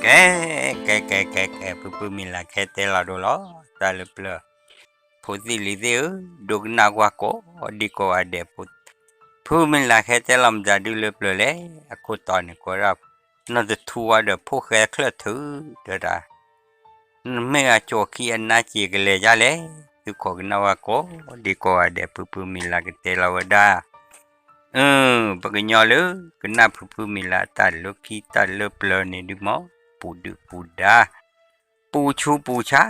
ကဲ ကဲ ကဲ ကဲ ကဲ ဖုဖုမံၤလၤကဟဲတဲလီၤဒိလီၤ တၢ်လၢပျၢၤ, ဖိသ့ၣ်လံၤသ့ၣ်ဧၢ, ဒိကနၣ်ကွၢ်ကိးဒံကိးဂၤဒဲး, ဖုမံၤလၤကဟဲတဲလီၤမတၤဒုလၢပျၢၤလဲၣ်, အခိၣ်တီန့ၣ်ကိးဒၣ် နီၢ်တထူဝါဒီးဖိၣ်ဃဲချၢၣ်ထုး တဲဒၣ် နမ့ၢ်အကိးခံအနါစ့ၤကလဲၤဒ်လဲၣ်, သုခိးကနၣ်ဝဲကိးဒံကိးဂၤဒဲး ဖုဖုမံၤလၤကတဲလီၤဝဲဒၣ်, အၢ ပကညီလၢ ကနၣ်ဖုဖုမံၤလၤအတၢ်လၢခံတၢ်လၢပျၢၤန့ၣ်ဒုမ့ၢ် ပူၤဒုၣ်ပူၤဒါ, ပူၤဆူးပူၤဆါ,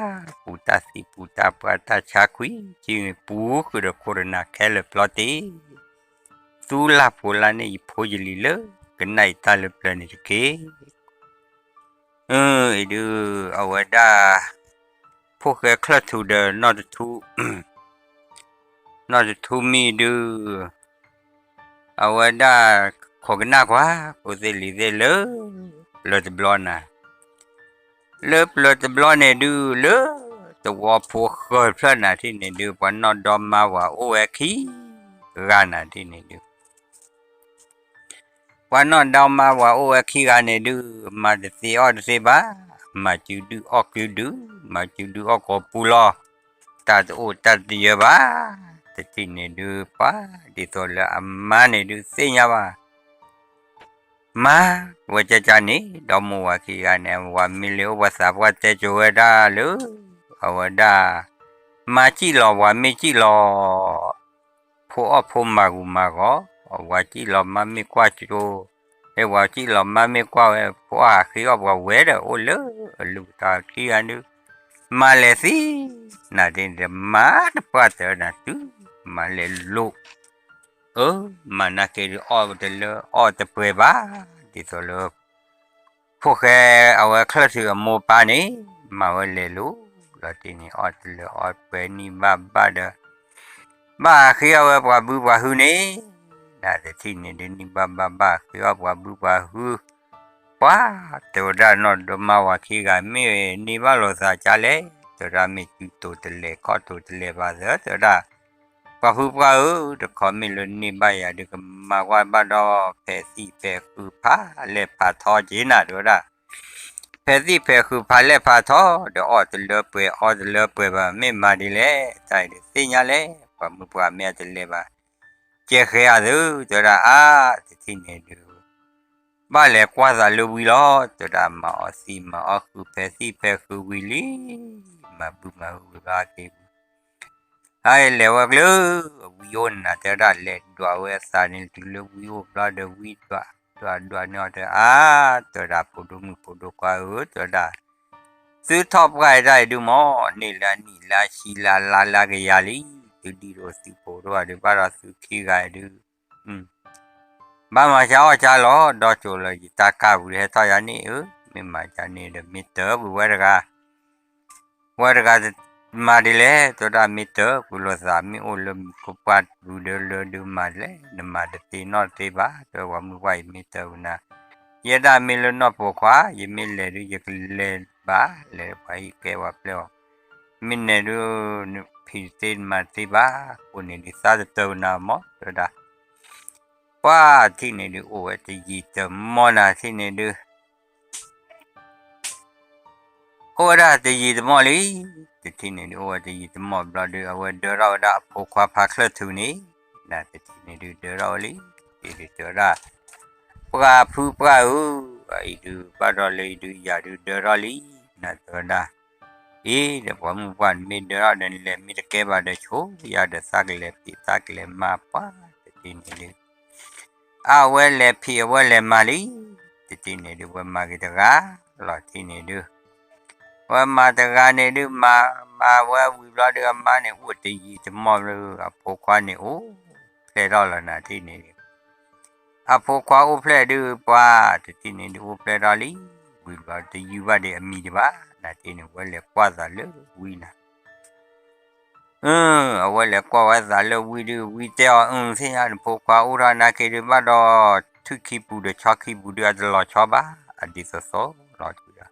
ပူၤတၢ်သံပူၤတၢ်ပှၢ်တၢ်ဆါခွံ, ကံပူၤဃုာ်ဒီးခိၣ်တနၤခဲလၢာ်ပျီတ့ၢ် သူလၢ်ဖိလၢ်န့ၣ် ယဖိယလံၤလၢ ကနၣ်အံၤတၢ်လၢပျၢၤန့ၣ်တက့ၢ်. အၢ အံၤဒုး အဝဲဒၣ် ဖိၣ်ဃဲချၢၣ်ထူဒီး နီၢ်တထူ နီၢ်တထူမံၤဒုး အဝဲဒၣ် ခိးကနၣ်ကွၢ် ဖိသ့ၣ်လံၤသ့ၣ်လၢ ပျၢၤတဘျီနၤ လၢပျၢၤတဘျီန့ၣ်ဒုး လၢသဝီဖိဃၢၤဖျၢၣ်နၤထံၣ်န့ၣ်ဒုး ပှၤနီၢ်ဒီမါဝၤအိၣ်ဝဲခံဂၤနၤထံၣ်န့ၣ်ဒုး ပှၤနီၢ်ဒီမါဝၤအိၣ်ဝဲခံဂၤန့ၣ်ဒုး မၤတသ့အီၣ်တသ့ဘၣ်, မၤစုဒုၣ်အီၣ်စုဒုၣ်, မၤစုဒုၣ်အီၣ်ကိးပူၤလီၤ. တၢ်တအိၣ်တၢ်တယၢဘၣ်, တထံၣ်န့ၣ်ဒုး ပှၤဒ်သိးလၢအမါန့ၣ်ဒုးသ့ၣ်ညါဘၣ် မါဝဲကၢ်ကၢ်န့ၣ် ဒီမါဝၤခံဂၤန့ၣ် ဝၤမ့ၢ်လၢအိၣ်ပှၤသးပှၢ်တဲကိၤဝဲဒၣ်လၢ အဝဲဒၣ် မါစံၣ်လီၤ ဝၤမ့ၢ်စံၣ်လီၤ ဖိအီၣ်ဖိမၤဂူာ်မၤဂီၤ, ဝၤစံၣ်လီၤမါမ့ၢ်ကွၢ်ကၠိ, ဟဲဝၤစံၣ်လီၤမါမ့ၢ်ကွၢ်ဝဲ ဖိအီၣ်ဟးဃ့အီၣ်ပှၤဝဲဒီးအိၣ်လၢအလုၢ်တၢ်ခံဂၤဒုး မၤလဲၤသံ နၤဒ်န့ၣ်ဒီး မါတပှၢ်တၢၢ်နၤတုၤ မၤလဲၤလိာ် အၢ မၤနာ်က့ၤဒုး အီၣ်တလၢအီၣ်တပှဲၤဘၣ်, ဒ်သိးလၢ ဖိၣ်ဃဲအဝဲချၢၣ်ထုးအမိၢ်ပၢ်န့ၣ် မၤဝဲလဲၤလိာ် လီၤတံၢ်န့ၣ် အီၣ်တလၢအီၣ်ပှဲၤနံၣ်ဘၣ်ဘၣ်ဒီး ဘၣ်ဟးဃ့အီၣ်ဝဲပှၤဘုပှၤဟုန့ၣ် နတထံၣ်န့ၣ်ဒုး နံၣ်ဘၣ်ဘၣ်ဘၣ်ဃ့အီၣ်ပှၤဘုပှၤဟု ပှၤတဲဝဲဒၣ်နီၢ်ဒီမါဝၤခံဂၤ မ့ၢ်န့ၢ်ဘၣ်လိာ်သးကလဲၣ်, တဲဝဲဒၣ်မ့ၢ်စုတိၤတလဲၤခီၣ်တိၤတလဲၤဘၣ်သၢ တဲဝဲဒၣ် ပှၤဖုပှၢ်ဧၢ, တခီမ့ၢ်လၢန့ၢ်ဘၣ်ယၤဒုး ကမၤကွၢ်ဘၣ်ဒီး ဖဲးသံၣ်ဖဲးဃုာ်ဖးလဲၢ်ဖးထီက့ၤနၤ တဲဝဲဒၣ်, ဖဲးသံၣ်ဖဲးဃုာ်ဖးလဲၢ်ဖးထီ ဒီးအီၣ်တလၢပှဲၤအီတလၢပှဲၤဘၣ် မ့ၢ်မၤဒ်လဲၣ်, တၢ်အံၤဒုးသ့ၣ်ညါလဲၣ်, ပှၤမုၢ်ပှၢ်မ့ၢ်အတလဲၤဘၣ် ကဲဃဲအသု, တဲဝဲဒၣ်အါ, တထံၣ်န့ၣ်ဒုး ဘၣ်လဲၤကွၢ်သးလၢဝံလီၤ, တဲဝဲဒၣ်မၤအီသံမၤအီဃုာ်ဖဲးသံၣ်ဖဲးဃုာ်ဝံၤလံ, မၤဘုမၤဟုာ်ဘၣ်က့ၤဝံၤ အလဲၤဝဲကျၢၤ ဝံအိၣ်နၤ တဲဝဲဒၣ် လဲၤဒွးဝဲအသးန့ၣ် တုၤလၢဝံအိၣ်ဘျီဒီးဝံဒွး ဒွးဒွးန့ၢ်အီၤတဲ အါ တဲဝဲဒၣ် ဖိဒိၣ်မုၣ်ဖိဒိၣ်ခွါဧၢ တဲဝဲဒၣ် သုထီၣ်ပှၢ်အတၢ်အံၤဒုးမ့ၢ် န့ၢ်လၢအနံၣ်လၢအဆံလၢအလါလၢအကယၤလံ, သုဒံးဒိၣ်သုဖိးဒိၣ်အီၤဒုး ဘၣ်ဒီးသုခံဂၤအံၤဒုး ဘၣ်မၤကၢအီၣ်ကၢလီၤ ဒီးကၠိလၢယတၢ်ကၢ်ပူၤဒုး ဟဲထီၣ်ယၤန့ၣ်ဧၢ, မ့ၢ်မၤကၢန့ၣ်ဒီး မ့ၢ်တၢ်ဝံၤဝဲတဂၤ ဝဲတဂၤမၤဒ်လဲၣ်, တဲဝဲဒၣ်မ့ၢ်တၢ်ဝံၤလိာ်သး မ့ၢ်အိၣ်လၢမုၢ်ခိၣ်ပှၢ်ပူၤဒီးလၢဒုးမၤလဲၣ်, နမၤတသ့နီတသ့ဘၣ်, တဲဝဲပှၤမုၢ်ပှၢ်အံၤမ့ၢ်တၢ်ဝံၤနၤ, ယဲဒၣ်မ့ၢ်လၢနီၢ်ပိာ်ခွါ ယမ့ၢ်လဲၤဒုး ယကလဲၤဘၣ်, လဲၤပှၤဟံၣ်ကဲပှၤပျဲၢ်အီၤ, မ့ၢ်နဲၣ်ဒုး နဖံးတသ့နမၤတသ့ဘၣ်, အဃိန့ၣ်ဒုး သးတတၢၢ်နၤမ့ၢ် တဲဝဲဒၣ် ပှၤထံၣ်န့ၣ်ဒုး အိၣ်ဝဲတယံာ်တမီၢ်နၤထံၣ်န့ၣ်ဒုး အိၣ်ဝဲဒၣ်တယံာ်တမီၢ်လံ, တထံၣ်န့ၣ်ဒုး အိၣ်ဝဲတယံာ်တမီၢ်ဘျီဒုး အဝဲဒၢထီၣ်ဝဲဒၣ်အဖိခွါဖါချၢၣ်ထူးန့ၣ်, နတထံၣ်န့ၣ်ဒုး ဒၢထီၣ်ဝဲလံ, အံၤဒုးတဲဝဲဒၣ် ပှၤဖုပှၢ်ဧၢ, အံၤဒုး ဘၣ်ဒီးလၢအံၤဒုး ယၤဒုးဒၢထီၣ်လံ, နတဲဝဲဒၣ် အံၤဒီးပှၤမုၢ်ပှၢ်န့ၣ်မ့ၢ်ဒၢထီၣ်ဒီး နလဲၤမ့ၢ်တကဲဘၣ်ဒီးဆိၣ်ယၤဒီးသးကလဲၤဖံးသးကလဲၤမၤပှၤ တထံၣ်န့ၣ်ဒုး အဝဲလဲၤဖံးအဝဲလဲၤမၤလံ, တထံၣ်န့ၣ်ဒုး ဝဲမၤက့ၤတဂၤ လီၤထံၣ်န့ၣ်ဒုး ဝဲမၤတဂၤန့ၣ်ဒုး မၤ မၤဝဲဝံၤဘျီဒုး အမါန့ၣ်အိၣ်တယံာ်တမီၢ်ဘျီ အဖိခွါန့ၣ်အိၣ်ဖျဲၣ်ထီၣ်လီၤနၤထံၣ်န့ၣ်ဒုး အဖိခွါအိၣ်ဖျဲၣ်ဒုး ပှၤတထံၣ်န့ၣ်ဒုး အိၣ်ဖျဲၣ်ထီၣ်လံ, ဝံၤဘျီတယုၢ်ဘၣ်ဒီးအမံၤဒံးဘၣ် နၤထံၣ်န့ၣ် ဝဲလဲၤကွၢ်သးလၢဝံနၤ အဝဲလဲၤကွၢ်ဝဲသးလၢဝံဒုး ဝံတဲအီၤ အၢ သ့ၣ်ညါနဖိခွါအိၣ်ထီၣ်နာ်က့ဒုး ဘၣ်ဒီး ထုၣ်ခံပူၤဒီးဆီခံပူၤဒုး အတလီၤဆီဘၣ် အဒ်သိးသိးလီၤထူဒီး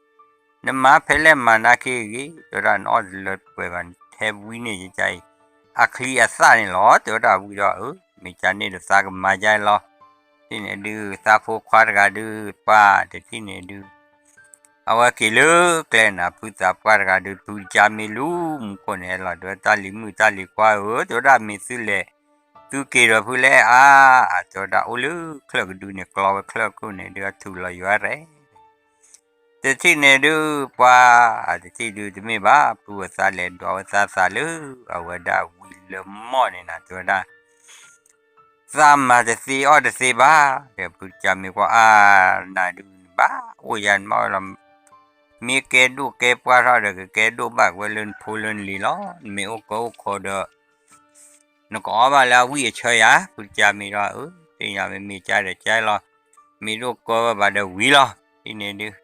နမၤဖဲလဲၣ်မၤနာ်က့ဂ့ၤ တဲဝဲဒၣ် နအီၣ်တလၢပှဲၤဘၣ် နထဲဝံန့ၣ်ယကအံၤ အချံအသၣ်န့ၣ်လီၤ တဲဝဲဒၣ်ဝံဒီး အၢ မ့ၢ်ကန့ၣ်ဒီးသးကမၤယါလီၤ တထံၣ်န့ၣ်ဒုး သးဖိခွါတဂၤဒုး ပှၤတထံၣ်န့ၣ်ဒုး အဝဲက့ၤလၢကျဲန့ၣ် ဖုသးပှၢ်တဂၤဒုး ဖုကစၢ်မ့ၢ်လူၤမူခိၣ်န့ၣ် ဟဲလီၤတဲဝဲ တၢ်လံၤမုၣ်တၢ်လံၤခွါဧၢ, တဲဝဲဒၣ် မ့ၢ်သုလဲၤ သုက့ၤဒီးဖုလဲၣ်အါ, တဲဝဲဒၣ် အိၣ်လၢချၢၣ်ကဒုန့ၣ် ကျီဝဲချၢၣ်ခိၣ်န့ၣ်ဒုး အထူၣ်လီၤယွၤရဲၣ် တထံၣ်န့ၣ်ဒုး ပှၤ တထံၣ်ဒုးတမ့ၢ်ဘၣ် ဖုအသးလဲၤဒွးဝဲသးသးလၢ အဝဲဒၣ်ဝံၤလၢမီၢ်န့ၣ်နၤ တဲဝဲဒၣ် သးမၤတသ့အီၣ်တသ့ဘၣ်, ဒီးဖုကစၢ်မ့ၢ်ကွၢ်အါ နၤဒုးနဘၣ်အိၣ်ယၤနဘၣ်အိၣ်လီၤ, မ့ၢ်ကဲဒိၣ်ကဲပှၢ်ထီၣ်ဒီး ကကဲဒိၣ်ဘၣ်ဝဲလၢနဖိလၢနလံၤလီၤ, နမ့ၢ်အိၣ်ကၢအိၣ်ခိးဒီး နကအီၣ်ဘၣ်လၢအဝံၣ်အဆၢယၤ, ဖုကစၢ်မ့ၢ်ဒီး အၢ သ့ၣ်ညါ မ့မ့ၢ်ကါဒီးကါလီၤ, မ့ၢ်ဒိၣ်ကၢဝဲဘၣ်ဒီးဝံၤလီၤ, တထံၣ်န့ၣ်ဒုး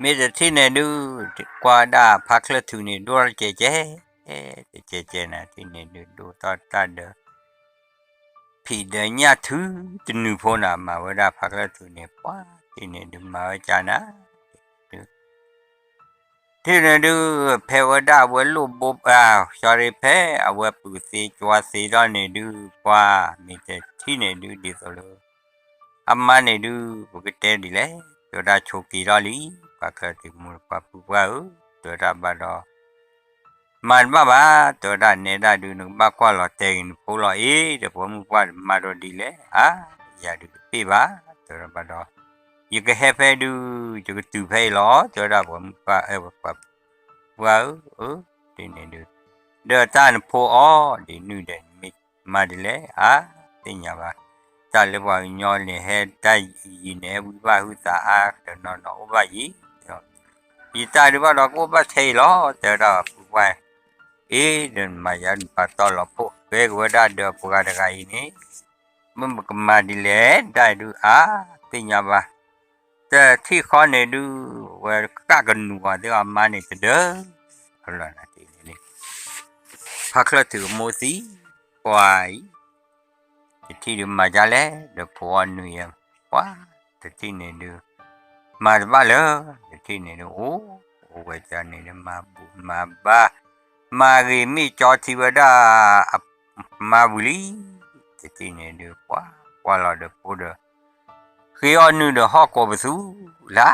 မ့ၢ်တထံၣ်န့ၣ်ဒုး ကွၢ်ဝဲဒၣ်ဖါချၢၣ်ထူးန့ၣ် ဒိၣ်ထီၣ်တကဲးကဲး, တကဲးကဲးနၤ တထံၣ်န့ၣ်ဒုး ဒိၣ်ထီၣ်တၢ်ဒီး ဖံးဒီးညၣ်ထုတနုာ်ဖိနၤ မၤဝဲဒၣ်ဖါချၢၣ်ထူးန့ၣ် ပှၤတထံၣ်န့ၣ်ဒုး မၤဝဲကါနၤ တထံၣ်န့ၣ်ဒုး ဖဲဝဲဒၣ်အဝဲလိၣ်ဘိ sorry ဖဲအဝဲပုၢ်သ့ကွၢ်သ့ထီၣ်န့ၣ်ဒုး ပှၤမ့ၢ်တထံၣ်န့ၣ်ဒုး ဒ်သိးလၢ အမါန့ၣ်ဒုး ပကတဲဒ်လဲၣ်, တဲဝဲဒၣ်ဆိးက့ၤထီၣ်လံ, ပှၤချၢၣ်ထူးမိၢ်ပှၤပုၢ်ပှၢ်ဧၢ, တဲဝဲဒၣ်ဘၣ်ဒီး မၤတဘၣ်ဘၣ်, တဲဝဲဒၣ်နဲဒၣ်ဒုး နကဘၣ်ကွၢ်လီၤတဲာ်က့ၤနဖိလီၤအ့ၣ်, ဒီးပှၤမုၣ်ပှၢ်တမၤဒီးဒ်လဲၣ်, အါ ယၤဒုးတပ့ၢ်ဘၣ်, တဲဝဲဒၣ်ဘၣ်ဒီး ယကဟဲဖဲဒုး ယကတုၤဖဲအံၤလီၤ, တဲဝဲဒၣ်ပှၤမုၣ်ပှၢ် ပှၤပုၢ်ပှၢ်ဧၢ, တထံၣ်န့ၣ်ဒုး ဒီးတၢ်နဖိအီၤ ဒ်နုၣ်ဒီး နမ့ၢ်မၤဒ်လဲၣ်, အါ သ့ၣ်ညါဘၣ်, တၢ်လၢပှၤကညီန့ၣ် ဟဲတၢ်ယံၤန့ၣ် ဟဲဝံဘၣ်ဟုသးအါ တနီၤနီၤအိၣ်ဘၣ်ယံၤ, ယတၢ်ဒုးဘၣ်ဒီးကအိၣ်ဘၣ်ထဲအံၤလီၤ, တဲဝဲဒၣ်ပုၢ်ပှၢ် အ့ၣ် ဒီးနမၤယၤနပာ်တီလီၤဖိးကဲက့ၤဝဲဒၣ်ဒီးပှၤတဂၤအံၤန့ၣ်, မ့ၢ်ပကမၤဒ်လဲၣ် တၢ်ဒုးအါ သ့ၣ်ညါဘၣ်, တထံၣ်ဃီန့ၣ်ဒုး ဝဲဃၣ်ကနူၤအီၤသ့ၣ်အီၤမါန့ၣ်တဒၢ အလီၢ်နၤတထံၣ်န့ၣ် ဖါချၢၣ်ထူးအမိၢ်သံကွၢ်အံၤ, တထံၣ်ဒုးမၤဒ်လဲၣ် ဒီးဖိအီၤနုာ်ယဲ, ပှၤ တထံၣ်န့ၣ်ဒုး မၤတဘၣ်လၢၤ, တထံၣ်န့ၣ်ဒုး အိၣ် အိၣ်ဝဲဒၣ်န့ၣ်ဒုး မၤဘူၣ်မၤဘါ, မၤဂ့ၤမ့ၢ်ကၠီထံဝဲဒၣ် အမါဝံၤလံ, တထံၣ်န့ၣ်ဒုး ပှၤ ကွၢ်လီၤဒီးဖိဒီး ဃ့အီၣ်နုၢ်ဒီးဟီၣ်ကိးပသူ, လါ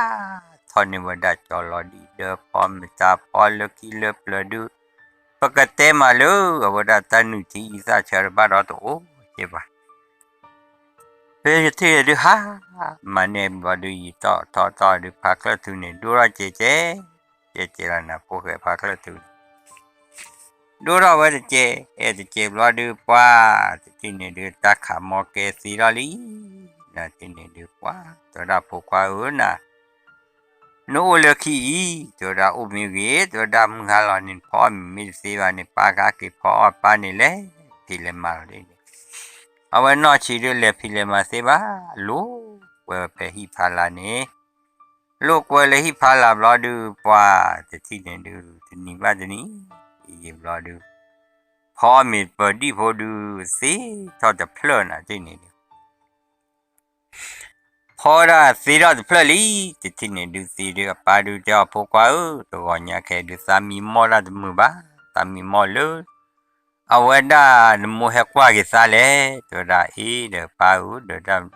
ထီၣ်န့ၢ်ဝဲဒၣ်ကၠီလီၤဒံး ဒီးဖီမတၤဖီလၢခံလၢပျၢၤဒုး, ပကတဲမးလၢအဝဲဒၣ်တၢ်နုၢ်ထံအံသၣ်ဆၢတဘၣ်ဒီးတအိၣ်ကဲဘၣ်, ဖဲယထံၣ်ဒုးဟါ, မၤန့ၢ်ဘျီဒုး ယံာ်ထီၣ်ထီၣ်ထီၣ်ဒုး ဖါချၢၣ်ထူးန့ၣ် ဒိၣ်ထီၣ်ကဲကဲ, ကဲကဲလီၤနၤ ဖိၣ်ဃဲဖါချၢၣ်ထူးန့ၣ် ဒိၣ်ထီၣ်ဝဲတကဲး အဲၣ်တကဲးဘျီဒုး ပှၤ တထံၣ်န့ၣ်ဒုး တၢ်ခးမီကဲသ့ထီၣ်လံ, နၤတထံၣ်န့ၣ်ဒုး ပှၤ တဲဝဲဒၣ်ဖိခွါဧၢနၤ, နအိၣ်လၢခံအံၤ တဲဝဲဒၣ်အိၣ်မ့ၢ်ဂ့ၤ တဲဝဲဒၣ်မုၢ်ဟါလီၤန့ၣ် နဖီအီၣ်မ့ၤမ့ၢ်တသ့ဘၣ်န့ၣ် ပၢ်ကဟဲက့ၤဖီအီၣ်ပၢ်န့ၣ်လဲၤဖံးလဲၤမၤလီၤဒ်န့ၣ်, အဝဲနီၢ်ဆံးဒုးလဲၤဖံးလဲၤမၤသ့ဘၣ်, လိာ်ကွဲဝဲဖဲဟံၣ်ဖီလာ်န့ၣ် လိာ်ကွဲလၢဟံၣ်ဖီလာ်ဘျီဒုး ပှၤ တထံၣ်န့ၣ်ဒုး တနံၤဘၣ်တနံၤ ယံာ်ဘျီဒုး ဖီအီၣ်မ့ၤပၢၤဒံၣ်ဖိဒုး သ့ထီၣ်တဖျၢၣ်နၤတထံၣ်န့ၣ်ဒုး ဖီဝဲဒၣ်သ့ထီၣ်တဖျၢၣ်လံ, တထံၣ်န့ၣ်ဒုးသ့ဒုး အပၢ်ဒုးတဲအီၤ ဖိခွါဧၢ, တဂီၤညါခဲဒုး သးမံမီၢ်တၢ်တမုာ်ဘၣ်, သးမံမီၢ်လၢ အဝဲဒၣ်နမိၢ်ဟဲကွၢ်က့ၤသးလဲၣ်, တဲဝဲဒၣ်အ့ၣ်ဒီးပၢ်ဧၢ, ဒီးဒၣ်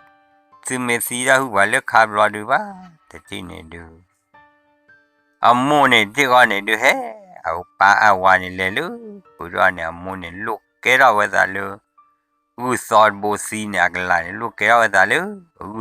သုမ့ၢ်သံတၢ်ဟုၣ်ပှၤလၢခါဘျီဒုးဘၣ်, တထံၣ်န့ၣ်ဒုး အမိၢ်န့ၣ်တထံၣ်ဃီန့ၣ်ဒုးဟဲ အပၢ်အဝၤန့ၣ်လဲၤလၢ ပူၤထီၣ်န့ၣ် အမိၢ်န့ၣ်လိၣ်ကဲထီၣ်ဝဲသးလၢ ဂုၢ်သီတဘိသံန့ၣ် အကလၤန့ၣ် လိၣ်ကဲထီၣ်ဝဲသးလၢ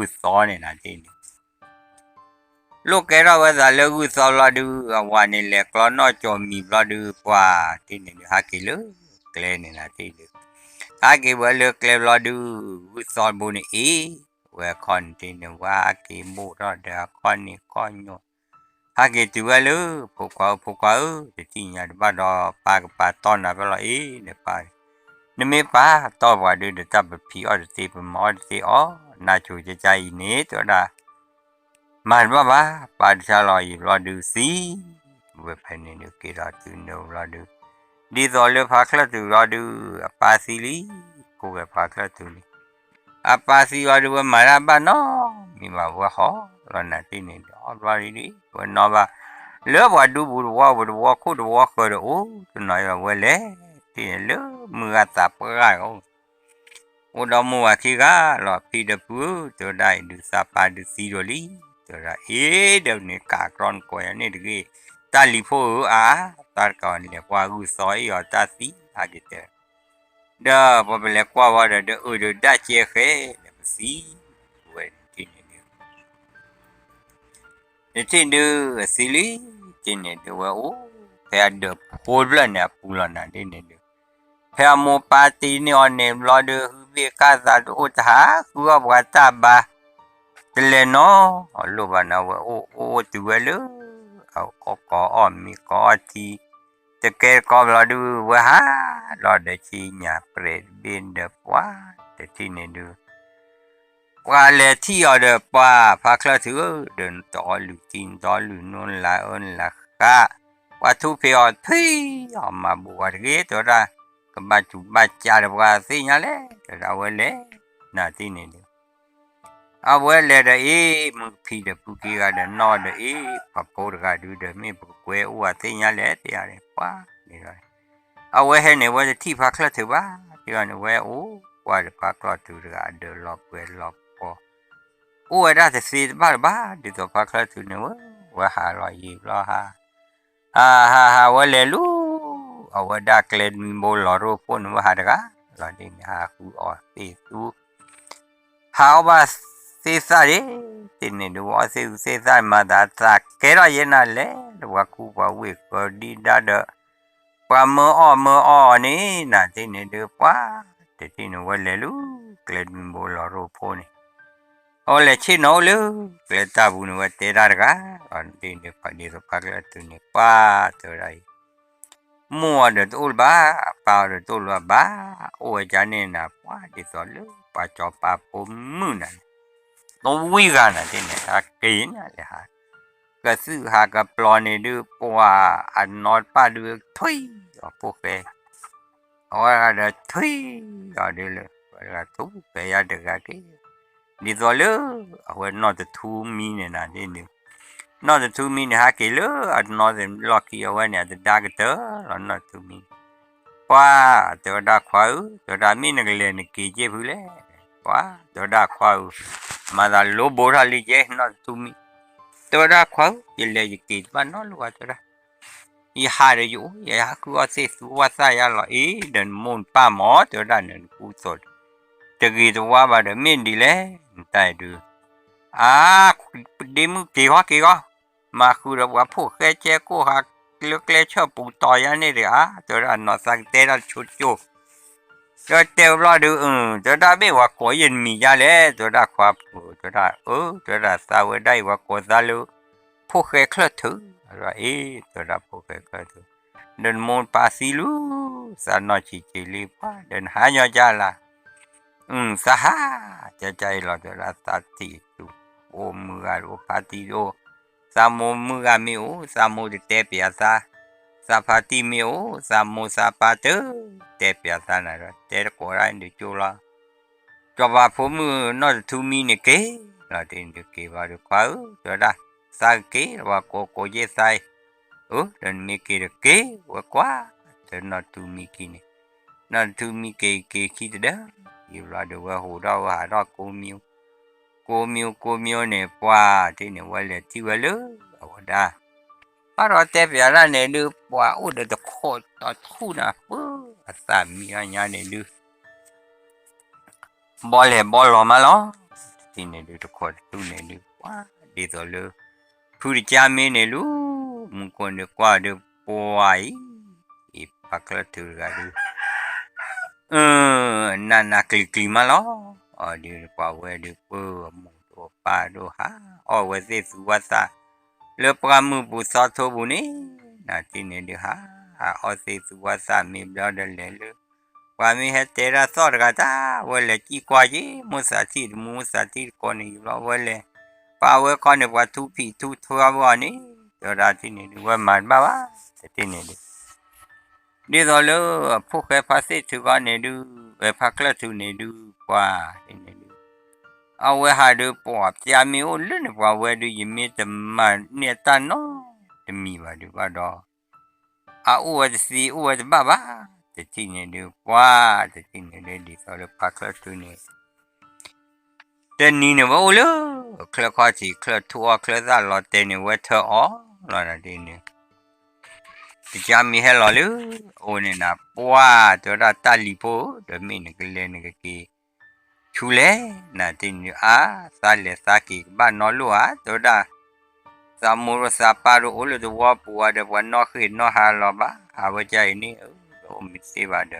ဂုၢ်သီန့ၣ်နၤတထံၣ်န့ၣ် လိၣ်ကဲထီၣ်ဝဲသးလၢဂုၢ်သီဘျီဒုး အဝၤန့ၣ်လဲၤကျီနီၣ်ကၠီၤမံၤဘျီဒုး ပှၤတထံၣ်န့ၣ်ဒုး ဟးက့ၤလၢကျဲန့ၣ်နၤတထံၣ်ဒုး ဟးက့ၤဝဲလၢကျဲဘျီဒုး ဂုၢ်သီတဘိန့ၣ်အ့ၣ် ဝဲအခီၣ်န့ၣ်တထံၣ်န့ၣ် ဝဲဟးက့ၤဘိၣ်ထီၣ်ဒီးအခီၣ်န့ၣ်ခီၣ်ညီ ဟဲက့ၤတုၤဝဲလၢ ဖိခွါဧၢ ဖိခွါဧၢ တထံၣ်ညါတဘၣ်ဒီး ပၢ်ကပာ်တီၢ်နၤဖဲလီၤအ့ၣ် နပၢ် နမ့ၢ်ပာ်တီၢ်ပှၤဒုး ဒီးတၢ်ပဖံးအီၣ်တသ့ ပမၤအီၣ်တသ့အီၤ နါစိၤကကါအံၤန့ၣ် တဲဝဲဒၣ် မၤတဘၣ်ဘၣ် ပၢ်တဆါလီၤအံၤဘျီဒုးသံ ဝဲဖဲန့ၣ်ဒုး က့ၤထီၣ်တုၤန့ၣ်ဘျီဒုး ဒ်သိးလၢဖါချၢၣ်ထူးဘျီဒုး အပၢ်သံလံ ဖိၣ်ဃဲဖါချၢၣ်ထူးန့ၣ် အပၢ်သံဘျီဒုး ဝဲမၤတၢ်ဘၣ်နီတမံၤဘၣ် ဝဲဟီၣ်လီၤနၤတထံၣ်န့ၣ်ဒီး ဘျီဒုး ဝဲနီၣ်ဘၣ် လၢပှၤဒူပူၤတဝီပူၤတဝီခိၣ်တဝီ ဃၢၤဒီးအိၣ်တနီၤအံၤ ဝဲလဲၤတထံၣ်န့ၣ် လၢမုၢ်ဂၤသးပှၢ်ဂၤ အိၣ်ဒီးမိၢ်ဝၤခံဂၤလီၤ ဖံဒီးဖုဧၢ တဲဝဲဒၣ်အံၤဒုး သးပၢ်ဒုးသံဒီးလံ တဲဝဲဒၣ်အ့ၣ်ဒီးန့ၣ် ကးကြီနကိးယၤန့ၣ်တဂ့ၤ, တၢ်လံၤဖိဧၢအါ, တၢ်တကးအီၤန့ၣ်လဲၤကွၢ်ဂုၢ်သီအ့ၣ်အီၤတၢ်သံဟးက့ၤတဲ ဒီးပှၤပလဲၤကွၢ်ဝဲဒီး ဒီးအုးဒီးဒၣ်ကဲဃဲလဲၣ်ပသံ, ဝဲန့ၣ်တထံၣ်န့ၣ်ဒုး နထံၣ်ဒုးအသံလံ, တထံၣ်န့ၣ်ဒုးဝဲအိၣ်ဖဲအဒၢးဖိတဖျၢၣ်န့ၣ်အပူၤလီၤနၤဒ်န့ၣ်ဒုး, ဖဲအမိၢ်ပၢ်တ့န့ၢ်အီၤန့ၣ်ဘျီဒုး ဟုဘ့ၣ်ကၢ်သးတအိၣ်တဟးဃုအီၣ်ပှၤတၢ်ဘါ, တလဲၤနီၤလိၣ်ဘၣ်နၤဝဲအိၣ်အိၣ်တုၤဝဲလၢ အအီၣ်ကိးအီၣ်မ့ၤကိးအီၣ်ထံ တကဲတကီဘျီဒုး ဝဲဟးလီၤဒီးဆ့ညါပြဲးတဘ့ၣ်ဒီးပှၤတထံၣ်န့ၣ်ဒုး ပှၤလဲၤထံၣ်အီၤဒီးပှၤဖါချၢၣ်ထူဧၢ, ဒီးနတအီလုၢ်ထံ နတအီလုၢ်နူ နလၤအၢနလၤဃး, ပှၤထူဖံးအီၤထွံၣ်အီၤမၤဘူးဝဲတဂ့ၤ တဲဝဲဒၣ်, ကဘၣ်စူၤဘၣ်စးဒီးပှၤသ့ၣ်ညါလဲၣ် တဲဝဲဒၣ်ဝဲလဲၤ, နၤတထံၣ်န့ၣ်ဒုး အဝဲလဲၤဒီးအ့ၣ် မုၢ်ဖံးဒီးဖုက့ဂၤဒီးနီၢ်ဒီးအ့ၣ် ပှၤဖိတဂၤဒုးဒီးမ့ၢ်ပကကွဲအိၣ်အသ့ၣ်ညါလဲၣ် တဲယၤန့ၣ် ပှၤန့ၣ်ဒီး အဝဲဟဲန့ၣ် ဝဲတထံၣ်ဖါချၢၣ်ထူဘၣ်, တဲယၤန့ၣ် ဝဲအိၣ်ကွၢ်ဒီးဖါချၢၣ်ထူတဂၤအဒၢးလီၤပှဲၤလီၤပှီၤ, အိၣ်ဝဲဒၣ်တသ့တဘၣ်တဘၣ် ဒ်သိးဖါချၢၣ်ထူန့ၣ်ဝဲ, ဝဲဟးလီၤယံာ်ဘျီဟး ဟးဟးဟးဝဲလဲၤလူၤ, အဝဲဒၣ်ကျဲနွံဘိလီၤရိၣ်ဖှိၣ်န့ၣ် ဝဲဟးတဂၤလီၤဒ်န့ၣ် ဟးဃုအီၣ်သ့ၣ်သူ, ဟးအီၣ်ဘၣ်သ့ၣ်သၣ်ဒ်, တထံၣ်န့ၣ်ဒုး ဝဲအီၣ်သ့ၣ်သူသ့ၣ်သၣ်မၤသးသးကဲထီၣ်ယဲနၤလဲၤဒီးပှၤကူပှၤဝ့ၢ်ဃၢၤဒံဒၣ်ဒီး ပှၤမၢအီၣ်မၢအီၣ်အီၤန့ၣ် နၤတထံၣ်န့ၣ်ဒုး ပှၤ တထံၣ်န့ၣ်ဝဲလဲၤလူၤ ကျဲနွံဘိလီၤရိၣ်ဖှိၣ်န့ၣ် အဝဲလဲၤဆ့ၣ်နီၤအိၣ်လၢ ကျဲတၢ်ပူၤန့ၣ် ဝဲတဲတၢ်တဂၤလီၤဒ်န့ၣ် ဒ်သိးဖါချၢၣ်ထူန့ၣ် ပှၤတဲဝဲဒၣ်အံၤ, မိၢ်အီၤဒီးတအိၣ်လၢၤဘၣ်, အပၢ်အီၤဒီးတအိၣ်လၢၤဘၣ်, အိၣ်ဝဲဒၣ်န့ၣ်နၤ ပှၤဒ်သိးလၢပှၤစီၤပၤဖိမုၣ်နၤန့ၣ်, တဝံၣ်ဂၤနၤတထံၣ်န့ၣ် ဟးက့ၤညါလဲၤဟး, ကသုၣ်ဟးကပျီၤန့ၣ်ဒုး ပှၤအနီၢ်တပၣ်ဒုးထွံၣ်အီၤဖိၣ်ဃဲ အဝဲဒၣ်ဒီးထွံၣ်အီၤဒုးလၢ ဝဲဒၣ်ထူၣ်ဖဲယါတဂၤက့ၤ, ဒ်သိးလၢ အဝဲနီၢ်တထူမံန့ၣ်နၤဒ်န့ၣ်, နီၢ်တထူမံန့ၣ် ဟးက့ၤလၢအနီၢ်လီၢ်ခံအဝဲန့ၣ် အတဒါကတၢၢ်လီၤနီၢ်တထူမံန့ၣ်, ပှၤတဲဝဲဒၣ်ခွါဧၢ, တဲဝဲဒၣ်မ့ၢ်နကလဲၤနက့ၤက့ၤဖုလဲၣ်, ပှၤတဲဝဲဒၣ်ခွါဧၢ, မၤသးလိဘိထီၣ်လံကဲ နီၢ်တထူမံ, တဲဝဲဒၣ်ခွါဧၢ, ယလဲၤယက့ၤတဘၣ်နီတဘျီဘၣ်တဲဝဲဒၣ် ယဟးဒီးယအိၣ် ယဟးဃုအီၣ်သ့ၣ်သူဝၣ်သၣ်ယါလီၤအ့ၣ် ဒီးနမိၢ်နပၢ်မၢ တဲဝဲဒၣ်န့ၣ် နကူသိး တဂ့ၤတဝါဘၣ်ဒီး မ့ၢ်ဒ်လဲၣ် နတၢ်အံၤဒုး အါ ဒ့မုၣ်က့ၤဃီက့ၤဃီ မၤဃုာ်ဒီးပှၤဖိၣ်ဃဲကဲကိၢ်ဟးကျၢကျဲဆၢၣ်ပူၤတီၤယါန့ၣ်တဂၤ တဲဝဲဒၣ်နီၢ်သးကတဲတၢ်တဆိတကၠိ ဒီးတဲဝဲဘျီဒုး တဲဝဲဒၣ်မ့ၢ်ပှၤကိးယဲၢ်နမံၤယါလဲၣ် တဲဝဲဒၣ်ခွါဖိ တဲဝဲဒၣ်အၢ တဲဝဲဒၣ်သးဝဲဒၣ်အံၤ ပှၤကိးသးလၢ ဖိၣ်ဃဲချၢၣ်ထုး အ့ တဲဝဲဒၣ်ဖိၣ်ဃဲချၢၣ်ထုး ဒီးနမိၢ်နပၢ်သံလံ သးနီၢ်ဆံးဆံးလံ ပှၤဒီးနဟါညီကၢ်လၢ် သးဟး ကၢ်ကၢ်အံၤလီၤ တဲဝဲဒၣ်သးထံၣ်သူ အိၣ်မုၢ်ဂၤတအိၣ်ဖါတံၢ်တအိၣ် သးမိၢ်မုၢ်ဂၤမ့ၢ်အိၣ် သးမိၢ်တတဲပျးသး သးဖါတံၢ်မ့ၢ်အိၣ် သးမိၢ်သးပၢ်တတဲပျးသးနၤဒီး တဲတကိးဒၣ်ဒုးကၠိလီၤ စီၤပၤဖိမုၣ်နီၢ်တထူမံန့ၣ်က့ၤလီၤ တဲန့ၣ်က့ၤဘၣ်ဒီးခွါဧၢ တဲဝဲဒၣ် သးကက့ၤလီၤ ပှၤကိးကိးယဲၢ်သးအံၤ အၢ ဒီးနမ့ၢ်က့ၤဒီးက့ၤဝဲကွၢ် တဲနီၢ်တထူမံက့ၤန့ၣ် နီၢ်တထူမံက့ၤက့ၤခံတဒၢ ယံာ်ဘျီဒီးဝဲဟူးထီၣ်ဝဲဟးထီၣ်ကိးမံၤ ကိးမံၤကိးမံၤန့ၣ် ပှၤတထံၣ်န့ၣ် ဝဲလဲၤထံၣ်ဝဲလၢအဝဲဒၣ် ဘၣ်ဒီးတဲပျးတၢ်န့ၣ်ဒုး ပှၤအိၣ်ဒီးတခိးတထူၣ်နၤ ပၢအသးမံအီၣ်ညါန့ၣ်ဒုး ဘီလဲၤဘီလီၤမးလီၤ တထံၣ်န့ၣ်ဒုး တခိးတထူၣ်န့ၣ်ဒုး ပှၤဒ်သိးလၢ ဖုတကၢ်မ့ၢ်န့ၣ်လူၤ မူခိၣ်န့ၣ်ကွၢ်ဒုး ပှၤအံၤ အံၤပှၤချၢၣ်ထုးတဂၤဒုး နးနးကျံၤကျံၤမးလီၤ အီၤဒုးပှၤဝဲဒုး ပၢအမိၢ်ဒိၣ်ပၢ်ဒိၣ်ဟး အီၣ်ဝဲသ့ၣ်သူဝၣ်သၣ် လၢပှၢ်မုၢ်ပူၤသီထိပူၤန့ၣ် နၤတထံၣ်န့ၣ်ဒုးဟး အီၣ်သ့ၣ်သူဝၣ်သၣ်မ့ၢ်ဘျီဒီးလဲၤလၢ ပှၤမ့ၢ်ဟဲတဲဒၣ်သီၣ်တဂၤတၢ် ဝဲလဲၤစံၣ်ကွၢ်က့ၤ မိၢ်သးထံၣ်တမူ မိၢ်သးထံၣ်တကိးန့ၣ် ယံာ်ဘျီဝဲလဲၤ ပှၤဝဲခီန့ၣ် ပှၤထူဖံးထူထွါဘၣ်အီၤန့ၣ် တဲဝဲဒၣ်တထံၣ်န့ၣ်ဒုး ဝဲမၤတဘၣ်ဘၣ် တထံၣ်န့ၣ်ဒုး ဒ်သိးလၢ ဖိၣ်ဃဲဖါသ့ၣ်ထုးခီန့ၣ်ဒုး ဝဲဖါချၢၣ်ထုးန့ၣ်ဒုး ပှၤန့ၣ်ဒုး အဝဲဟးဒုး ပှၤပျါမ့ၢ်အိၣ်လၢန့ၣ် ပှၤဝဲဒုး ယမ့ၢ်တမၤန့ၢ်တၢ်နီတမံၤဘၣ်ဒုးဘၣ်ဒီး အအိၣ်ဝဲတသ့ အိၣ်ဝဲတဘၣ်ဘၣ် တထံၣ်န့ၣ်ဒုး ပှၤတထံၣ်န့ၣ်ဒုး ဒ်သိးလၢဖါချၢၣ်ထုးန့ၣ် တနံၤန့ၣ်ဝဲအိၣ်လၢ ချၢခီၣ်ထံး ချၢထူအီၣ်ချၢသၣ်လီၤတဲာ်န့ၣ် ဝဲထၢအီၣ်လီၤနၤဒ်န့ၣ်, တကမံၤဟဲလီၤလၢ အအိၣ်န့ၣ်နၤ ပှၢ်တဲဝဲဒၣ် တၢ်လံၤဖိဧၢ, ဒီးမ့ၢ်နကလဲၤနကက့ၤ ဆူလဲၣ်နၤဒ်န့ၣ်ဒုး အါ သးလဲၤသးက့ၤကဘၣ်နီတလိၣ်ဧါ တဲဝဲဒၣ်, သးမိၢ်ဒီးသးပၢ်ဒီးအိၣ်လၢသဝီပူၤဝဲဒီး ပှၤနီၣ်ဃ့ၢ်နီၣ်ဟးလီၤဘၣ် အဝဲကါအံၤန့ၣ် အိၣ်မ့ၢ်သ့ဘၣ်ဒီး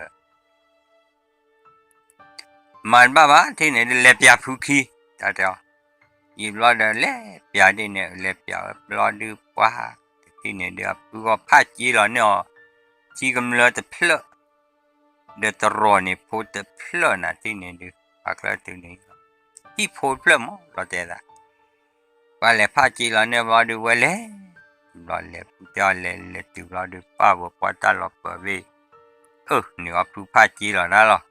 မၤတဘၣ်ဘၣ် ထံၣ်န့ၣ်ဒုး လဲၤပၠးဖုခံ, တၢ်တဲအီၤ, ယံာ်ဘျီဒီးလဲၤပၠးဒ်န့ၣ် လဲၤပၠးဝဲဘျီဒုး ပှၢ်တထံၣ်န့ၣ်ဒုး အဖုဂီၢ်ဖးက့လီၤန့ၢ်အီၤ ထံကမျၢၢ်တဖျၢၣ် ဒီးတရီၤန့ၣ်ဖိတဖျၢၣ်နၤထံၣ်န့ၣ်ဒုး ပှၤချၢတုၤန့ၣ် ထံၣ်ဖိတဖျၢၣ်မး လီၤတဲာ်သး ပှၤလဲၤဖးက့လီၤန့ၢ်ဘျီဒုး ဝဲလဲၤ ဘျီလဲၤဖုတဲအီၤလဲၤလဲၤတုၤဘျီဒုး ပၢ်ဝဲပှၢ်တၢ်လီၤပၢၤဘ့ၣ် အၢ န့ၣ်အီၤဖုဖးက့လီၤဒၣ်လီၤ,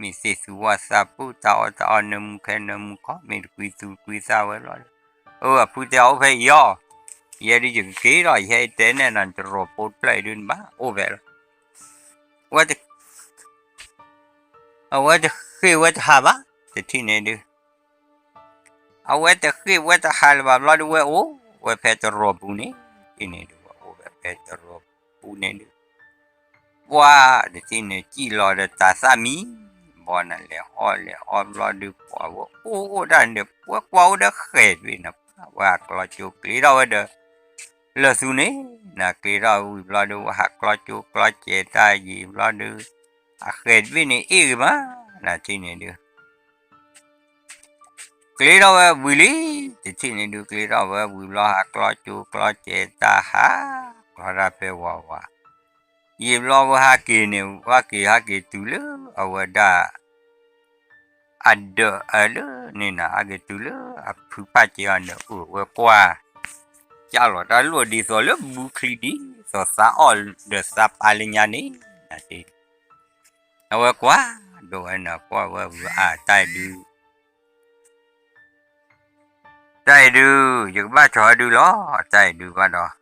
မ့ၢ်သ့ၣ်သူဝၣ်သးပူၣ် တၢ်အီၣ်တၢ်အီ နၢမူခဲနၢမူခီ မ့ၢ်တကွံသူတကွံသၣ်ဝဲဘျီဒုး, အၢ အဖုတဲအီၤအိၣ်ဖဲအံၤအီၤ, ယဲဒုးယကက့ၤဒီး ယဟဲတဲနဲၣ်နၤ တရီၤဖိတဖျၢၣ်အံၤဒုးနဘၣ်အိၣ်ဖဲလီၤ, ဝဲ အဝဲတဃ့ၢ်ဝဲတဟးဘၣ် တထံၣ်န့ၣ်ဒုး အဝဲတဃ့ၢ်ဝဲတဟးလၢၤဘၣ်ဘျီဒုး ဝဲအိၣ်ဝဲဖဲတရီၤပူၤန့ၣ်, ထံၣ်န့ၣ်ဒုး ဝဲအိၣ်ဝဲဖဲတရီၤပူၤန့ၣ်ဒုး, ပှၢ်တထံၣ်န့ၣ် စံၣ်လီၤဒီးတၤသၣ်မံၤဘီနၤ လဲၤအီၣ်လဲၤအီဘျီဒုး ပှၢ်ဝဲအိၣ်အိၣ်ဒၣ်န့ၣ် ပှဲၤကွၢ်အိၣ်ဒီးဃဲၤတဘ့ၣ်န့ၣ် ပှၢ်ဝဲဟးကျီကၠိကျ့ထီၣ်ဝဲဒီး လၢာ်သူန့ၣ် နၤကျ့ထီၣ်ဝံၤဘျီဒုး ဝဲဟးကျီကၠိကျီကဲၤတၢ်ယံာ်ဘျီဒုး, အဃဲၤတဘ့ၣ်န့ၣ် အ့ၣ်ဂ့ၤမး နၤထံၣ်န့ၣ်ဒုး ကျ့ထီၣ်ဝဲဝံၤလံ, တထံၣ်န့ၣ်ဒုး ကျ့ထီၣ်ဝဲဝံၤဘျီ ဟးကျီကၠိကျီကဲၤတၢ်ဟး, ကျီတၢ်ဖဲဝးဝး, ယံာ်ဘျီဝဲဟးက့ၤန့ၣ် ဟးက့ၤဟးက့ၤတုၤလၢအဝဲဒၣ် အဒၢးအလၢန့ၣ်နၤ ဟးက့ၤတုၤလၢအဖုဖးက့အီၤန့ၣ် အိၣ်ဝဲကွၢ်, ကၢ်လီၤတၢ်လိၣ်ဒ်သိးလၢဘုချံဒ်သိးသးအီၣ်ဒီးသးပာ်လၢညါန့ၣ်, အဝဲကွၢ်, ဒိးဝဲန့ၣ်ကွၢ်ဝဲဝံၤအါ တၢ်အံၤဒုး တၢ်အံၤဒုး ယကဘၣ်ကၠီၤဒုးလီၤ, တၢ်အံၤဒုးဘၣ်ဒီး,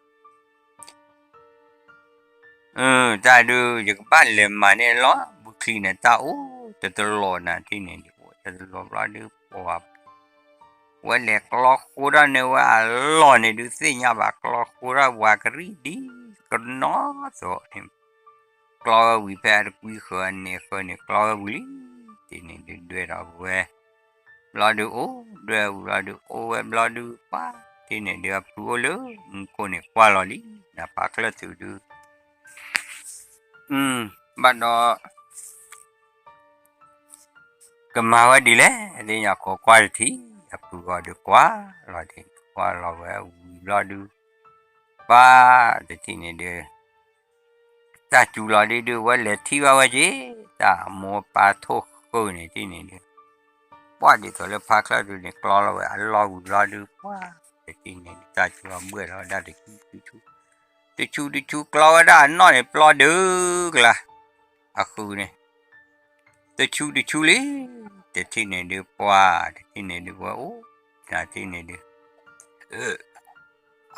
တၢ်အံၤဒုး ယကဘၣ်လဲၤမၤန့ၢ်လီၤ, ဘုချံန့ၣ် တၢ်အိၣ်တတလီၤနၤထံၣ်န့ၣ်ဒုး အိၣ်တတလီၤဘျီဒုး ပှၤ ဝဲလဲၤကျီဃိထီၣ်န့ၢ်ဝဲအလီၢ်န့ၣ်ဒုး သ့ၣ်ညါဘၣ်ကျီဃိထီၣ်ဝၤကရံၣ်ဒ်ကနီသိးန့ၣ်, ကျီဝဲဝံၤဖဲအတကွံဃၢၤအန့ၣ်ဃၢၤန့ၣ် ကျီဝဲဝံၤလံ, ထံၣ်န့ၣ်ဒုးဒွဲၣ်ထီၣ်ဝဲ ဘျီဒုးအိၣ်ဒွဲၣ်ဝံၤဘျီဒုး အိၣ်ဝဲဘျီဒုးပှၢ်, ထံၣ်န့ၣ်ဒုးအဖုအိၣ်လၢမူခိၣ်န့ၣ်ကွၢ်လီၤလံ, နဖးချၢၣ်ထုးဒုး ဘၣ်ဒီး ကမၤဝဲဒ်လဲၣ် သ့ၣ်ညါကိးကွၢ်တထံၣ်, အဖုဂီၤဒုးကွၢ်လီၤဒ် ကွၢ်လီၤဝဲဝံၤဘျီဒုး ပှၢ်တထံၣ်န့ၣ်ဒုး တၢ်စူၤလီၤဒ်ဒုး ဝဲလဲၤထံၣ်ဘၣ်ဝဲက့ၤ တၢ်အမိၢ်ပၢ်ထိၣ်ဃုာ်န့ၣ်ထံၣ်န့ၣ်ဒုး ပှၢ်ဒ်သိးလၢဖးချၢၣ်ထုးန့ၣ် ကျီလီၤဝဲအလီၢ်ဝံၤဘျီဒုး ပှၢ်တထံၣ်န့ၣ်ဒုး တၢ်စူၤအဘှဲၣ်လီၤဝဲဒၣ်တဆူတဆူ တဆူတဆူကျီဝဲဒၣ်အနီၣ်န့ၣ် ပျီဒုးကလါ အဃုာ်န့ၣ် တဆူတဆူလံ, တထံၣ်န့ၣ်ဒုးပှၢ် တထံၣ်န့ၣ်ဒုးဝဲအိၣ် တထံၣ်န့ၣ်ဒုး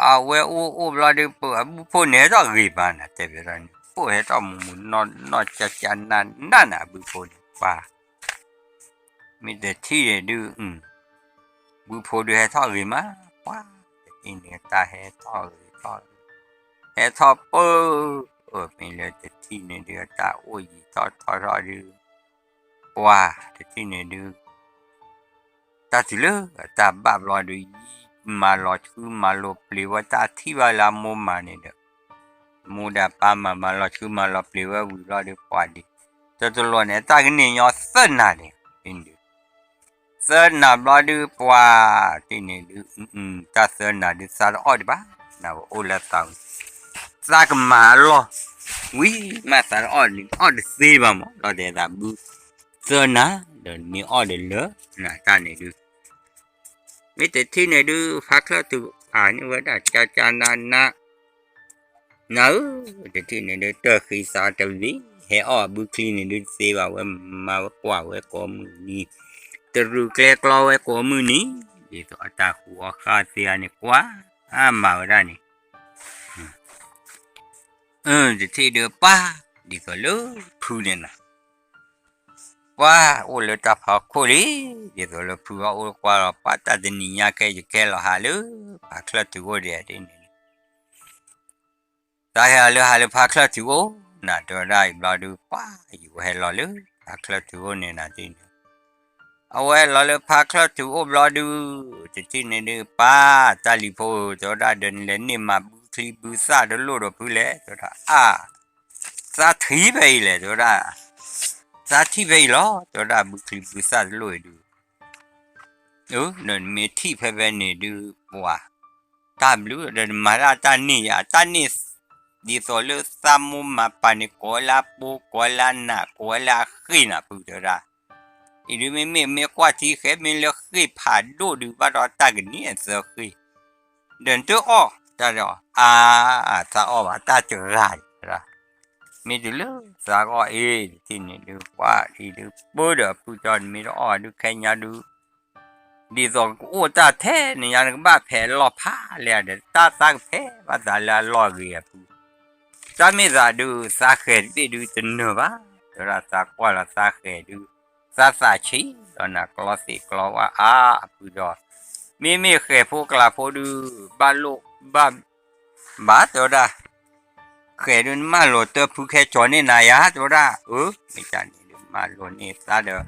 အဝဲအိၣ်အိၣ်ဘျီဒုး ပအဘုဖိန့ၣ်ဟဲထီၣ်ဂ့ၤမးနၤ တဲဘၣ်ဒီးန့ၣ် ဖိၣ်ဟဲထီၣ်မူမူနီၢ်နီၢ်ကၠၢကၠၢနးနးန့ၣ် အဘုဖိန့ၣ် ပှၢ် မ့ၢ်တထံၣ်န့ၣ်ဒုး ဘုဖိဒုးဟဲထီၣ်ဂ့ၤမး ပှၢ် တထံၣ်န့ၣ်တၢ်ဟဲထီၣ်ဂ့ၤထီၣ် ဟဲထီၣ်ပၢၢ် မ့ၢ်လၢတထံၣ်န့ၣ်ဒုး အတၢ်အိၣ်ယံာ်ထီၣ်ထီထီၣ်ဒုး ပှၢ် တထံၣ်န့ၣ်ဒုး တၢ်တုၤလၢအတၢ်ဘၣ်ဘျီဒုး ယံာ်မၤလီၤဆှုမၤလီၤပျံၤဝဲ တၢ်ထံၣ်ဘၣ်လၢအမိၢ်မၤန့ၣ်ဒီး မိၢ်ဒီးပၢ်မၤမၤလီၤဆှုမၤလီၤပျံၤဝဲဝံၤဘျီဒုး ပှၢ်ဒုး တတလီၤန့ၣ် တၢ်ကန့ၢ်ညီသၢနၤန့ၣ် ဒုး သၢနၤဘျီဒုး ပှၢ်တထံၣ်န့ၣ်ဒုး တၢ်သၢနၤဒုး သးတအီၣ်ဒံးဘၣ် နဝဲအိၣ်လၢသးဝံၤ သးကမၤအလီၢ် ဝံၤမးသးတအီၣ်န့ၣ် အီၣ်တသ့ဘၣ်မး လီၤတဲာ်သးဘု သၢနၤ ဒီးမ့ၢ်အီၣ်ဒီးလၢနၤတၢ်န့ၣ်ဒုး မ့ၢ်တထံၣ်န့ၣ်ဒုး ဖးချၢၣ်ထုးဖးန့ၢ်ဝဲဒၣ် ကၠၢကၠၢနးနး နၤဧၢ တထံၣ်န့ၣ်ဒုး တၢၢ်ဃံသးတဝံၤ ဟဲအီၣ်အဘုချံန့ၣ်ဒုးတသ့ဘၣ် ဝဲမၤဝဲကွၢ်ဝဲကိးမုၢ်နံၤ တရူးကျဲကျီဝဲကိးမုၢ်နံၤ ဒ်သိးအတၢ်ဃူအီၣ်ဃာ်သ့ဧါန့ၣ် ကွၢ်မၤဝဲဒၣ်န့ၣ် တထံၣ်ဒုးပၢ် ဒ်သိးလၢဖုန့ၣ်နၤ ပှၤအိၣ်လၢတၢ်ဖီခိၣ်လံ, ဒ်သိးလၢဖုအီၣ်အိၣ်ကွၢ်လီၤ ပှၤတၢ်တနံၤညါကဲယကဲလီၤဟးလၢ ဖးချၢၣ်ထူးအိၣ်ဒံးဒ်န့ၣ် သးဟဲလၢဟးလၢဖးချၢၣ်ထူးအိၣ် နၤတဲဝဲဒၣ်အံၤဘျီဒုး ပှၤယဝဲဟဲလီၤလၢ ဖးချၢၣ်ထူးအိၣ်န့ၣ်နၤဒ်န့ၣ် အဝဲလီၤလၢဖးချၢၣ်ထူးအိၣ်ဘျီဒုး တထံၣ်န့ၣ်ဒုး ပၢ်တၢ်လံၤဖိဧၢ တဲဝဲဒၣ် ဒီးနလဲၤန့ၢ်မၤဘုချံဘုသၣ်တလိၣ်ဒီးဖုလဲၣ် တဲဝဲဒၣ် အါ သးထံၣ်ဖဲအံၤလဲၣ် တဲဝဲဒၣ် သးထံၣ်ဖဲအံၤလီၤ တဲဝဲဒၣ် ဘုချံဘုသၣ်တလိၣ်အံၤဒုး ဒီးနမ့ၢ်ထံၣ်ဖဲဖဲန့ၣ်ဒုး ပှၤ တၢ်ဘျုးဒီးနမၤတၢ်တၢ်န့ၢ်ယၤ တၢ်န့ၢ် ဒ်သိးလၢသးမိၢ်မၤပာ်န့ၣ် ကိးဝဲလၢအပိ ကိးဝဲလၢအနး ကိးဝဲလၢအဃ့ၢ်နၤဖုတဲဝဲဒၣ် အံၤဒုးမ့မ့ၢ်မ့ၢ်ကွၢ်ထံဃဲမ့ၢ်လၢဃ့ၢ်ဖးဒိၣ်ဒုး ဘၣ်ဒီးတၢ်ကနံၣ်အသၢဃ့ၢ် ဒီးနတအီၣ်တၢ်ဒီး အါ သးအီၣ်ဘၣ်တၢ်တဂၤဒံး မ့ၢ်တုၤလၢသးဂီၢ်အ့ၣ် တထံၣ်န့ၣ်ဒုး ပှၤအံၤဒုး ပၢဒီးအဖုတဲနမ့ၢ်တအီၣ်ဘၣ်ဒုးခဲညါဒုး ဒ်သိးကအိၣ်တၢ်ထဲန့ၣ်ညါ နကဘၣ်ဖဲးအလီၢ်ဖးလဲၣ်ဒီး တၢ်သးကဖဲးဘၣ်သးလၢအလီၢ်ဂ့ၤအဖု တၢ်မ့ၢ်သးဒုး သးဃဲၤတဘ့ၣ်ဒုးတနၢၤဘၣ် တဲဝဲဒၣ်သးကွၢ်လီၤသးဃဲၤဒုး သးသးဆံးလီၤနၤ ကျီသ့ၣ်ကျီဝါအါအဖုဒီး မ့မ့ၢ်ဃဲၤဖိကျးဖိဒုး ဘၣ်လိၣ်ဘၣ် ဘၣ်တဲဝဲဒၣ် ဃဲၤဒုးနမၢလိာ်တၢ်ဖုခဲကၠီၤန့ၢ်နၤယါ တဲဝဲဒၣ် အၢ မ့ၢ်တၢ်န့ၣ်ဒုး မၢလိာ်န့ၢ်သးဒီး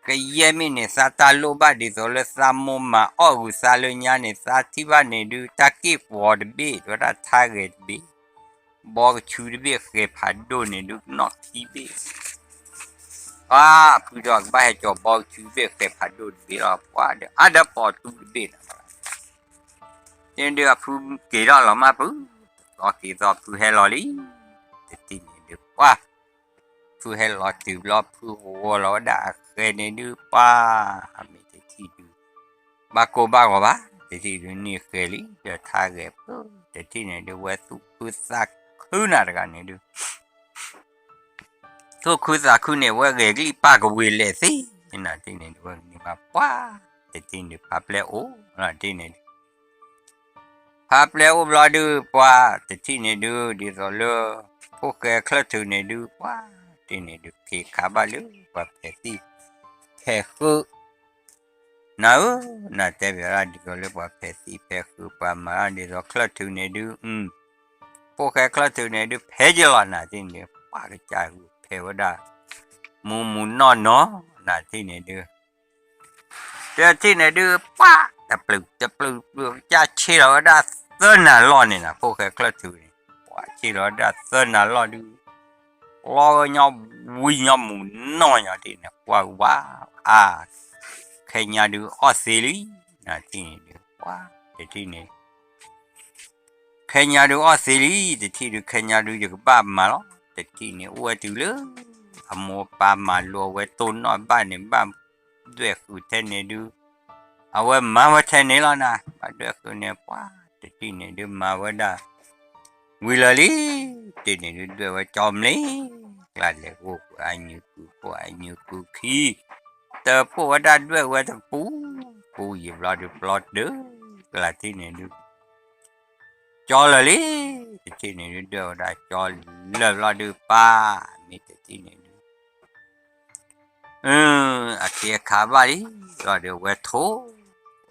ကယဲၢ်မ့ၢ်န့ၣ် သးတၢ်လိၣ်ဘၣ်ဒ်သိးလၢသးမိၢ်မၤအီၣ်ဂုာ်သးလၢညါန့ၣ် သးထံၣ်ဘၣ်န့ၣ်ဒုး တၢ်က့ၢ်ပှီၤတဘ့ၣ် တဲဝဲဒၣ်ထါဂဲၤတဘ့ၣ် ဘီကဆူတဘ့ၣ်ဃဲၤဖးဒိၣ်န့ၣ်ဒုး ကနီၣ်ခံဘ့ၣ် ပှၤဖုဒီးကဘၣ်ဟဲကၠီၤဘီကဆူတဘ့ၣ်ဃဲၤဖးဒိၣ်တဘ့ၣ်လီၤ ပှၤဒီးအါဒီးပိာ်တူတဘ့ၣ်လီၤ န့ၣ်ဒုးအဖုက့ၤထီၣ်လီၤမၢ်ဖု, တသီက့ၤသီဖုဟဲလီၤလံ. တထံၣ်န့ၣ်ဒုးပှၢ်, ဖုဟဲလီၤတုၤဘျီ ဖုဂီၤလီၤဝဲဒၣ်အဃဲၤန့ၣ်ဒုးပှၢ်, မ့ၢ်တထံၣ်ဒုး ဘၣ်ကိၢ်ဘၣ်ဂီၤဘၣ်, တထံၣ်ဒုးန့ၢ်ဃဲၤလံ ဒီးထါဂဲၤဖု, တထံၣ်န့ၣ်ဒုး ဝဲသူၣ်ခုသးခုနၤတဂၤန့ၣ်ဒုး သူၣ်ခုသးခုန့ၣ် ဝဲဂဲၤကလံၣ်ပၢ်ကဝ့ၤလဲၣ်သ့, နၤတထံၣ်န့ၣ်ဒုး ဝဲကန့ၢ်ဘၣ်ပှၢ်, တထံၣ်န့ၣ်ဖးပျဲအိၣ်လီၤတထံၣ်န့ၣ်ဒုး ဖးပျဲအိၣ်ဘျီဒုး ပှၢ်တထံၣ်န့ၣ်ဒုး ဒ်သိးလၢ ဖိၣ်ဃဲချၢၣ်ထုးန့ၣ်ဒုး ပှၢ်တထံၣ်န့ၣ်ဒုး က့ၤခးဘၣ်လၢပှၤဖဲးသံၣ်ဖဲးဃု နၤဧၢ, နၤတဲဘၣ်ဒၣ်ဒ်သိးလၢပှၤဖဲးသံၣ်ဖဲးဃု ပှၤမၤဒၣ်ဒ်သိးချၢၣ်ထုးန့ၣ်ဒုး, ဖိၣ်ဃဲချၢၣ်ထုးန့ၣ်ဒုး ဖဲးယလီၤ နၤတထံၣ်န့ၣ်ဒုး ပှၢ်ကစၢ်ဂုာ်ဖဲးဝဲဒၣ် မူမူနီၢ်နီၢ် နၤတထံၣ်န့ၣ်ဒုး တထံၣ်န့ၣ်ဒုး ပှၢ် တပျုာ်တပျုာ်ပျုာ်ကစၢ်ဆ့ၣ်လီၤဝဲဒၣ်သၢနၤလီၢ်န့ၣ်နၤ ဖိၣ်ဃဲချၢၣ်ထုးန့ၣ် ပှၢ်ဆ့ၣ်လီၤဝဲဒၣ်သၢနၤလီၢ်ဒုး လီၤဝဲညီဝံၤညီမူနီၢ်ညီတထံၣ်န့ၣ် ပှၢ်ဝါ အါ ခဲညါဒုးအီၣ်သ့လံ, နၤတထံၣ်န့ၣ်ဒုး ပှၢ် တထံၣ်န့ၣ် ခဲညါဒုးအီၣ်သ့လံ, တထံၣ်ဒုးခဲညါဒုးယကဘၣ်မၤလီၤ, တထံၣ်န့ၣ်အိၣ်ဝဲတုၤလၢ အမိၢ်ပၢ်မၤလိအဝဲတိၢ်နီၣ်ဘၣ်န့ၣ် ဘၣ်ဒွဲၣ်ဃုာ်ထဲန့ၣ်ဒုး, အဝဲမၤဝဲထဲန့ၣ်လီၤနၤ, ဘၣ်ဒွဲၣ်ဃုာ်န့ၣ် ပှၢ်တထံၣ်န့ၣ်ဒုးမၤဝဲဒၣ် ဝံၤလၢာ်လံ, တထံၣ်န့ၣ်ဒုးဒွဲၣ်ဝဲကၠီမလ့ၤ, ကျါလဲၤဂိၢ်ကွံာ်အညုးကုဖိအညုးကုခံ တပိၢ်ဝဲဒၣ်ဒွဲၣ်ဝဲတပူၤ, ပူၤယံာ်ဘျီဒုးပျီတၢ်, ကျါတထံၣ်န့ၣ်ဒုး ကၠီလၢာ်လံ, တထံၣ်န့ၣ်ဒုးဒွဲၣ်ဝဲဒၣ်ကၠီလၢာ်ဘျီဒုးပၢ်, မ့ၢ်တထံၣ်န့ၣ်ဒုး အက့အခါဘၣ်လံ, ဘျီဒုးအဝဲထိၣ်,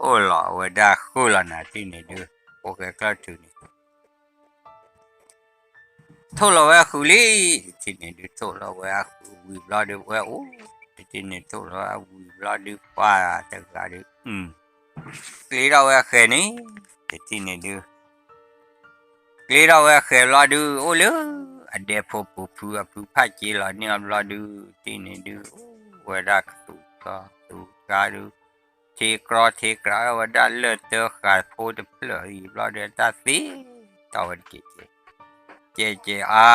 အိၣ်လီၤအဝဲဒၣ်ဃုာ်လီၤနၤတထံၣ်န့ၣ်ဒုး, ဖိၣ်ဃဲချၢၣ်ထုးန့ၣ် ထိၣ်လီၤဝဲဃုာ်လံ, တထံၣ်န့ၣ်ဒုးထိၣ်လီၤဝဲအဃုာ်ဝံၤဘျီဒုးဝဲအိၣ်, တထံၣ်န့ၣ်ထိၣ်လီၤဝဲအဝံၤဘျီဒုးပှၢ်တဂၤဒုး ကျ့ထီၣ်ဝဲအဃဲၤန့ၣ်, တထံၣ်န့ၣ်ဒုး ကျ့ထီၣ်ဝဲအဃဲၤဘျီဒုး အိၣ်လၢအဒဲဖိပူၤဖုအဖုဖးက့လီၤန့ၢ်အီၤဘျီဒုး တထံၣ်န့ၣ်ဒုး အိၣ်ဝဲဒၣ်ကသူၣ်ကသီသူၣ်ကါဒုး ထံကြီထံကြီဝဲဒၣ်လၢၢ်တၢဃာ်ဖိတဖျၢၣ်အံၤဘျီဒုး တၢ်သ့တီၢ်ဝဲတကဲးကဲး ကဲးကဲးအါ,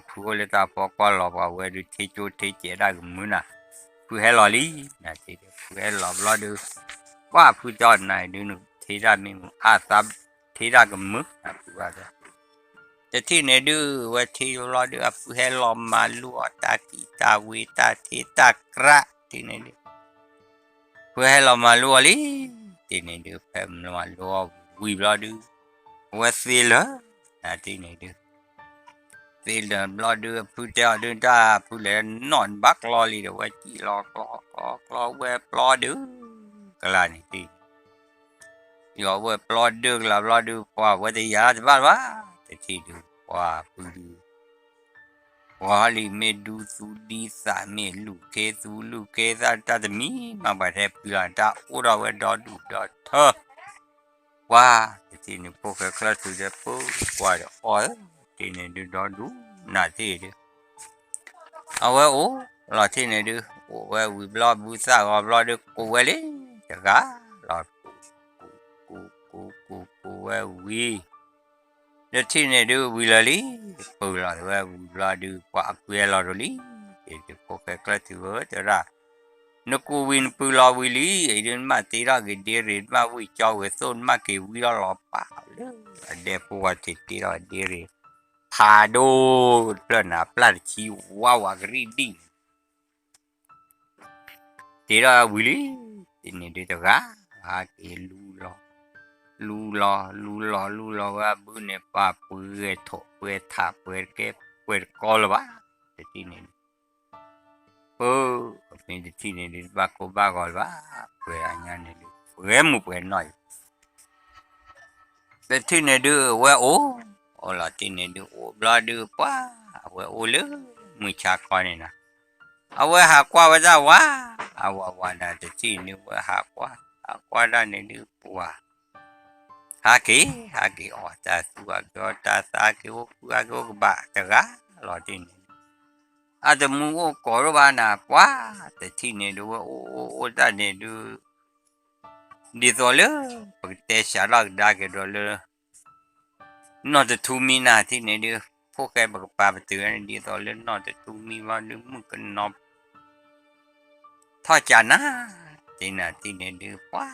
ဖုအိၣ်လၢတၢ်ဖီကွၢ်လီၤပှၤဝဲဒုး ထံကၠိထံကဲးဒၣ်ကမုာ်နၤ, ဖုဟဲလီၤလံ, နၤတထံၣ်ဒုး ဖုဟဲလီၤဘျီဒုး ပှၢ်ဖုကၠီနၤဒုး နထံၣ်ဒၣ်မ့ၢ်မုာ်အါသး ထံၣ်ဒၣ်ကမုာ်နၤဖုဘၣ်ဒီး တထံၣ်န့ၣ်ဒုး ဝဲထံၣ်ဘျီဒုး အဖုဟဲလီၤမၤလိအီၤတၢ်ကံၢ်တၢ်ဝ့တၢ်ထံတၢ်ကြၢး တထံၣ်န့ၣ်ဒုး ဖုဟဲလီၤမၤလိအီၤလံ, တထံၣ်န့ၣ်ဒုး ဖဲမၤလိအီၤဝံၤဘျီဒုး အဝဲသ့လၢာ်, နၤတထံၣ်န့ၣ်ဒုး သ့လၢၤဘျီဒုး အဖုတဲအီၤဒုး တၢ်ဖုလဲၤနီၣ်န့ၣ်ဘၣ်ကျီလံဒီး ဝဲစံၣ်လီၤကျီကျီကျီဝဲဘျီဒုး ကလါန့ၣ်တံၢ် ယီၤဝဲဘျီဒုးကလါဘျီဒုး ပှၤဝဲတယၤတဘၣ်ဘၣ် တထံၣ်ဒုး ပှၤဖုဒုး ပှၤလံမ့ၢ်ဒူသူဒံသး မ့ၢ်လူၤခ့သူလူၤခ့သး တၢ်တမံၤမး ပှၤထဲဖုလီၤ တၢ်အိၣ်ဒီးဝဲဒီဒူၣ်ဒီထၢ ပှၤတထံၣ်န့ၣ် ဖိၣ်ဃဲချၢၣ်ထူးဒီး ပၢကွၢ်ဒီးအီၣ်ဧၢ တထံၣ်န့ၣ်ဒုးဒီဒူၣ် နၤတထံၣ်ဒုး အဝဲအိၣ်လီၤတထံၣ်န့ၣ်ဒုး အိၣ်ဝဲဝံၤဘျီ ဘုသၣ်ဂီၤဘျီဒုး ကိးဝဲလံ တဂၤလီၤ ကိးကိးကိးကိးဝဲဝံၤ တထံၣ်န့ၣ်ဒုး ဝံၤလၢာ်လံ ပၢလီၤဝဲဝံၤဘျီဒုး ပှၤအပှဲၤလီၤဒိၣ်လံ တထံၣ်ဒုး ဖိၣ်ဃဲချၢၣ်ထူးဧၢ တဲဝဲဒၣ် နကိးဝံၤနပၢလီၤဝံၤလံ အံၤဒုးနဘၣ်တ့ထီၣ်က့ၤဒ့ရ့ၣ် နဘၣ်ဝံၣ်ကၠီဝဲသိၣ် နဘၣ်က့ၤဝံထီၣ်လီၤပာ်လၢ အဒဲဖိဝဲတ့ထီၣ်ဒ့ရ့ၣ် ဖးဒိၣ်တဖျၢၣ်န့ၣ် အပျၢ်တဆံဝါဝးကရံၣ်ဒံၣ်န့ၣ် တ့ထီၣ်ဝံၤလံ တထံၣ်န့ၣ်ဒုးတဂၤ ဟးက့ၤလူလီၤ လူလီၤ လူလီၤ လူလီၤဝဲအဘုန့ၣ် ပှၤပှဲၤထိၣ်ပှဲၤထးပှဲၤတကဲ ပှဲၤတကီလၢၤဘၣ် တထံၣ်န့ၣ်ဒုး ပၢ မ့ၢ်တထံၣ်န့ၣ်ဒုး တဘၣ်ကိၢ်ဘၣ်ဂီၤလၢၤဘၣ် ပှဲၤအညါန့ၣ်ဒုး ပှဲၤမုၢ်ပှဲၤနီၢ်အံၤ တထံၣ်န့ၣ်ဒုး အဝဲအိၣ် အိၣ်လီၤတထံၣ်န့ၣ်ဒုး အိၣ်ဘျီဒုး ပှၤ အဝဲအိၣ်လၢ မုၢ်ဆါခီန့ၣ်နီၤ အဝဲဟးကွၢ်ဝဲဒၣ်ဝါ အဝဲဝါဒၣ်တထံၣ်န့ၣ် အဝဲဟးကွၢ် ဟးကွၢ်ဒၣ်န့ၣ်ဒုး ပှၤ ဟးက့ၤ ဟးက့ၤအီၣ်တၢ်သူ ဟးက့ၤအီၣ်တၢ်သး ဟးက့ၤအိၣ်ဖု ဟးက့ၤအိၣ်ကဘၣ်တဂၤလီၤတထံၣ်န့ၣ် အတမူအိၣ်ကိးဒိၣ်ဘၣ်နၤ ပှၤ တထံၣ်န့ၣ်ဒုး ဝဲအိၣ်အိၣ်အိၣ်တၢ်န့ၣ်ဒုး ဒ်သိးလၢ ပကတဲစးထီၣ်ကဒါက့ၤဒီးလၢ နီၢ်တထူမံနၤတထံၣ်န့ၣ်ဒုး ဖိၣ်ဃဲပကပၤပတုာ်န့ၣ် ဒ်သိးလၢနီၢ်တထူမံဘျီဒုး မုၣ်ကနီၤ ထီၣ်ကးနၤ တထံၣ်နၤတထံၣ်န့ၣ်ဒုး ပှၤ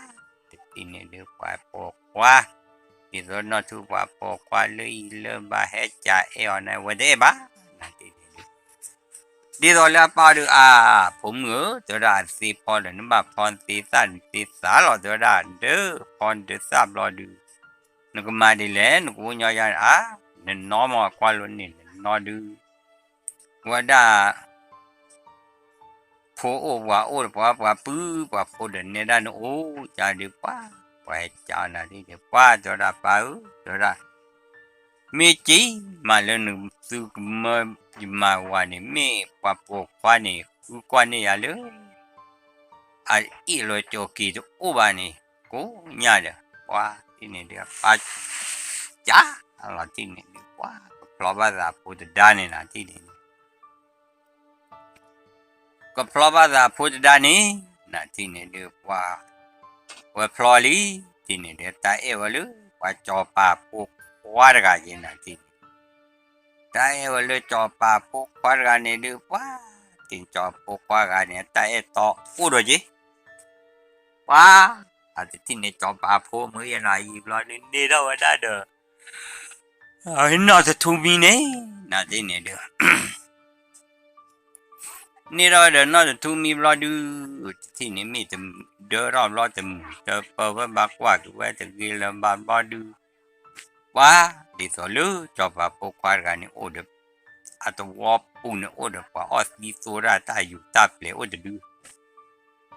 တထံၣ်န့ၣ်ဒုး ပှၤပိာ်ခွါ ဒ်သိးနီၢ်ထူပှၤပိာ်ခွါလၢအံၤလၢဘၣ်ဟဲကးအဲၣ်အီၤန့ၣ် ဝဲတအဲၣ်ဘၣ် နၤတထံၣ်န့ၣ်ဒုး ဒ်သိးလၢအပၢ်ဒုး အါ ဖိမုၣ်ဧၢ တဲဝဲဒၣ် အသ့ဖီဒီး နဘၣ်ဖီနသ့သၣ်နသ့သးလီၤ တဲဝဲဒၣ် ဒုးဖီနဒုးသၣ်ဘျီဒုး နကမၤဒ်လဲၣ် နကအိၣ်ညီယါန့ၣ် အါ နနီၢ်မး ကွၢ်လိန့ၣ် နနီၢ်ဒုး ဝဲဒၣ် ဖိအိၣ်ပှၤအိၣ်ဒီးပှၤ ပှၤပုၢ်ပှၤဖိဒီးနဲဒၣ်နအိၣ် ကဒုးပှၤ ပှၤဟဲကးနၤဒ်န့ၣ် ပှၤတဲဝဲဒၣ် ပၢ်ဧၢ တဲဝဲဒၣ် မ့ၢ်က့ၤမးလၢနသုကမၢယမၤဝၤန့ၣ် မ့ၢ်ပှၤပိာ်ခွါန့ၣ် ဃုကွၢ်န့ၢ်ယၤလၢ အအ့ၣ်လိာ်ကၠီၤက့ၤတအိၣ်ဘၣ်န့ၣ် ကိးညါဒီး ပှၤတထံၣ်န့ၣ်ဒုး ပၢ်ကးလီၤတထံၣ်န့ၣ်ဒုး ပှၤ ကဖျီဘၣ်သးဖိတဒါန့ၣ်နၤတထံၣ်န့ၣ်ဒုး ကဖျီဘၣ်သးဖိတဒါန့ၣ် နၤတထံၣ်န့ၣ်ဒုး ပှၤ ဝဲဖျီလံ တထံၣ်န့ၣ်ဒုး တၢ်အဲၣ်ဝဲလၢ ပှၤကၠီၤပၤဖိခွါတဂၤက့ၤနၤတထံၣ်န့ၣ် တၢ်အဲၣ်ဝဲလၢကၠီၤပၤဖိခွါတဂၤန့ၣ်ဒုး ပှၤ တထံၣ်န့ၣ်ကၠီၤပၤဖိခွါတဂၤန့ၣ် တၢ်အဲၣ်တီအိၣ်ဒီးက့ၤ ပှၤ အတထံၣ်န့ၣ်ကၠီၤပၤဖိမုၢ်ယဲနီၤ အယံၤဘျီဒုး န့ၢ်ထီၣ်ဝဲဒၣ်ဒီး နီၢ်တထူမံန့ၣ် နၤတထံၣ်န့ၣ်ဒုး န့ၢ်ထီၣ်ဝဲဒီးနီၢ်တထူမံဘျီဒုး တထံၣ်န့ၣ်မ့ၢ်တဒၢထီၣ်ဘျီတမုာ်တပၢၢ်ဝဲ ဘၣ်ကွၢ်က့ၤဝဲတဂ့ၤလၢၤဘၣ်ဘျီဒုး ပှၤ ဒ်သိးလၢကၠီၤပၤဖိခွါတဂၤန့ၣ်အိၣ်ဒီး အသဝီပူၤန့ၣ်အိၣ်ဒီးပှၤအီၣ်သံသိတၢ်တၢ်ယူၤတၢ်ပျဲၤအိၣ်တဒု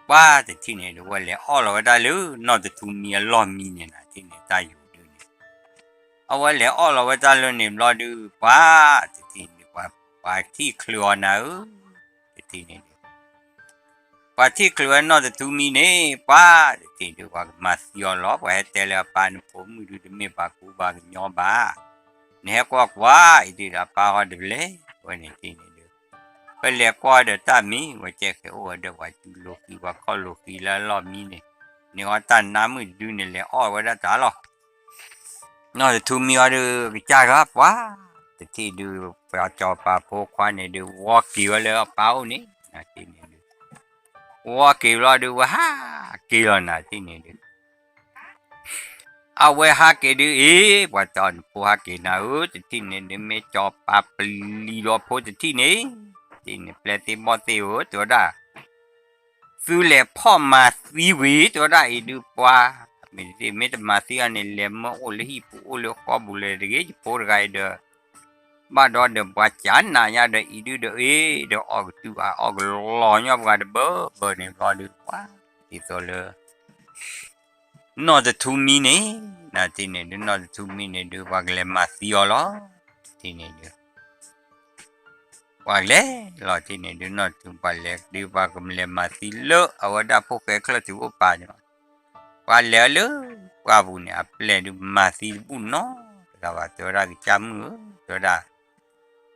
ပှၤတထံၣ်န့ၣ်ဒုး ဝဲလဲၤအီၣ်လီၤဝဲဒၣ်လၢနီၢ်တထူမံအလီၢ်မံန့ၣ်နၤတထံၣ်န့ၣ် တၢ်ယူၤဒုးန့ၣ် အဝဲလဲၤအီၣ်လီၤဝဲတၢ်လၢန့ၣ်ဘျီဒုး ပှၤ တထံၣ်န့ၣ်ဒုး ပှၤ ပှၤထံၣ်ချုးအီၤနၤဧၢ တထံၣ်န့ၣ်ဒုး ပှၤထံၣ်ချုးဝဲနီၢ်တထူမံန့ၣ် ပှၤ တထံၣ်ဒုး ပှၤကမၤသံအီၤလီၤ ပှၤဟဲတဲလၢအပၢ်နဖိမုၣ်ဒုး တမ့ၢ်ပှၤကူပှၤကညီဘၣ် နဟဲကွၢ်ကွၢ် အံၤဒုးဒီးအပၢ်ဟီတဘျဲၣ် ဝဲန့ၣ်တထံၣ်န့ၣ်ဒုး ပလဲၤကွၢ်ဒီးတၢ်မံၤ ဝဲကဲဃဲၤအိၣ်ဝဲဒီးပှၤစုလိာ်ဃံ ပှၤခီၣ်လိာ်ဃံလၢအလီၢ်မံန့ၣ် န့ၢ်အီၤတၢ်နါမုၣ်တဒုန့ၣ် လဲၤအီၣ်ဝဲဒၣ်တၢ်လီၤ နီၢ်တထူမံအီၤဒုး ကစၢ်ဂၤပှၤ တထံၣ်ဒုး ပှၤကၠီၤပၤဖိခွါန့ၣ်ဒုး ဝီက့ၤဝဲလၢအပၢ်အိၣ်န့ၣ် နၤတထံၣ်န့ၣ်ဒုး ဝီက့ၤဘျီဒုး ဝဲဟးက့ၤလီၤနၤတထံၣ်န့ၣ်ဒုး အဝဲဟးက့ၤဒုးအံၤ ပှၤတဲအီၤနဖိဟးက့ၤနၤဧၢ တထံၣ်န့ၣ်ဒုး မ့ၢ်ကၠီၤပၤပျံၤဒီးဖိတထံၣ်န့ၣ် တထံၣ်န့ၣ် ပျဲၢ်သ့ၣ်ဘီၣ်သ့ၣ်ဧၢ တဲဝဲဒၣ် သုလဲၤဖီၣ်မၤသံဝံၤ တဲဝဲဒၣ်အံၤဒုးပှၤ မ့ၢ်တမၤသံအီၤန့ၣ် လဲၤမၢအိၣ်လၢဟံၣ်ပူၤအိၣ်လၢဃီပူၤလၢၤတဂ့ၤ ယဖိတဂၤအံၤဒီး ဘၣ်ဒီးဒီးပှၤကနၣ်ညါဒီးအံၤဒုဒီးအ့ၣ်ဒီးအီၣ်ကတုၤအအီၣ်ကလီၤညီပှၤတဘၢဘၢန့ၣ်ဘျီဒုး ပှၤဒ်သိးလၢ နီၢ်တထူမံန့ၣ် နတထံၣ်န့ၣ်ဒုး နီၢ်တထူမံန့ၣ်ဒုး ပှၤကလဲၤမၤသံအီၤလီၤ. တထံၣ်န့ၣ်ဒုး ပှၤလဲၤလီၤတထံၣ်န့ၣ်ဒုး နီၢ်တထူပှၤလဲၤဒုး ပှၤကလဲၤမၤသံလၢအဝဲဒၣ်ဖိၣ်ဃဲချၢၣ်ထူးအိၣ်ပာ်န့ၣ်လီၤ. ပှၤလဲၤလၢပှၢ်ပူၤန့ၣ် အပျဲၢ်ဒုးမၤသံတဘူၣ်နီတဂၤဘၣ် တဲဝဲဒၣ်ကစၢ်မုၣ်ဧၢ တဲဝဲဒၣ်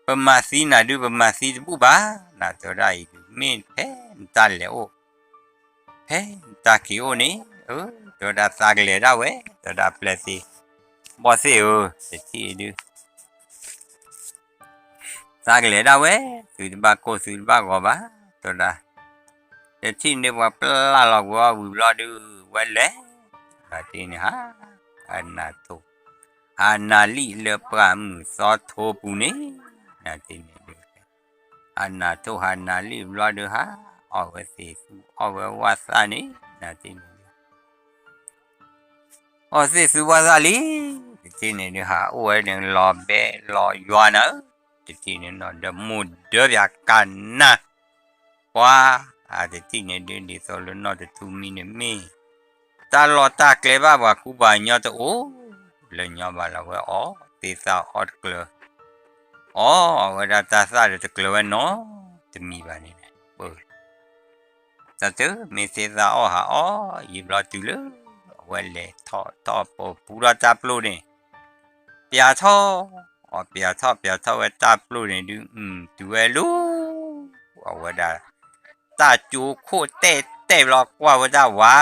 ပမၤသံနၤဒုး ပမၤသံတဘူၣ်ဘၣ် နတဲဝဲဒၣ်အံၤဒုး မ့ၢ်ဖဲနတၢ်လဲၤအိၣ် ဖဲနတၢ်က့ၤအိၣ်န့ၣ် တဲဝဲဒၣ်သးကလဲၤဒၣ်ဝဲ တဲဝဲဒၣ်ပျဲၢ်သ့ၣ် ဘီၣ်သ့ၣ်ဧၢ တထံၣ်ဒုး သးကလဲၤဒၣ်ဝဲ သုတဘၣ်ကိၢ်သုတဘၣ်ဂီၤဘၣ် တဲဝဲဒၣ် တထံၣ်န့ၣ်ပှၤပျၢ်လီၤကွံာ်အီၤဝံၤဘျီဒုး ဝဲလဲၤ နတထံၣ်န့ၣ်ဟး အနၢ်ထိၣ် ဟးနၢ်လံၣ်လၢပှၢ်မုၢ်သီထိပူၤန့ၣ် နတထံၣ်န့ၣ်ဒုး ဟးနၢ်ထိၣ်ဟးနၢ်လံၣ်ဘျီဒုးဟး အီၣ်ဝဲသ့ၣ်သူ အီၣ်ဝဲဝၣ်သၣ်န့ၣ် နတထံၣ်န့ၣ်ဒုး အီၣ်သ့ၣ်သူဝၣ်သၣ်လံ တထံၣ်န့ၣ်ဒုး ဟးအိၣ်ဝဲန့ၣ်လီၤဘဲလီၤယွၤနၤဧၢ တထံၣ်န့ၣ်နီၢ်ဒီးမိၢ်ဒၢပၠးကနၣ် ပှၤ အတထံၣ်န့ၣ်ဒုး ဒ်သိးလၢနီၢ်တထူမံန့ၣ်မ့ၢ် တၢ်လီၢ်တၢ်ကျဲဘၣ်ပှၤကူပှၤကညီတအိၣ်လၢၤညီဘၣ်လီၤ ဝဲအီၣ်သ့ၣ်သၣ်အီၣ်တကျၢၤ အီၣ်ဝဲဒၣ်တၢ်သၣ်ဒီးတကျၢၤဝဲနီတမံၤဘၣ်န့ၣ် ပၢ တၢ်တမ့ၢ်သ့ၣ်သၣ်အီၣ်ဟးအီၣ်ယံာ်ဘျီတုၤလၢ အဝဲလဲၤထီၣ်ထီၣ်ပိာ်ပူထီၣ်တၢ်ပျိၢ်န့ၣ် ပၠးထီၣ် အီၣ်ပၠးထီၣ်ပၠးထီၣ်ဝဲတၢ်ပျိၢ်န့ၣ်ဒုး အုၣ်တုၤဝဲလူၤ အဝဲဒၣ် တၢ်ကၠိခိၣ်တဲာ်တဲာ်ဘျီကွၢ်ဝဲဒၣ်ဝၤ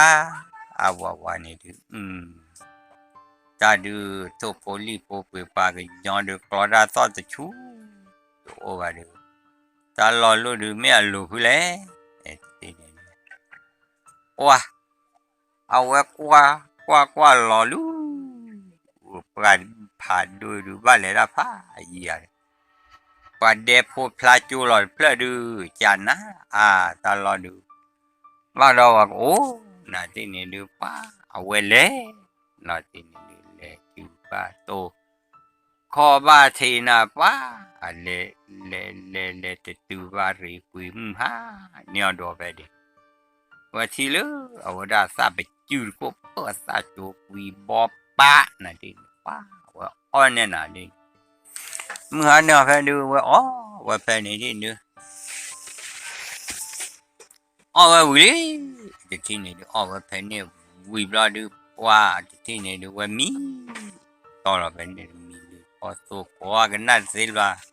အဝၤဝၤန့ၣ်ဒုး အုၣ် တၢ်ဒုး ထိၣ်ဖိလံၣ်ဖိပှ့ၤပှၤကညီဒုး ကျီတၢ်သီၣ်တဆူ တအိၣ်ဘၣ်ဒုး တၢ်လီၢ်လိၣ်ဒုး မ့ၢ်အလိၤဖုလဲၣ် တထံၣ်န့ၣ်ဒုး ကွၢ် အဝဲကွၢ် ကွၢ်ကွၢ်လီၤလူၤ ပှၤဖးဒိၣ်ဒုး ဘၣ်လဲၤတၢ်ဖးယံၤဧါ ပှၤဒဲဖိဖျါကၠိလီၤတဖျၢၣ်ဒုး ကနၣ် အါ တၢ်လီၢ်ဒုး ဘၣ်ဒီးဝဲကအိၣ် နတထံၣ်န့ၣ်ဒုး ပှၤ အဝဲလဲၤ နတထံၣ်န့ၣ်ဒုး လဲၤတုၤဘၣ်တိၢ် ခီၣ်ဘၣ်ထံးနၤပှၤ အလဲၤ လဲၤလဲၤလဲၤတတုၤဘၣ်ရံးကွံာ်မုၢ်ဟါ န့ၢ်အီၤဒီးဖဲဒၣ် ဝဲထံၣ်လၢ အဝဲဒၣ်သၣ်ပစုၢ်တခိၣ် ပၢၢ်သၣ်ကၠိကွံာ်ဘီပၢ် နတထံၣ်န့ၣ် ပှၤ အဝဲအီၣ်န့ၢ်နၤဒ် မုၢ်ဟါန့ၢ်အီၤဖဲဒၣ် ဝဲအီၣ်ဝဲဖဲန့ၣ်ဒ် အီၣ်ဝဲဝံၤလံ တထံၣ်န့ၣ်ဒုး အီၣ်ဝဲဖဲန့ၣ်ဝံၤဘျီဒုး ပှၤတထံၣ်န့ၣ်ဒုး ဝဲမံ တီၢ်လီၤဖဲန့ၣ်တမံၤဒုး ဘီၣ်သိၣ်ကွၢ်ကနၣ်တသ့လၢၤဘၣ်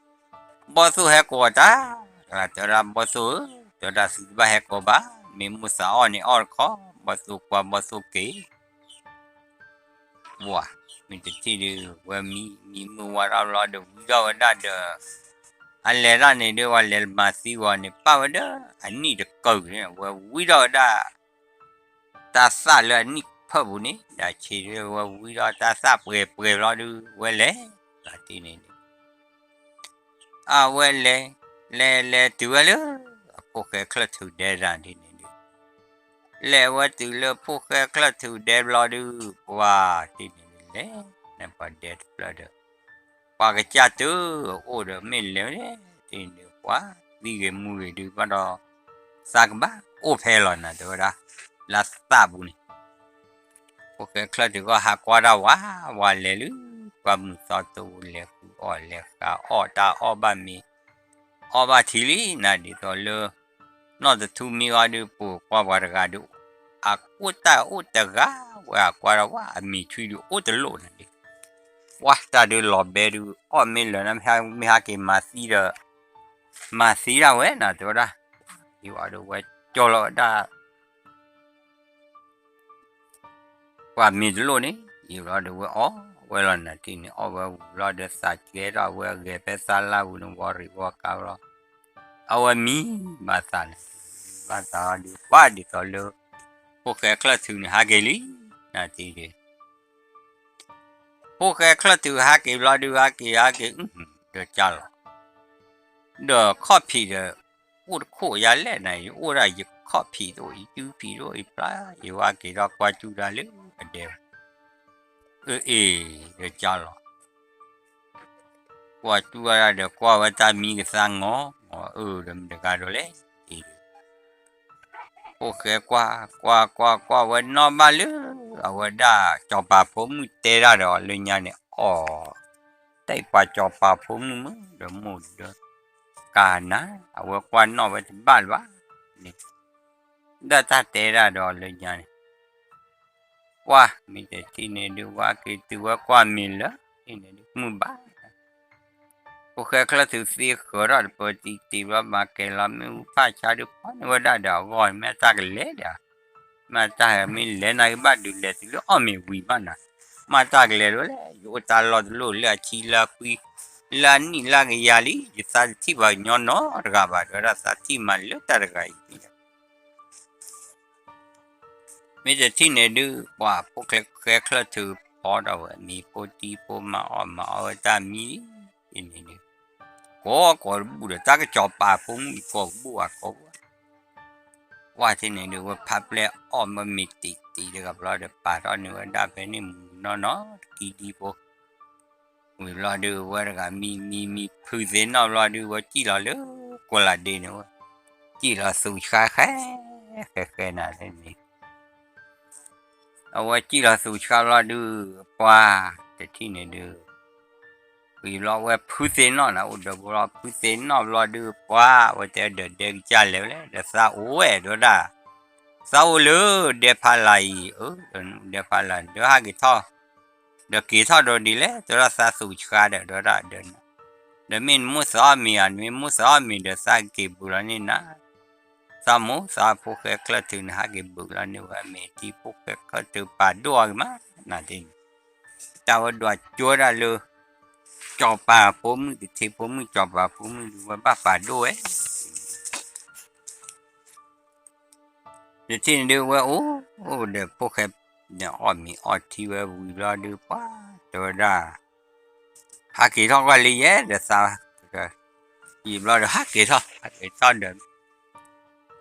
ဘီၣ်သိၣ်ဟဲကိးတၢ် တဲဝဲဒၣ်ဘီၣ်သိၣ်ဧၢ တဲဝဲဒၣ်သုတဘၣ်ဟဲကိးဘၣ် မ့ၢ်မိၢ်သးအီၣ်န့ၣ်အီၣ်တခီ ဘီၣ်သိၣ်ကွၢ်ဘီၣ်သိၣ်က့ၤ ပှၤ မ့ၢ်တထံၣ်ဒုး ဝဲမံ မံမုၢ်ဝါထီၣ်ဘျီဒီး ဝံထီၣ်ဝဲဒၣ်ဒီး အလဲၤတၢ်န့ၣ်ဒုး ပှၤလဲၤမၤသံဝဲန့ၣ် ပၣ်ဝဲဒၣ် အနံၣ်တကၢၢ်န့ၣ် ဝဲဝံထီၣ်ဝဲဒၣ် တၢ်သၣ်လၢအနံၣ်ဖၢၣ်ပူၤန့ၣ် ဒီးဆံးဒုး ဝဲဝံထီၣ်တၢ်သၣ်ပှဲၤပှဲၤဘျီဒုး ဝဲလဲၤ လီၤတံၢ်န့ၣ်ဒုး အဝဲလဲၤ လဲၤလဲၤတုၤဝဲလၢ အဖိၣ်ဃဲချၢၣ်ထူးဒဲတဂၤဒ်န့ၣ်ဒုး လဲၤဝဲတုၤလၢဖိၣ်ဃဲချၢၣ်ထူးဒဲဘျီဒုး ပှၤတံၢ်န့ၣ်ဒုးလဲၤ န့ၣ်ပှၤဒဲတဖျၢၣ်ဒီး ပှၤကစၢ်တအိၣ်ဒီးမ့ၢ်လဲၤဝဲန့ၣ် တံၢ်န့ၣ်ပှၤသံဂ့ၤမူဂ့ၤဒုး ဘၣ်ဒီး သးကဘၣ်အိၣ်ဖဲလီၤနၤ တဲဝဲဒၣ် လၢသၣ်ပူၤန့ၣ် ဖိၣ်ဃဲချၢၣ်ထူးကီၢ်ဟးကွၢ်တၢ်ဝး ဝးလဲၤလၢ ပှၢ်မုၢ်သီတိၢ်ပူၤ လဲၤဃုအီၣ်လဲၤဃုအီၣ်တၢ်အီၣ်ဘၣ်မ့ၤ အီၣ်ဘၣ်ထံလံ နၤဒ်သိးလၢ နီၢ်တထူမံအီၤဒုး ပှၤကွၢ်ပှၤတဂၤဒုး အကိၣ်တၢ်အိၣ်တဂၤ ဝဲအကွၢ်တၢ်ဝး အမံၤထွံဒုးအိၣ်တလိၣ်နၤဒုး ပှၤတၢ်ဒုးလီၤဘဲဒုး အီၣ်မ့ၢ်လၢာ်နၤ မ့ၢ်ဟဲက့ၤမၤသံဒီး မၤသံဒၣ်ဝဲနၤ တဲဝဲဒၣ် ယဝဲဒုးဝဲကၠီလီၤဝဲဒၣ် ပှၤမ့ၤတလိၣ်န့ၣ် ယံာ်ဘျီဒုးဝဲအီၣ်ဝဲလီၤနၤတံၢ်န့ၣ် အီၣ်ဝဲဝံၤဘျီဒီးသးကဲထီၣ်ဝဲဂဲၤဖဲသၣ်လၢ်ပူၤန့ၣ် ဝီၤရံးဝီၤကါလီၤ အဝဲမံဘၣ်သးန့ၣ် ဘၣ်သးအီၤဒုး ပှၤဒ်သိးလၢ ဖိၣ်ဃဲချၢၣ်ထူးန့ၣ် ဟးက့ၤလံ နၤတံၢ်န့ၣ် ဖိၣ်ဃဲချၢၣ်ထူးဟးက့ၤဘျီဒုး ဟးက့ၤဟးက့ၤ ဒီးကၢ်လီၤ ဒီးခီၣ်ဖံးဒီး အိၣ်တခိၣ်ယၤလဲၣ်နၤ ယအိၣ်ဒၣ်ယခီၣ်ဖံးတအိၣ် ယစုဖံးတအိၣ် ယဖျါ ယဝဲက့ၤထီၣ်ကွၢ်စူၣ်တၢ်လၢအဒဲ အ့ၣ် ဒီးကၢ်လီၤ ကွၢ်တူၢ်ဝဲဒၣ်ဒီးကွၢ်ဝဲတၢ်မံကသါ ငီၤအၢဒီးမတၤတဂၤဒီးလဲၣ်, ဖိၣ်ဃဲကွၢ် ကွၢ်ကွၢ်ကွၢ်ဝဲနီၣ်ဘၣ်လၢ အဝဲဒၣ်စီၤပၤဖိမုၣ်တဲတၢ်ဒီးအီၤလၢညါန့ၣ် အီၣ် တၢ်အံၤပှၤစီၤပၤဖိမုၣ်မုၣ်ဒီးမိၢ်ဒီး ကနၤ အဝဲကွၢ်နီၣ်ဝဲတဘၣ်လၢၤဘၣ်န့ၣ် ဒၣ်တၢ်တဲဒၣ်ဒီးအီၤလၢညါန့ၣ် ကွၢ် မ့ၢ်တထံၣ်န့ၣ်ဒုး ဝဲက့ၤတုၤဝဲကွၢ်မ့ၤလၢ ထံၣ်န့ၣ်ဒုး မုၢ်ဘၣ် ဖိၣ်ဃဲချၢၣ်ထုးသ့ဃၢၤထီၣ်တပၢၤတံၢ်တံၢ်ဘျီ မၤကဲၤလီၤမ့ၣ်အူဖၣ်ဆါဒုး ဖီန့ၢ်ဝဲဒၣ်ဒီးအဂီၢ် မ့ၢ်တၢ်ကလဲၤဒီး မ့ၢ်တၢ်မ့ၢ်လဲၤနၤကဘၣ်ဒုးလဲၤတုၤလၢအီၣ်မ့ၤဝံၤမးနၤ, မ့ၢ်တၢ်ကလဲၤဒိၣ်လဲၣ် ယအိၣ်တၢ်လီၢ်တလီၢ်လၢအဆံလၢအခွံ လၢအနံၣ်လၢကယၤလံ ယသးတထံၣ်ဘၣ်ကညီနီတဂၤဘၣ် ဒီးဒၣ်သးထံၣ်မးလၢတၢ်တဂၤအံၤ မ့ၢ်တထံၣ်န့ၣ်ဒုး ပှၤဖိၣ်ဃဲချၢၣ်ထုးဖီထီၣ်ဝဲ မ့ၤဖိတံၢ်ဖိမၤအီၣ်မၤအီဝဲတၢ်မံ န့ၣ်ဒုး ကိးကိးတဘူၣ်ဒီး တၢ်ကစီၤပၤဖိမုၣ်အံၤ ကိးကဘူၣ်အကိးဘူၣ် ကွၢ်ထံၣ်န့ၣ်ဒုး ဝဲဖးပျဲၢ်အီၣ်မ့ၤတံၢ်တံၢ်တဂၤဘျီဒီး ပာ်ထီၣ်န့ၢ်ဝဲဒၣ်ဖဲန့ၣ်မုၢ်နီၢ်နီၢ်တကံဒံဖိ ဝံၤဘျီဒုး ဝဲတဂၤမံမံမံဖုသ့ၣ်နီၣ်ဘျီဒုး ဝဲစံၣ်လီၤလၢကိးလးဒ့န့ၣ်ဝဲ စံၣ်လီၤသူၣ်ဆှါဃဲ ဃဲဃဲနၤန့ၣ် အဝဲစံၣ်လီၤသူၣ်ဆှါဘျီဒုး ပှၤတထံၣ်န့ၣ်ဒုး ဝံၤဘျီဝဲဖုသ့ၣ်နီၣ်နၤ အိၣ်ဒီးဘျီ ဖုသ့ၣ်နီၣ်ဘျီဒုး ပှၤဝဲတဲဒီးဒဲကစၢ်လဲၤဝဲလဲၣ် ဒီးသးအိၣ်ဝဲဒိၣ်ဒၣ် သးအိၣ်လၢဒဲဖးလၢ်အံၤ အၢ ဒဲဖးလၢ် ဒီးဟးက့ၤထီၣ် ဒီးက့ၤထီၣ်ဒီးဒ်လဲၣ် တဲဒၣ်သးသူၣ်ဆှါဒီး တဲဒၣ်ဒီး ဒီးမ့ၢ်နမိၣ်သးအီၣ်မ့ၤဧါ နမ့ၢ်မိၣ်သးအီၣ်မ့ၤဒီးသးကက့ၤဘုးလီၤန့ၢ်နၤ သးမိၣ်သးဖိၣ်ဃဲချၢၣ်ထုးန့ၣ် ဟးက့ၤဘုးလီၤန့ၢ်ဝဲမ့ၤ ထံဖိၣ်ဃဲချၢၣ်ထုးပာ်ဒိၣ်အီၤက့ၤမး နၤတ့ၢ်န့ၣ် တၢ်ဝဲဒွးကၠိဝဲဒၣ်လၢ စီၤပၤဖိမုၣ် တထံဖိမုၣ် စီၤပၤဖိမုၣ်ဒုး ဝဲဘၣ်ပာ်ဒိၣ်ဝဲ တထံၣ်န့ၣ်ဒုး ဝဲအိၣ်ဒီးဖိၣ်ဃဲ အီၣ်မ့ၤအီထံဝဲဝံၤဘျီဒုး ပှၤတဲဝဲဒၣ် ဟးက့ၤထီၣ်ကွၢ်လံယဲဒီးသး ယံာ်ဘျီဒီး ဟးက့ၤထီၣ် ဟးက့ၤထီၣ်ဒီး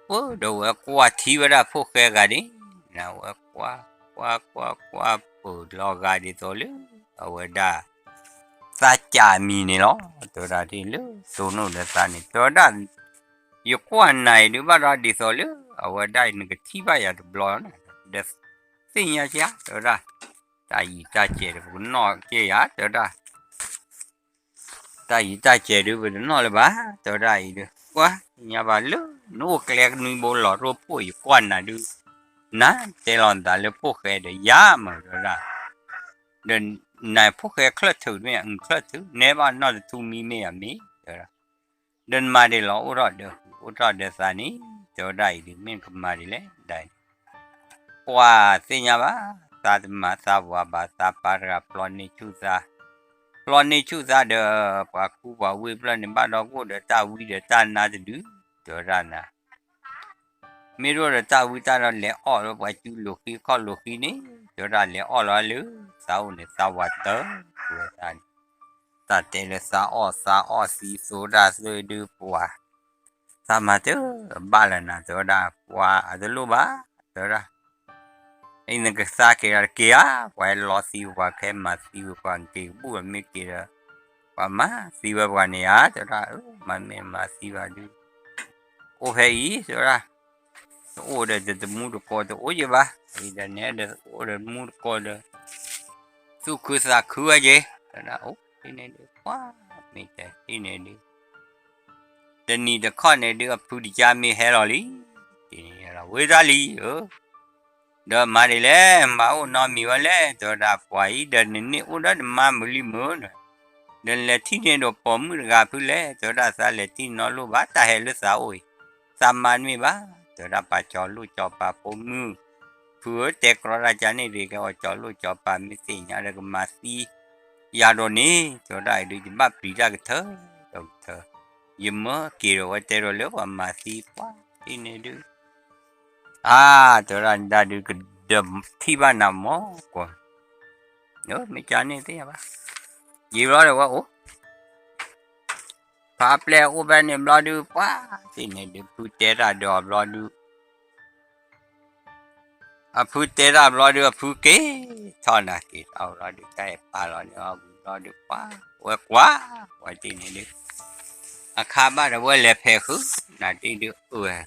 အိၣ်ဒီးဝဲကွၢ်ထံဝဲဒၣ်ဖိၣ်ဃဲဂၤဒ် နဝဲကွၢ် ကွၢ်ကွၢ်ကွၢ်ပၢၢ်လီၤဂာ်ဒ်သိးလၢ အဝဲဒၣ် သးစၢ်မံၤန့ၣ်လီၤ တဲဝဲဒၣ်ဒ်လၢ တိၢ်နီၣ်ဒီးသးန့ၣ် တဲဝဲဒၣ် ယကွၢ်နၤအံၤဒုးဘၣ်ဒီးဒ်သိးလၢ အဝဲဒၣ်အံၤနကထံၣ်ဘၣ်ယၤတဘျီန့ၣ် ဒီး သ့ၣ်ညါက့ၤ တဲဝဲဒၣ် တၢ်ယံာ်တၢ်စဲးဒီးပကနီၣ်က့ၤယၤ တဲဝဲဒၣ် တၢ်ယံာ်တၢ်စဲးဒုးပတနီၣ်လၢၤဘၣ် တဲဝဲဒၣ်အံၤဒုး ကွၢ် သ့ၣ်ညါဘၣ်လၢ နအိၣ်ကျဲကနွံဘိလီၤရိဖှိၣ် ယကွၢ်နၤဒုး နတဲလီၤနသးလၢဖိၣ်ဃဲဒီးယၤမး တဲဝဲဒၣ် ဒီးနဖိၣ်ဃဲချၢၣ်ထုးမ့ၢ် အချၢၣ်ထုး နဲဘၣ်နီၢ်တထူမံမ့ၢ်အမ့ၢ် တဲဝဲဒၣ် ဒီးနမၤဒ်လဲၣ် အိၣ်ထီၣ်ဒီး အိၣ်ထီၣ်ဒီးသးန့ၣ် တဲဝဲဒၣ်အံၤဒုး မ့ၢ်နကမၤဒ်လဲၣ်ဒ် ကွၢ်သ့ၣ်ညါဘၣ် သးတမၤသးဝၤဘၣ် သးပၢ်တဂၤပျီန့ၢ်ဆူၣ်သး, ပျီန့ၢ်ဆူၣ်သးဒီး ပှၤကူပှၤဝ့ၢ်ဖျၢၣ်န့ၣ် ဘၣ်ဒီးကအိၣ်ဒီးတၢ်ဝံဒီးတၢ်နါတဒု, တဲဝဲဒၣ်နၤ, မ့ၢ်တအိၣ်ဒီးတၢ်ဝံတၢ်နါဒီး လဲၤအီၣ်လၢပှၤစုလိၤဃံခီၣ်လိၤဃံန့ၣ်, တဲဝဲဒၣ်လဲၤအီၣ်လီၤလၢ သးအိၣ်န့ၣ် သးဝၤတၢ်ဝဲသးန့ၣ် တၢ်တဲလၢသးအီၣ်သးအီၣ်သံသိတၢ်သၢဒုပှၤ, သးမၤတဘၣ်လၢၤနၤ တဲဝဲဒၣ် ပှၤအတလိၣ်ဘၣ် တဲဝဲဒၣ်, အံၤနကသါက့ၤဒီးတက့ၤဧါ, ပှၤဟဲလီသံပှၤ ကဟဲမၤသံဝဲပှၤ က့ၤကဘူၣ်မ့ၢ်က့ၤဒီး ပှၤမၤသံဝဲပှၤန့ၣ်ဧါ တဲဝဲဒၣ်, မၤမ့ၢ်မၤသံဘၣ်ဒုး အိၣ်ဖဲအံၤ တဲဝဲဒၣ်, တအိၣ်ဒီးတမူတကိးတအိၣ်ယဘၣ်, အံၤဒီးနဲဒီးအိၣ်ဒီးတမူတကိးဒီး သူၣ်ခုသးခုဝဲက့ၤ, တဲဝဲဒၣ်, အိၣ်န့ၣ်ဒုး ပှၤမ့ၢ်တဲန့ၣ်ဒုး တနံၤတခီန့ၣ်ဒုး အဖုတကါမ့ၢ်ဟဲလီၤလံ, တနံၤဝဲတၢ်လံဧၢ, ဒီးမၤဒ်လဲၣ် မၤအိၣ်နီတမံၤဝဲလဲၣ်, တဲဝဲဒၣ်ပှၤအံၤဒီးနန့ၢ်အိၣ်ဒီးနမါမုာ်လံမုာ်, ဒီးနလဲၤထံၣ်န့ၢ်ဒီးပိာ်မုၣ်တဂၤဖုလဲၣ်, တဲဝဲဒၣ်သးလဲၤထံၣ်နီတလိၣ်ဘၣ် တၢ်ဟဲလၢသးအိၣ်အံၤ, သးမၤတမ့ၢ်ဘၣ်, တဲဝဲဒၣ်ပှၤကၠီၤလိၣ်ကၠီၤပၤဖိမုၣ်, ဖုဧၢ တဲကြီဒၣ်ကန့ၣ်တဂ့ၤ ကဲအီၤကၠီၤလိၣ်ကၠီၤပၤမ့ၢ်သ့ၣ်ညါဒီးကမၤသံ ယၤဒိးန့ၣ် တဲဝဲဒၣ်အံၤဒုး ယဘၣ်ပျံၤတၢ်ကထၢဒီးကထၢ, ယမၢက့ၤဒီးဝဲတဲဒီးလၢပှၤမၤသံပှၤတန့ၣ်ဒုး, အါ တဲဝဲဒၣ်ဒုး ကဒၢးထံၣ်ဘၣ်နၤမီၢ်ကွီၢ်, မ့ၢ်ကန့ၣ်သ့ၣ်ညါဘၣ်, ယံာ်ဘျီဒီးဝဲအိၣ် ဖါပျဲၢ်အိၣ်ဖဲန့ၣ်ဘျီဒုး ပှၤတန့ၣ်ဒုး ဖုတဲတၢ်ဒီးအီၤဘျီဒုး အဖုတဲတၢ်ဘျီဒုး အဖုက့ၤထီၣ်နၤ က့ၤထီၣ်ဘျီဒုး တၢ်အဲၣ်ပာ်လီၤန့ၢ်အီၤဝံၤ ဘျီဒုးပှၤ ဝဲကွၢ် ဝဲတထံၣ်န့ၣ်ဒုး အခါဘၣ်ဒီးဝဲလဲၤဖဲးဃု နၤတထံၣ်ဒုး အၢ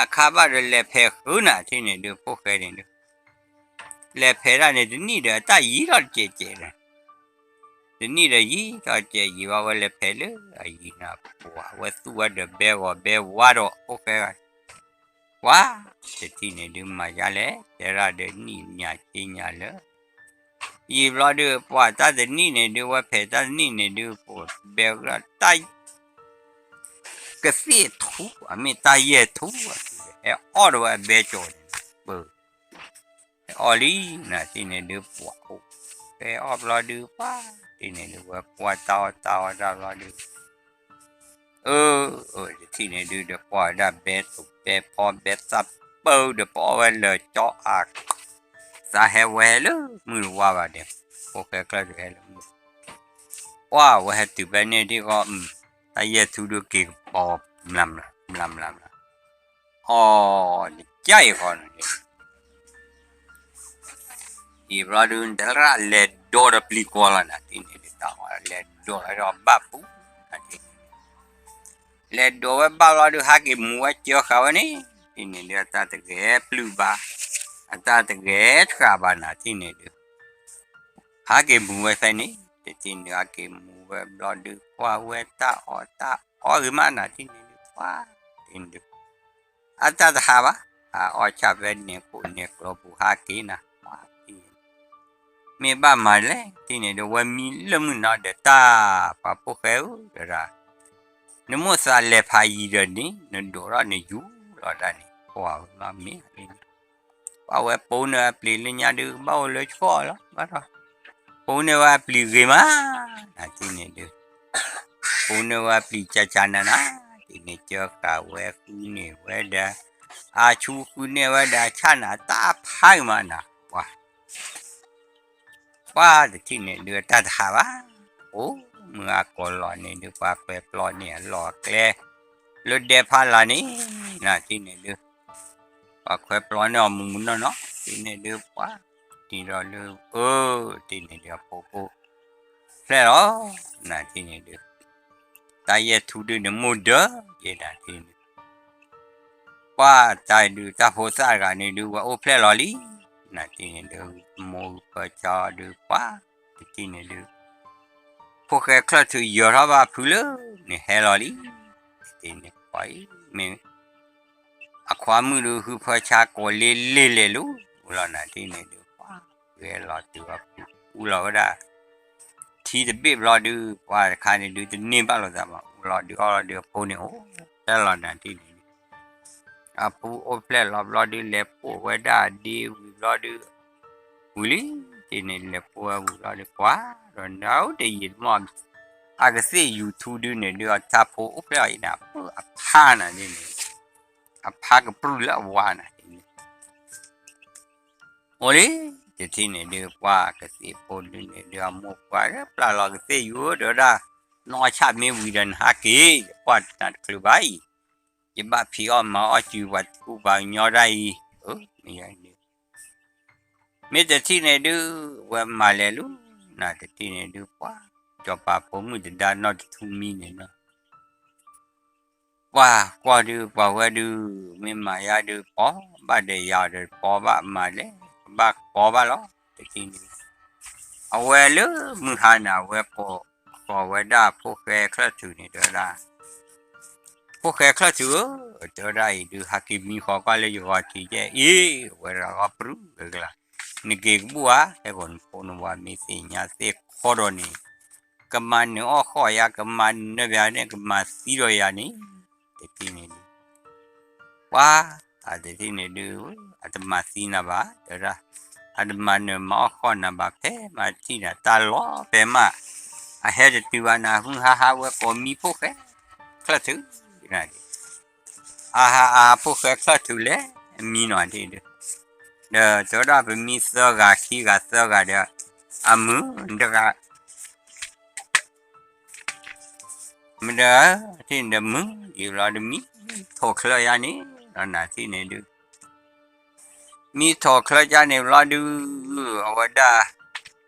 အခါဘၣ်ဒီးလဲၤဖဲးဃုနၤတထံၣ်န့ၣ်ဒုး ဖိၣ်ဃဲန့ၣ်ဒုး လဲၤဖဲးဒၣ်န့ၣ် တနံၣ်ဒီးအတၢ်ယံၤထီၣ်တစဲးစဲးဒီး တနံၣ်ဒီးယံၤထီၣ်တစဲးယံၤဘၣ် ဝဲလဲၤဖဲးလၢအယံၤန့ၣ် ပှၤဝဲသူၣ်ဝဲဒီးဘဲဂီၤဘဲဝါဒီးဖိၣ်ဃဲဂၤ ပှၤ တထံၣ်န့ၣ်ဒုးမၤယါလဲၣ် တဲဒၣ်ဒီးနံၣ်ညါက့ညါလၢ ယံၤဘျီဒုး ပှၤတၢ်တနံၣ်န့ၣ်ဒုး ဝဲဖဲးတၢ်တနံၣ်န့ၣ်ဒုး ပဘဲတၢ် ကသ့ၣ်ထူ အမ့ၢ်တၢ်ယဲၢ်ထူ ဟဲအီၣ်ဒီးဝဲအဘဲကၠီၤန့ၣ် ပၢ ဟဲအီၣ်လံ နၤတထံၣ်န့ၣ်ဒုး ပှၤအိၣ် ဟဲအီၣ်ဘျီဒုး ပှၤတထံၣ်န့ၣ်ဒုး ဝဲကွၢ်တၢ်အီၣ်တၢ်အီတၢ်ဘျီဒုး အၢ တထံၣ်န့ၣ်ဒုး ဒီးကွၢ်ဝဲဒၣ်ဘဲသိးဘဲဖီဘဲသၣ်ပၢဒီး ပအီၣ်ဝဲလၢကၠီအါ သးဟဲဝဲဟဲလၢမုၢ်တဝါဘၣ်ဒီး ဖိၣ်ဃဲချၢၣ်ဒုးဟဲလၢမုၢ် ပှၤဝဲဟဲတုၤဖဲန့ၣ်ဒ်ဃီ တၢ်ယဲၢ်ထူဒုးက့ၤကပီၤ မျးမျးမျးမျး အီ နကၢ်အံၤဃီန့ၣ် ယံၤဘျီဒုး တရၣ်လဲၤဒိးဒီးပျံၤကွီၤလီၤ နၤတထံၣ်န့ၣ်ဒုး တၢ်လဲၤဒိးလီၤဒီးဘၣ်ပူၤ နၤတထံၣ်န့ၣ် လဲၤဒိးဝဲဘၣ်ဘျီဒုး ဟးက့ၤမူဝဲကၢဃာ်ဝဲန့ၣ် တထံၣ်န့ၣ်ဒုး အတၢ်တဂဲၤပျုၢ်ဘၣ် အတၢ်တဂဲၤတဃာ်ဘၣ် နၤတထံၣ်န့ၣ်ဒုး ဟးက့ၤမူဝဲဖဲန့ၣ် တထံၣ်န့ၣ် ဟးက့ၤမူဝဲဘျီဒုး ကွၢ်ဝဲတၢ်အီၣ်တၢ်အီဂ့ၤမး နၤတထံၣ်န့ၣ်ဒုး ပှၤ တထံၣ်န့ၣ်ဒုး အတၢ်တဟးဘၣ် အအီၣ်ဆၣ်ဖဲန့ၣ်ခိၣ်န့ၣ်ကျိပူၤ ဟးက့ၤနၤ ပှၤ တထံၣ်န့ၣ် မ့ၢ်ဘၣ်မၤလဲၣ် တထံၣ်န့ၣ်ဒုး ဝဲမံလၢမုၢ်နီၤဒီးတၢ် ပှၤဖိၣ်ဃဲဧၢ တဒၣ် နမိၣ်သးလဲၤဖးယံၤဒီးန့ၣ် နဒိးထီၣ်နယူၤလီၤတၢ်န့ၣ် ပှၤမၤမ့ၢ်န့ၣ် ပှၤဝဲပိန့ၢ်အပျံၤလၢညါဒုး ဘၣ်အိၣ်လၢဆှီၣ်လီၤ ဘၣ်ဒီး ပိန့ၢ်ဝဲအပျံၤဂ့ၤမး နၤတထံၣ်န့ၣ်ဒုး ပိန့ၢ်ဝဲအပျံၤကၢ်ကၢ်နၤနၤ တထံၣ်န့ၣ် ကၢဃာ်ဝဲဃုန့ၢ်ဝဲဒီး အဆူဃုန့ၢ်ဝဲဒီးအဆၣ်နၤ တၢ်ဖးဂ့ၤမးနၤ ပှၤ ပှၤတထံၣ်န့ၣ်ဒုး အတၢ်တဟးဘၣ် အိၣ်မုာ်အကိာ်လီၤန့ၣ်ဒုး ပှၤခွဲးပျီန့ၢ်အလီၢ်အကျဲ လၢဒဲဖးလာ်န့ၣ် နၤတထံၣ်န့ၣ်ဒုး ပှၤခွဲးပျီန့ၢ်အီၤမုၢ်မုၢ်နီၢ်နီၢ် တထံၣ်န့ၣ်ဒုး ပှၤ တံၤဒီးလၢ အၢ တထံၣ်န့ၣ်ဒုး အဖိဖိ ဖျဲၣ်လီၤ နၤတထံၣ်န့ၣ်ဒုး တၢ်ယဲၢ်ထူဒုးန့ၣ် မိၢ်ဒၢယဲဒၣ်တထံၣ်န့ၣ် ပှၤတၢ်ဒုးတၢ်ဖိသၣ်တဂၤန့ၣ်ဒုး ဝဲအိၣ်ဖျဲၣ်လီၤလံ နၤတထံၣ်န့ၣ်ဒုး မိၢ်ဖၢဆါအီၤဒုး ပှၤ တထံၣ်န့ၣ်ဒုး ဖိၣ်ဃဲချၢၣ်ထုးယၢၤထီၣ်ဘၣ်ဖုလၢန့ၣ်ဟဲလီၤလံ တထံၣ်န့ၣ် ပှၤအံၤ မ့ၢ် အခွါမုၣ်ဒုး ဟုဖၢဆါကိးလ့လ့လဲၤလီၤ လီၤနၤတထံၣ်န့ၣ်ဒုး ပှၤ ဂဲၤလီၤတုၤအပူၤ အူလီၤဝဲဒၣ် ထံတဘ့ၣ်ဘျီဒုး ပှၤတခါန့ၣ်ဒုး တန့ၢ်ဘၣ်လိာ်သးဘၣ် အူလီၤဒုးအီလီၤဒုး အဖိန့ၣ်အိၣ်ဖျဲၣ်လီၤနၤတထံၣ်န့ၣ်ဒုး အဖိအိၣ်ဖျဲၣ်လီၤဘျီဒုး လဲၤပိာ်ဝဲဒၣ်ဒ့ဝံၤဘျီဒုး ဝံၤလံ တထံၣ်န့ၣ် လဲၤပိာ်ဝဲဝံၤဘျီဒုး ပှၤ ဒီးနၤအိၣ်တယံာ်တမီၢ် အကသ့ၣ် YouTube ဒုးန့ၣ်ဒုး အတၢ်ဖိအိၣ်ဖျဲၣ်အံၤနၤ အဖါနၤဒ်န့ၣ် အဖါကပြုၢ်လၢအဝါနၤဒ်န့ၣ် အိၣ်လံ တထံၣ်န့ၣ်ဒုး ပှၤကသ့ၣ်ဖိဒုးန့ၣ်ဒုး အမိၢ်ပှၢ်လၢပျၢ်လီၤကသ့ၣ်ယိၤဒီးဒၣ် နီၢ်ဆၣ်မ့ၢ်ဝံၤဒီးနဟးက့ၤ ယကွၢ်နၤတချုးဘၣ်အံၤ ယဘၣ်ဖံးအီၣ်မၤအီၣ်စုပှၤထူပှၤကညီဒၣ်အံၤ အၢ မ့ၢ်ယၤန့ၣ် မ့ၢ်တထံၣ်န့ၣ်ဒုး ဝဲမၤလဲၤလူၤ နၤတထံၣ်န့ၣ်ဒုး ပှၤ စီၤပၤဖိမုၣ်တဒါနီၢ်တထူမံန့ၣ်နီၤ ပှၤကွၢ်ဒုး ပှၤဝဲဒုး မ့ၢ်မၤယါဒုး ပီဘၣ်ဒီးယၤဒီး ပီဘၣ်မၤလဲၣ် ကဘၣ်ကပီဘၣ်လီၤ တထံၣ်န့ၣ် အဝဲလၢမုၢ်ဟါန့ၣ် အဝဲကိးဃီၤဝဲဒၣ်ဖိၣ်ဃဲချၢၣ်ထုးန့ၣ် တဲဝဲဒၣ် ဖိၣ်ဃဲချၢၣ်ထုးဧၢ တဲဝဲဒၣ်အံၤဒုး ဟးက့ၤမံဃီၤကွၢ်လၢယဂီၤထံးကဲအံၤ အဝဲတဂၤဂီၢ်ပြုၢ်ဝဲကလါ နက့ၤကဘူၣ်ဧါ ဟဲဂီၤနဖိနဝၤမ့ၢ်သ့ၣ်ညါသ့ၣ်ခီဒီးန့ၣ် ကမၤနၢၤအီၣ်ဃီၣ်ယၤ ကမၤနၢၤပယၤန့ၣ် ကမၤသံဒီးယၤန့ၣ် တထံၣ်န့ၣ်ဒုး ပှၤ အတထံၣ်န့ၣ်ဒုး အတမၤသံနၤဘၣ် တဲဝဲဒၣ် အတမၤနၢၤမၤအီၣ်ဃီၣ်နၤဘၣ် ဖဲမၤတထံၣ်န့ၣ် တၢ်လီၤဖဲမး အဟဲတတုၤဘၣ်နၤ ဟုဟးဟးဝဲကိးမံဖိၣ်ဃဲ ချၢၣ်ထုး နၤဒုး အဟးအဟးဖိၣ်ဃဲချၢၣ်ထုးလဲၤ မံနီၤဒုး ဒီးတဲဝဲဒၣ်ပမံသၢဂၤခံဂၤသၢဂၤဒီး အမုၢ်တဂၤ မုၢ်ဒီး တထံၣ်န့ၣ်ဒီးမုၢ် ယံၤဘျီဒုး မံထိးချၢၣ်ယါန့ၣ် ဒီးနၤတထံၣ်န့ၣ်ဒုး မံထိးချၢၣ်ယါန့ၣ်ဘျီဒုး အဝဲဒၣ်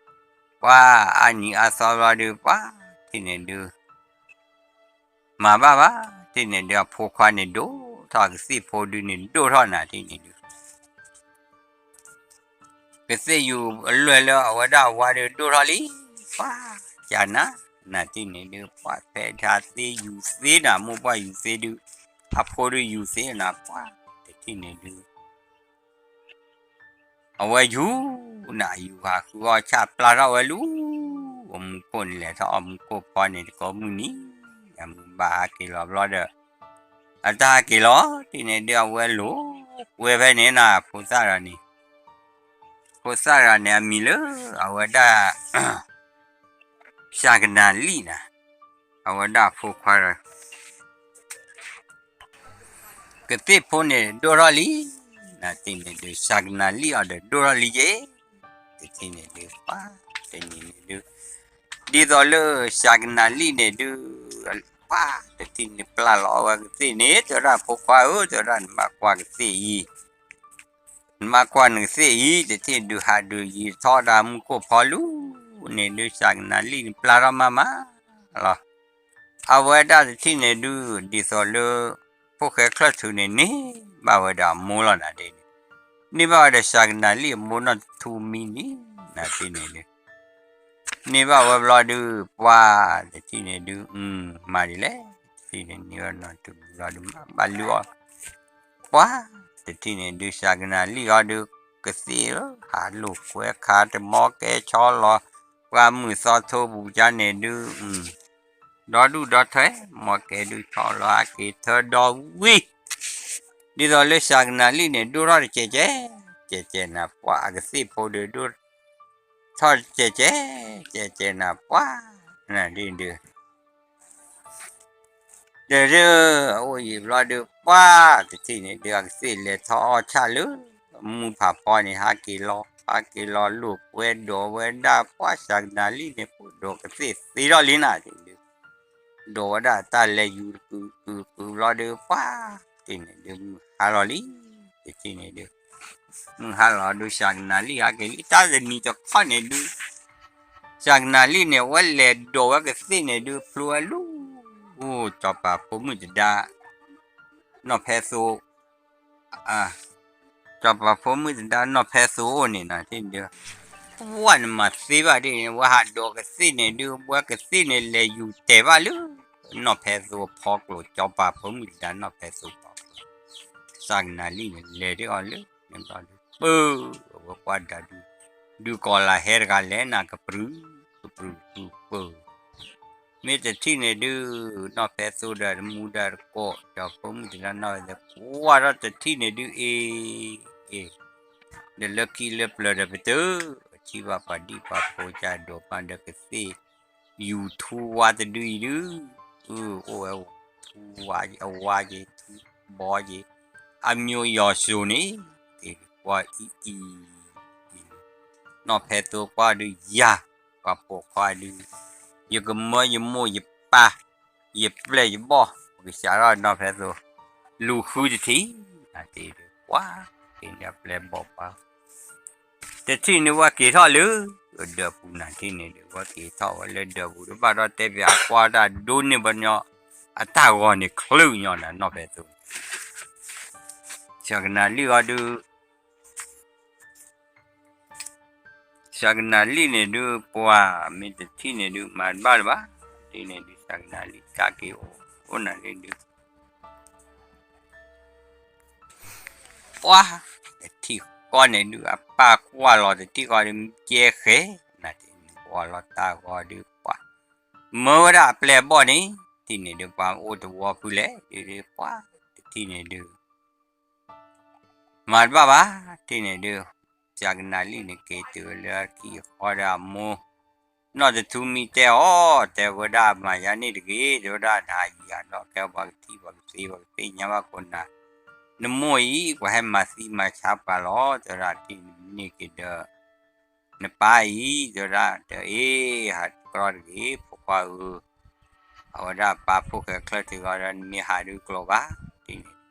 ပှၤအါနံၤအါသီဘျီဒုး ပှၤတထံၣ်န့ၣ်ဒုး မၤဘၣ်ဘၣ် တထံၣ်န့ၣ်ဒုး အဖိခွါန့ၣ်ဒိၣ်ထီၣ် ကသ့ၣ်ဖိဒုးန့ၣ်ဒိၣ်ထီၣ်နၤတထံၣ်န့ၣ်ဒုး ကသ့ၣ်ယူၤအလွဲၢ်လၢအဝဲဒၣ်အဝၤဒုးဒိၣ်ထီၣ်လံ, ပှၤကနၤ နၤတထံၣ်န့ၣ်ဒုး ပှၤဖဲဒၣ်သ့ယူၤသ့နၤ မိၢ်ပှၢ်ယူၤသ့ဒုး အဖိဒုးယူၤသ့နၤ ပှၤတထံၣ်န့ၣ်ဒုး အဝဲယူၤနၤ ယူၤဟးဃုအီၣ်ဆၣ်ပျၢ်ထီၣ်ဝဲလူၤ, အမူခိၣ်န့ၣ်လဲၤထီၣ်အီၣ်မူခိၣ်ဖီန့ၣ် တကိးမုၢ်နံၤ အမုၢ်ဘၣ်ဟးက့ၤလီၤဘျီဒီး အတၢ်ဟးက့ၤလီၤ တထံၣ်န့ၣ်ဒုး အဝဲလိာ်ကွဲဖဲန့ၣ်နၤ ဖိသၣ်တဂၤန့ၣ်, ဖိသၣ်တဂၤန့ၣ် အမံၤလၢ အဝဲဒၣ် စှၤကနၤလံနၤ, အဝဲဒၣ်အဖိခွါဒီး ကသ့ၣ်ဖိန့ၣ်ဒိၣ်ထီၣ်လံ, နၤတထံၣ်န့ၣ်ဒုး စှၤကနၤလံအီၤဒီးဒိၣ်ထီၣ်လံက့, တထံၣ်န့ၣ်ဒုး ပှၤတနံၤန့ၣ်ဒုး ဒ်သိးလၢစှၤကနၤလံန့ၣ်ဒုး ပှၤတထံၣ်န့ၣ်ပျၢ်လီၤအီၣ်ဝဲကသ့ၣ်န့ၣ် တဲဝဲဒၣ်ဖိခွါဧၢ တဲဝဲဒၣ်နဘၣ်ကွၢ်ကသ့ၣ်အံၤ နဘၣ်ကွၢ်နကသ့ၣ်အံၤ တထံၣ်ဒုးဟးဒုးယံၤထီၣ်ဒၣ်မူခိၣ်ဖီလူၤန့ၣ်ဒုး စှၤကနၤလံန့ၣ်ပျၢ်ထီၣ်မးမးလီၤ. အဝဲဒၣ်တထံၣ်န့ၣ်ဒုး ဒ်သိးလၢ ဖိၣ်ဃဲချၢၣ်ထူးန့ၣ် န့ၢ်ဘၣ်ဝဲဒီးအမိၢ်လီၤနၤဒ်န့ၣ်, န့ၢ်ဘၣ်ဝဲဒီးစှၤကနၤလံအမိၢ်နီၢ်တထူမံန့ၣ် နၤတထံၣ်န့ၣ်ဒုး န့ၢ်ဘၣ်ဝဲဘျီဒုး ပှၤတထံၣ်န့ၣ်ဒုး မၤဒ်လဲၣ်, တထံၣ်န့ၣ်န့ၢ်ဝဲနီၢ်တထူမံဘျီဒုး မၤဘၣ်လုၢ်အီၣ်, ပှၤတထံၣ်န့ၣ်ဒုး စှၤကနၤလံအီၤဒုး ကသ့ၣ်လၢဟးလိာ်ကွဲခးတမီကဲဆီလီၤ, ပှၤမုၢ်သီထိပူၤကါန့ၣ်ဒုး ဒီဒူၣ်ဒီထၢ မီကဲဒုးဆီလီၤဟးက့ၤထၢဒီဝံၤ, ဒ်သိးလၢစှၤကနၤလံန့ၣ် ဒိၣ်ထီၣ်တကဲးကဲး, ကဲးကဲးနၤ ပှၤအကသ့ၣ်ဖိဒုး ဒိၣ်ထီၣ်တကဲးကဲး, ကဲးကဲးနၤ ပှၤနၤဒ်ဒုး ဒီးဒုး အအိၣ်ယံာ်ဘျီဒုး ပှၤတထံၣ်န့ၣ်ဒုး အကသ့ၣ်လဲၤထီၣ်အီၣ်ဆၣ်လၢ မူဖးဖီန့ၣ် ဟးက့ၤလီၤ ဟးက့ၤလီၤလိာ်ကွဲဒိးဝဲဒၣ် ပှၤစှၤကနၤလံန့ၣ် ဖိဒိးကသ့ၣ်သ့ထီၣ်လံနၤဒ်ဒုး ဒိးဝဲဒၣ်တၢ်လဲၤယူၤတကုာ်ကုာ်ကုာ်ဘျီဒုး ပှၤတထံၣ်န့ၣ်ဒုး မုၢ်ဟါလီၤလံ, တထံၣ်န့ၣ်ဒုး မုၢ်ဟါလီၤဒုး စှၤကနၤလံဟးက့ၤလံ တၢ်တနံၤတခီန့ၣ်ဒုး စှၤကနၤလံန့ၣ် အဝဲလဲၤဒိးဝဲကသ့ၣ်န့ၣ်ဒုး ဖျိဝဲလူၤ, အိၣ် စီၤပၤဖိမုၣ်တဒါ နီၢ်ဖဲသိ စီၤပၤဖိမုၣ်တဒါနီၢ်ဖဲသိအိၣ်န့ၣ်နၤ တထံၣ်န့ၣ်ဒုး ပှၤနမၤသ့ဘၣ်ဒ်န့ၣ် ဝဲဟးဒိးကသ့ၣ်န့ၣ်ဒုး ဝဲကသ့ၣ်န့ၣ်လဲၤယူၤတဲာ်ဘၣ်လၢ နီၢ်ဖဲသိအဖီကျိၤ စီၤပၤဖိမုၣ်တဒါနီၢ်ဖဲသိဖီကျိၤ စှၤကနၤလံန့ၣ် လဲၤဒ်အီၤလၢ န့ၣ်ဘျီဒုး ပၢ အဝဲကွၢ်ဒၣ်ဒုး ဒုးကီၤလၤဟဲတဂၤလဲၤနၤကပြုၢ် ကပြုၢ်ပၢ မ့ၢ်တထံၣ်န့ၣ်ဒုး နီၢ်ဖဲသိဒီးတမူဒါတကိး ဒီးဖိမုၣ်တဒါနီၢ်ဖဲသိ ကွၢ်ထီၣ်တထံၣ်န့ၣ်ဒုး အ့ အ့ ဒီးလၢခံလၢပျၢၤဒီးပတုၤ အထံၣ်ဘၣ်ပှၤဒံၣ်ပှၤဖိကဒိးမးဒီးကသ့ၣ် ယူၤထူဝါတဒုအံၤဒုး အိၣ်ဝဲထူဝါ အဝါက့ၤ ထူဘီက့ၤ အမျိုးရောင်စုံန့ၣ် ကွၢ်အံၤအံၤ နီၢ်ဖဲသိကွၢ်ဒုးယၤ ပှၤပိာ်ခွါဒုး ယကမၢယမိၢ်ယပၢ် ယပျဲၢ်ယဘီၣ် ပကစးထီၣ်နီၢ်ဖဲသိ လူၤဃုတထံၣ် နၤတထံၣ်ဒုး ကွၢ် က့ၤန့ၣ်အပျဲၢ်ဘီၣ်ပှၤ တထံၣ်န့ၣ်ဝဲက့ၤထီၣ်လၢ ဒၢးပူၤနၤတထံၣ်န့ၣ်ဒုး ဝဲက့ၤထီၣ်ဝဲလၢဒၢးပူၤတဘၣ်ဒီးတဲပၠးအကွၢ်တၢ်ဒိးန့ၢ်ဘီညီ အတၢ်ဂီၤန့ၣ်ချုးညီနၤနီၢ်ဖဲသိ စှၤကနၤလံအီၤဒုး စှၤကနၤလံန့ၣ်ဒုး ပှၤမ့ၢ်တထံၣ်န့ၣ်ဒုး မၤတဘၣ်လၢၤဘၣ် တထံၣ်န့ၣ်ဒုး စှၤကနၤလံကးက့ၤအိၣ် အိၣ်နၤလံဒုး ပှၤ တထံၣ်ဃီန့ၣ်ဒုး အပၢ်ကွၢ်လီၤတထံၣ်ဃီဒုး ကဲဃဲ နၤတထံၣ်န့ၣ် ကွၢ်လီၤတၢ်ဂီၤဒုး ပှၤ မၢဝဲဒၣ်အပျဲၢ်အဘီၣ်န့ၣ် တထံၣ်န့ၣ်ဒုး ပှၤအိၣ်တဝီဖုလဲၣ် ဒုးဒုး ပှၤ တထံၣ်န့ၣ်ဒုး မၤတဘၣ်ဘၣ် တထံၣ်န့ၣ်ဒုး စှၤကနၤလံန့ၣ် က့ၤတုၤလၢခံဃီဒီးအမိၢ် နီၢ်တထူမံတဲအီၤ တဲဝဲဒၣ်မၤယၤန့ၣ်တဂ့ၤ တဲဝဲဒၣ်နဟးယံၤဟးဒီးကဲပှၤကထံၣ်ပှၤကသ့ပှၤကသ့ၣ်ညါဘၣ်ကိးနၤ နမိၢ်အံၤ ပှၤဟဲမၤသံမၤဆါပှၤလီၤ တဲဝဲဒၣ်တထံၣ်န့ၣ်က့ၤဒီး နပၢ်အံၤ တဲဝဲဒၣ်တအ့ၣ် ဟးတကြီတဂ့ၤ ဖိခွါဧၢ အဝဲဒၣ်ပၢ်ဖိၣ်ဃဲချၢၣ်ထူးဂီၤဒီး နမ့ၢ်ဟးဒုးကျိၤဘၣ် တထံၣ်န့ၣ်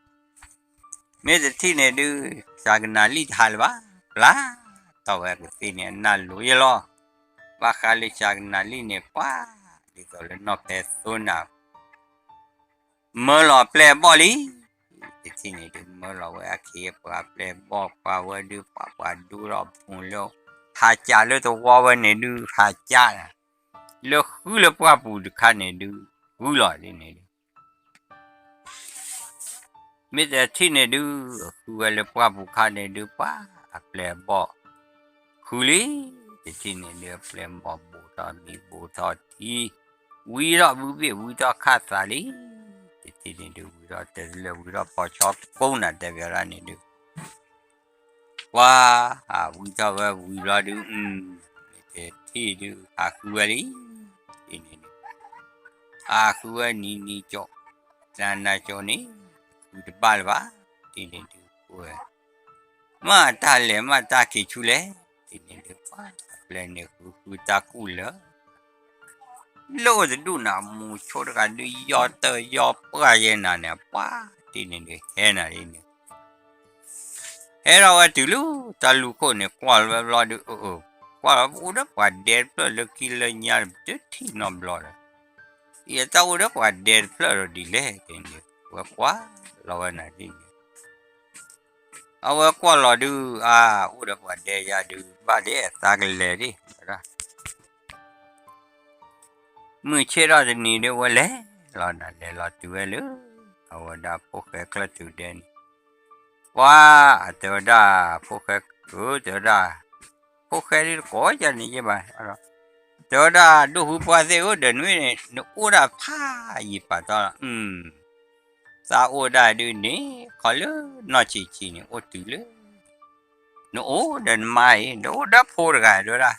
မ့ၢ်တထံၣ်န့ၣ်ဒုး စှၤကနၤလံတဟးလၢၤဘၣ် ပျၢ်ထီၣ်ဝဲကသ့ၣ်န့ၣ် အနၢ်လိၤယဲလီၤ ပၢ်ဃါလၢစှၤကနၣ်လံၣ်န့ၣ် ပှၤ ဒ်သိးလၢနီၢ်ဖဲသိနၤ မၢလီၤပျဲၢ်အဘီၣ်လံ. တထံၣ်န့ၣ်ဒုး မၢလီၤဝဲအခ့အပှၤပျဲၢ်အဘီၣ် ပှၤဝဲဒုး ပှၤပှၤဒူထီၣ်ဖိလၢ ဟးကးလၢသဝီဝဲန့ၣ်ဒုး ဟးကး လၢဃုလၢပှၢ်ပူၤတခါန့ၣ်ဒုး ဃုလီၤဒ်န့ၣ်ဒုး မ့ၢ်တထံၣ်န့ၣ်ဒုး ဃုဝဲလၢပှၢ်ပူၤခါန့ၣ်ဒုး ပှၤအပျဲၢ်အဘီၣ် ဃုလံ. တထံၣ်န့ၣ်ဒုး အပျဲၢ်အဘီၣ်ဘူးထီၣ်မံဘူးထီၣ်ထံ ဝံထီၣ်ဘုဘ့ၣ်ဝံထီၣ်ခၣ်သးလံ. တထံၣ်န့ၣ်ဒုး ဝံထီၣ်တဲလၢဝံထီၣ်ပီၤဆီကိးနၤတဲဘၣ်ဒၣ်န့ၣ်ဒုး ပှၤ ဝံထီၣ်ဝဲဝံၤဘျီဒုး မ့ၢ်တထံၣ်ဒုး ဟးဃုဝဲလံ. တထံၣ်န့ၣ်ဒုး ဟးဃုဝဲနံၤနံၤကၠိး နၤနၤကၠိးန့ၣ် ဃုတဘၣ်လၢၤဘၣ်. တထံၣ်န့ၣ်ဒုး ဝဲ မ့ၢ်တၢ်လဲၤမ့ၢ်တၢ်က့ၤဆူလဲၣ်. တထံၣ်န့ၣ်ဒုး ပှၤအပျဲၢ်န့ၣ်ဃုဃုတၢ်ကူၣ်လၢ လၢအိၣ်တဒူၣ်နၤ မူဆိတဂၤဒုး ယီၢ်တၢ်ယီၢ်ပှၢ်ယဲနၤန့ၣ် ပှၤ တထံၣ်န့ၣ်ဒုး ဟဲနၤဒ်န့ၣ် ဟဲထီၣ်ဝဲတုၤလၢတၢ်လူၢ်ခိၣ်န့ၣ် ကွၢ်လီၤဝဲဘျီဒုး အၢ ကွၢ်လီၤအိၣ်ဒီးပှၤဒဲတဖျၢၣ်လၢခံလၢညါ တထံၣ်နီတဘျီဒီး ယတၢ်အိၣ်ဒီးပှၤဒဲတဖျၢၣ်ဒီးဒ်လဲၣ်န့ၣ် ဝဲကွၢ်လီၤဝဲနၤဒ်န့ၣ် အဝဲကွၢ်လီၤဒုး အါ အိၣ်ဒီးပှၤဒဲယၤဒုး ဘၣ်ဒဲသးကလဲၤဒ် မုၢ်ဆ့ၣ်ထီၣ်တနံၤဒုး ဝဲလဲၤလီၤနၤ လဲၤလီၤတုၤဝဲလၢ အဝဲဒၣ်ဖိၣ်ဃဲချၢၣ်ထူၣ်ဒဲန့ၣ် ပှၤ တဲဝဲဒၣ် ဖိၣ်ဃဲ တဲဝဲဒၣ် ဖိၣ်ဃဲဒုးတကိးယၤန့ၣ်ယဘၣ် တဲဝဲဒၣ် ဒိၣ်ဟူပှၢ်သ့ၣ်ဧၢ ဒီးနမ့ၢ်န့ၣ် နအိၣ်ဒၣ်ဖးယံာ်ပာ်တီလီၤ သးအိၣ်ဒၣ်ဒုးန့ၣ် ခီလၢနီၢ်ဆံးဆံးန့ၣ် အိၣ်တုၤလၢ နအိၣ်ဒီးနမါအံၤ ဒီးအိၣ်ဒီးဖိတဂၤတဲဝဲဒၣ်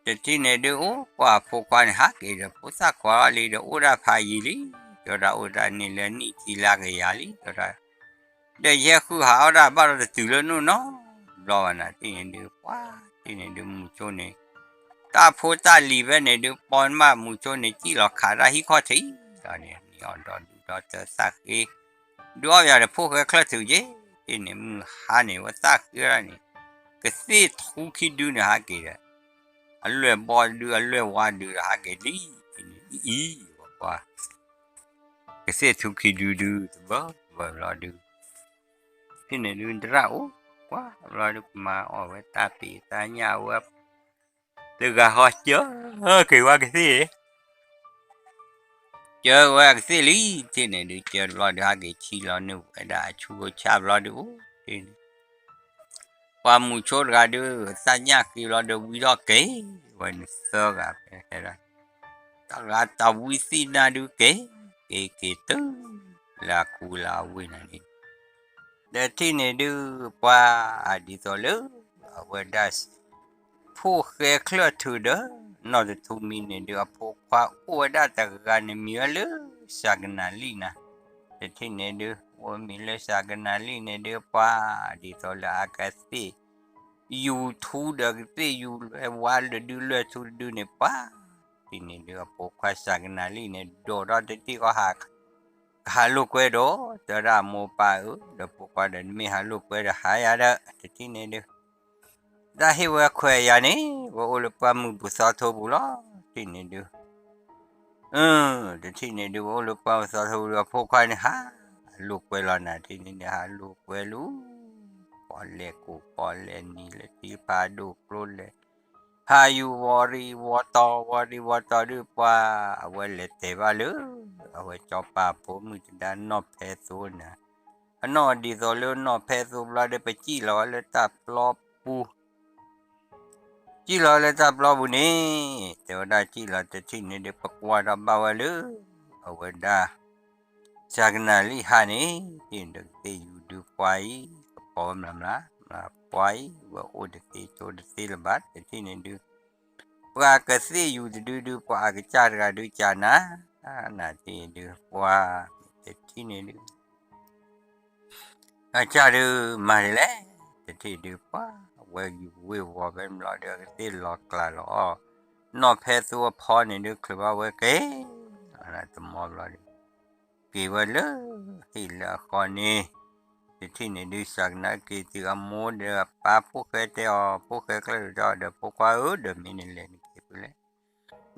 တထံၣ်န့ၣ်ဒုး အိၣ်ကွၢ်ဖိခွါန့ၣ် ဟးက့ၤဒီးဖိသၣ်ခွါလီၤလံ ဒီးအိၣ်ဒၣ်ဖးယံာ်လံ တဲဝဲဒၣ် အိၣ်ဒၣ်န့ၣ်လၢနံၣ်ခံလါကယၤလံ တဲဝဲဒၣ် ဒီးယဲဃုဟးအီၣ်ဒၣ်ဘၣ်ဒီးတတုၤလၢနအိၣ်နီတဘျီဘၣ်နၤ တထံၣ်န့ၣ်ဒုး ပှၤ တထံၣ်န့ၣ်ဒုး မူဆိန့ၣ် တၢ်ဖိတၢ်လံၤဖဲန့ၣ်ဒုး ပီမးမူဆိန့ၣ် စံၣ်လီၤခးတၢ်ဟံၣ်ခီၣ်ထံးလီၤန့ၣ် နံၣ်အီၣ်ဒီဒူၣ်ဒီတၢ်သၣ်ဃ့ ဒုးအီၣ်ယၤဒီးဖိၣ်ဃဲချၢၣ်ထူၣ်က့ၤ တထံၣ်န့ၣ် မုၢ်ဟါန့ၣ် ဝဲသၣ်ဃ့ဒၣ်န့ၣ် ကသ့ၣ်ထူခံဒုန့ၣ်ဟးက့ၤဒီး အလွဲၢ်ဘီဒုး အလွဲၢ်ဝါဒုးဒီးဟးက့ၤလံ တထံၣ်န့ၣ် အံၤ ပှၤ ကသ့ၣ်ထူခံဒုဒုး တဘၢဘၢဘျီဒုး တထံၣ်န့ၣ်ဒုး တရၣ်အိၣ် ကွၢ်ဘျီဒုး ကမၤအီၣ်ဝဲတၢ်ပ့ၤတၢ်ညၣ်ဝဲ တဂၤဃီ ကၢက့ၤဝဲကသ့ၣ် ကၢဝဲကသ့ၣ်လံ တထံၣ်န့ၣ်ဒုး ကၢတဘျီဒုး ဟးက့ၤဆံလီၤန့ၢ်ဝဲဒၣ်အဆူအဆၣ်ဘျီဒုး အိၣ်တထံၣ်န့ၣ် ပှၤမူဆိတဂၤဒုး သၣ်ညၣ်ဃ့ဘျီဒုး ဝံထီၣ်က့ၤဝဲန့ၣ်သၢဂၤဖဲ တဂၤတၢ်ဝံသ့ၣ်နၢ်ဒုးက့ၤ က့ၤက့ၤတုၤ လၢအကူလၢအဝ့ၢ်နၤန့ၣ် ဒီးတထံၣ်န့ၣ်ဒုး ပှၤဒ်သိးလၢ အဝဲဒၣ် ဖိၣ်ဃဲချၢၣ်ထူၣ်ဒီး နီၢ်တထူမံန့ၣ်ဒုး အဖိခွါအိၣ်ဝဲဒၣ်တဂၤန့ၣ် မံၤဝဲလၢ စှၤကနၣ်လံၣ်နၤ တထံၣ်န့ၣ်ဒုး အိၣ်မံၤလၢစှၤကနၣ်လံၣ်န့ၣ်ဒုး ပှၤဒ်သိးလၢအကသ့ၣ် ယူၤထူဒီးကသ့ၣ်ယူၤ လွဲၢ်ဝါတဒုလွဲၢ်ထူတဒုန့ၣ် ပှၤ တထံၣ်န့ၣ်ဒုး အဖိခွါစှၤကနၣ်လံၣ်န့ၣ် ဒိးထီၣ်တထံၣ်ဃီ ဟး ကဟးလိာ်ကွဲဒီး တဲဝဲဒၣ်အမိၢ်ပၢ်ဧၢ ဒီးဖိခွါဒီးနမ့ၢ်ဟးလိာ်ကွဲဒီးဟးယၤဒီး တထံၣ်န့ၣ်ဒုး တၢ်ဟ့ၣ်ဝဲခွဲးယာ်န့ၣ် ဝဲအိၣ်လၢပှၢ်မုၢ်ပူၤသီထိပူၤလီၤ တထံၣ်န့ၣ်ဒုး တထံၣ်န့ၣ်ဒုး ဝဲအိၣ်လၢပှၢ်မုၢ်သီထိပူၤဒီး အဖိခွါန့ၣ် ဟးလိာ်ကွဲလီၤနၤ တထံၣ်န့ၣ်ဒုး ဟးလိာ်ကွဲလူၤ ပီၣ်လဲၣ်ကိၢ်ပီၣ်လဲၣ်နံၤလၢထံဖးဒိၣ်ကျိလဲၣ် ဟးယူၤဝီၤရံဝီၤတီၤ ဝီၤရံဝီၤတီၤဒုး ပှၤ အဝဲလဲၤတဲဘၣ်လၢ အဝဲစီၤပၤဖိမုၣ်တဒါနီၢ်ဖဲသိန့ၣ် အနီၢ်ဒ်သိးလၢနီၢ်ဖဲသိဘျီဒီး ပစံၣ်လီၤဝဲလၢတၢ်ပျီပူၤ စံၣ်လီၤလၢတၢ်ပျီပူၤန့ၣ် တဲဝဲဒၣ်စံၣ်လီၤတထံၣ်န့ၣ်ဒုး ပကွၢ်ထီၣ်ဘၣ်ဝဲလၢ အဝဲဒၣ် စှၤကနၣ်လံၣ်ဟးန့ၣ် တထံၣ်န့ၣ်ဒုး ကသ့ၣ်ယူၤဒုး ပှၤအံၤ ကပီၤဝဲမျးမျး ပှၤအံၤ ဝဲအိၣ်တသ့ဆိတသ့လၢၤဘၣ် တထံၣ်န့ၣ်ဒုး ပှၤကသ့ၣ်ယူၤတဒုဒုး ပှၤအကစၢ်တဂၤဒုးကနၤ နၤတထံၣ်ဒုး ပှၤ တထံၣ်န့ၣ်ဒုး အကစၢ်ဒုးမၤဒ်လဲၣ် တထံၣ်ဒုး ပှၤ ဝဲယူၤဝ့ၢ်ဝီၤဖဲန့ၣ်ဘျီဒီး ကသ့ၣ်လီၤကျးလီၤအီၣ် နီၢ်ဖဲသိအဖီန့ၣ်ဒုး ချုးဘၣ်ဝဲက့ၤ တမီဘျီဒီး က့ၤဝဲလၢ ဟံၣ်လၢအဃီန့ၣ် တထံၣ်န့ၣ်ဒုး စှၤကနၣ်က့ၤတုၤအမိၢ်ဒီးအပၢ် ဖိၣ်ဃဲတဲအီၤ, ဖိၣ်ဃဲကျၢၢ်ထုးတဲအီၤဒီး ဖိခွါဧၢ, ဒီးမ့ၢ်နလဲၤနက့ၤဖဲလဲၣ်.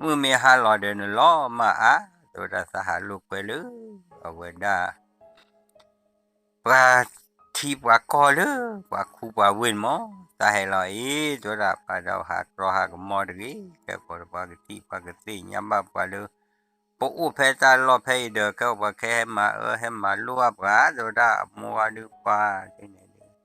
မုၢ်မ့ၢ်ဟါလီၤဒီးနလီၤမၢ်အါ, တဲဝဲဒၣ် သးဟးလိာ်ကွဲလၢ အဝဲဒၣ် ပှၤထံပှၤကီၢ်လၢ ပှၤခူပှၤဝ့ၢ်န့ၣ်မး, သးဟဲလီၤအံၤ, တဲဝဲဒၣ် ပှၤဒီးဟးတြီဟးကမီတဂ့ၤ, ကဲပှၤကထံၣ်ပှၤကသ့ၣ်ညါဘၣ်ပှၤလၢ ပအိၣ်ဖဲတၢ်လီၢ်ဖဲအံၤဒီး ကဲပှၤခဲဟဲမၤအၢဟဲမၤလိဘၣ်ပှၤ, တဲဝဲဒၣ်အမိၢ်အီၤဒုးပှၤန့ၣ်ဒုး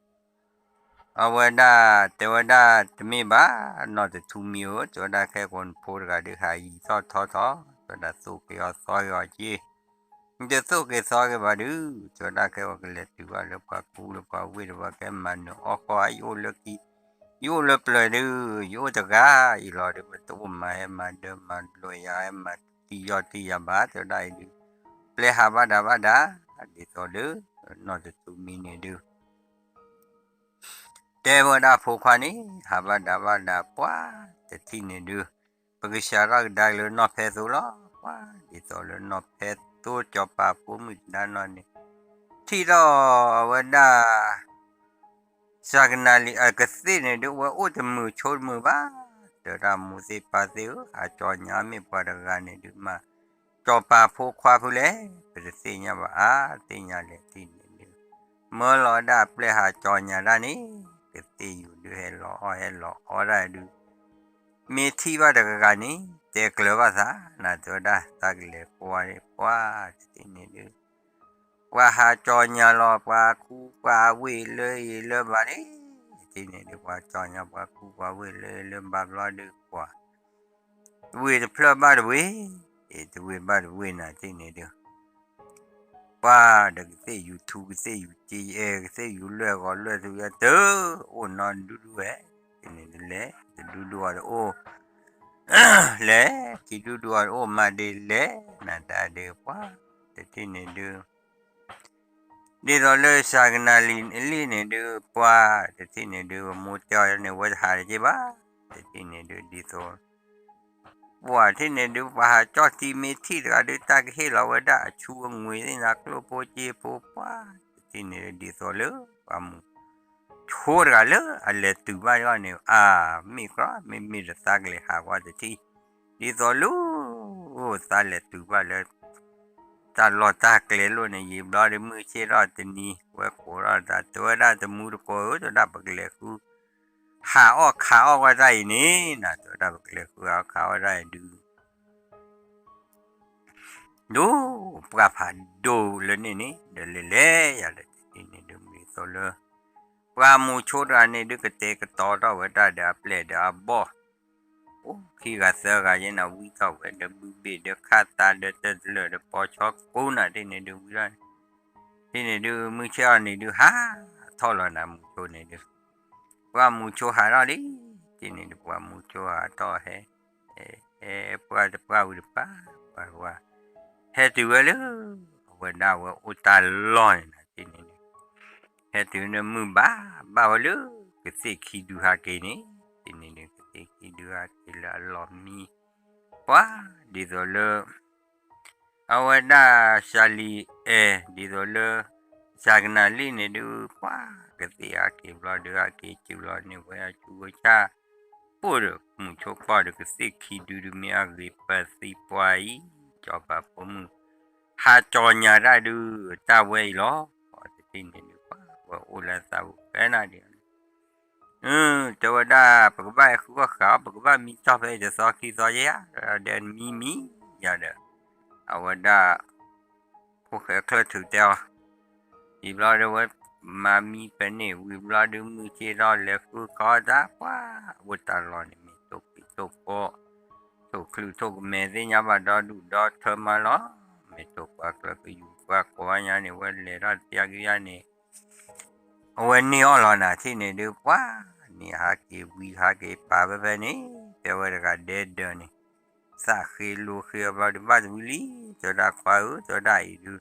အဝဲဒၣ်တဲဝဲဒၣ် တမ့ၢ်ဘၣ်, နီၢ်တထူမံဧၢ, တဲဝဲဒၣ် ခဲကိာ်နဖိတဂၤဒုးဟးယံၤထီၣ်ထီထီၣ်, တဲဝဲဒၣ်သိၣ်က့ၤအီၤသီက့ၤအီၤက့ၤ, နတသိၣ်က့ၤသီက့ၤဘၣ်ဒုး, တဲဝဲဒၣ် ခဲဝဲကလဲၤတုၤဘၣ်လၢပှၤခူလၢပှၤဝ့ၢ်ဒီး ပှၤကဲမၤနၢၤအီၣ်ဃီ, ယအိၣ်လၢခံ, ယအိၣ်လၢပျၢၤဒုး, ယအိၣ်တဂၤအံၤလီၤဒီး ပတအိၣ်မၤဟဲမၤဒၢမၤလိာ်ယၤ ဟဲမၤတံၢ်ယီၢ်တံၢ်ယၤဘၣ်, တဲဝဲဒၣ်အံၤဒုး ပျဲဟးဘၣ်ဒၣ်ဘၣ်ဒၣ်, ဒ်သိးလၢ နီၢ်တထူမံန့ၣ်ဒုး တဲဝဲဒၣ်ဖိခွါန့ၣ် ဟးဘၣ်ဒၣ်ဘၣ်ဒၣ်ပှၤတထံၣ်န့ၣ်ဒုး, ပကစးထီၣ်ကဒါက့ၤလၢနီၢ်ဖဲသိလီၤ, ပှၤဒ်သိးလၢနီၢ်ဖဲသိစီၤပၤဖိမုၣ်တဒါနီၢ်န့ၣ် ထံၣ်ထီၣ်အဝဲဒၣ် စှၤကနၣ်လံၤအကသ့ၣ်န့ၣ်ဒုး ဝဲအိၣ်တမုာ်ဆိတမုာ်ဘၣ်, တဲဝဲဒၣ် မိၢ်သ့ၣ်ပၢ်သ့ၣ်ဧၢ, အကၠီညါမ့ၢ်ပှၤတဂၤန့ၣ်ဒုးမး စီၤပၤဖိခွါဖုလဲၣ်, ပတသ့ၣ်ညါဘၣ်အါ, သ့ၣ်ညါလဲၣ်တထံၣ်န့ၣ်ဒုး မၢလီၤဝဲဒၣ်အပျဲၢ်ဟးကၠီညါတၢ်န့ၣ်, ကသ့ၣ်ယူၤဒုးဟဲလီၤအီၣ်ဟဲလီၤအီဒၣ်ဒုး မ့ၢ်ထံၣ်ဘၣ်တဂၤဂၤန့ၣ် တဲကျၢၤဘၣ်သး, နၤတဲဝဲဒၣ် သးကလဲၤကွၢ်န့ၣ် ပှၤတထံၣ်န့ၣ်ဒုး ပှၤဟးကၠီညါလီၤ ပှၤခူပှၤဝ့ၢ်လၢအံၤလၢဘၣ်န့ၣ်, တထံၣ်န့ၣ်ဒုး ပှၤကၠီညါပှၤခူပှၤဝ့ၢ်လၢအံၤလၢဘၣ်ဘျီဒုး ပှၤ တဝ့ၢ်တဖျၢၣ်ဘၣ်တဝ့ၢ်, တဝ့ၢ်ဘၣ်တဝ့ၢ်နၤတထံၣ်န့ၣ်ဒုး ပှၤဒီးကသ့ၣ်ယူၤထူ ကသ့ၣ်ယူၤက့ယအဲၣ် ကသ့ၣ်ယူၤလွဲၢ်ဂီၤလွဲၢ်ထူယါတၢ် အိၣ်နီတဒူဒူဝဲ, တထံၣ်န့ၣ်ဒုးလဲၤ တဒူဒူအီၤတအိၣ် လဲၤ ခံဒူဒူအီၤတအိၣ် မၤဒ်လဲၣ် နၤတၢ်ဒုးပှၤ တထံၣ်န့ၣ်ဒုး ဒ်သိးလၢစှၤကနၣ်လံၤလံၤန့ၣ်ဒုး ပှၤတထံၣ်န့ၣ်ဒုး မိၢ်တဲအီၤန့ၣ် ဝဲတဟးတက့ၢ်ဘၣ်, တထံၣ်န့ၣ်ဒုး ဒ်သိး ပှၤတထံၣ်န့ၣ်ဒုး ပှၤဟးကၠီၣ်ထံမ့ၢ်ထံၣ်တဂၤဒုး တၢ်ကဟ့ၣ်လီၤဝဲဒၣ်အဆူအငွေသ့ၣ်ညါ ကျိၣ်ဖိစ့ဖိ ပှၤ တထံၣ်န့ၣ်ဒုး ဒ်သိးလၢ ပှၤမုၣ် ဆိတဂၤလၢအလဲၤတုၤဘၣ်အီၤန့ၣ် အမ့ၢ်ကြၢး မ့မ့ၢ်ဒီးသးကလဲၤဟးကွၢ်တထံၣ်, ဒ်သိးလၢ သးလဲၤတုၤဘၣ်လၢ တၢ်လီၢ်တၢ်ကျဲလိာ်န့ၣ် ယံာ်ဘျီဒုး မုၢ်ဆ့ၣ်ထီၣ်တနံၤ ဝဲကိးထီၣ်သး တဲဝဲဒၣ် တမူတကိးဧၢ တဲဝဲဒၣ် ပကလဲၤဃု ဟးအီၣ်ခးအီၣ်ဝဲတၢ်အံၤန့ၣ် နၤ တဲဝဲဒၣ် ပကလဲၤဃုဟးအီၣ်ခးအီၣ်ဝဲတၢ်အံၤဒုး ဒိၣ်ပှၢ်ဖးဒိၣ်လၢန့ၣ်န့ၣ် ဒီးလဲၤလဲၤယၤဒီး တထံၣ်န့ၣ်ဒုး ဒ်သိးလၢ ပှၤမုၣ်ဆိတဂၤန့ၣ်ဒုး ကတဲာ်ကတီၤထီၣ်ဝဲဒၣ်ဒီးအပျဲၢ်ဒီးအဘီၣ် အိၣ်ခံဂၤသၢဂၤယဲၢ်နၤ ဝံထီၣ်ဝဲဒီးဘုဘ့ၣ်ဒီးခၣ်သးဒီးတလၢာ်ဒီးပိာ်ဆီကိးနၤ တထံၣ်န့ၣ်ဒုး ဝံထီၣ် တထံၣ်န့ၣ်ဒုး မုၢ်ဆ့ၣ်အီၤန့ၣ်ဒုး ဟးထီၣ်လီၤနၤ မုၣ်ဆိန့ၣ်ဒုး ပှၤမုၣ်ဆိဟးထီၣ်လံ တထံၣ်န့ၣ်ဒုး ပှၤမုၣ်ဆိဟးထီၣ်ဟဲ ဟဲပှၢ်တပှၢ်ဝံၤတပှၢ် ပှၤတဝါ ဟဲတုၤဝဲလၢ အဝဲဒၣ်ဝဲအိၣ်တၢ်လီၢ်န့ၣ်နၤ တထံၣ်န့ၣ်ဒုး ဟဲတုၤန့ၣ်မုၢ်ဘၣ် ဘၣ်ဝဲလၢ ကသ့ၣ်ခံဒုဟးက့ၤန့ၣ် တထံၣ်န့ၣ်ဒုး ကသ့ၣ်ခံဒုဟးက့ၤလၢအလီၢ်မံ ပှၤ ဒ်သိးလၢ အဝဲဒၣ်စှၤလံၤအဲၣ် ဒ်သိးလၢ စှၤကနၣ်လံၤန့ၣ်ဒုး ပှၤ ကသ့ၣ်ဟးက့ၤဘျီဒုး ဟးက့ၤစုၤလီၤန့ၢ်ဝဲအဆူဝဲဆၣ် အိၣ်ဒီးမုၣ်ဆိကီၢ်ဒီးကသ့ၣ်ခံဒုဒုး မ့ၢ်အဂ့ၤပသံပှၤအံၤ စီၤပၤဖိမုၣ် ဟးကၠီညါတၢ်ဒုး တၢ်ဝဲအံၤလီၤ တထံၣ်န့ၣ်ဒုး ပှၤ ဝဲအိၣ်လၢသးပူၤဖဲနၤဒ် တဲဝဲဒၣ် ပကဘၣ်ဟဲဃုအီၣ်ဃးအီၣ် ပကဘၣ်မံတီၢ်ဖဲအံၤတသီခံသီယဲၢ်ဧါ ဒီးမံမံယၤဒီး အဝဲဒၣ် ဖိၣ်ဃဲချၢၣ်ထုးတဲအီၤ ယံာ်ဘျီဒုးဝဲ မၤမံဖဲန့ၣ် ဝံၤဘျီဒုး မုၢ်ဆ့ၣ်ထီၣ်လဲၤဃုခီတၢ် ပှၤ အိၣ်တၢ်လီၢ်န့ၣ် မ့ၢ်ထိၣ်ဖံးထိၣ်ဖီ ထိၣ်ချုးထိၣ်ကမဲာ်သ့ၣ်ညါဘၣ်ဒီဒူၣ်ဒီထၢမးလီၤ မ့ၢ်ထိၣ်ပှၤကျၢၤကယူၤပှၤကိးညါန့ၣ် ဝဲလဲၤထီၣ်တပျၢ်ကယါန့ၣ် အဝဲန့ၢ်အီၣ်လီၤနၤ တထံၣ်န့ၣ်ဒုး ပှၤ န့ၣ်ဟးက့ၤဝံၤဟးက့ၤပာ်ဖဲဖဲန့ၣ် တဲဝဲတဂၤဒဲဒၢးန့ၣ် သးဃ့လိဃ့အဘျီဒုးဘၣ်တဝံၤလံ တဲဝဲဒၣ် ခွါဧၢ တဲဝဲဒၣ်အံၤဒုး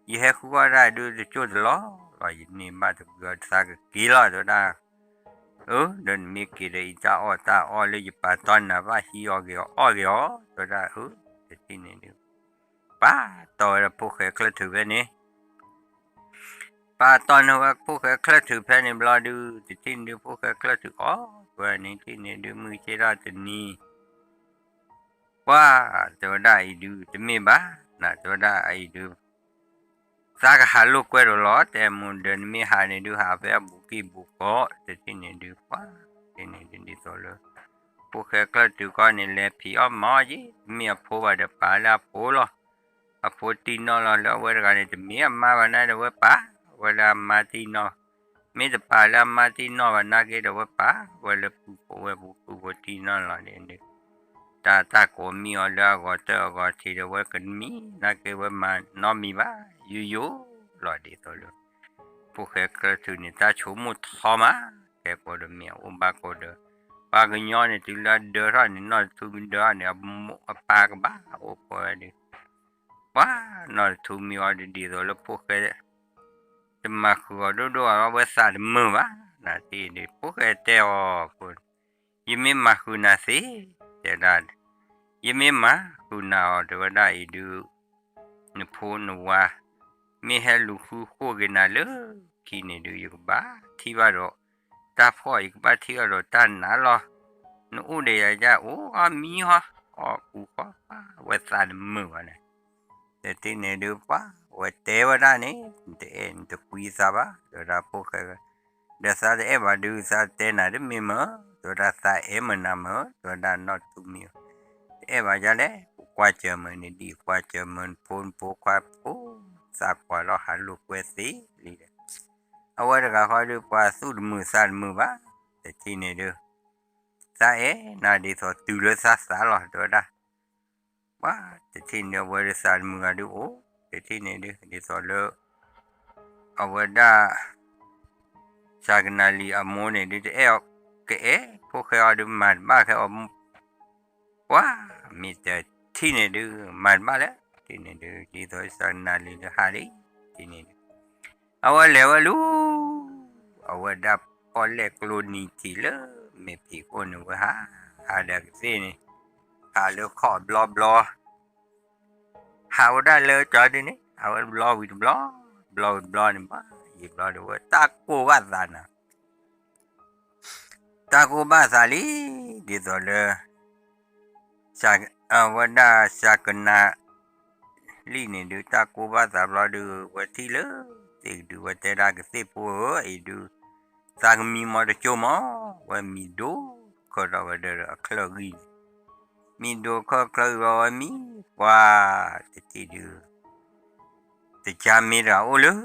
ယဟဲဃုအီၣ်တၢ်ဒုးတကၠိၢ်တလီၢ်လီၤ ယန့ၢ်ဘၣ်တဝံၤအီၤ သးကက့ၤလီၤ တဲဝဲဒၣ် အၢ ဒီးနမ့ၢ်က့ၤဒီးအံၤတၢ်အီၣ်တၢ်အီလၢယပာ်တီနၤဘၣ် ဟံးအီၣ်က့ၤအီၣ်က့ၤအီၤ တဲဝဲဒၣ် အၢ တထံၣ်န့ၣ်ဒုး ပာ်တီဝဲဒၣ်ဖိၣ်ဃဲချၢၣ်ထုးဖဲန့ၣ် ပာ်တီၢ်န့ၢ်ဝဲဖိၣ်ဃဲချၢၣ်ထုးဖဲန့ၣ်ဘျီဒုး တထံၣ်န့ၣ်ဒုး ဖိၣ်ဃဲချၢၣ်ထုးအီၣ်ဝဲန့ၣ် ထံၣ်န့ၣ်ဒုး မုၢ်ဆ့ၣ်ထီၣ်တနံၤ ပှၤ တဲဝဲဒၣ်အံၤဒုး တမ့ၢ်ဘၣ်, နတဲဝဲဒၣ်အံၤဒုး သးကဟးလိာ်ကွဲဒီးလီၤ တဲမိၢ်ဒီး နမ့ၢ်ဟးန့ၣ်ဒုး ဟးဖဲအဘူးကံၢ်ဘူးကီၢ် တထံၣ်န့ၣ်ဒုး ပှၤ တထံၣ်န့ၣ်ဒုး ဒ်သိးလၢ ဖိၣ်ဃဲချၢၣ်ထုးကီၢ်န့ၣ် လဲၤဖံးအီၣ်မၤအီၣ်က့ၤ တမ့ၢ်အဖိဘၣ်ဒီး ပာ်လၢအဖိလီၤ. အဖိတံၢ်နီၢ်လီၤ လၢအဝဲတဂၤန့ၣ် တမ့ၢ်အမါဘၣ်နၤဒီး ဝဲပာ်ဝဲလၢအမါတံၢ်နီၢ်, မ့ၢ်တပာ်လၢအမါတံၢ်နီၢ်ဘၣ်နာ်က့ဒီး ဝဲပာ်ဝဲလၢပုၢ်ဖိဝဲၢ်ဖိ ပုၢ်ဖိတံၢ်နီၢ်လီၤန့ၣ်ဒုး တၢ်တၢ်ကိးမံၤအီၤလၢအဂီၤတၢၢ် အဂီၤထံးဒီး ဝဲကမံၤနာ်က့ ဝဲမၤနီတမံၤဘၣ် ယိယိလီၤ ဒ်သိးလၢ ဖိၣ်ဃဲချၢၣ်ထုးန့ၣ် တၢ်ဆိကမိၣ်ထီမး ကဲကိးဒီး မ့ၢ်အအိၣ်ဘၣ်ကိးဒီး ပှၤကညီန့ၣ် တုၤလၢအဒၢထီၣ်န့ၣ် နီၢ်တထူမံၤဒၢထီၣ်န့ၣ် အမိၢ်အပၢ်ကဘၣ်အိၣ်ဖှိၣ်ဝဲဒုး ပှၤ နီၢ်တထူမံၤအီၤဒုး ဒ်သိးလၢဖိၣ်ဃဲ တမၤဃုာ်အီၤဒိၣ်ဒိၣ်ဘၣ် ဝဲသးတမုာ်ဘၣ် နထံၣ်ဒုး ဖိၣ်ဃဲတဲအီၤ ဖိ ယမ့ၢ်မၤဃုာ်နၤသ့ တဲဒၣ် ယမ့ၢ်မၤဃုာ်နၤအီၤ တဲဝဲဒၣ်အံၤဒုး နဖိနဝၤ မ့ၢ်ဟဲလူၤဃုဃိၣ်က့ၤနၤလၢခံန့ၣ်ဒုး ယကဘၣ်ထံၣ်ဘၣ်ဒီး တၢ်ဖှီၣ် ယကဘၣ်ထံၣ်ဘၣ်ဒီးတၢ်နးလီၤ. နအိၣ်ဒီးယၤဒ် အိၣ်အီၣ်မံဟီ အီၣ်ကူဃီ ပှၤ ဝဲသးတမုာ်ဘၣ်န့ၣ် တထံၣ်န့ၣ်ဒုး ပှၤ ဝဲတဲဝဲဒၣ်န့ၣ် နတအဲၣ် နတကွံသးဘၣ် တဲဝဲဒၣ်ဖိၣ်ဃဲ ဒီးသးတအဲၣ်ဘၣ်ဒုး သးတဲနၤတမ့ၢ်မၢ် တဲဝဲဒၣ် သးအဲၣ်မုာ်နၤမၢ် တဲဝဲဒၣ် နီၢ်တထူမံၤ တအဲၣ်ဘၣ်ယၤလဲၣ် ပကွၢ်စၢၤမုာ်န့ၣ်ဒ် ကွၢ်စၢၤမုာ်နဖိနဖိခွါဖိ သးကွၢ်လီၤဟးလိာ်ကွဲသ့လံဒီး အဝဲတဂၤဃီဒုး ပှၤသူၣ်တမုာ်သးတမုာ်ဘၣ် တထံၣ်န့ၣ်ဒုး သးအဲၣ်နၤဒ်သိးတုၤလၢသးသးလီၤ တဲဝဲဒၣ် ပှၤ တထံၣ်န့ၣ်ဒုး အဝဲဒုးသးတမုာ်ဂၤဒုးအိၣ် တထံၣ်န့ၣ်ဒုး ဒ်သိးလၢ အဝဲဒၣ် စၤကနၤလံၤအမိၢ်န့ၣ်ဒုး တအဲၣ်အီၤ ကအဲၣ်ဖိၣ်ဃဲအီၤဒုး မၤတဘၣ်ခဲအီၤ ပှၤ မ့ၢ်တထံၣ်န့ၣ်ဒုး မၤတဘၣ်လဲၣ် တထံၣ်န့ၣ်ဒုး ဒ်သိးစၤကနၤလံၤဒုးဟးလံ တထံၣ်န့ၣ်ဒုး အဝဲလဲၤဝဲလူၤ အဝဲဒၣ်ပီၣ်လဲၣ်ကျိနံၤထံးလၢ မဲာ်ဖံးခိၣ်န့ၣ် ဝဲဟး ဟးဒီးကသ့ၣ်န့ၣ် ဟးလၢခီၣ်ဘျီဘျီ ဟးဝဲဒၣ်လၢကၠီဒုန့ၣ် အဝဲဘျီဝံၤတဘျီ ဘျီဝံၤတဘျီန့ၣ် ဘၣ်ယံာ်ဘျီဒုး ဝဲတၢ်ကိၢ်ဘၣ်သးနၤ တၢ်ကိၢ်ဘၣ်သးလံ ဒ်သိးလၢ အဝဲဒၣ်စၤကနၤလံၤန့ၣ်ဒုး တၢ်ကိၢ်ဘၣ်သးဘျီဒုး ဝဲထံၣ်လၢ သ့ၣ်ကဒုး ဝဲတဲဒၣ်ကသ့ၣ်ဖိဧၢ အံၤဒုး သးကမံမီတကၠိမီၤ ဝဲမံဒိၣ်ခၢၣ်ထီၣ်ဝဲဒီးအချၢၣ်ဂံၢ်န့ၣ် မံဒိၣ်ခၢၣ်ချၢၣ်ဂံၢ်ဝဲ ဝဲမံ ပှၤ တထံၣ်ဒုး တကါမ့ၢ်တဂၤအိၣ်လၢ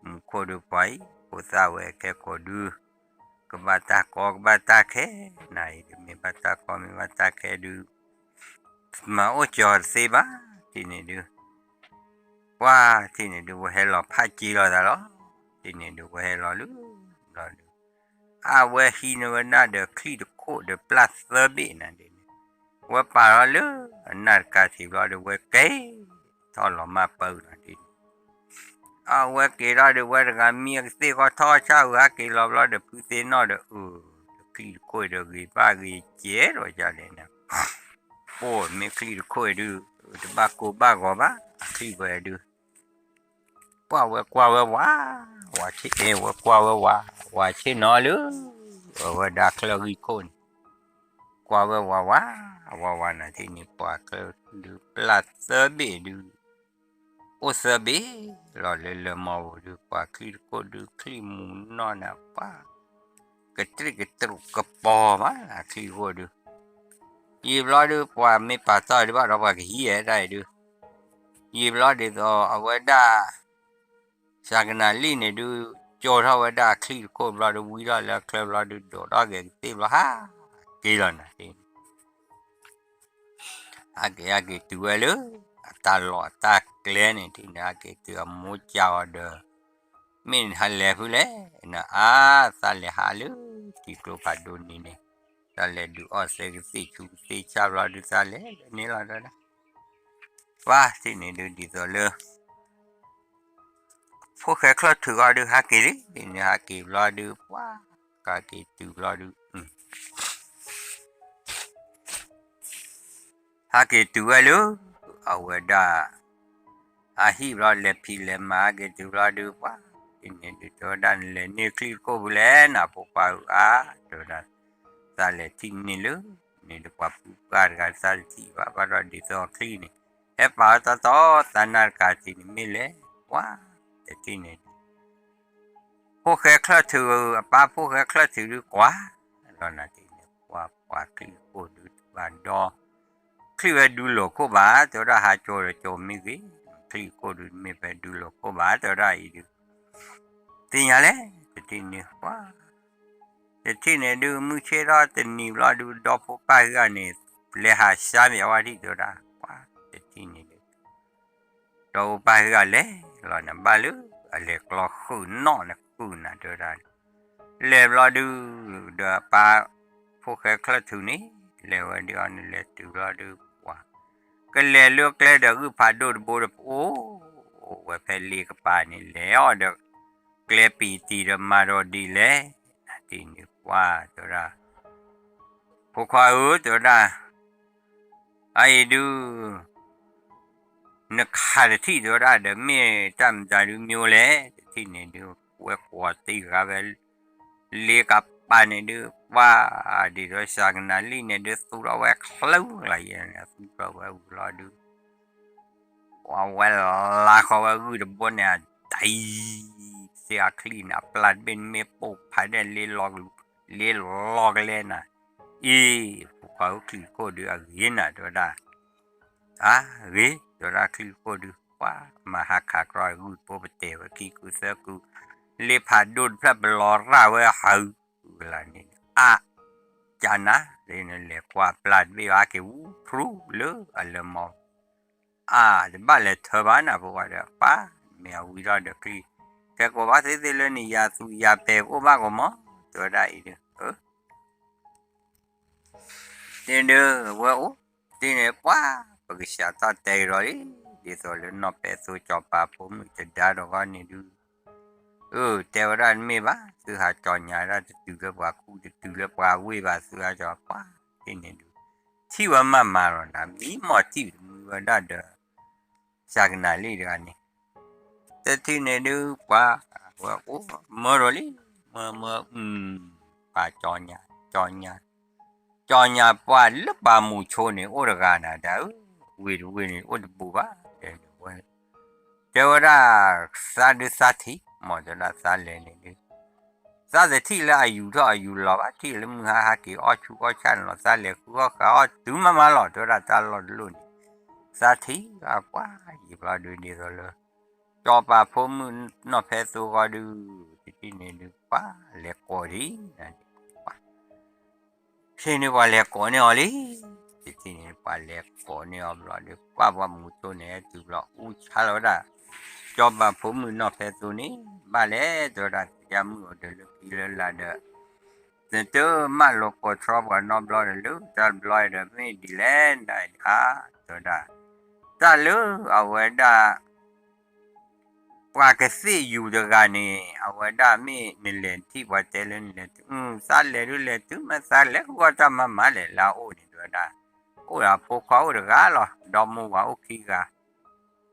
မူခိၣ်ဒုး ပှၤအံၤ ဖိသၣ်ဝဲကဲကိးဒုး ကဘၣ်တၢ်ကီကဘၣ်တၢ်ခဲ နၤအံၤဒုး မ့ၢ်ဘၣ်တၢ်ကီမ့ၢ်ဘၣ်တၢ်ခဲဒုး မၤအိၣ်ကၠီၤတသ့ဘၣ် တထံၣ်န့ၣ်ဒုး ပှၤ တထံၣ်န့ၣ်ဒုး ဝဲဟဲလီၤဖးက့လီၤသးလီၤ တထံၣ်န့ၣ်ဒုး ဝဲဟဲလီၤလၢ ဘျီဒုး အဝဲဟံးန့ၢ်ဝဲဒၣ်ဒီးချံၣ်တခိၣ်ဒီးပျၢ်သၢဘ့ၣ်နၤဒ်န့ၣ် ဝဲပာ်လီၤလၢအနၢ်တကါထံးဘျီဒုး ဝဲက့ၤထီၣ်လီၤမၢ်ပၢနၤဒ်န့ၣ် အဝဲက့ၤထီၣ်ဒုး ဝဲတဂၤမံအကသ့ၣ်ဃီထီၣ်ဆၣ်အုး ဟးက့ၤလီၤဘျီဒီး ဖုသ့ၣ်နီၣ်ဒီး အၢ ချံၣ်တခိၣ်အံၤဒီးဂ့ၤဘၣ်ဂ့ၤကဲဒီးယၤလဲၣ်န့ၣ် ပှၤမ့ၢ်ချံၣ်တခိၣ်အံၤဒုး တဘၣ်ကိၢ်ဘၣ်ဂီၤဘၣ် အချံၣ်ဝဲဒုး ပှၤဝဲကွၢ်ဝဲဝး ဝးဆ့ၣ်အဲ ဝဲကွၢ်ဝဲဝး ဝးဆ့ၣ်နီၤလၢ အဝဲဒၣ်ချၢၣ်ဂံၢ်ခိၣ်န့ၣ် ကွၢ်ဝဲဝးဝး ဝးဝးနၤထံၣ်န့ၣ် ပှၤချၢၣ်ဒုးပျၢ်သၢဘ့ၣ်ဒုး အိၣ်သၢဘ့ၣ်လီၤလၢလၢမီၢ်ပူၤဒုး ပှၤချံၣ်တခိၣ်ဒုး ချံၣ်မူၤနီၢ်နၤပှၤ ကတြ့ၣ်ကတြူးကပီၤမး အချံၣ်တခိၣ်ဒုး ယံာ်ဘျီဒုး ပှၤမ့ၢ်ပာ်တီၢ်ဒံးဘၣ်ဒီးပှၤကဟံးအဲၣ်ဒၣ်အံၤဒုး ယံာ်ဘျီဒ်သိးအဝဲဒၣ် စၤကနၤလံၣ်န့ၣ်ဒုး ကၠီထီၣ်ဝဲဒၣ်အချံၣ်တခိၣ်ဘျီဒုး ဝံထီၣ်လၢအချၢဘျီဒုး ဒိးထီၣ်က့ၤကသ့ၣ်ဘျီ ဟးက့ၤလီၤနၤ ဟးက့ၤဟးက့ၤတုၤဝဲလၢ အတၢ်လီၢ်အတၢ်ကျဲန့ၣ် ထံၣ်န့ၣ် ဟးက့ၤတုၤအမိၢ်ကၢအီၤဒီး မ့ၢ်နဟးလဲၤဖုလဲၣ် နအါ သးလဲၤဟးလၢထံကျိဖးဒိၣ်န့ၣ်န့ၣ် သးလဲၤဒုးအီၣ်သဲကသ့ၣ်ဆူကသ့ၣ်ဆၣ်ဘျီဒုး သးလဲၤလၢန့ၣ်လီၤဒီး ပှၤထံၣ်န့ၣ်ဒုး ဒ်သိးလၢ ဖိၣ်ဃဲချၢၣ်ထုးဃီဒုး ဟးက့ၤလံ န့ၣ်ဟးက့ၤဘျီဒုး ပှၤ ဟးက့ၤတုၤဘျီဒုး ဟးက့ၤတုၤဝဲလၢ အဝဲဒၣ် အဟံၣ်ဘျီ လဲၤဖံးလဲၤမၤဟးက့ၤတုၤဘျီဒုး ပှၤ တထံၣ်န့ၣ်ဒုး တဲဝဲဒၣ် နလဲၤန့ၢ်ချံၣ်တခိၣ်ဖဲလဲၣ်နၤ ဖိခွါဧၢဧါ, တဲဝဲဒၣ် သးလဲၤထံၣ်န့ၢ်လၢ န့ၣ်ဒီးပှၤဖုပှၢ်တဂၤ သးတထံၣ်ဘၣ် ဘၣ်ဒီးဒ်သိးချံၣ်န့ၣ် ဟဲပာ်အီၤတၢ်တီ သးနၢ်တကးထံၣ်န့ၣ်မ့ၢ်လဲၣ် ပှၤ တထံၣ်န့ၣ်ဒုး ဖိၣ်ဃဲချၢၣ်ထုး အပၢ်ဖိၣ်ဃဲချၢၣ်ထုးဒုးကွၢ် လီၤနၤတထံၣ်န့ၣ် ပှၤပှၤချံၣ်တခိၣ်ဒုးဘၣ်ဒီး ချံၣ်ဝဲဒုးလိာ်ခိၣ်ဘၣ် တဲဝဲဒၣ် ဟးကၠိဒီးကၠိမ့ၢ်ဂ့ၤ, ချံၣ်ခိၣ်ဒုးမ့ၢ်ဖဲဒုးလိာ်ခိၣ်ဘၣ် တဲဝဲဒၣ်အံၤဒုး သ့ၣ်ညါလဲၣ် တထံၣ်န့ၣ်ပှၤ တထံၣ်န့ၣ်ဒုး မုၢ်ဆ့ၣ်ထီၣ်တနံၤဘျီဒုး ဒီဖိပၢ်ဟံၣ်အီၤန့ၣ် လဲၤဟးဆါမ့ၢ်အဝဲထံၣ်တဲဝဲဒၣ် ပှၤ တထံၣ်န့ၣ်ဒုး ဒီဖိပၢ်ဟံၣ်အီၤလဲၤလီၤန့ၣ် ဘၣ်လၢအလဲၤကျီဃုာ်နီၣ်န့ၣ် ဃုာ်နၤတဲဝဲဒၣ် လဲၤဘျီဒုး ဒီးအပၢ် ဖိၣ်ဃဲချၢၣ်ထုးန့ၣ် လဲၤဝဲဒုးအီၤန့ၣ် လဲၤတုၤဘျီဒုး ပှၤ ကလဲၤလၢကျဲဒီးဂုၢ်ဖးဒိၣ်တဘိဒီး ပအိၣ်ဝဲဖဲလ့ကပၤန့ၣ် လဲၤအီၤဒီး ကျဲပံၤတံၤဒီးမၤဒီးဒ်လဲၣ် နၤတထံၣ်န့ၣ်ပှၤ တဲဝဲဒၣ် ဖိခွါဧၢ တဲဝဲဒၣ် အအံၤဒုး နခးတထံၣ်တဲဝဲဒၣ်ဒီး မ့ၢ်တၢ်မတၤဒုးမ့ၢ်အိၣ်လဲၣ် တထံၣ်န့ၣ်ဒုး ဝဲကွီၤတံၢ်ဃာ်ဝဲ လ့ကပၤန့ၣ်ဒုး ပှၤ ဒ်သိးစှၤကနၤလံၣ်န့ၣ်ဒုး သူၣ်ထီၣ်ဝဲချၢလၢယဲၢ်န့ၣ် သူၣ်ထီၣ်ဝဲဝံၤလီၤဒုး ပှၤဝဲလါဃီဝဲဂုၢ်တဘိန့ၣ် အတံၤ စ့အချံၣ်န့ၣ် အပျၢ်တဘ့ၣ်န့ၣ်မ့ၢ်ပိာ်ဖးဒဲး လ့လီၤကလဲနၤ အံၤ ဖိခွါဧၢ ချံၣ်တခိၣ်ဒုးအဂ့ၤနၤတဲဝဲဒၣ် အဂ့ၤ တဲဝဲဒၣ်ချံၣ်တခိၣ်ဒုး ပှၤမၤဟးခးကြီဂုၢ်တဘိ ပတဲာ်ဝဲခံကုသၢကု လ့ဖးဒိၣ်တဖျၢၣ် ပလီၤရၣ်ဝဲဟးဂုာ်ကလၤန့ၣ် အါ ကနၤ လဲၤကွၢ်ပျၢ်တဘ့ၣ်ဘၣ်က့ၤဝူဖရူလၢအလၢမီ အါ တဘၣ်လဲၤထၢဘၣ်နၤ ဖိခွါဒီး ပၢ် မ့ၢ်အဝံၤထီၣ်ဒီးချံၣ် ကဲကိးဘၣ်သ့ၣ်သ့ၣ်လၢန့ၣ် ယၤသူယၤပဲာ်ကအိၣ်ဘၣ်ကီးမး တဲဝဲဒၣ်အံၤဒုး တ့ဒုး ဝဲအိၣ်တ့န့ၣ် ပှၤ ပကစးထီၣ်တဲကဒီးလံ ဒ်သိးလၢနီၢ်ဖဲသိကၠီၤပၤဖိမုၣ်တဒါဒီးဂီၢ်န့ၣ်ဒုး အၢ တဲဝဲဒၣ်တမ့ၢ်ဘၣ် သုဟးကၠီညါဒၣ်တတုၤလၢပှၤခူ တတုၤလၢပှၤဝ့ၢ်ဘၣ် သုဟးကၠီၤပှၤတ့န့ၣ်ဒုး ထံၣ်ဝဲမးမးလီၤနၤ မံမီၢ်ထံၣ်တမုာ်ဝဲဒၣ်ဒီး စှၤကနၤလံၣ်တဂၤန့ၣ် တထံၣ်န့ၣ်ဒုး ပှၤ ဝဲအိၣ်မၢဒီးလံ မၢမၢ ပှၤကၠီညါ ကၠီညါ ကၠီညါပှၤလၢပှၤမူၤဆိန့ၣ် အိၣ်တဂၤနၤ တၢ်ဧၢ ဝ့ၢ်တဝ့ၢ်န့ၣ် အိၣ်တဘူးဘၣ် တဲဝဲ တဲဝဲဒၣ် သးဒုးသးထံၣ် မ့ၢ်တဲဒၣ်သးလဲၤန့ၣ်ဒုး သးတထံၣ်လၢအယူၤထီၣ်အယူၤလီၤဘၣ် ထံၣ်လၢမုၢ်ဟါဟးက့ၤအီၣ်ဆူၣ်အီၣ်ဆၣ်န့ၣ်လီၤ သးလဲၤဃုအီၣ်ဃုအီၣ်တုၤမးမးလီၤ တဲဝဲဒၣ်တၢ်လီၢ်တလီၢ်န့ၣ် သးထံၣ်အပှၤယံာ်ဘျီဒုးဒ်သိးလၢ ကၠီၤပၤဖိမုၣ်နီၢ်ဖဲသိဂီၢ်ဒုး တထံၣ်န့ၣ်ဒုး ပှၤလဲၤကိးဒံး ဖဲန့ၣ်ပှၤလဲၤကိးန့ၢ်အီၤလံ တထံၣ်န့ၣ် ပှၤလဲၤကိးန့ၢ်အီၤဘျီဒီး ပှၤပှၤမူၤဆိန့ၣ် တုၤဘျီအူဆါလီၤဝဲဒၣ် ကၠီၤပၤဖိမုၣ်နီၢ်ဖဲသိန့ၣ် ဘၣ်လဲၣ် တဲဝဲဒၣ် ယမုၢ်အိၣ်ဒီးလၢခံလၢလာ်ဒီး နတမၢလီၤကိးထီၣ်ပှၤနီတဘျီဒီး လၢတၢ်တဘျီဒီး မ့ၢ်ဒ်လဲၣ်နၤအါ တဲဝဲဒၣ် တၢ်လၢအဝဲဒၣ် ပှၤကသ့ၣ်ယူၤတဂၤန့ၣ် အဝဲဒၣ်မ့ၢ်နလဲၤထံၣ်ပှၤတဲလၢနလဲၤတုၤ သးလဲၤဒုးလဲၤတုၤမး သးလဲၤဃုအီၣ်တၢ်မၤမၤလဲၣ် လၢအအိၣ်န့ၣ် တဲဝဲဒၣ် အိၣ်ဒီးအဖိခွါအိၣ်တဂၤလီၤ ဒီမိၢ်ဝၤအိၣ်ခံဂၤ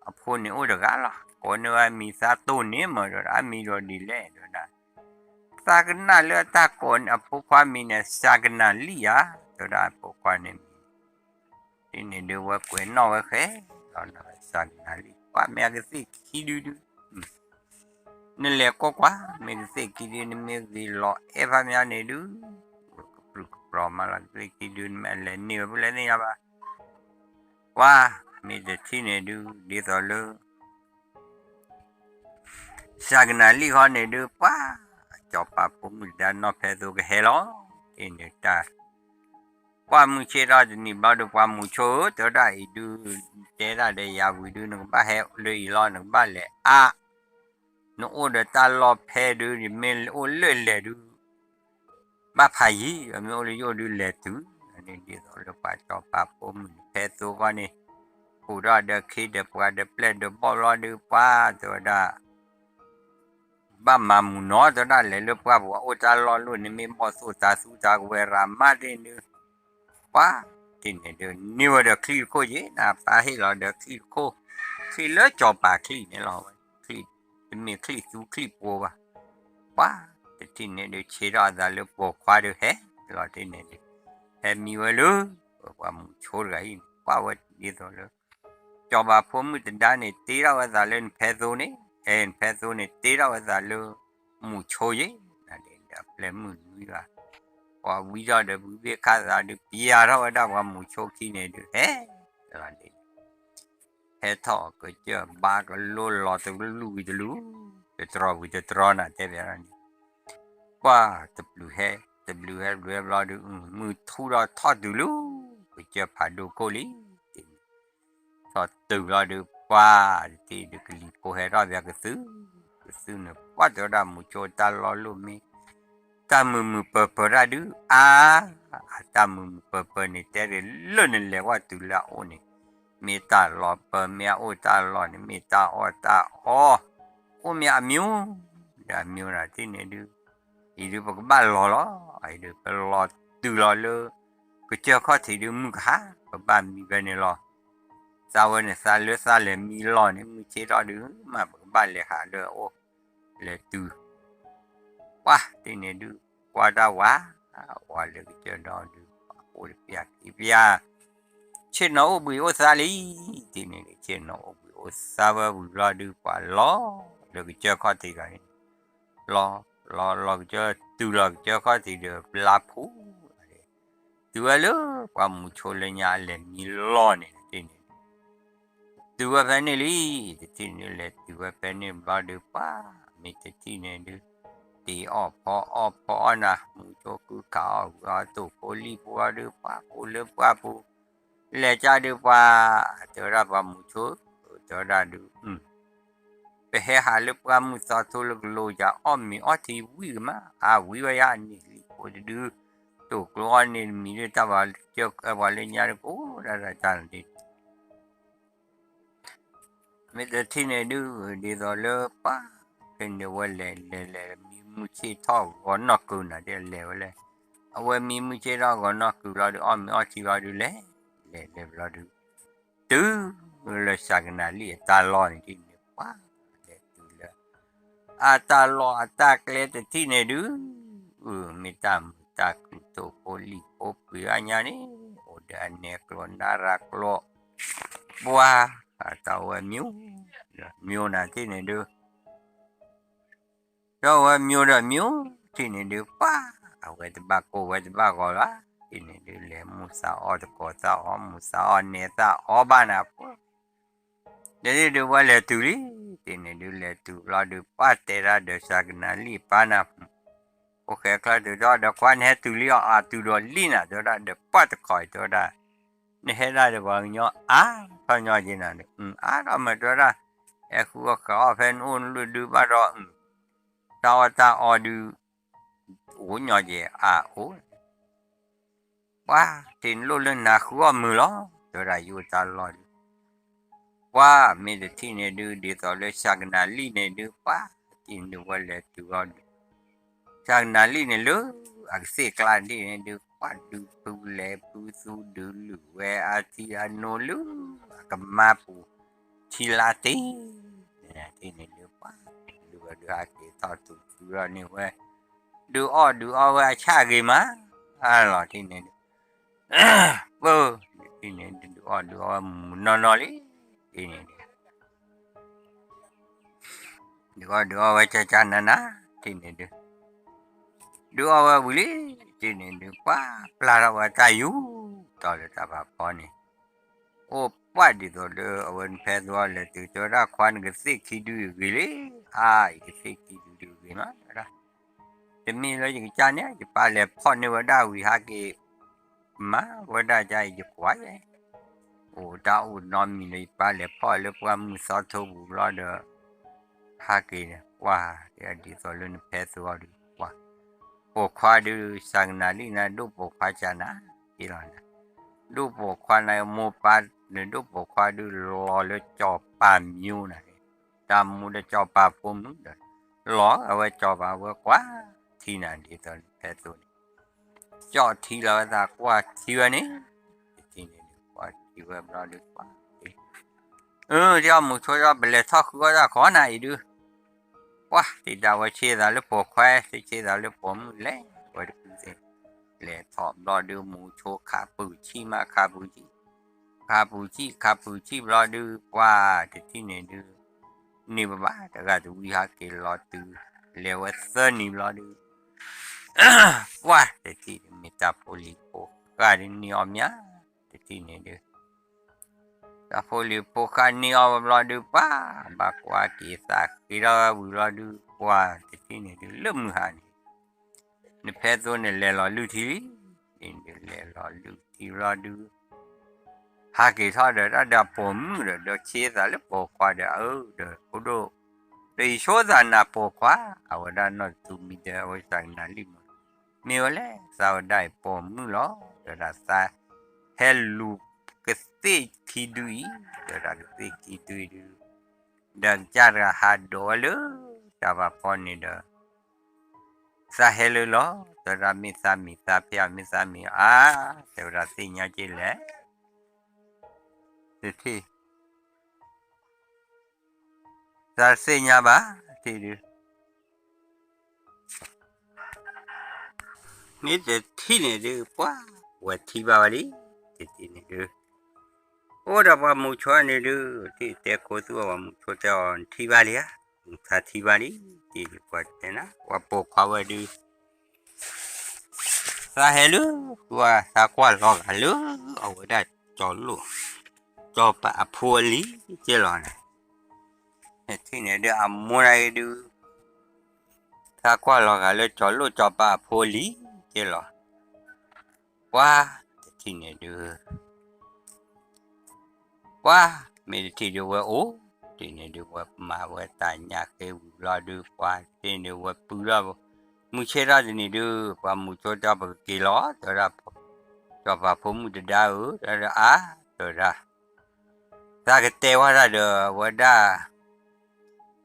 အဖိန့ၣ်အိၣ်တဂၤလီၤ ကိးန့ၢ်ဝဲအမံၤသးတိၢ်န့ၣ်မၢ တဲဝဲဒၣ် အမံၤဒီးဒ်လဲၣ် တဲဝဲဒၣ် သးကနၣ်လၢအတၢ်ကိးန့ၢ်အဖိခွါမံၤန့ၣ် စှၤကနၤလံၣ်ဧါ တဲဝဲဒၣ်အဖိခွါန့ၣ်မံၤ ဒ်န့ၣ်ဒုးဝဲကွဲးနီၣ်ဝဲဃဲလီၤ စှၤကနၤလံၣ် ပှၤမ့ၢ်အကသ့ၣ်ခံဒုဒု နလဲၤကွၢ်ကွၢ် မ့ၢ်ကသ့ၣ်ခံဒု နမ့ၢ်ဂ့ၤလီၤအဲၣ်ဖးမးန့ၣ်ဒုး ကပြုၢ်ကပြီၤမးလီၤ ကသ့ၣ်ခံဒု နမ့ၢ်အလဲၤန့ၢ်ဝဲဖဲလဲၣ်သ့ၣ်ညါဘၣ် ပှၤ မ့ၢ်တထံၣ်န့ၣ်ဒုး ဒ်သိးလၢ စှၤကနၤလံၣ်ဃီန့ၣ်ဒုး ပှၤ ကၠီၤပၤဖိမုၣ်တဒါနီၢ်ဖဲသိကဟဲလီၤ တ့န့ၣ်တၢ် ပှၤမုၢ်ဆ့ၣ်ထီၣ်တနံၤဘျီဒီး ပှၤမူၤဆိဧၢ တဲဝဲဒၣ်အံၤဒုး တဲဒၣ်ဒီးယၤဝံၤဒုး နကဘၣ်ဟဲလၢအံၤလီၤ နကဘၣ်လဲၤအါ နအိၣ်ဒီးတၢ်လီၢ်ဖဲဒုး မ့ၢ်အိၣ်လၢလဲၤဒုး ဘၣ်ဖးယံၤ မ့ၢ်အိၣ်လၢယအိၣ်ဒုးလဲၤတုၤ ဒ်သိးလၢပှၤကၠီၤပၤဖိမုၣ်ဖဲသိဂီၢ်န့ၣ် ဃုာ်ဒီးဒီးခ့ဒီးပှၤဒီးပျဲၢ်ဒီးဘီၣ်ဘျီဒုး ပှၤတဲဝဲဒၣ် ဘၣ်မၤမုာ်နီၤ တဲဝဲဒၣ် လဲၤလၢပှၢ်ပူၤ အိၣ်တၢ်လီၢ်လိၣ်န့ၣ် မ့ၢ်ဘီၣ်သိၣ်တၤသူတၤကဝဲၤရၤမးတ့ၢ်ဒုး ပှၤ တ့ၢ်န့ၣ်ဒုး န့ၢ်ဝဲဒီးချံၣ်တခိၣ်ယ့ၣ် နပၢ်ဟ့ၣ်လီၤဒီးချံၣ်တခိၣ် ချံၣ်လၢကၠီၤပၤချံၣ်န့ၣ်လီၤ ချံၣ်တ မ့ၢ်ချံၣ်သူချံၣ်ပှိၤဘၣ်. ပှၤတထံၣ်န့ၣ်ဒုး ဆ့ထီၣ်အသးလၢပိာ်ခွါဒုးဟဲလီၤတ့ၢ်န့ၣ်ဒုး, ဟဲမံဝဲလၢ ပှၤမူဆိတဂၤအံၤန့ၣ် ကွၢ်ဝဲဒ်သိးလၢ စီၤပၤဖိမုၣ်တဒါန့ၣ် တ့ထီၣ်ဝဲသးလၢနဖဲသိန့ၣ်, အဲ နဖဲသိန့ၣ် တ့ထီၣ်ဝဲသးလၢ မူဆိယ့ၣ်, ဒီးအပျဲၢ်မုၣ်နွံဂၤ, ပှၤဝံထီၣ်ဒီး ဘုဘ့ၣ်ခၣ်သးဒုး ပျၢ်ထီၣ်ဝဲဒၣ်ပှၤမူဆိခံန့ၣ်ဒုး ဟဲလီၤန့ၣ် ဟဲထီၣ်ကစၢၢ်ဘါကလိလီၤတလူၢ်ဝံၤတလူၢ်, တတြီဝံၤတတြီနၤတဲဘၣ်န့ၣ်, ပှၤတပျုၤဟဲ, တပျုၤဟဲတပျုၤဟဲဘျီဒုး မုၢ်ထူၣ်ဒီးထီၣ်တုၤလၢ ကစၢၢ်ဖးဒိၣ်ခိၣ်လံ, ထီၣ်တုၤလီၤဒုး ပှၤတထံၣ်ဒုး ကလံၤဖိဟဲထီၣ်ပၠးကသု, ကသုန့ၣ် ပှၤတဲဝဲဒၣ်မူဆိတၢ်လီၢ်လိၣ်မ့ၢ် တၢ်မုာ်မုာ်ပၢၤပၢၤတၢ်ဒုး အါ, အတၢ်မုာ်မုာ်ပၢၤပၢၤန့ၣ် တဲဒ်လၢနလဲၤဝဲတုၤလၢအအိၣ်န့ၣ်, မ့ၢ်တၢ်လီၤပၢၤ မ့ၢ်အအိၣ်တၢ်လီၤန့ၣ် မ့ၢ်တၢ်အီၣ်တၢ်အီ, အိၣ်မ့ၢ်အမျိုး, ဒီးအမျိုးနၤတထံၣ်န့ၣ်ဒုး, အံၤဒုးပကဘၣ်လီၤလီၤ, အံၤဒုးပလီၤတုၤလီၤလၢ ကစၢၢ်ခီၣ်ထံးဒုးမုၢ်ကဟါ, ပဘၣ်မံဖဲန့ၣ်လီၤ. သးဝဲန့ၣ်သးလၢသးလဲၤမံလီၢ်န့ၣ် မုၢ်ဆ့ၣ်ထီၣ်ဒုး မ့ၢ်ပကဘၣ်လဲၤဟးလၢအအိၣ်, လဲၤတုၤ ပှၤတထံၣ်န့ၣ်ဒုး ကွၢ်တၢ်ဝါ, ဝါလၢကစၢၢ်ဒီဒုး ပှၤအိၣ်တပျၢ်ခံပျၢ်, ဆ့ၣ်နီၤအိၣ်ဘှံးအိၣ်သါလံ, တထံၣ်န့ၣ်ဒုး ဆ့ၣ်နီၤအိၣ်ဘှံးအိၣ်သါဝဲဝံၤလီၤဒုး ပှၤလီၤလၢကစၢၢ်ခီၣ်ထံးဂၤန့ၣ်, လီၤ, လီၤလီၤကစၢၢ် တုၤလီၤကစၢၢ်ခီၣ်ထံးဒီး ပျၢ်ဖူ တုၤဝဲလၢပှၤမူဆိလၢညါအလဲၤမံလီၢ်န့ၣ်တထံၣ်န့ၣ်, တုၤဝဲဖဲန့ၣ်လံ, တထံၣ်န့ၣ်လဲၤတုၤဝဲဖဲန့ၣ်ဘျီဒုး ပှၤမ့ၢ်တထံၣ်န့ၣ်ဒုး, တ့အီၣ်ဖီအီၣ်ဖီအီၣ်နၤ မူဆိကုခးအီၣ်ဂုာ်အီၣ်တိၢ်ဖိလံၣ်ဖိအီၤဒုး ပှၤပူၤလၢပှၤပူၤ, လဲၤကၢ်ဒုးပှၤ, တဲဝဲဒၣ်ပှၤမူဆိ, တဲဝဲဒၣ်ဒုး ပဟဲဟးလၢပှၢ်မုၢ်သီထိလၢကလိယၤ အီၣ်မ့ၤအီထံဝံၣ်ကမး, အါဝံၤဝဲယါအန့ၣ်လံ ဖိတဒု, တိၢ်ကျိအီၣ်န့ၣ်တမံၤဒုး တၢ်ဘၣ်ကၢၢ်ပှၤလၢညါတကိးဒၣ်ဒၣ် တၢ်န့ၣ် မ့ၢ်တထံၣ်န့ၣ်ဒုး ဒ်သိးလၢပှၤ, ဖဲန့ၣ်ဝဲလဲၤလဲၤလဲၤ မံမုၢ်ဆ့ၣ်ထီၣ်ဂီၤနီၢ်ကုၤနၤဒ်လဲၤဝဲလဲၣ်, အဝဲမံမုၢ်ဆ့ၣ်ထီၣ်ဂီၤနီၢ်ကုၤလီၤဒုး အီၣ်မ့ၤအီထံလီၤဒုးလဲၤ, လဲၤလဲၤဘျီဒုး တုၤလၢစၤကနၤလံၣ်အတၢ်လီၢ်န့ၣ်ဒ်န့ၣ် ပှၤလဲၤတုၤလၢ အတၢ်လီၢ်အတၢ်ကျဲတထံၣ်န့ၣ်ဒုး, မ့ၢ်တၢ်မုာ်တၢ်ခုၣ်တိၢ်ဖိလံၣ်ဖိပှ့ၤအါညါန့ၣ် အိၣ်ဒီးအနဲၣ်ကျိၤနါရၤကျိၤ, ပှၤ, အတၢ်ဝဲမံ, မံနၤတထံၣ်န့ၣ်ဒုး ဒီးဝဲမံဒီးမံ, တထံၣ်န့ၣ်ဒုး ပှၤ, အဝဲတဘၣ်ကိၢ်ဝဲတဘၣ်ဂီၤလီၤ, တထံၣ်န့ၣ်ဒုး လဲၤမူသးအီၣ်တကိးသးအီၣ်မူသးအီၣ်နဲသးအီၣ်ဘၣ်နၤဖိ တထံၣ်ဒုးဝဲလဲၤတုၤလံ, တထံၣ်န့ၣ်ဒုး လဲၤတုၤလီၤဒုး ပှၤတဲဒၣ်ဒီးစၤကနၤလံၣ်ပၢ်နၤ, အိၣ်ဃဲချၢတုၤဒီး ဒီးကွၢ်နဟဲတုၤလံအီၤ အတုၤဒီးလံနၤ တဲဝဲဒၣ် ဒီးပှၤတခီအံၤ တဲဝဲဒၣ်, နဟဲဒၣ်ဒီးပှၤကညီအါထီၣ်ညီက့ၤနၤ, အါထီၣ်မး တဲဝဲဒၣ်, ဟဲဃုအီၣ်ဃုအီၣ်ဖဲနအိၣ်နလၢၢ်ဒုးဘၣ်ဒီး တၢ်အီၣ်တၢ်အီဒုး အိၣ်ညီက့ၤအအိၣ် ပှၤတထံၣ်န့ၣ်လိၣ်လၢနၤဃုအီၣ်မုာ်လီၤ, တဲဝဲဒၣ်ယအိၣ်တၢ်လီၢ်ဒုး, ပှၤမ့ၢ်တထံၣ်န့ၣ်ဒုး ဒ်သိးလၢစၤကနၤလံၣ်န့ၣ်ဒုး ပှၤတထံၣ်န့ၣ်ဝဲလဲၤတုၤလီၤဒုး, စၤကနၤလံၣ်န့ၣ်လၢ အကသ့ၣ်ကျါဒ်န့ၣ်ဒုး ပှၤဒုးဖုလဲၤဖုသူဒုးလုၢ်ဝဲအထံအနိလၢ အကမါပူၤ ထံလါတ့ၢ် န့ၣ်ဒုး ပှၤဒုးဝဲဒုးဟးက့ၤထီၣ်ထူၣ်ထူဒီးန့ၢ်ဝဲ ဒုးအီၣ်ဒုးအီဝဲအဆၣ်ဂ့ၤမး လီၤတ့ၢ်န့ၣ်ဒုး ပၢ် တထံၣ်န့ၣ်ဒုး ဒုးအီၣ်ဒုးအီဝဲမုာ်နီၢ်နီၢ်လံ တထံၣ်န့ၣ်ဒုး ဒုးအီၣ်ဒုးအီဝဲကၢ်ကၢ်နးနး တထံၣ်န့ၣ်ဒုး ဒုးအီၣ်ဝဲဝံၤလံ တထံၣ်န့ၣ်ဒုး ပှၤပျၢ်ထီၣ်ဝဲတၢ်ယူၤ တီၤလၢတၢ်ဖးဖီန့ၣ် အိၣ်ပှၢ်ဒ်သိးလၢအဝဲနဖဲသိလဲၤတုၤ တဲဝဲဒၣ်ခွါနကသ့ၣ်ခံဒုအဂ့ၤလံ အါ ယကသ့ၣ်ခံဒုဒုအဂ့ၤမး တဲဝဲဒၣ် တမ့ၢ်လၢယကစၢ်န့ၣ် ယပၢ်လဲၤဖီၣ်န့ၢ်ဝဲဒၣ်ဝံၤဟးက့ၤ မၤဝဲဒၣ်ယၤအံၤယကွၢ်ယဲ အိၣ်တၢ်အိၣ်နီတမံၤလၢယပၢ်လဲၤဖီၣ်လၢပှၢ်မုၢ်သီထိပူၤဘျီဒီး ဟးက့ၤန့ၣ် ကွၢ် ဒ်သိးလၢနဖဲသိအီၤဒုး ကွၢ် ပိာ်ခွါဒုး စၤကနၤလံၣ်နၤ ဒိၣ်ပိာ်ခွါစၢ်နၤ က့လီၤနၤ ဒိၣ်ပိာ်ခွါနၤ မိၢ်ပၢ်နဒိၣ်ပိာ်ခွါဒုး လီၤလၢစီၤပၤမၠိနၤ တၢ်မူဒီးစီၤပၤဖိမုၣ်ဒီး လီၤအဝဲစီၤပၤဝဲကွၢ် ထံနၤဒ်သိးနဖဲသိန့ၣ် ကၠီၣ်ထံလီၤဝဲသးကွၢ်ထံဝဲန့ၣ် တထံၣ်န့ၣ်ဒုး ကွၢ်ထံဝဲဘျီဒုး ကွၢ်ထံ အၢ တၢ်မူဆိ ပလဲၤထီၣ်ဃုအီၣ်တၢ်ခီနၤအံၤဒုး ပှၢ်တံၤဒၣ်ဝဲဆ့သးလၢပိာ်ခွါ သ့ဆ့သးလၢပိာ်မုၣ်လဲၤဝဲတဖုသ့ၣ်, လဲၤထီၣ်ဘျီဒုး မူဆိခးပူၤဆံၣ်မး ခးပူၤဆံၣ်, ခးပူၤဆံၣ် ခးပူၤဆံၣ်ဘျီဒုး ပှၢ်တထံၣ်န့ၣ်ဒုး န့ၢ်ပဘၣ်တဂၤတဝံၤဟးက့ၤလီၤတုၤ လဲၤဝဲသၢနံၤဘျီဒုး ပှၢ်တထံၣ်ဒုး မ့ၢ်တၢ်ဖိလံၤဖိဃၢ်ဒုးန့ၢ်အီၤမး တထံၣ်န့ၣ်ဒုး တၢ်ဖိလံၤဖိဃၢ်န့ၢ်အီၤဘျီဒုး ပှၢ် ဘၣ်ကွၢ်က့ၤသးဃ့ထီၣ်ဝဲဝံၤဘျီဒုး ပှၢ်တထံၣ်န့ၣ်ဒုး လၢမုၢ်ဟါန့ၣ် နဖဲသိးန့ၣ်လဲၤလီၤလုၢ်ထံလံ, ဒုးလဲၤလီၤလုၢ်ထံဘျီဒုး ဟးက့ၤထီၣ်ဒီးတၢ်ဒီးပိာ်မုၣ်ဒီး ဒီးဆ့သးလၢပိာ်ခွါဒီး အၢ ဒီးဖိဒိၣ် ဒီးယဆိသးနၤပိာ်ခွါ အဝဲဒၣ်နီၢ်တတူၢ်မံဒီး အဝဲစၤကနၤလံၣ်မး မ့ၢ်ဝဲလဲၣ် သးဝဲဒၣ်အံၤပိာ်မုၣ်လီၤ တဲဝဲဒၣ် သးဟဲလူၤကသ့ၣ်ခံဒုအံၤ တဲဝဲဒၣ် ကသ့ၣ်ခံဒုအံၤဒုး ဒီးကစၢ်တဂၤဟးဒိးဝဲလၢ တၢ်ဘၣ်ဖီန့ၣ်ဒီး သးဟဲလၢလီၤ တဲဝဲဒၣ် မ့ၢ်သးမံၤသးဖဲ မ့ၢ်သးမံၤအါ တဲဝဲဒၣ် သ့ၣ်ညါက့လဲၣ် တထံၣ် သးသ့ၣ်ညါဘၣ် တထံၣ်ဒုး မ့ၢ်တထံၣ်န့ၣ်ဒုး ပှၢ် ဝဲထံၣ်ဘၣ်ဝဲလံ တထံၣ်န့ၣ်ဒုး အိၣ်ဒီးပှၤမူဆိန့ၣ်ဒုး တထံၣ်တဲခိသူအီၤ ပှၤမူဆိတဲအီၤ နထံၣ်ဘၣ်လံဧါ သးထံၣ်ဘၣ်လံ တထံၣ်ဒုး ပှၤတဲနၤ ပှၤပိာ်ခွါဝဲဒုး သးဟဲလၢ ပှၤသးကွၢ်လီၤဂာ်လၢ အဝဲဒၣ်ကၠီၤလိၣ် ကၠီၤပၤအဖိအလံၤက့လီၤန့ၣ် တထံၣ်န့ၣ်ဒုး အမိၢ်ဒၣ်အံၤဒုး သးကွၢ်လီၤဂာ်လၢကၠီၤလိၣ်ကၠီၤပၤအဖိအလံၤက့လီၤ ပှၢ် တထံၣ်န့ၣ်ဒုး ပှၢ် မ့ၢ်တထံၣ်ဒုးဝဲအိၣ် တထံၣ်န့ၣ်ဒုး ဝဲမၤဝဲတၢ်ညၣ်ဃ့ဝံၤဘျီဒုး ပှၢ် တထံၣ်န့ၣ်ဒုး ဝဲပုၢ်ထီၣ် မုၢ်ဆ့ၣ်ထီၣ်တနံၤဒုး ပှၤမူဆိတဲအီၤ ပကက့ၤလီၤ တဲဝဲဒၣ် ကၠီၤပၤဖိမုၣ်တဒါဧၢ တဲဝဲဒၣ် အါ တဲဝဲဒၣ် သးကတဲဝဲဒၣ်ဒီး အဝဲဒၣ်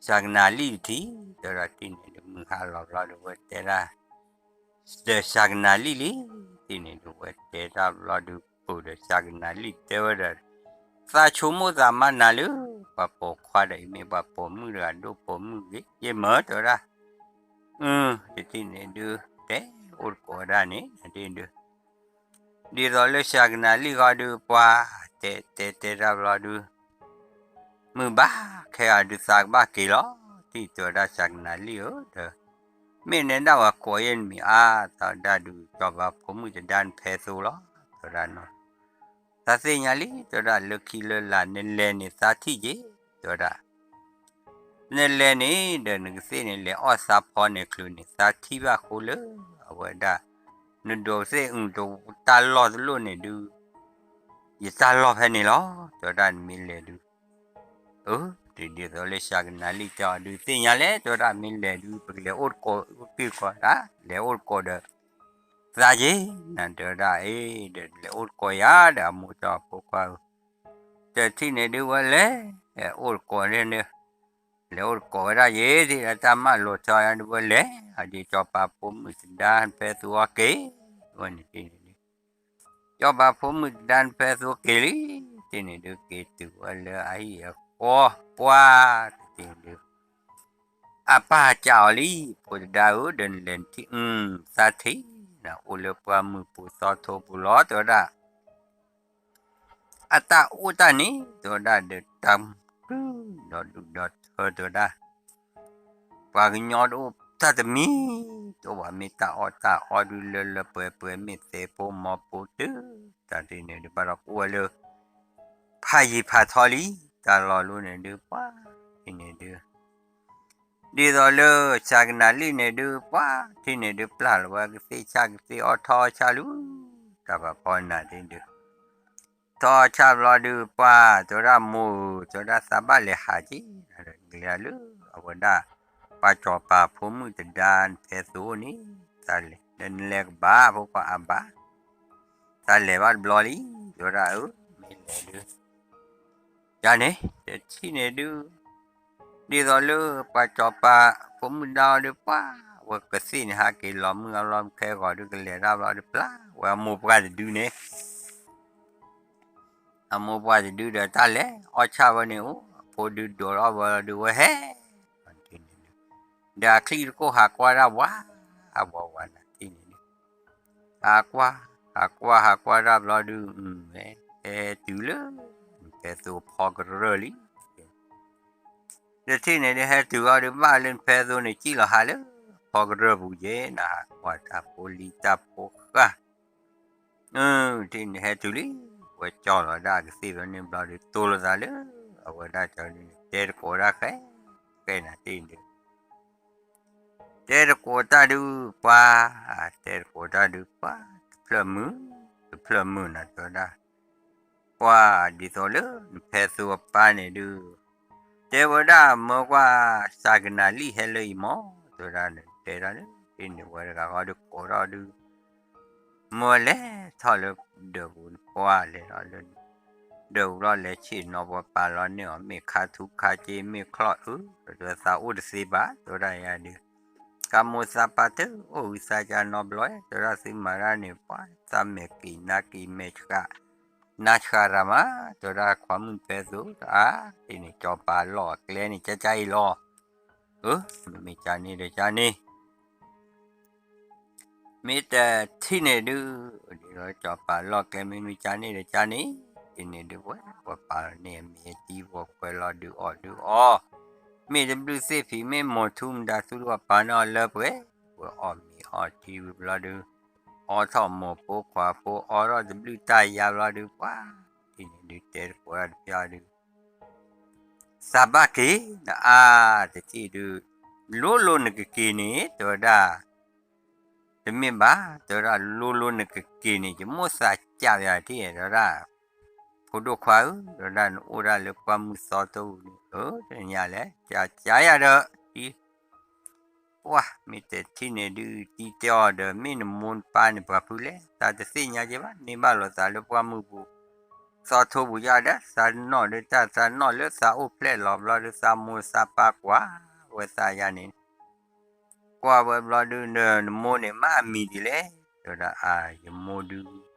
စၤကနၤလံၣ်တထံၣ် တဲဝဲဒၣ် တထံၣ်န့ၣ်ဒုး မုၢ်ဟါလီၤဘျီဒုး ဝဲတဲဒၣ် ဒီးစၤကနၤလံၣ်လံ တထံၣ်န့ၣ်ဒုး ဝဲတဲတၢ်ဘျီဒုး ပၢၢ်ဒီးစၤကနၤလံၣ်တဲဝဲဒီး သးဆိကမိၣ်သးမါနၤလၢ ပှၤပိာ်ခွါဒီးအံၤမ့ၢ်ပှၤပိာ်မုၣ်တဂၤ ဒိၣ်ပိာ်မုၣ်ဂ့ၤ ယမၢ တဲဝဲဒၣ် အၢ တထံၣ်န့ၣ်ဒုး တဲအိၣ်တကိးဝဲဒၣ်န့ၣ် တထံၣ်ဒုး ဒ်သိးလၢစၤကနၤလံၣ်ဃီဒုး ပှၢ် တဲတဲတဲတၢ်ဘျီဒုး မုၢ်ဘၣ်ခဲအံၤဒုး သးကဘၣ်က့ၤလီၤ တထံၣ်တဲဝဲဒၣ် စၤကနၤလံၣ်ဧၢ ဒီး မ့ၢ်နဲဒၣ်ဝဲကိးယဲၢ်နမံၤအါ သးဝဲဒၣ်ဒုး ကၠီၤပၤဖိမုၣ်တဒါနဖဲသိလီၤ တဲဝဲဒၣ်နီၤ သးသ့ၣ်ညါလံ တဲဝဲဒၣ် လၢခံလၢလာ် နလဲၤန့ၣ်သးထံၣ်က့ၤ တဲဝဲဒၣ် နလဲၤန့ၣ်ဒီး နကသ့ၣ်န့ၣ် လဲၤအီၣ်သးဖီန့ၣ်ချုးန့ၣ် သးထံၣ်ဘၣ်ဃိလၢ အဝဲဒၣ် နဒိးသ့ၣ်အုးတၢ်လီၢ်တလိၣ်န့ၣ်ဒုး ယတၢ်လီၢ်ဖဲန့ၣ်လီၤ တဲဝဲဒၣ် နမ့ၢ်လဲၤဒုး အၢ ဒ်သိးလၢစၤကနၤလံၣ်တဲအီၤဒုး သ့ၣ်ညါလဲၣ် တဲဝဲဒၣ် မ့ၢ်လဲၤဒုး ပကလဲၤအိၣ်တကိး အိၣ်တကိးဒၣ် လဲၤအိၣ်တကိးဒီး သးက့ၤ နတဲဝဲဒၣ် အ့ ဒီးလဲၤအိၣ်တကိးယၤဒီး အမိၢ်တဲအီၤ ဖိခွါဧၢ တထံၣ်န့ၣ်ဒုးဝဲလဲၤ အိၣ်တကိးန့ၣ် လဲၤအိၣ်တကိးဝဲဒၣ်ယဲ ဒ်ဒီးတၢ်မၢလိာ်ထီယၤဒုးဝဲလဲၤ အဒ်ကၠီၤပၤဖိမုၣ်တဒါနဖဲသိအီၤက့ၤ ဝဲန့ၣ်တထံၣ်န့ၣ်ဒုး ကၠီၤပၤဖိမုၣ်တဒါနဖဲသိက့ၤလံ တထံၣ်န့ၣ်ဒုး က့ၤတုၤဝဲလၢအဟံၣ်အဃီ ပှၢ် တထံၣ်န့ၣ်ဒုး အပၢ်စံးအီၤလံ ဖိတဒါဧၢ ဒီးနလဲၤနထံၣ် အု သးထံၣ် နအိၣ်လၢပှၢ်မုၢ်ပူၤသီထိပူၤလီၤ တဲဝဲဒၣ် အတၢ်အိၣ်တၢ်န့ၣ် တဲဝဲဒၣ် ဒီးတၢ်မုာ်ဒီဒူၣ်ဒီထၢ တဲဝဲဒၣ် ပှၤကညီတအိၣ်တၢ်တမံၤ တအိၣ်ဘၣ် မ့ၢ်တၢ်အီၣ်တၢ်အီဒုးလၢလၢပှဲၤပှဲၤ မ့ၢ်သဲးဖိမီၤဖိတုၤ တၢ်တထံၣ်န့ၣ်ဒုး ဘၣ်ဒီးကအိၣ်ဝဲလၢ ဖးယံၤဖးထီလံ တၢ်လီၢ်လၢန့ၣ်ဒုး ပှၢ် တထံၣ်န့ၣ်ဒုး ဒ်သိးလၢစၤကနၤလံၣ်န့ၣ်ဒုး ပှၢ် တထံၣ်န့ၣ်ဒုး ပျၢ်လီၤဝဲကသ့ၣ်ဆၣ်ကသ့ၣ်အီၣ်ထီၣ်ဆၣ်လၢ တၢ်ဖးဖီနၤတထံၣ်ဒုး ထီၣ်ဆၣ်ဘျီဒုး ပှၢ် တဲဝဲဒၣ်မိၢ်ဧၢ တဲဝဲဒၣ်သးဘၣ်လဲၤဟးက့ၤ ကလဲၤလၢ အဝဲဒၣ် ပှၤကၠီၤပၤဖိမုၣ်တဒါနဖဲသိန့ၣ် သးလဲၤ ဒီးနလဲၤကဘၣ် ဖိခွါအဘၣ် သးလဲၤဘၣ်တဘျီလံ တဲဝဲဒၣ်အၢ မ့ၢ်လဲၤဒုး ယၤန့ၣ် တထံၣ်န့ၣ်ဒုး ဒ်သိးလၢပှၤကၠီၤပၤဖိမုၣ်ဒါအီၤဒုး ပှၢ် ဝဲကသ့ၣ်န့ၣ် ဟးက့ၤလီၤမုၢ်အလီၢ်ခဲဂီၤဒုး ကလဲၤတၢ်ဘျီဒုး ပျၢ် ဝဲအမိၢ်ပှၢ်တဒုန့ၣ် အမိၢ်ပှၢ်တဒုဒီးတၢ်လဲၤအီၣ်ဆၣ်ဝဲန့ၣ်အိၣ် အဖိဒုဒိးထီၣ်ဝဲဒုး ဝဲဟဲ တထံၣ်န့ၣ်ဒုး ဒီးအချံၣ်တကိၢ်ဟးကွၢ်တၢ်ဝး, အဝးဝးနၤထံၣ်န့ၣ်ဒုး, ဟးကွၢ်, ဟးကွၢ်ဟးကွၢ်တၢ်ဘျီဒုး, ဟဲတုၤလၢ နဖဲသိဖီကရၢၢ်လံ. တထံၣ်န့ၣ်ဒုး ဟဲတုၤအီၤဒုး ဘၣ်လၢနဖဲသိန့ၣ် ကံၣ်လီၤဟးလၢ ဖီကရၢၢ်ပူၤက့ၤ နဟးကွၢ်တၢ်ဖိလံၤတၢ်ဖိဃၢ် ထံၣ်န့ၣ်ဟဲတုၤလံ, ဝဲကၠီလီၤဒၣ်ကသ့ၣ်ဖဲန့ၣ်ဘျီဒုး တိၢ်လိာ်သးလၢ အဝဲဒၣ်ကၠီဒုးန့ၣ် တဲတကိးဒၣ်ဃဲ, ဃဲနၤထံၣ်န့ၣ်ဒုး တဲတကိးတၢ်ဒုးပှၤ, တဲတကိးတၢ်ဒုးပှၤ, တဖျၢၣ်မုာ်, တဖျၢၣ်မုာ်နၤတဲဝဲဒၣ်, ပှၤဒ်သိးလၢနဖဲသိအပၢ်န့ၣ်ဒုး, တဲဝဲဒၣ်မၢကွၢ် စၤကနၤလံၣ်ဟဲလၢအံၤမး, တဲဝဲဒၣ်န့ၣ် တဲဒၣ်န့ၣ် ထံၣ်န့ၣ်ဝဲတဂၤဃီဒုးကိးထီၣ်ဒုး မၢလဲၤထီၣ်လၢဒၢးပူၤန့ၣ် ပှၤလဲၤထီၣ်လၢ ဒၢးပူၤလီၤ လဲၤဆ့ၣ်နီၤပှၤပာ်လီၤန့ၢ်အီၤ မ့ၢ်ခါထူခါက့ မ့ၢ်ချီၣ်အု ဒီးသးအိၣ်တသ့ဘၣ် တဲဝဲဒၣ်ယၤဒုး, ကမိၢ်သးပၢ်တအိၣ်ဂံၢ်သးကါနီတဘျီ တဲဝဲဒၣ် သုမၤတၢ်န့ၣ် ပှၤသးမဲာ်က့ၤနါက့ၤမဲာ်ဆှး နါဆှးတၢ်မး တဲဝဲဒၣ် ခွါမုၣ်ဖဲသိတအါ ဒ်န့ၣ် ကၠီၤပၤလီၢ်အကျဲန့ၣ် ကၠါကၠါအံၤလီၤ, အၢ မ့မ့ၢ်ကၠါန့ၣ်ဒီးကၠါန့ၣ် မ့ၢ်တထံၣ်န့ၣ်ဒုး, ဒ်သိးကၠီၤပၤလီၢ်ကျဲ မ့မ့ၢ်ကၠါန့ၣ်ဒီးကၠါန့ၣ်, ဒ်န့ၣ်ဒုးဝဲ ပှၤပာ်လီၤန့ၢ်အမ့ၢ်အတံၤ ပှၤခွဲးလီၤဒုးအီၣ်ဒုးအီ, မ့ၢ်တဘျုးသ့ၣ်ဖံး မ့ၢ်မိၢ်ထူမတၤသူဒုး ပှၤပာ်န့ၢ်အီၤလၢပှဲၤ, ပှၤအီၣ်မ့ၤအီထံဝံၤဘျီဒုး, အီထီၣ်မိၢ်ဖိခွါဖိ အီထီၣ်တဘျုးတၢ်ယါဘျီဒုး ပှၤ ဒ်န့ၣ်ဒုး တဲတကိးဒၣ်တပျၢ်ဒုး သးဘၣ်က့ၤ နအါ တထံၣ်ဒုး လိၤလိၤနကက့ၤန့ၣ် တဲဝဲဒၣ်, တမ့ၢ်ဘၣ် တဲဝဲဒၣ် လိၤလိၤနကက့ၤန့ၣ် ယမိၣ်သးကၢ်ယၤထံၣ် တဲဝဲဒၣ်, ဖိဒိၣ်ခွါဧၢ တဲဝဲဒၣ် နအိၣ်ဒၣ်လၢပှၢ်မုၢ်သီတိၢ်ပူၤန့ၣ် အၢ တညါလဲၣ် ကၢ်ကၢ်ယၤဒီး ပှၤ မ့ၢ်တထံၣ်န့ၣ်ဒုး တံၤတဲအီၤဒီး မ့ၢ်နမိၢ်နပၢ်န့ၣ် ပှၤဖုလဲၣ် သးတသ့ၣ်ညါက့ၤဘၣ် န့ၢ်ဘၣ်လိာ်သးလၢပှၢ်မုၢ်ပူၤ သီထိပူၤယါဒီး သးနီၣ်ဒီးတၢ်သးနီၣ်လၢသးအိၣ်ဖျဲၣ်လီၤဘျီဒုး သးမိၢ်သးပၢ်ကွၢ်ဝဲသးယါန့ၣ် ကွၢ်ဝဲဘျီဒုး နမိၢ်န့ၣ်မ့ၢ်အမံၤဒ်လဲၣ် တဲဝဲဒၣ် အါ ယမိၢ်ဒုး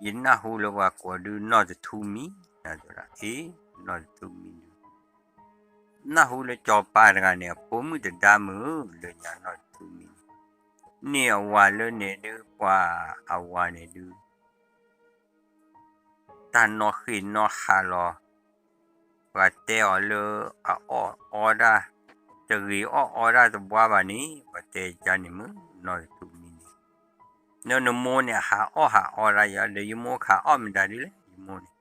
ယနၢ်ဟူလၢပှၤကိးဒုး နီၢ်တထူမံၤ တဲဝဲဒၣ် အ့ နီၢ်တထူမံၤဒုး နၢ်ဟူလၢကၠီၤပၤတဂၤန့ၣ် အဖိမုၣ်တဒါမုၢ် လၢညါနီၢ်တထူမံၤန့ၣ် န့ၢ်အဝၤလၢန့ၣ်ဒုး ပှၤအဝၤန့ၣ်ဒုး တၢ်နီၣ်ဃ့ၢ်နီၣ်ဟးလီၤ ပှၤတဲအီၤလၢအအီၣ်အီဒၣ် တဂ့ၤအီၣ်အီဒၣ်တဘှါဘၣ်န့ၣ် ပှၤတဲယါန့ၣ်မုၢ် နီၢ်တထူမံၤန့ၣ် နနမိၢ်န့ၣ် ဟးအီၣ်ဟးအီဒၣ်ယၤ ဒီးယမိၢ်ခးအီၣ်မတၤဒ်လဲၣ် ယမိၢ်န့ၣ်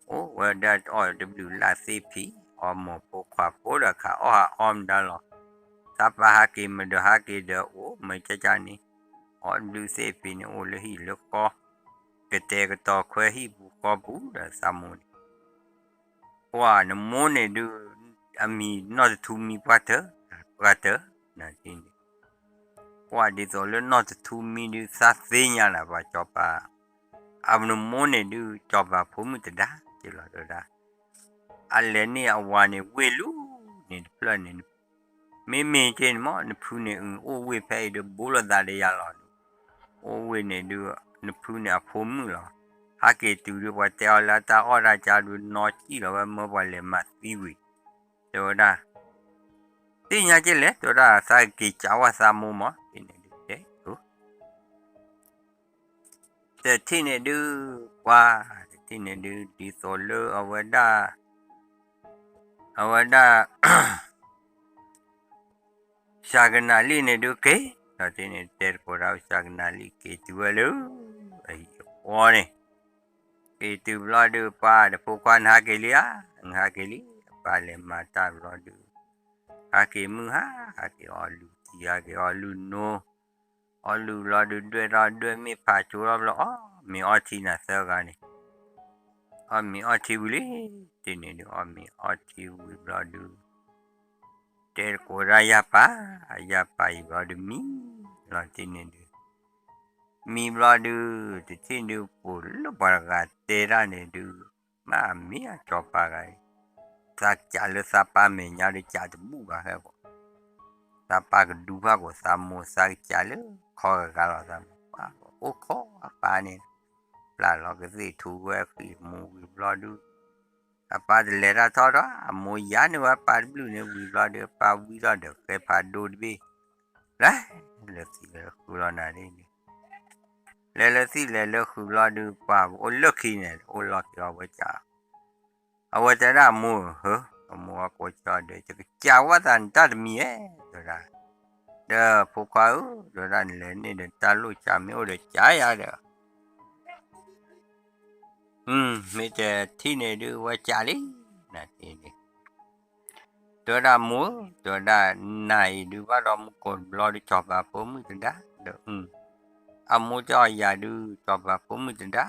အိၣ်ဝဲဒၣ်အီၣ်တဘျုးလၢ်သ့ၣ်ဖံး အီၣ်မိၢ်ဖိခွါဖိဒီး ခးအီၣ်ဟးအီမတၤလီၤ သးပၢ်ဟးက့ၤမ့ၢ်ဒီးဟးက့ၤဒီး အိၣ်မ့ၢ်ကၠၢ်ကၠၢ်န့ၣ် အီၣ်တဘျုးသ့ၣ်ဖံးန့ၣ် အိၣ်လၢဟံၣ်လၢဃီ ကတဲာ်ကတီၤခွဲဟံၣ်ပူၤဃီပူၤဒီးသးမိၢ်န့ၣ် ပှၤနမိၢ်န့ၣ်ဒုး အမံၤနီၢ်တထူမံၤပှၢ်တၢၢ် ပှၢ်တၢၢ် နထံၣ်န့ၣ် ပှၤဒ်သိးလၢနီၢ်တထူမံၤဒုး သးသ့ၣ်ညါလၢပှၤကၠီၤပၤ အနမိၢ်န့ၣ်ဒုး ကၠီၤပၤဖိမုၣ်တဒါက့ၤလီၤတဲဝဲဒၣ် အလဲၤန့ၢ်အဝၤန့ၣ် ဝ့ၢ်လူၤန့ၣ်တဖျၢၣ်န့ၣ် မ့မ့ၢ်က့န့ၣ်မ့ၢ် နဖုန့ၣ်အုၣ်အိၣ်ဝ့ၢ်ဖဲအံၤဒီး ဘိလိာ်သးဒီးယၤလီၤန့ၣ် အိၣ်ဝ့ၢ်န့ၣ်ဒုး နဖုန့ၣ်အဖိမုၣ်လီၤ ဟးက့ၤတုၤဒုး ပှၤတဲအီၤလၢတၢ်အီၣ်တၢ်ကၢဒုး နီၢ်ကံၣ်လီၤဝဲ မၢပှၤလဲၤမၤသံဝံၤ တဲဝဲဒၣ် သ့ၣ်ညါက့လဲၣ် တဲဝဲဒၣ် သးက့ၤကးဝဲသးမိၢ်မး ဒ်န့ၣ်ဒုးတဲ တထံၣ်န့ၣ်ဒုး ပှၤ တထံၣ်န့ၣ်ဒုး ဒ်သိးလၢအဝဲဒၣ် အဝဲဒၣ် စၤကနၤလံၣ်န့ၣ်ဒုးက့ၤ ဒီးတထံၣ်န့ၣ် တဲတကိးဒၣ် စၤကနၤလံၣ်က့ၤတုၤဝဲလၢ အဟံၣ်အဃီန့ၣ် က့ၤတုၤဘျီဒုး ပှၤ တဖိခွါ နဟးက့ၤလံဧါ နဟးက့ၤလံ အပၢ်လဲၤမၤတၢ်ဘျီဒုး ဟးက့ၤမုၢ်ဟါ ဟးက့ၤအီၣ်လုၢ်ထံ ဟးက့ၤအီၣ်လုၢ်နိ အီၣ်လုၢ်ဘျီဒုး ဒွဲၣ်ထီၣ်ဒွဲၣ်မ့ၣ်ဖးကၠိထီၣ်ဘျီ အီၣ်မ့ၤအီထံနၤသၢဂၤန့ၣ် အီၣ်မ့ၤအီထံဝံၤလံ တထံၣ်န့ၣ်ဒုး အီၣ်မ့ၤအီထံဝံၤဘျီဒုး တဲတကိးဒၣ်ယၤပၢ် ယၤပၢ်အံၤဘျီဒုးမံ လီၤတထံၣ်န့ၣ်ဒုး မံဘျီဒုး တထံၣ်ဒုး ပိာ်လၢပှၤတဂၤတဲတၢ်န့ၣ်ဒုး မ့ၢ်အမ့ၢ်အကၠီၤပၤဂၤအံၤ သးကးလၢသးပၢ်မဲာ်ညါဒုး ကးတဘူၣ်ဘၣ်ဟဲကီး သးပၢ်ကဒူဖၣ်ကိးသးမိၢ် သးကးလၢခီဂၤဂၤလီၤ သးမိၢ် ပၢ်အိၣ်ခိးအပၢ်န့ၣ် ပျၢ်လီၤကသ့ၣ်ထူဝဲဃံၣ်မူၤဝံၤဘျီဒုး အပၢ်တလဲၤတၢ်ထီၣ်ဒီး အမိၢ်ယၤန့ၢ်ဝဲပၢ်တဘျုးန့ၣ် ဝံၤဘျီဒီး ပၢ်ဝံထီၣ်ဒီးဃဲဖးဒိၣ်တဘ့ၣ်, လဲၤလၢသံးလၢဃုလီၤနၤဒ်န့ၣ်, လဲၤလၢသံးလဲၤလၢဃုဘျီဒီး ပှၤအိၣ်လၢခံန့ၣ် အိၣ်လီၤက့ၤအဝဲက အဝဲတဲဒၣ်အမိၢ်ဧၢ, အမိၢ်အကိးကၠီဒီး ယကစံးဝဲသးန့ၣ်တၢ်တမံၤဧါ, တဲဒၣ်, ဒီးဖိခွါဧၢ, တဲဒၣ်နလဲၤန့ၣ်ဒီးတၢ်လိၣ်ကၠးမ့ၢ်အိၣ်ဒီးကၠးယၤဒီး မ့ၢ်တထံၣ်န့ၣ်ဒုးဝဲကၠးလံ, နၤတ့ၢ်န့ၣ်, တဲဝဲဒၣ်မိၢ်, တဲဝဲဒၣ်နၤအံၤဒုးဘၣ်ဒီးမူကိးဘျီဒုး ကၠီၤပၤဖိမုၣ်တဒါ, ဒီး အမိၢ်တဲအီၤယၤဒုး ကၠီၤပၤဖိမုၣ်တဒါ,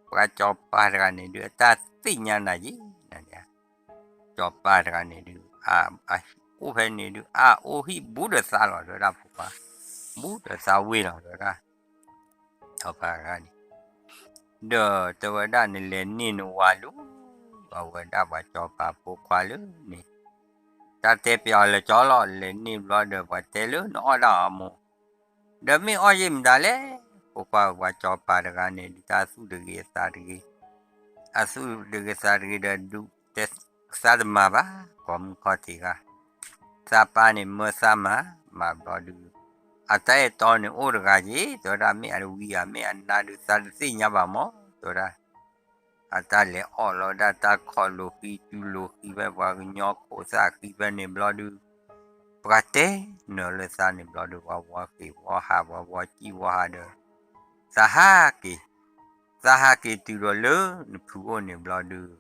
ပှၤကၠီၤပၤတဂၤန့ၣ်ဒုး အတၢ်သ့ၣ်ညါနၤယံၤ, နၤန့ၣ်, ကၠီၤပၤတဂၤန့ၣ်ဒုး အအိၣ်ဖဲန့ၣ်ဒုး အအိၣ်ဟံၣ်ဘူးဒီးသးလီၤ တဲဝဲဒၣ်ဖိခွါ, ဘူးဒီးသးဝ့ၢ်လီၤ တဲဝဲဒၣ် ကၠီၤပၤတဂၤန့ၣ်, ဒီးတဲဝဲဒၣ်နလဲၤန့ၢ်နဝၤလူၤ, အဝဲဒၣ်ပှၤကၠီၤပၤဖိခွါလၢန့ၣ်, တၢ်တဲပျးအီၤလၢကၠီလီၤ လဲၤန့ၢ်ဘျီဒီး ပှၤတဲလၢနအီၣ်ဒၣ်အီၤမိၢ်, ဒီးမ့ၢ်အီၣ်ယံာ်မတၤလဲၣ်, ဖိခွါဧၢ ပှၤကၠီၤပၤတဂၤန့ၣ်ဒုး တၢ်သူၣ်တဂ့ၤအသးတဂ့ၤ, အသူၣ်တဂ့ၤသးတဂ့ၤဒီးဒုးတဲသးတမၤဘၣ်, ကိးမုၢ်ခီၣ်ထံးဂၤ သးပၢ်န့ၣ်မၢသးမၤ, မၤဘျီဒုး အတၢ်အဲၣ်တီန့ၣ်အိၣ်တဂၤက့ၤ, တဲဝဲဒၣ်မ့ၢ်အဝံဧါ မ့ၢ်အနါဒုး သးတသ့ၣ်ညါဘၣ်မး, တဲဝဲဒၣ်, အတၢ်လဲၤအီၣ်လီၤဒၣ်တၢ်ခီၣ်လိာ်ဃံ တုၤလိာ်ဃံဖဲပှၤကညီခိၣ်သၣ်ဃံဖဲန့ၣ်ဘျီဒုး, ပှၤတဲနၢၤလၢသးန့ၣ်ဘျီဒုး ပှၤဝီဃ့ၢ်ဝီဟး ပှၤဝီကံၣ်ဝီဟးဒီး သးဟးက့ၤ, သးဟးက့ၤတုၤဒီးလၢနဖုအိၣ်န့ၣ်ဘျီဒုး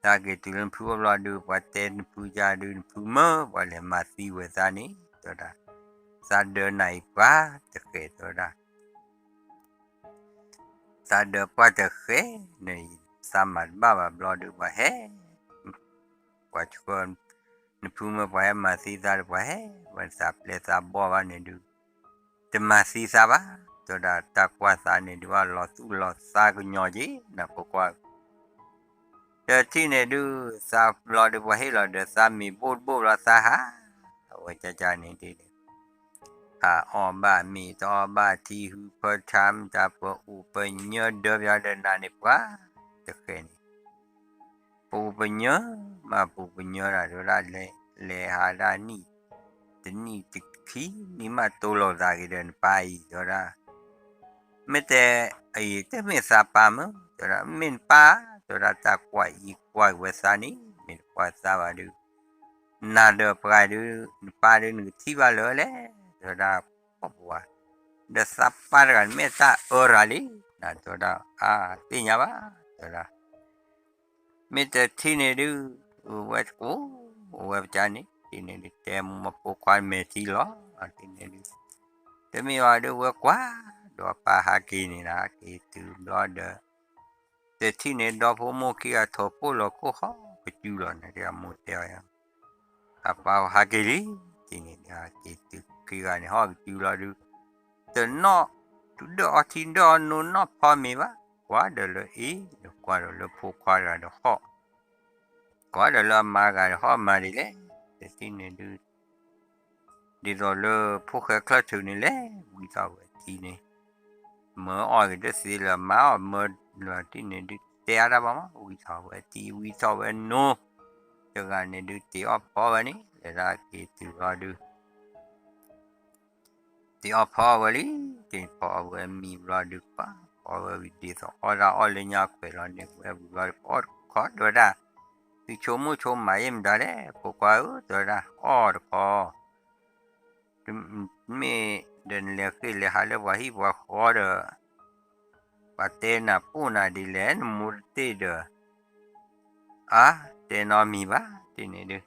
သးက့ၤတုၤလၢနဖုအိၣ်ဘျီဒုး ပှၤတဲနဖုယၤဒုး နဖုမၢ ပှၤလဲၤမၤသံဝဲသးန့ၣ် တဲဝဲဒၣ်, သးဒၢနၤအံၤပှၤတဃဲး တဲဝဲဒၣ်, သးဒၢပှၤတဃဲးန့ၣ် သးမၤတဘၣ်ဘၣ်ဘျီဒုး ပှၤဟဲ ပှၤဆှၢ နဖုမၢပှၤဟဲမၤသံသးဒီး ပှၤဟဲ ပှၤသးပျဲသးဘီၣ်ဘၣ်န့ၣ်ဒုး တမၤသံသးဘၣ်, တဲဝဲဒၣ်တၢ်ကွၢ်သးန့ၣ်ဒုး ဘၣ်လီၤသူၣ်လီၤသးကညီၤက့ၤ နဖိခွါဧၢ, ဒီးထံၣ်န့ၣ်ဒုး သးဘျီဒုး ပှၤဟ့ၣ်လီၤဒီးသးမ့ၤဘိၣ်တဘိၣ်ဘျီ သးဟး အဝဲကကန့ၣ်ဒ်န့ၣ် အအီၣ်ဘၣ်မ့ၤ တအီၣ်ဘၣ်ထံ ဟုဖၢထါ မတၤပအိၣ်ပညၢဒၢပယီၤဒီးနၤန့ၣ် ပှၤတဃဲးန့ၣ် ပအိၣ်ပညၢ မ့ၢ်ပအိၣ်ပညၢဒၣ် တဲဝဲဒၣ် လဲၤဟးဒၣ်နံၣ်တနံၣ်တခံနံၣ် မ့ၢ်တိၢ်လိာ်သးက့ၤဒီးနပၢ်အံၤ တဲဝဲဒၣ်, မ့ၢ်တဲ အံၤတမ့ၢ်သးပၢ်မၢ တဲဝဲဒၣ် မ့ၢ်နပၢ် တဲဝဲဒၣ် တၢ်ကွၢ်အံၤကွၢ်က့ၤဝဲသးန့ၣ် မ့ၢ်တကွၢ်သးဘၣ်ဒုး နၤဒီးပှၤဒုး နပၢ်ဒုး နကထံၣ်ဘၣ်လၢလဲၣ် တဲဝဲဒၣ် ပှၤ ဒီးသးပၢ်တဂၤန့ၣ် မ့ၢ်တၢ်အၢရၤလံ နၤ တဲဝဲဒၣ် အါ သ့ၣ်ညါဘၣ် တဲဝဲဒၣ် မ့ၢ်တထံၣ်န့ၣ်ဒုး ဝဲတကိး ဝဲပကန့ၣ် ထံၣ်န့ၣ်ဒုး တဲမူမဖိခွါမဲာ်ထံလီၤ ထံၣ်န့ၣ်ဒုး တမ့ၢ်ဘၣ်ဒုး ဝဲကွၢ်ဒီးအပၢ်ဟးက့ၤန့ၣ် ဟးက့ၤတုၤဘျီဒီး တထံၣ်န့ၣ် ဒီဖိမိၢ်ခံဂၤထိးပိၢ်လီၤခိၣ်ဟီၣ်ကစုလီၤန့ၣ် အမိၢ်တဲအီၤ အပၢ်ဟးက့ၤလံ ထံၣ်န့ၣ် ဟးက့ၤတုၤခံဂၤန့ၣ် ဟီၣ်ကစုလီၤဒုး တနီၣ် ဒၢၣ်အီထံဒၢၣ်အီနိ နီၣ်ဖီမ့ၤဘၣ် ကွၢ်ဒီးလၢအ့ၣ် ဒီးကွၢ်ဒီးလၢဖိခွါတဂၤဒီးဟီၣ် ကွၢ်ဒီးလၢအမါတဂၤဒီးဟီၣ်မၤဒ်လဲၣ် တထံၣ်န့ၣ်ဒုး ဒ်သိးလၢဖိၣ်ဃဲချၢၣ်ထုးန့ၣ်လဲၣ် ဝံထီၣ်ဝဲထံန့ၣ် မၢအီၣ်က့ၤတသ့လၢၤ မါအီၣ်မၢလၢၤထံၣ်န့ၣ်ဒုး တဲအါတၢ်ဘၣ်မး ဝံထီၣ်ဝဲထံ ဝံထီၣ်ဝဲနိ တဂၤန့ၣ်ဒုး တ့ၤအီၣ်ဖီဝဲန့ၣ် လဲၤဒၣ်က့ၤတုၤဘျီဒုး တ့ၤအီၣ်ဖီဝဲလံ တ့ၤဖီဝဲမံဘျီဒုး ပှၤဖီဝဲဝံၤ ဒ်သိးအီၣ်တၢ်အီၣ်လၢညါခွဲးလီၤန့ၣ် ဝဲဝံၤဘျီဒုး အီၣ်တခီ တဲဝဲဒၣ် သုဆိကမိၣ်ဆိကမးယဲၢ်မတၤလဲၣ် ဖိခွါဧၢ တဲဝဲဒၣ် အီၣ်တခီ မ့ၢ်ဒီးနလဲၤဃ့ၢ်လဲၤဟးလၢပှၤဟံၣ်ပှၤဃီဒီး ပှၤတဲနၤပိၢ်နၤဒ်လဲၣ် နမိၢ်တတ့ၢ်ဒီး အါ တဲနီတမံၤဘၣ် တထံၣ်န့ၣ်ဒုး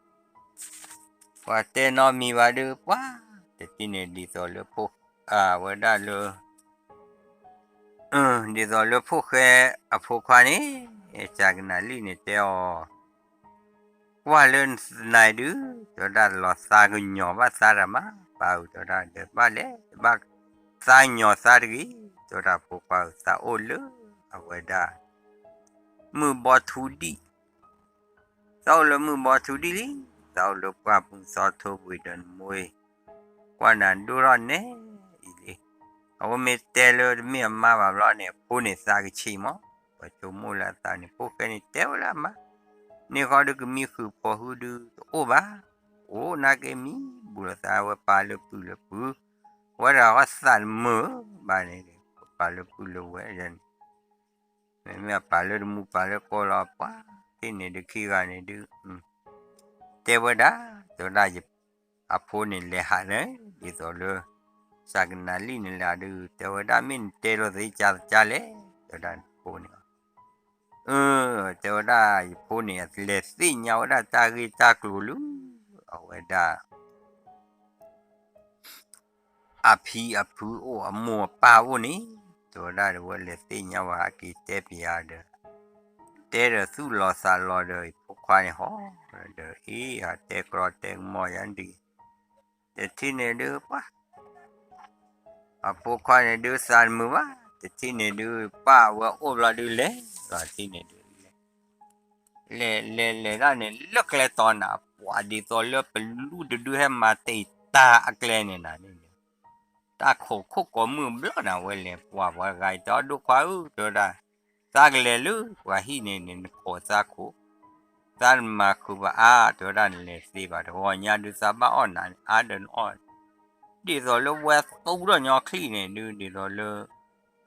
ပှၤတဲနီတမံၤဘၣ်ဒုး ပှၤ တထံၣ်န့ၣ် ဒ်သိးလၢဖိ အဝဲဒၣ်လၢ ဒ်သိးလၢဖိၣ်ဃဲအဖိခွါန့ၣ် ကကနၣ်လံၣ်န့ၣ်တဲအီၤ ကွၢ်လၢနသနၤဒုး တဲဝဲဒၣ်လီၤသးကညီၤဘၣ်သးတၢ်မး ပၢ်ဧၢ တဲဝဲဒၣ် ဒီးဘၣ်လဲၣ် တဘၣ်သးကညီၤသးတဂ့ၤ တဲဝဲဒၣ် ဖိခွါဧၢ သးအိၣ်လၢအဝဲဒၣ် မုၢ်ဘီထူဒံၣ် သးအိၣ်လၢမုၢ်ဘီထူဒံၣ်လံ သးအိၣ်လၢပှၢ်ပူၤသီထိပှ့ၤဒီးနမိၢ် ကွၢ်နၤဒိၣ်ထီၣ်နဲအံၤလံ အဝဲမ့ၢ်တဲလၢတမ့ၢ်အမါဘၣ်ဘျီန့ၣ် အဖိန့ၣ်သးကဆံးမး ပှၤဆိကမိၣ်လၢအသးန့ၣ် ဖိၣ်ဃဲန့ၣ်တဲဝဲလၢအမါ, န့ၣ်ဃီဒုးကမံဃုာ်ဖိးဟုဒုးတအိၣ်ဘၣ်, အိၣ်နာ်က့မံဘူးလိာ်သးဝဲပာ်လၢပုၢ်လၢပုၢ်, ဝဲဒၣ်ဃီသးတမုာ်ဘၣ်န့ၣ်, ပာ်လၢပုၢ်လၢဝဲၢ်န့ၣ်, မ့မ့ၢ်အပာ်လၢတမူပာ်လၢကိးလီၤပှၤ, တထံၣ်န့ၣ်ဒုးခံဂၤန့ၣ်ဒုး တဲဝဲဒၣ်, တဲဝဲဒၣ်, အဖိန့ၣ်လဲၤဟးန့ၣ် ဒ်သိးလၢ စၤကနၤလံၣ်န့ၣ်လဲၤဒုး တဲဝဲဒၣ်မ့ၢ်နတဲလိာ်သ့ကၢ်သကၢ်လဲၣ်, တဲဝဲဒၣ်နဖိန့ၣ်, အၢ တဲဝဲဒၣ်ယဖိန့ၣ် လဲၤသ့ၣ်ညါဝဲဒၣ်တၢ်ဂ့ၢ်တၢ်ကျိၤလၢ အဝဲဒၣ် အဖံအဖုအိၣ်အမိၢ်အပၢ်အိၣ်န့ၣ်, တဲဝဲဒၣ်ဒီးဝဲလဲၤသ့ၣ်ညါဝဲဟးက့ၤတဲပယါဒီး, တဲဒီးသူၣ်လီၤသးလီၤဒီး ဖိခွါန့ၣ်ဟီ, ဒီးအ့ၣ် ဟးတဲကြီတဲကမီၤယၤဒ်, တထံၣ်န့ၣ်ဒုးပှၤ အဖိခွါန့ၣ်ဒုးသးတမုာ်ဘၣ်, တထံၣ်န့ၣ်ဒုး ပၢ်ဝဲအိၣ်ဘျီဒုးလဲၤ, တထံၣ်န့ၣ်ဒုး လဲၤလဲၤလဲၤဒၣ်န့ၣ် လၢကျဲတီၤနၤ ပှၤဒ်သိးလၢပလူတဒုဟဲမၤတ့ၢ်တၢ်အကျဲန့ၣ်နၤန့ၣ်, တၢ်ခိးခိၣ်ကိးမုၢ်ဘျီနၤဝဲလဲၤပှၤပှၤဂၤအံၤတဲအီၤဒိၣ်ခွါဧၢ တဲဝဲဒၣ်, သးကလဲၤလၢပှၤဟံၣ်န့ၣ်န့ၣ် နခိးသးခိး, သးတမၤဃုာ်ဘၣ်အါ တဲဝဲဒၣ်နလဲၤသ့ဘၣ် တဂီၤညါဒုးသးဘၣ်အီၣ်နၤန့ၣ် အါဒီးနအီၣ် ဒ်သိးလၢဝဲသူဒီးညီချံၣ်န့ၣ်ဒုး ဒ်သိးလၢ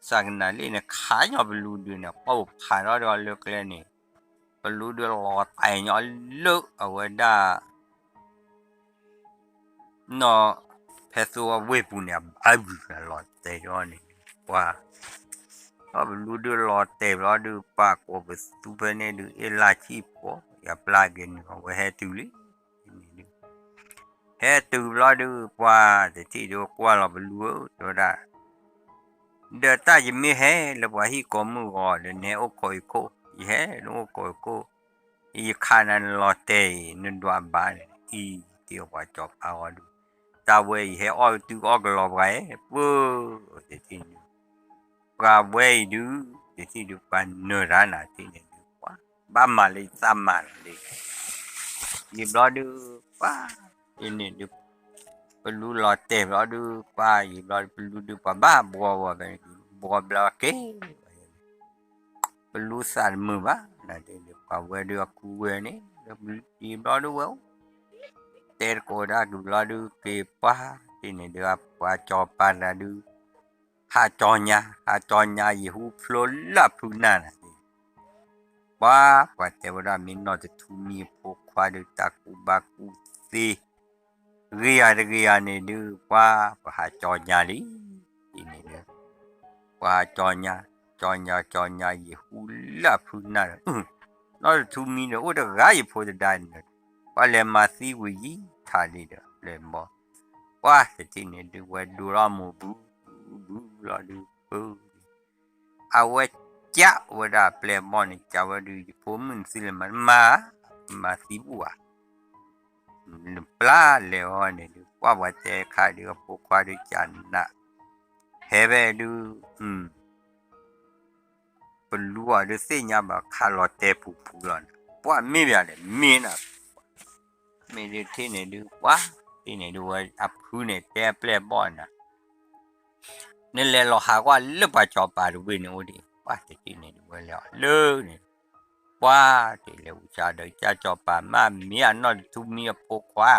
စၤကနၤလံၣ်န့ၣ်ခးညီပလူဒုးန့ၣ် ပအိၣ်ဖးထီၣ်ဒီးလၢကျဲန့ၣ်, ပလူဒုးလီၤတဲာ်ညီလၢအဝဲဒၣ် နီၢ် ဖဲသိဝ့ၢ်ပူၤန့ၣ် အဘါဘုးလီၤတဲာ်ဒီးန့ၣ်, ပှၤ ဒီးပလူဒုးလီၤတဲာ်ဘျီဒုး ပှၤကိးပသူဖဲန့ၣ်ဒုး အ့ၣ်လၢ်ဆံၣ်ဖိ ယပျၢ်က့ၤန့ၣ် အဝဲဟဲတုၤလံန့ၣ်ဒုး ဟဲတုၤဘျီဒုး ပှၤတထံၣ်ဒုးကွၢ်လီၤပလူဧၢ တဲဝဲဒၣ်, ဒီးတၢ်ယမ့ၢ်ဟဲလၢပှၤဟံၣ်ကိးမုၢ်ဂီၤဒီး နဟဲအိၣ်ခိးအံၤခိၣ်, ယဟဲနအိၣ်ခိးအံၤခိၣ်, ယခးနၤနလီၤတဲာ်အံၤ နဒွးဘၣ်န့ၣ် အံၤတ့ၢ်ပှၤကၠီၤပၤဂီၢ်ဒုး, တၢ်ဝဲအံၤဟဲအီၣ်တုၤအီၣ်ကလီၤပှၤဧၢ ပၢ်, တထံၣ်န့ၣ် ပှၤဝဲအံၤဒုး တထံၣ်ဒုးပှၤနၢၤတၢ်နၤတထံၣ်န့ၣ်ဒုး ပှၤ ဘၣ်မၤလၢယသးမၤလီၤလံ ယံာ်ဘျီဒုး ပှၤ အံၤန့ၣ်ဒုး ပလူလီၤတဲာ်ဘျီဒုး ပှၤယံာ်ဘျီဒုး ပလူဒုး ပှၤဘၣ်ဘှီဝဲဖဲန့ၣ်ဒုး ဘှီဘျီက့ၤ ပလူသးတမုာ်ဘၣ် နၤတ့ၢ်ဒုး ပှၤဝဲဒုးအကူဝဲန့ၣ် ယံာ်ဘျီဒုးဝဲအိၣ် တဲတကိးဒၣ်က့ၤဘျီဒုး က့ၤပှၤ တ့ၢ်န့ၣ်ဒုး ပှၤကၠီၤပၤတဂၤဒုး ဟးကၠီညါ ဟးကၠီညါ ယဟူဖျိလၢအဖုနၢ်နၤတ့ၢ် ပှၤ ပှၤတဲဝဲဒၣ်မ့ၢ်နီၢ်တထူမံအဖိခွါဒုး တၢ်ကူၣ်ဘၣ်ကူၣ်သ့ ဂ့ၤယၤတဂ့ၤယၤန့ၣ်ဒုး ပှၤ ပှၤဟးကၠီညါလံ အံၤန့ၣ်ဒုး ပှၤကၠီညါ ကၠီညါ ကၠီညါ ယဟူလၢအဖုနၢ်ဒီး နီၢ်တထူမံဒီး အိၣ်တဂၤယဖိတဒါန့ၣ်ဒီး ပှၤလဲၤမၤသံဝံၤယံၤထးလံဒီး လဲၤဘီ ပှၤတထံၣ်န့ၣ်ဒုး ဝဲဒိလီၤမိၢ်ဘု ဘုလီၤဒုး ပၢ အဝဲကးဝဲဒၣ်ပျဲၢ်ဘီၣ်န့ၣ် ကးဝဲဒုး ယဖိမုၣ်နသံလဲၤမၤ မၤ မၤသံဘူၣ်ဧါ နပျၢ်လဲၤအီၤန့ၣ်ဒုး ပှၤပှၤတဲခါဒုး အဖိခွါဒုးကးနး ဟဲဖဲဒုး ပလူအီၤဒုးသ့ၣ်ညါဘၣ်ခးလီၤတဲာ်ပူၤပူၤလီၤန့ၣ် ပှၤမ့ၢ်ဘၣ်လဲၣ် မ့ၢ်နၤ မ့ၢ်ဒုးထံၣ်န့ၣ်ဒုး ပှၤ ထံၣ်န့ၣ်ဒုးဝဲအဖုန့ၣ် တဲအပျဲၢ်ဘီၣ်နၤ နလဲၤလီၤဟးကွၢ်လၢပှၤကၠီၤပၤတဝ့ၢ်န့ၣ်အိၣ်ဒံး ပှၤတထံၣ်န့ၣ်ဒုးဝဲလဲၤအီၤလၢန့ၣ် ပှၤတ့ၢ်လဲၤဝံၤဆါဒီး ကၠီၤပၤမ့ၢ်မ့ၢ်အနီၢ်တထူမံအဖိခွါ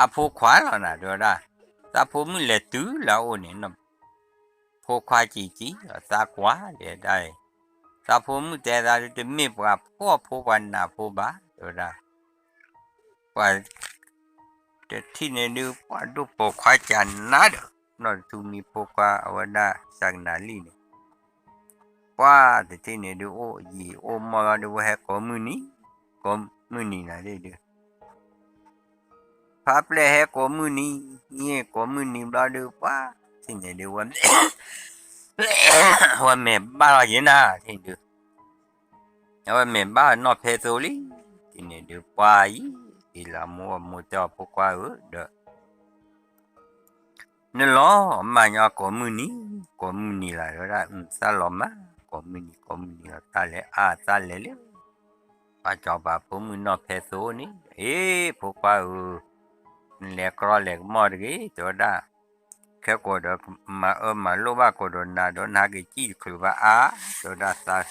အဖိခွါလီၤနၤ တဲဝဲဒၣ် သးဖိမုၣ်လဲၤတုၤလၢအအိၣ်န့ၣ် ဖိခွါကံၤကံၤ သးကွၢ်လဲၤဒၣ်အံၤ သးဖိမုၣ်တဲသးဒုး တမ့ၢ်ပှၤဖှီၣ်ဖိပှၤနးဖိဘၣ် တဲဝဲဒၣ် ပှၤ တထံၣ်န့ၣ်ဒုး ပှၤဒိၣ်ပိာ်ခွါကးနးဒီး နီၢ်တထူမံဖိခွါ အဝဲဒၣ်စၤကနၤလံၣ်န့ၣ် ပှၤတထံၣ်န့ၣ်ဒုး အိၣ်ယံာ်အိၣ်မီၢ်လီၤဒုး ဝဲဟဲကိးမုၢ်နံၤ ကိးမုၢ်နံၤနၤဒုး ဖါပျဲၢ်ဟဲကိးမုၢ်နံၤ ဟံးကိးမုၢ်နံၤဘျီဒုး ပှၤ ထံၣ်န့ၣ်ဒုး ဝဲ ဝဲမဲာ်ဘၣ်လီၤယံၤနၤ ထံၣ်ဒုး အဝဲမဲာ်ဘၣ်နီၢ်ဖဲသိလံ ထံၣ်န့ၣ်ဒုး ပှၤအံၤ အံၤလၢအမိၢ်အမိၢ်တဲအီၤဖိခွါဧၢ ဒီး နလီၤမၢ်ညီကိးမုၢ်နံၤ ကိးမုၢ်နံၤလီၤ တဲဝဲဒၣ် သးလီၤမၢ် ကိးမုၢ်နံၤ ကိးမုၢ်နံၤလီၤ တၢ်လဲၤအါ သးလဲၤလၢ ပှၤကၠီၤပၤဖိမုၣ်နီၢ်ဖဲသိန့ၣ် အ့ ဖိခွါဧၢ နလဲၤကြီလဲၤကမီၢ်တဂ့ၤ တဲဝဲဒၣ် မ့ၢ်က့ၤခဲကိးဒီး မၤအၢမၤလိၣ်ဘၣ်ကိးဒီးနၤဒီး နဟဲက့ၤစံၣ်တချုးဘၣ်အါ, တဲဝဲဒၣ်သး,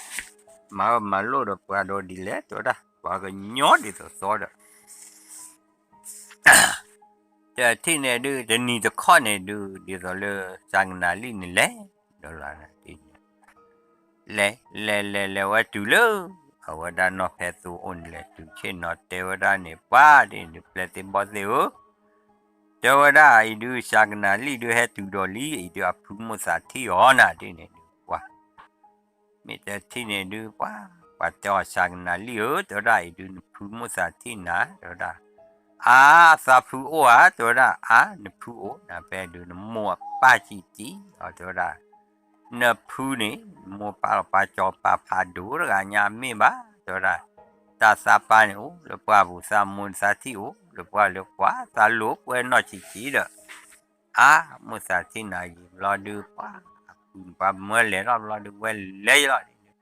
မၤအၢမၤလိၣ်ဒီးပှၤဒီးဒ်လဲၣ် တဲဝဲဒၣ် ပှၤကညီဒ်သိးသိးဒီး တထံၣ်န့ၣ်ဒုး တနံၤတခီန့ၣ်ဒုး ဒ်သိးလၢစၤကနၤလံၣ်န့ၣ်လဲၤ, ဒီးလီၤန့ၣ် လဲၤလဲၤလဲၤလဲၤဝဲတုၤလၢ အဝဲဒၣ်နီၢ်ဖဲသိအိၣ်န့ၣ်လဲၤတုၤဆ့ၣ်နီၤတဲဝဲဒၣ်န့ၣ် ပှၤဒ်န့ၣ်ဒုး ပျဲၢ်သ့ၣ်ဘီၣ်သ့ၣ်ဧၢ, တဲဝဲဒၣ်အံၤဒုး စၤကနၤလံၣ်ဒုးဟဲတုၤဒီးလံ အံၤဒုးအဖုမိၣ်သးထံၣ်အီၤနၤဒ်န့ၣ်ဒုး ပှၤ မ့ၢ်တထံၣ်န့ၣ်ဒုး ပှၤ ပှၤတဲအီၤစၤကနၤလံၣ်ဧၢ တဲဝဲဒၣ်အံၤဒုး နဖုမိၣ်သးထံၣ်နၤ တဲဝဲဒၣ်, အါ သးဖုအိၣ်ဧါ တဲဝဲဒၣ် အါ နဖုအိၣ် နဖဲဒုး နမိၢ်အပၢ်စံးတံၢ်အီၤ တဲဝဲဒၣ်, နဖုန့ၣ် နမိၢ်ပၢ်လီၤပှၤကၠီၤပၤဖးဒိၣ်တဂၤညါမ့ၢ်ဘၣ် တဲဝဲဒၣ်, တၢ်သးပၢ်န့ၣ်အိၣ်လၢပှၢ်ပူၤ သးမိၢ်သးထံၣ်အိၣ်လၢပှၢ်လၢကွၢ် သးလိာ်ကွဲနီၢ်ဆံးဆံးဒီး အါ မိၢ်သးထံၣ်နၤယံာ်ဘျီဒုး ပှၤ အဖုပှၤမၢလဲၤထီၣ်ဘျီဒုး ဝဲလဲၤယလီၤဒ်န့ၣ်,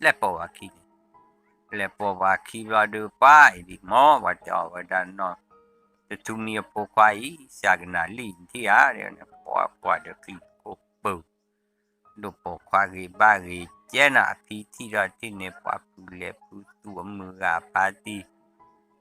လဲၤပိာ်ပှၤခံန့ၣ်, လဲၤပိာ်ပှၤခံဘျီဒုး ပှၤအံၤဒ်မ့ၢ် ပှၤတဲအီၤဝဲဒၣ်နီၢ် တထူမံအဖိခွါအံၤ စၤကနၤလံၣ်နထံၣ်ဧါ ပှၤကွၢ်ဒီးချံတခိၣ်ပူၤ ဒိၣ်ပိာ်ခွါဂ့ၤဘၣ်ဂ့ၤကဲနၤ အဖံထံၣ်ထီၣ်တထံၣ်န့ၣ် ပှၤဖုလဲၤဖုသူၣ်အမုၢ်ဂၤအဖါတံၢ်,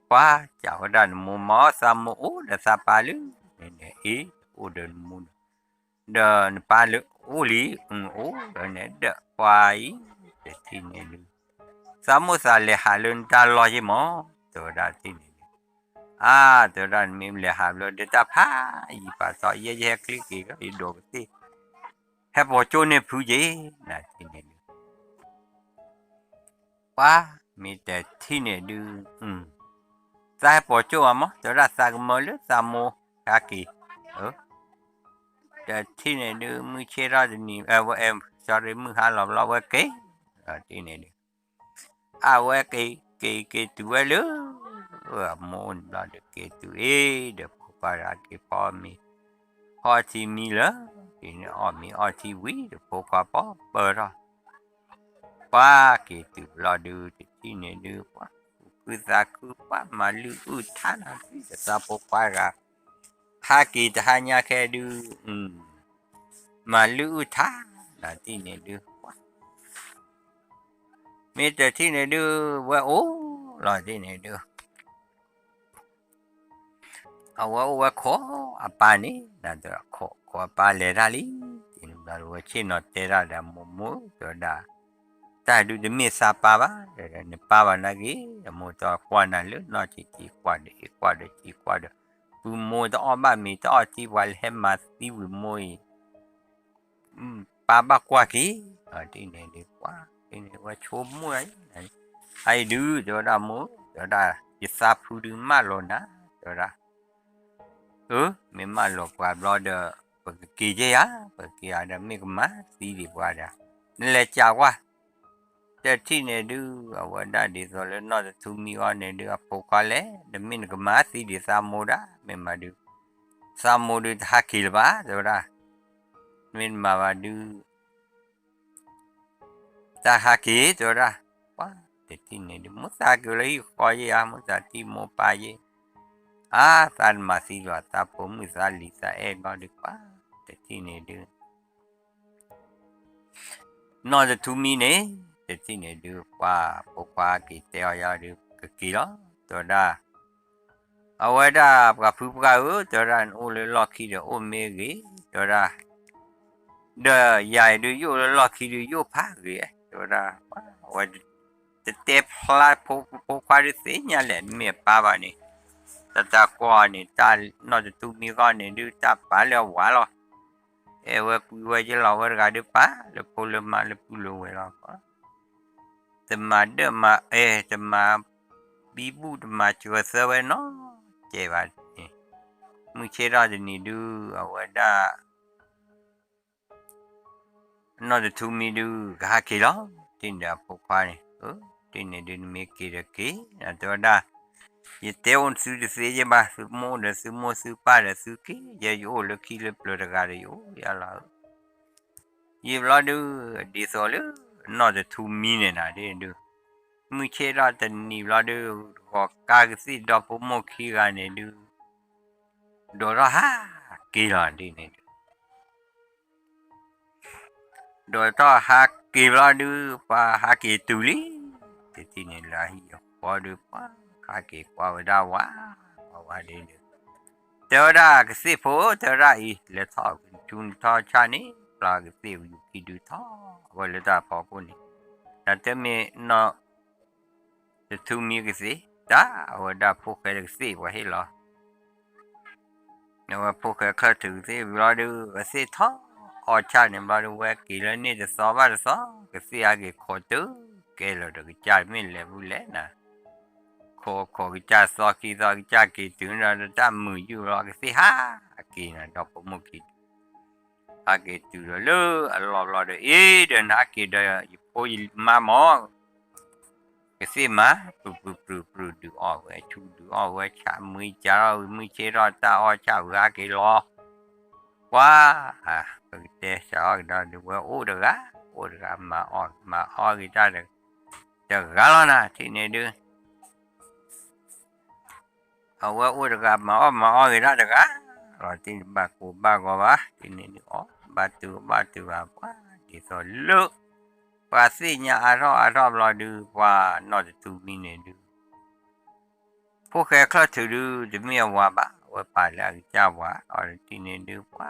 ပှၤစံးဝဲဒၣ်နမိၢ်မ့ၢ်သးမိၢ်အိၣ်ဒီးသးပၢ်လၢ န့ၣ်န့ၣ် အ့ အိၣ်ဒီးနမိၢ်ဒီး ဒီးနပၢ်လၢအိၣ်လံ အိၣ်ဒီးန့ၣ်ဒီးပှၤအံၤ တထံၣ်န့ၣ်ဒုး သးမိၢ်သးလဲၤဟးလၢနတၢ်လီၢ်ယ့ၢ်မး တဲဝဲဒၣ်တထံၣ်န့ၣ်ဒုး အါ တဲဝဲဒၣ်နမ့ၢ်လဲၤဟးဘျီဒုးတၢ်ဖးယံၤပာ်သီ ယဲယဟဲချ့က့ၤဒီးယဒိးကသ့ၣ် ဟဲပိာ်ကၠိန့ၢ်ဖုက့ၤ နၤတထံၣ်န့ၣ်ဒုး ပှၤ မ့ၢ်တထံၣ်န့ၣ်ဒုး သးဟဲပိာ်ကၠိဘၣ်မး တဲဝဲဒၣ်သးကမၢလၢသးမိၢ်ဟဲက့ၤ တထံၣ်န့ၣ်ဒုး မုၢ်ဆ့ၣ်ထီၣ်တနံၤ sorry မုၢ်ဟါလီၤဘျီဝဲက့ၤ တထံၣ်န့ၣ်ဒုး အဝဲက့ၤက့ၤက့ၤတုၤဝဲလၢ အမိၢ်အိၣ်န့ၣ်ဘျီဒုးက့ၤတုၤအ့ၣ်ဒီးဖိခွါတဂၤက့ၤဖီမ့ၤ ဖီထံမံလၢ က့ၤန့ၣ်အီၣ်မ့ၤအီထံဝံၤဒီးဖိခွါပီၢ်ပၢၢ်ထီၣ် ပှၤက့ၤတုၤဘျီဒုး တထံၣ်န့ၣ်ဒုး ပှၤ သူၣ်ခုသးခု ပှၤမၤလုၢ်အုၣ်ထါနၤ ဒီးသးဖိခွါတဂၤ ဟးက့ၤတဟါညါခဲဒုး မၤလုၢ်အုၣ်ထါနၤ တထံၣ်န့ၣ်ဒုး ပှၤ မ့ၢ်တထံၣ်န့ၣ်ဒုး ဝဲအိၣ်လီၤ တထံၣ်န့ၣ်ဒုး အဝဲအိၣ်ဝဲခိးအပၢ်န့ၣ် နၤဒီးခိးအပၢ်လဲၤတၢ်လံ တထံၣ်န့ၣ်ဘျီဒုး ဝဲဆ့ၣ်နီၤတဲတၢ်ဒီးမိၢ်မိၢ် တဲဝဲဒၣ် တၢ်ဒုးတမ့ၢ်သးပၢ်ဘၣ် နပၢ်ဘၣ်နာ်က့ၤ အမိၢ်တကွၢ်နၤလၢနီၢ်ဆံးဆံး ကွၢ်ဒီးအ့ၣ် ကွၢ်ဒီးဆံး ကွၢ်ဒီး ပုၢ်မိၢ်တအီၣ်ဘၣ်မ့ၤ တအီၣ်ထံ ပှၤလၢဟဲမၤသံဝံၤမိၢ်အံၤ ပၢ်ဘၣ်ကွၢ်က့ၤ တထံၣ်န့ၣ်ဒုး ပှၤ တထံၣ်န့ၣ် ဝဲဆိကမိၣ် အအံၤဒုး တဲဝဲဒၣ်မိၢ် တဲဝဲဒၣ် ယသးဖုဒုးမၢလီၤနၤ တဲဝဲဒၣ် အၢ မ့ၢ်မၢလီၤပှၤဘျီဒီး ပကက့ၤက့ၤယၤ ပကက့ၤယၤဒီး မ့ၢ်ကမၤသံဒံးပှၤဒီး နလဲၤကးကွၢ် တထံၣ်န့ၣ်ဒုး အဝဲဒၣ်ဒ်သိးလၢနီၢ်တထူမံအီၤန့ၣ်ဒုး အဖိခွါလဲၣ် ဒီးမ့ၢ်နကမၤသံဒံးသးမိၢ်ဒၣ် မ့ၢ်မးဒုး သးမိၢ်ဒုးတဟးက့ၤလၢၤဘၣ် တဲဝဲဒၣ် မ့ၢ်တမၤဘၣ်ဒုး တၢ်ဟးက့ၤ တဲဝဲဒၣ် ပှၤ တထံၣ်န့ၣ်ဒုး မိၢ်သးက့ၤလၢဟံၣ်ဃီယဲၢ်ဧါ မိၢ်သးထံၣ်မိၢ်ပၢ်ယဲၢ် အါ သးတမၤသံလီၤ သးဖိမုၣ်သးလံၤသးအဲၣ်ဘျီဒုး ပှၤ တထံၣ်န့ၣ်ဒုး နီၢ်တထူမံန့ၣ် တထံၣ်န့ၣ်ဒုး ပှၤ ဖိခွါက့ၤတဲအီၤယၤဒုး ကက့ၤလီၤ တဲဝဲဒၣ် အဝဲဒၣ်ပှၤဖုပှၢ်ဧၢ တဲဝဲဒၣ် နအိၣ်လၢလီၢ်ခံဒီးအိၣ်မ့ၢ်ဂ့ၤ တဲဝဲဒၣ် ဒီးယၤအံၤဒုး ယအိၣ်လၢလီၢ်ခံဒုး ယအိၣ်ဖးဂ့ၤ တဲဝဲဒၣ် အဝဲ တတဲဖျါဖိခွါဒုးသ့ၣ်ညါလဲၣ် မ့ၢ်အပၢ်ဘၣ်န့ၣ် တၢ်တၢ်ကွၢ်န့ၣ် တၢ်နီၢ်တထူမံဂီၢ်န့ၣ်ဒုး တၢ်ပာ်လၢအဝၤလီၤ အဲၣ်ဝဲကွံဝဲယလီၤဝဲတဂၤဒုး ပာ်လၢဖိလၢမါလၢပုၢ်လၢဝဲၢ်လီၤ တမၤဒၢၣ်မၤအဲၣ် တမၤဘံဘူၣ် တမၤစှၢၤသၢဝဲနီတစဲးဘၣ်န့ၣ် မုၢ်ဆ့ၣ်ထီၣ်တနံၤဒုး အဝဲဒၣ် နီၢ်တထူမံဒုး ကဟးက့ၤလီၤ တထံၣ်န့ၣ်ဒုးအဖိခွါန့ၣ် တထံၣ်န့ၣ်ဒုး နမ့ၢ်က့ၤဒီးက့ၤ တဲဝဲဒၣ် ယတဲအိၣ်သုတသ့ယဲၢ်ဘၣ် သုမိၢ်ဒီးသုမိၢ် သုပၢ်ဒီးသုက့ၤ ယဲယအိၣ်လၢခံလၢပျၢၤတဂၤဒီး ယအိၣ်ယၤလီၤဧၢ ယံာ်ဘျီဒုး ဒ်သိးလၢ နီၢ်တထူမံန့ၣ်နၤဒုး မုၢ်ဆ့ၣ်ထီၣ်တနံၤဘျီဒုး ဂီၤကါကသ့ၣ်ဒီဖိမိၢ်ခံဂၤန့ၣ်ဒုး ဒိးထီၣ်ဟးက့ၤလီၤဒ်န့ၣ်ဒုး ဒိးထီၣ်ဟးက့ၤဘျီဒုး ပှၤဟးက့ၤတုၤလံ, တထံၣ်န့ၣ်လၢအဟံၣ်အဃီဒုး ပှၤဟးက့ၤကွၢ်ဝဲဒၣ်ဝၤ, ဝၤဒုး တဲဝဲဒၣ်ကသ့ၣ်ဖိ တဲဝဲဒၣ်အံၤ လဲၤထီၣ်ကထူနထီၣ်ဆၣ်န့ၣ် ပှၤကသ့ၣ်ယူၤခံဒုးထီၣ်ဝဲလၢတၢ်ဖီခိၣ်န့ၣ်, တၢ်တမ့ၢ်နီၢ် တထူမံကသ့ၣ်, တၢ်အဝဲဒၣ်ဖိၣ်ဃဲတကသ့ၣ်ပှၤဟ့ၣ်လီၤ အဝဲဖိၣ်ဃဲချၢၣ်ထုးကသ့ၣ်ဘျီဒုး ကသ့ၣ်ထီၣ်အီၣ်ဆၣ်န့ၣ်ဘျီဒုး ဝဲက့ၤလၢန့ၣ်တသီဘၣ်တသီ, ကသ့ၣ်ဟးက့ၤခိးတုၤကဲလီၤဒီးကစၢ်မ့ၢ်လဲၤဘူးလဲၣ်နၤ, ခိးခိးကစၢ်သီခံသီကစၢ်က့ၤတုၤဒီး တၢ်မုာ်ယုၢ်ဘျီကသ့ၣ်ဟးက့ၤနၤ ဒီဖိမိၢ်ခံ ဟးက့ၤတုၤဒီးလၢအလီၢ်ဘျီဒီး အ့ဒီးနဟးက့ၤဒီးယဖိယမါမၢ် ကသ့ၣ်မၤ ပြုၢ်ပြုၢ်ပြုၢ်ပြုၢ် ဒုးအီၣ်ဝဲဆူ ဒုးအီၣ်ဝဲဆၣ် မုၢ်ကၢထီၣ်ဝံၤ မုၢ်ဆ့ၣ်ထီၣ် တၢ်အီၣ်ဆၣ်ဝံၤဟးက့ၤလီၤ, ပှၤ ပကတဲစးအီၣ်ကဒီးဒုး ဝဲအိၣ်တဂၤ အိၣ်တဂၤ မၤအီၣ်မၤအီၣ်ဂ့ၤတၢ်တဂၤလီၤနၤ ထံၣ်န့ၣ်ဒုး အဝဲအိၣ်တဂၤမၤအီၣ်မၤအီၣ်ဂ့ၤတၢ်တဂၤလီၤ တဘၣ်ကိၢ်ဘၣ်ဂီၤဘၣ် ထံၣ်န့ၣ်ဒုး အီၣ်ဘၣ်တုၤဘၣ်တုၤဘၣ် ပှၤဒ်သိးလၢ ပှၤသ့ၣ်ညါအါထီၣ်အါထီၣ်ဘျီဒုး ပှၤနီၢ်တထူမံန့ၣ်ဒုး ဖိၣ်ဃဲချၢၣ်ထုးဒုး တမ့ၢ်အဝၤဘၣ် အဝဲပာ်လၢအကစၢ်ဝၤ အီၤတထံၣ်န့ၣ်ဒုး ပှၤ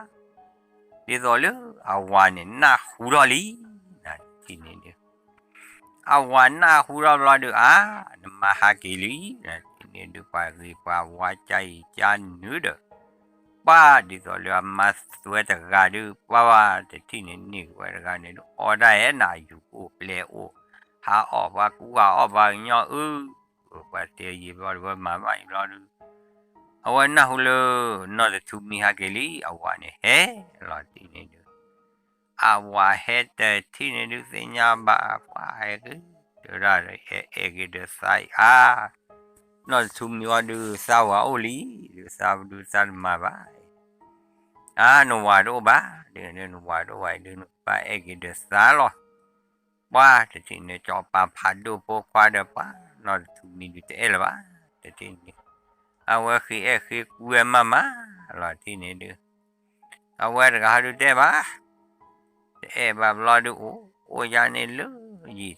ဒ်သိးလၢအဝၤန့ၣ် နၢ်ဟူထီၣ်လံ နထံၣ်န့ၣ်ဒုး အဝၤနၢ်ဟူထီၣ်ဘျီဒုး အါ နမါဟးက့ၤလံ နထံၣ်န့ၣ်ဒုး ပှၤဂ့ၤပှၤဝါ ကၢ်အံၤကၢ်နုၤဒီး ပှၤဒ်သိးလၢအမါသွဲတဂၤဒုး ပှၤဝဲတထံၣ်န့ၣ် န့ၢ်က့ၤဝဲတဂၤန့ၣ်ဒုး အီၣ်ဒၣ်အဲၣ်နၤ ယူၤအိၣ်ပျဲၢ်အိၣ် ဟးအီၣ်ပှၤကူဂၤအီၣ်ပှၤ ကညီအု ပှၤတဲယံာ်ဘျီဒုး ဝဲမၤဘၣ်ယံာ်ဘျီဒုး အဝဲနၢ်ဟူလၢ နီၢ်တထူမံဟဲက့ၤလံ အဝၤန့ၣ်ဟဲလီၤ ထံၣ်န့ၣ်ဒုး အဝၤဟဲတထံၣ်န့ၣ်ဒုး သ့ၣ်ညါဘၣ် ပှၤဟဲက့ၤ တဲဝဲဒၣ် ဟဲအဲၣ်က့ၤဒီးသးအံၤ အါ နီၢ်တထူမံဝဲဒုး သးဝၤအိၣ်လံ ဒုးသးဒုးသးတမၤဘၣ် အါ နဝၤတအိၣ်ဘၣ် ဒုးနဝၤတအိၣ်ဘၣ်အံၤဒုး နဘၣ်အဲၣ်က့ၤဒီးသးလီၤ ပှၤတထံၣ်န့ၣ် ကၠီၤပၤဖးဒိၣ်ဖိခွါဒီးပှၤ နီၢ်တထူမံဒုးတအဲၣ်လၢၤဘၣ် တထံၣ်န့ၣ် အဝဲဃ့အဲၣ်ဃ့ကူဝဲမးမးလီၤ ထံၣ်န့ၣ်ဒုး အဝဲတဂၤဟီဒုးတအဲၣ်ဘၣ် တအဲၣ်ဘၣ်ဘျီဒုး အိၣ်အိၣ်ယါန့ၣ်လၢယံာ်ထီၣ်ထီ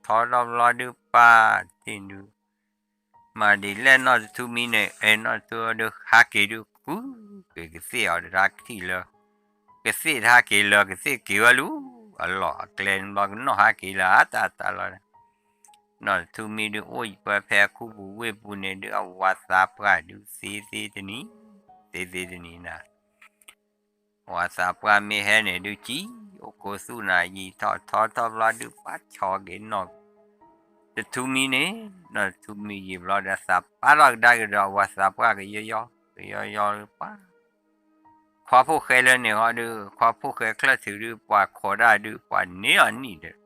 ထီၣ်ဘျီဒုး ပှၤတထံၣ်ဒုး မၤဒ်လဲၣ်နီၢ်တထူမံန့ၣ် အဲၣ်နီၢ်တထူဒုး ဟးက့ၤဒုးကူက့ၤကသ့ၣ်အီၤတဟးက့ၤလၢ ကသ့ၣ်တဟးက့ၤလၢ ကသ့ၣ်က့ၤဝဲလူၤ အလီၢ်အကျဲန့ၣ်ဘျီကနီၣ်ဟးက့ၤလၢအတၢ်တၢ်လီၤ နီၢ်တထူမံဒုး အိၣ်ပှဲၤဖဲအခူပူၤဝ့ၢ်ပူၤန့ၣ်ဒုး အဝၤသးပှၢ်ဒုး သ့သ့တနံၤ သ့သ့တနံၤနၤ ဝၤသးပှၢ်မ့ၢ်ဟဲန့ၣ်ဒုး ကံအိၣ်ခိးသူၣ်နၤ ယံာ်ထီၣ်ထီထီၣ်ဘျီဒုး ပှၤဆီက့ၤနီၢ် တထူမံန့ၣ် နီၢ်တထူမံယံာ်ဘျီဒီး သးပာ်ထီၣ်ကဒါက့ၤဒီး အဝၤသးပှၢ်ကယီယီ ကယီယီပှၤ ခွါဖိၣ်ဃဲလၢန့ၣ်ဃီဒုး ခွါဖိၣ်ဃဲချၢၣ်ထုးဒုး ပှၤခိးဒၣ်ဒုး ပှၤန့ၢ်အီၤနံၣ်ဒီး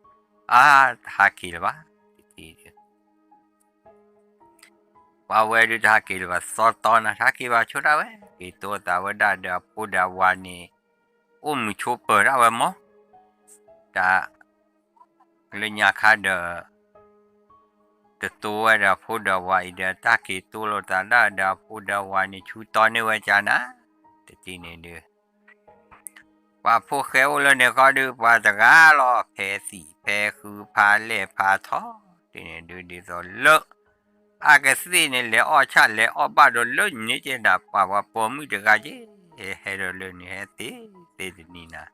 အါ တဟးက့ၤလၢၤဘၣ် တထံၣ်ဒုး ပှၤဝဲဒုးတဟးက့ၤလၢၤဘၣ် သီတီနၤ တဟးက့ၤဘၣ်ဆိဒၣ်ဝဲ က့ၤတိသးဝဲဒၣ်ဒီးအဖိဒီးအဝၤန့ၣ် အိၣ်မုာ်ဆိပၢၤဒၣ်ဝဲမး တၢ် လၢညါခါဒီး တတိဝဲဒီးအဖိဒီးအဝၤအံၤဒီး တၢ်က့ၤတိလိာ်သးဒၣ်ဒီးအဖိဒီးအဝၤန့ၣ် ဆူတီန့ၢ်ဝဲကနၤ တထံၣ်န့ၣ်ဒုး ပှၤဖိၣ်ဃဲအိၣ်လၢန့ၣ်ဃီဒုး ပှၤတဂၤလီၤ ဖဲသံၣ်ဖဲဃုဖးလဲၢ်ဖးထီ တထံၣ်န့ၣ်ဒုး ဒ်သိးလၢ အကသ့ၣ်န့ၣ် လဲၤအီၣ်ဆၣ်လဲၤအီၣ်ဘၣ်ဒီးလၢန့ၣ်ကဲဒၣ် ပှၤပှၤပိာ်မုၣ်တဂၤက့ ဟဲဒီးလၢန့ၣ်ဟဲသ့သ့တနံၤနၤ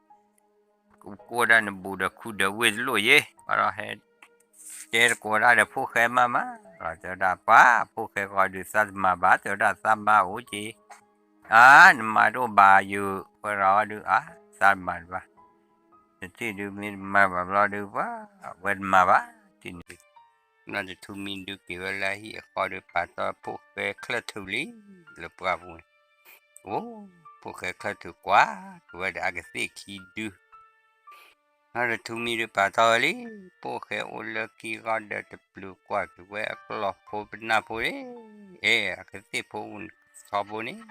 ကကိၢ်ဒၣ်နဘူးဒီးခူဒီးဝ့ၢ်တလိၣ်ယ့ ဘၣ်ဒီးဟဲ တဲတကိးဒၣ်ဒီးဖိၣ်ဃဲမးမး လီၤတဲဝဲဒၣ်ပှၤ ဖိၣ်ဃဲဃီဒုးသးတမၤဘၣ် တဲဝဲဒၣ်သးမၤအိၣ်က့ အါ နမၤတအိၣ်ဘၣ်ယိၤ ဝဲရၤအီၤဒုး အါ သးတမၤတဘၣ် တထံၣ်ဒုးမ့ၢ်တမၤဘၣ်ဘျီဒုး ပှၤ ဝဲတမၤဘၣ် တထံၣ်န့ၣ် နီၢ်တထူမံဒုးက့ၤဝဲလၢအဟံၣ်အဃီဒီး ပာ်တီၢ်ဖိၣ်ဃဲချၢၣ်ထုးလံ လၢပှၢ်ပူၤန့ၣ် အိ ဖိၣ်ဃဲချၢၣ်ထုးကွၢ်က့ၤဝဲဒီးအကသ့ၣ်ခံဒု နီၢ်တထူမံဒုးပာ်တီၢ်ဝဲလံ ဖိၣ်ဃဲအိၣ်လၢခံဂီၢ်ဒီးတပျုာ်ကွၢ်က့ၤဝဲအကျီၢ်ဖိပနၢ်ဖိန့ၣ် အဲ အကသ့ၣ်ဖိထီဘိန့ၣ်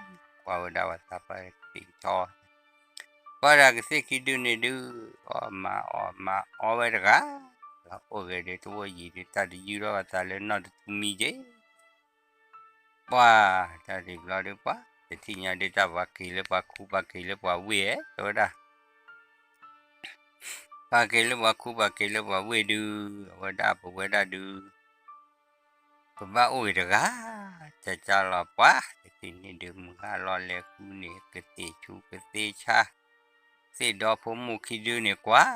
ကွၢ်ဝဲဒၣ်ဝဲသးပှၢ်ကသ့ၣ်ကထီ ပှၤဒီးကသ့ၣ်ခံဒုန့ၣ်ဒုး အီၣ်မၤအီၣ်မၤအီဝဲတဂၤ လီၤအိၣ်ဂ့ၤဒုးတအိၣ်ယံၤဒုးတၢ်တယုၢ်ထီၣ်အသးလၢနီၢ်တထူမံက့ ပှၤ တၢ်ဒ်ဘျီဒုးပှၤ တထံၣ်ညါဒုးတၢ်ပှၤက့ၤလၢပှၤခူပှၤက့ၤလၢပှၤဝ့ၢ်ဧဲ တဲဝဲဒၣ် ပာ်က့ၤလၢပှၤခူ ပာ်က့ၤလၢပှၤဝ့ၢ်ဒုး, အဝဲဒၣ်ပဝဲဒၣ်ဒုး ပဘၣ်အိၣ်ဂ့ၤတဂၤ, ကကလီၤပှၤ တထံၣ်န့ၣ်ဒုးမုၢ်ဟါလီၤလဲၤဃုန့ၣ် ကသ့ၣ်ဆူကသ့ၣ်ဆါ, သ့ၣ်ဒီဖိမိၢ်ခံဒုန့ၣ်ကွၢ်,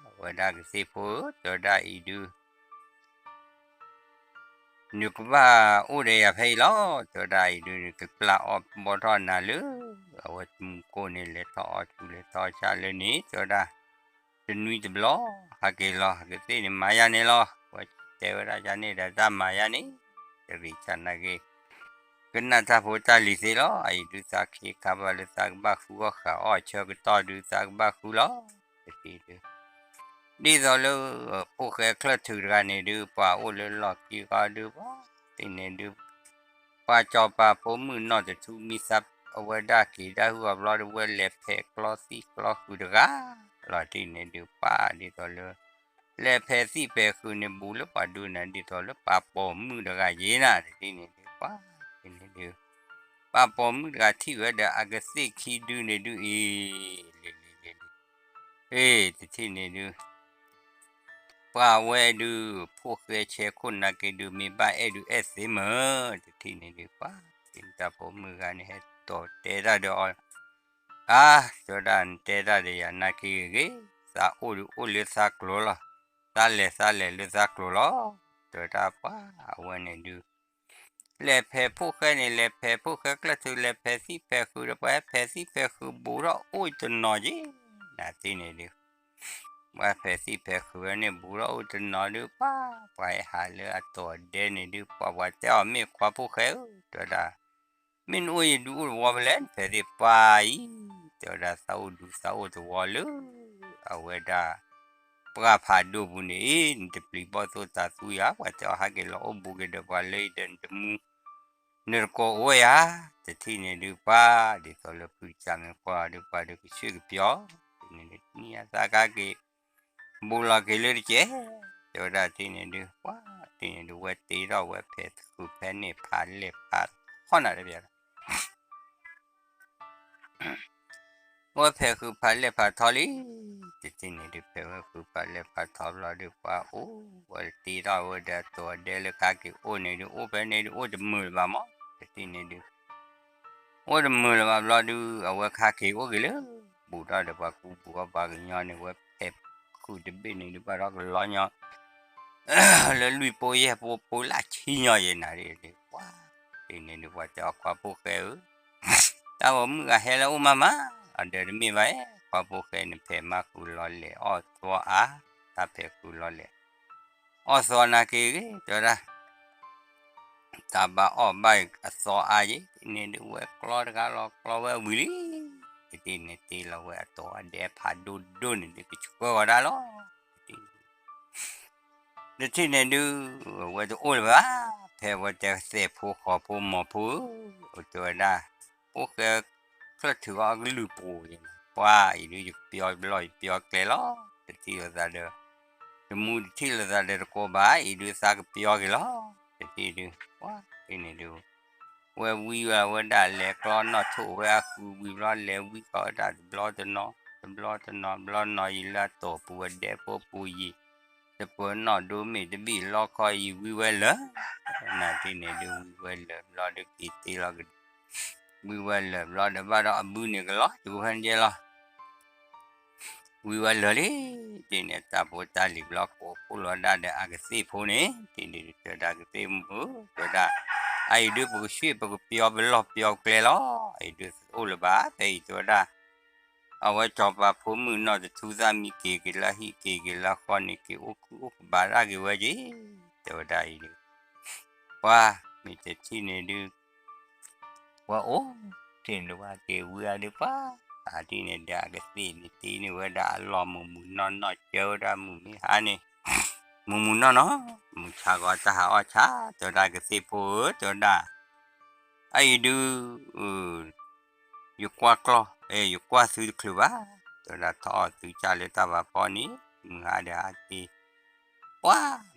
အဝဲဒၣ်ကသ့ၣ်ဖိဧၢ တဲဝဲဒၣ်အံၤဒုး နကဘၣ်အိၣ်ဒီးယၤဖဲအံၤလီၤ, တဲဝဲဒၣ်အံၤဒုး နကပျၢ်အီၣ်ဘီထီၣ်နၤလၢ အဝဲမူကိၢ်န့ၣ် လဲၤထီၣ်အီၣ်ဆူလဲၤထီၣ်ဆါလၢန့ၣ် တဲဝဲဒၣ် တနွံတဘျီ ဟးက့ၤလီၤ ကသ့ၣ်န့ၣ်မၤယၤန့ၣ်လီၤ, ဝဲတဲဝဲဒၣ်ယၤန့ၣ်ဒီးတၢ်မၤယၤန့ၣ် တရံးဆၢနာ်က့ၤ ကနၣ်တၢ်ဖိတၢ်လံၤသ့လီၤ, အံၤဒုးသးခ့ခါဘၣ်လၢသးကဘၣ်ဃုအီၣ်ဃာ်အီၣ်ဆၢကတီၢ်ဒုး သးကဘၣ်ဃုလီၤ, တထံၣ်ဒုး ဒ်သိးလၢ ဖိၣ်ဃဲချၢၣ်ထုးတဂၤန့ၣ်ဒုး ပှၤအိၣ်လၢလီၢ်ခံဃီဒုး ပှၤသ့ၣ်န့ၣ်ဒုး ပှၤစီၤပၤဖိမုၣ်နီၢ်တထူမံသး အဝဲဒၣ်က့ၤဒၣ်ဟုၣ်အီၤဘျီဒုး ဝဲလဲၤဖဲးကျီသံၣ်ကျီဃုာ်တဂၤ လီၤတထံၣ်န့ၣ်ဒုး ပှၤဒ်သိးလၢ လဲၤဖဲးသံၣ်ဖဲးဃုာ်န့ၣ် ဘူးလၢပှၤဒုးနၤ ဒ်သိးလၢပှၤပိာ်မုၣ်တဂၤယ့ၤနၤ တထံၣ်န့ၣ်ဒုး ပှၤတထံၣ်န့ၣ်ဒုး ပှၤပိာ်မုၣ်တဂၤထံၣ်ဝဲဒီးအကသ့ၣ်ခံဒုန့ၣ်ဒုးအံၤ လံၤလံၤလံၤလံၤ အ့ တထံၣ်န့ၣ်ဒုး ပှၤဝဲဒုး ဖိၣ်ဃဲဆဲးခိၣ်နာ်က့ၤဒုး မ့ၢ်ဘၣ်အဲၣ်ဒုးအဲၣ်သ့မၢ် တထံၣ်န့ၣ်ဒုး ပှၤသ့ၣ်တၢ်ဖိမုၣ်ဂၤန့ၣ် ဟဲတီတဲတၢ်ဒီးအီၤ အါ တဲဝဲဒၣ် နတဲတၢ်ဒီးယၤနာ်က့ၤဂ့ၤဂ့ၤ သးအိၣ်ဒုးအိၣ်လၢသးကျိၤလီၤ, သးလဲၤသးလဲၤလၢသးကျိၤလီၤ, တဲဝဲဒၣ်ပှၤအဝဲန့ၣ်ဒုး လဲၤဖဲးဖိၣ်ဃဲန့ၣ် လဲၤဖဲးဖိၣ်ဃဲကျၢၢ်ထုး လဲၤဖဲးသံၣ်ဖဲးဃုာ်ဒီး ပှၤဟဲဖဲးသံၣ်ဖဲးဃုာ်ဘူးထီၣ်အိၣ်တနီၤက့ၤ နၤတထံၣ်န့ၣ်ဒုး ပှၤဖဲးသံၣ်ဖဲးဃုာ်ဝဲန့ၣ် ဘူးထီၣ်အိၣ်တနီၤဒုး ပှၤ ပှၤဟဲဟးလၢအတီၤဒဲန့ၣ်ဒုး ပှၤပှၤတဲအီၤ မ့ၢ်ခွါဖိၣ်ဃဲဧၢ တဲဝဲဒၣ် မ့ၢ်နအိၣ်ယဒုးအိၣ်တဝီဖဲလဲၣ် နဖဲးသ့ၣ်ပှၤအံၤ တဲဝဲဒၣ် သးအိၣ်ဒူသးအိၣ်တဝီလၢ အဝဲဒၣ် ပှၢ်ဖးဒိၣ်ပူၤန့ၣ် အ့ နတပျံၤဘီၣ်သိၣ်တၤသူယၤ ပှၤတဲအီၤ ဟဲက့ၤလီၤအိၣ်ဘူးက့ၤဒီးပှၤလၢအံၤဒီး နတမူ နတကိးအိၣ်ဝဲယၤ တထံၣ်န့ၣ်ဒုး ပှၤ ဒ်သိးလၢဖုကစၢ်မ့ၢ်ကွၢ်အီၤဒုး ပှၤဒုးကဆှၢကပျီ တထံၣ်န့ၣ်ဒုး နံၤအသးကါက့ၤ ဘူးလီၤက့ၤလၢတကဲး တဲဝဲဒၣ်တထံၣ်န့ၣ်ဒုး ပှၤ တထံၣ်န့ၣ်ဒုး ဝဲတ့ထီၣ်ဝဲဖဲးဃုာ်ဖဲးန့ၣ် ဖးလဲၢ်ဖးထီနၤတပျီ ဝဲဖဲးဃုာ်ဖးလဲၢ်ဖးထီလံ တထံၣ်န့ၣ်ဒုး ဖဲးဝဲဃုာ်ဖးလဲၢ်ဖးထီဘျီဒုး ပှၤအိၣ်ဝဲတ့ထီၣ်ဝဲဒီးအတီၤအဒဲလၢကါက့ၤအိၣ်န့ၣ်ဒုး အိၣ်ဖဲန့ၣ်ဒုး အိၣ်တမုာ်လၢၤဘၣ်မး တထံၣ်န့ၣ်ဒုး အိၣ်တမုာ်လၢၤဘၣ်ဘျီဒုး အဝဲခါက့ၤအိၣ်က့ၤလၢ ဘူးထီၣ်ဒီးပှၤကူပူၤအီၤပှၤကညီန့ၣ် ဝဲဖဲးဃုာ်တဘ့ၣ်န့ၣ်ဒုး ဘၣ်ဒီးကလီညီ လၢလွံၢ်ပိယဲၢ်ပိပိလၢဆံညီယဲၢ်နၤဒ်န့ၣ် ပှၤ တထံၣ်န့ၣ်ဒုး ပှၤတဲအီၤခွါဖိၣ်ဃဲဧၢ တၢ်ဂီၤမုၢ်ဂၤဟဲလၢအိၣ်မးမး အဒၢးတမ့ၢ်ဘၣ်ဧါ ခွါဖိၣ်ဃဲန့ၣ် ဖဲးမၤဃုာ်လီၤလဲၣ်အီၣ်သီအါ တၢ်ဖဲးဃုာ်လီၤလဲၣ် အီၣ်သီနာ်က့ၤဂ့ၤ တဲဝဲဒၣ် တၢ်ဘၣ်အီၣ်ဘၣ်အသီအါယဲၢ် တထံၣ်န့ၣ်ဒုး ဝဲကျီတဂၤလီၤကျီဝဲဝံၤလံ တထံၣ်န့ၣ်တ့လီၤဝဲအတီၤအဒဲဖးဒိၣ်ဒိၣ်န့ၣ်ဒုး ကဆှၢဃီၤဒၣ်လီၤ တထံၣ်န့ၣ်ဒုး ဝဲတအိၣ်လၢၤဘၣ် ဖဲဝဲတဲသဲးဖိဃီဖိမီၤဖိဧၢ တဲဝဲဒၣ် ဖိၣ်ဃဲချၢၣ်ထုးအီၣ်ကလုၢ်ပူၤန့ၣ် ပှၤအံၤဒုး ယကပျီဘျီယပျီကျဲလီၤ တထံၣ်လိာ်သးဒီး တမူတထံၣ်လိာ်သးဒီးတကိးဘၣ် အံၤဒုးသးကပျီက့ၤလီၤ တထံၣ်ဒုး ပှၤတထံၣ်န့ၣ်ဒုး ဝဲဝံဝဲဝဲဒၣ်လဲၤကျီနီၢ်ထိၣ်ဝဲအဃုာ်ဝံၤဘျီလဲၤဝံကီးဝဲဒၣ်တဘျီတနီၤ တဘျီတနီၤ ဘျီနီၤယံာ်လၢအတီၢ်ပူၤဝဲဒဲဖိပူၤယံာ် တပၢၤနီၣ်ဒိမ့ၣ်တဘ့ၣ်လီခီယံာ်ဝံဝဲလၢာ် နၤတထံၣ်န့ၣ်ဒုးဝံဝဲလၢာ်ဘျီဒုးက့ၤတ့လီၤက ဝံဝဲလၢာ်ဘျီဒီးဘၣ်ဒီးအဘုန့ၣ်ကလီၤ ယကဖဲနယဲလီၤ ဝံဝဲလၢာ်လံ တထံၣ်န့ၣ် တၢ်ဖိတၢ်လံၤဘျီကိးဖှိၣ်လီၤဒၣ်ဒီးအကသ့ၣ်ဖိန့ၣ် တထံၣ်န့ၣ်ဒုးတဲဒၣ်ကသ့ၣ်မုၣ်ဧၢ တဲဒၣ် အအံၤဒုးပကဆှံပကပျီပလီၢ်ပျီကျဲလီၤ အအံၤဒုးအိၣ်လၢၤဘၣ် ဖဲအံၤတဲဝဲဒၣ် အဝဲစီၤပၤဖိမုၣ်နီၢ်တထူသၣ်မံက့ၤက့ၤလၢဟံၣ်က့ၤက့ၤလၢဃီန့ၣ်က့ၤအိၣ်ခုအိၣ်ကဘၣ်ဒၣ်က့ၤဝဲက့ၤ တဲဝဲဒၣ်အံၤဒုး ပှၤ မ့ၢ်တထံၣ်န့ၣ်ဒုး ပှၤအိၣ် ထံၣ်န့ၣ်ဒုးပှၤက့ၤဝံအါဒုးပှၤ အထံၣ်န့ၣ်ဒီးအကသ့ၣ်န့ၣ် တ့န့ၢ်ဝဲဒၣ်အလီၢ်မုၢ်မုၢ်နီၢ်နီၢ် ကၢဝဲဒၣ်မုၢ်မ့ၢ်ဟါန့ၣ် မုၢ်မုၢ်နီၢ်နီၢ် မုၢ်ဆါဂီၤတၢ်ဟးအီၣ်ဆါ တဲဝဲဒၣ်ကသ့ၣ်ဖိဧၢ တဲဝဲဒၣ် အအံၤဒုး ယကွၢ်ကျီၢ် ယကွၢ်သုတချုးဘၣ် တဲဝဲဒၣ်ထီၣ်အီၣ်သုကၢ်လၢတၢ်ဘၣ်ဖီန့ၣ် မုၢ်ဟါဒီးဟါက့ၤ ပှၤ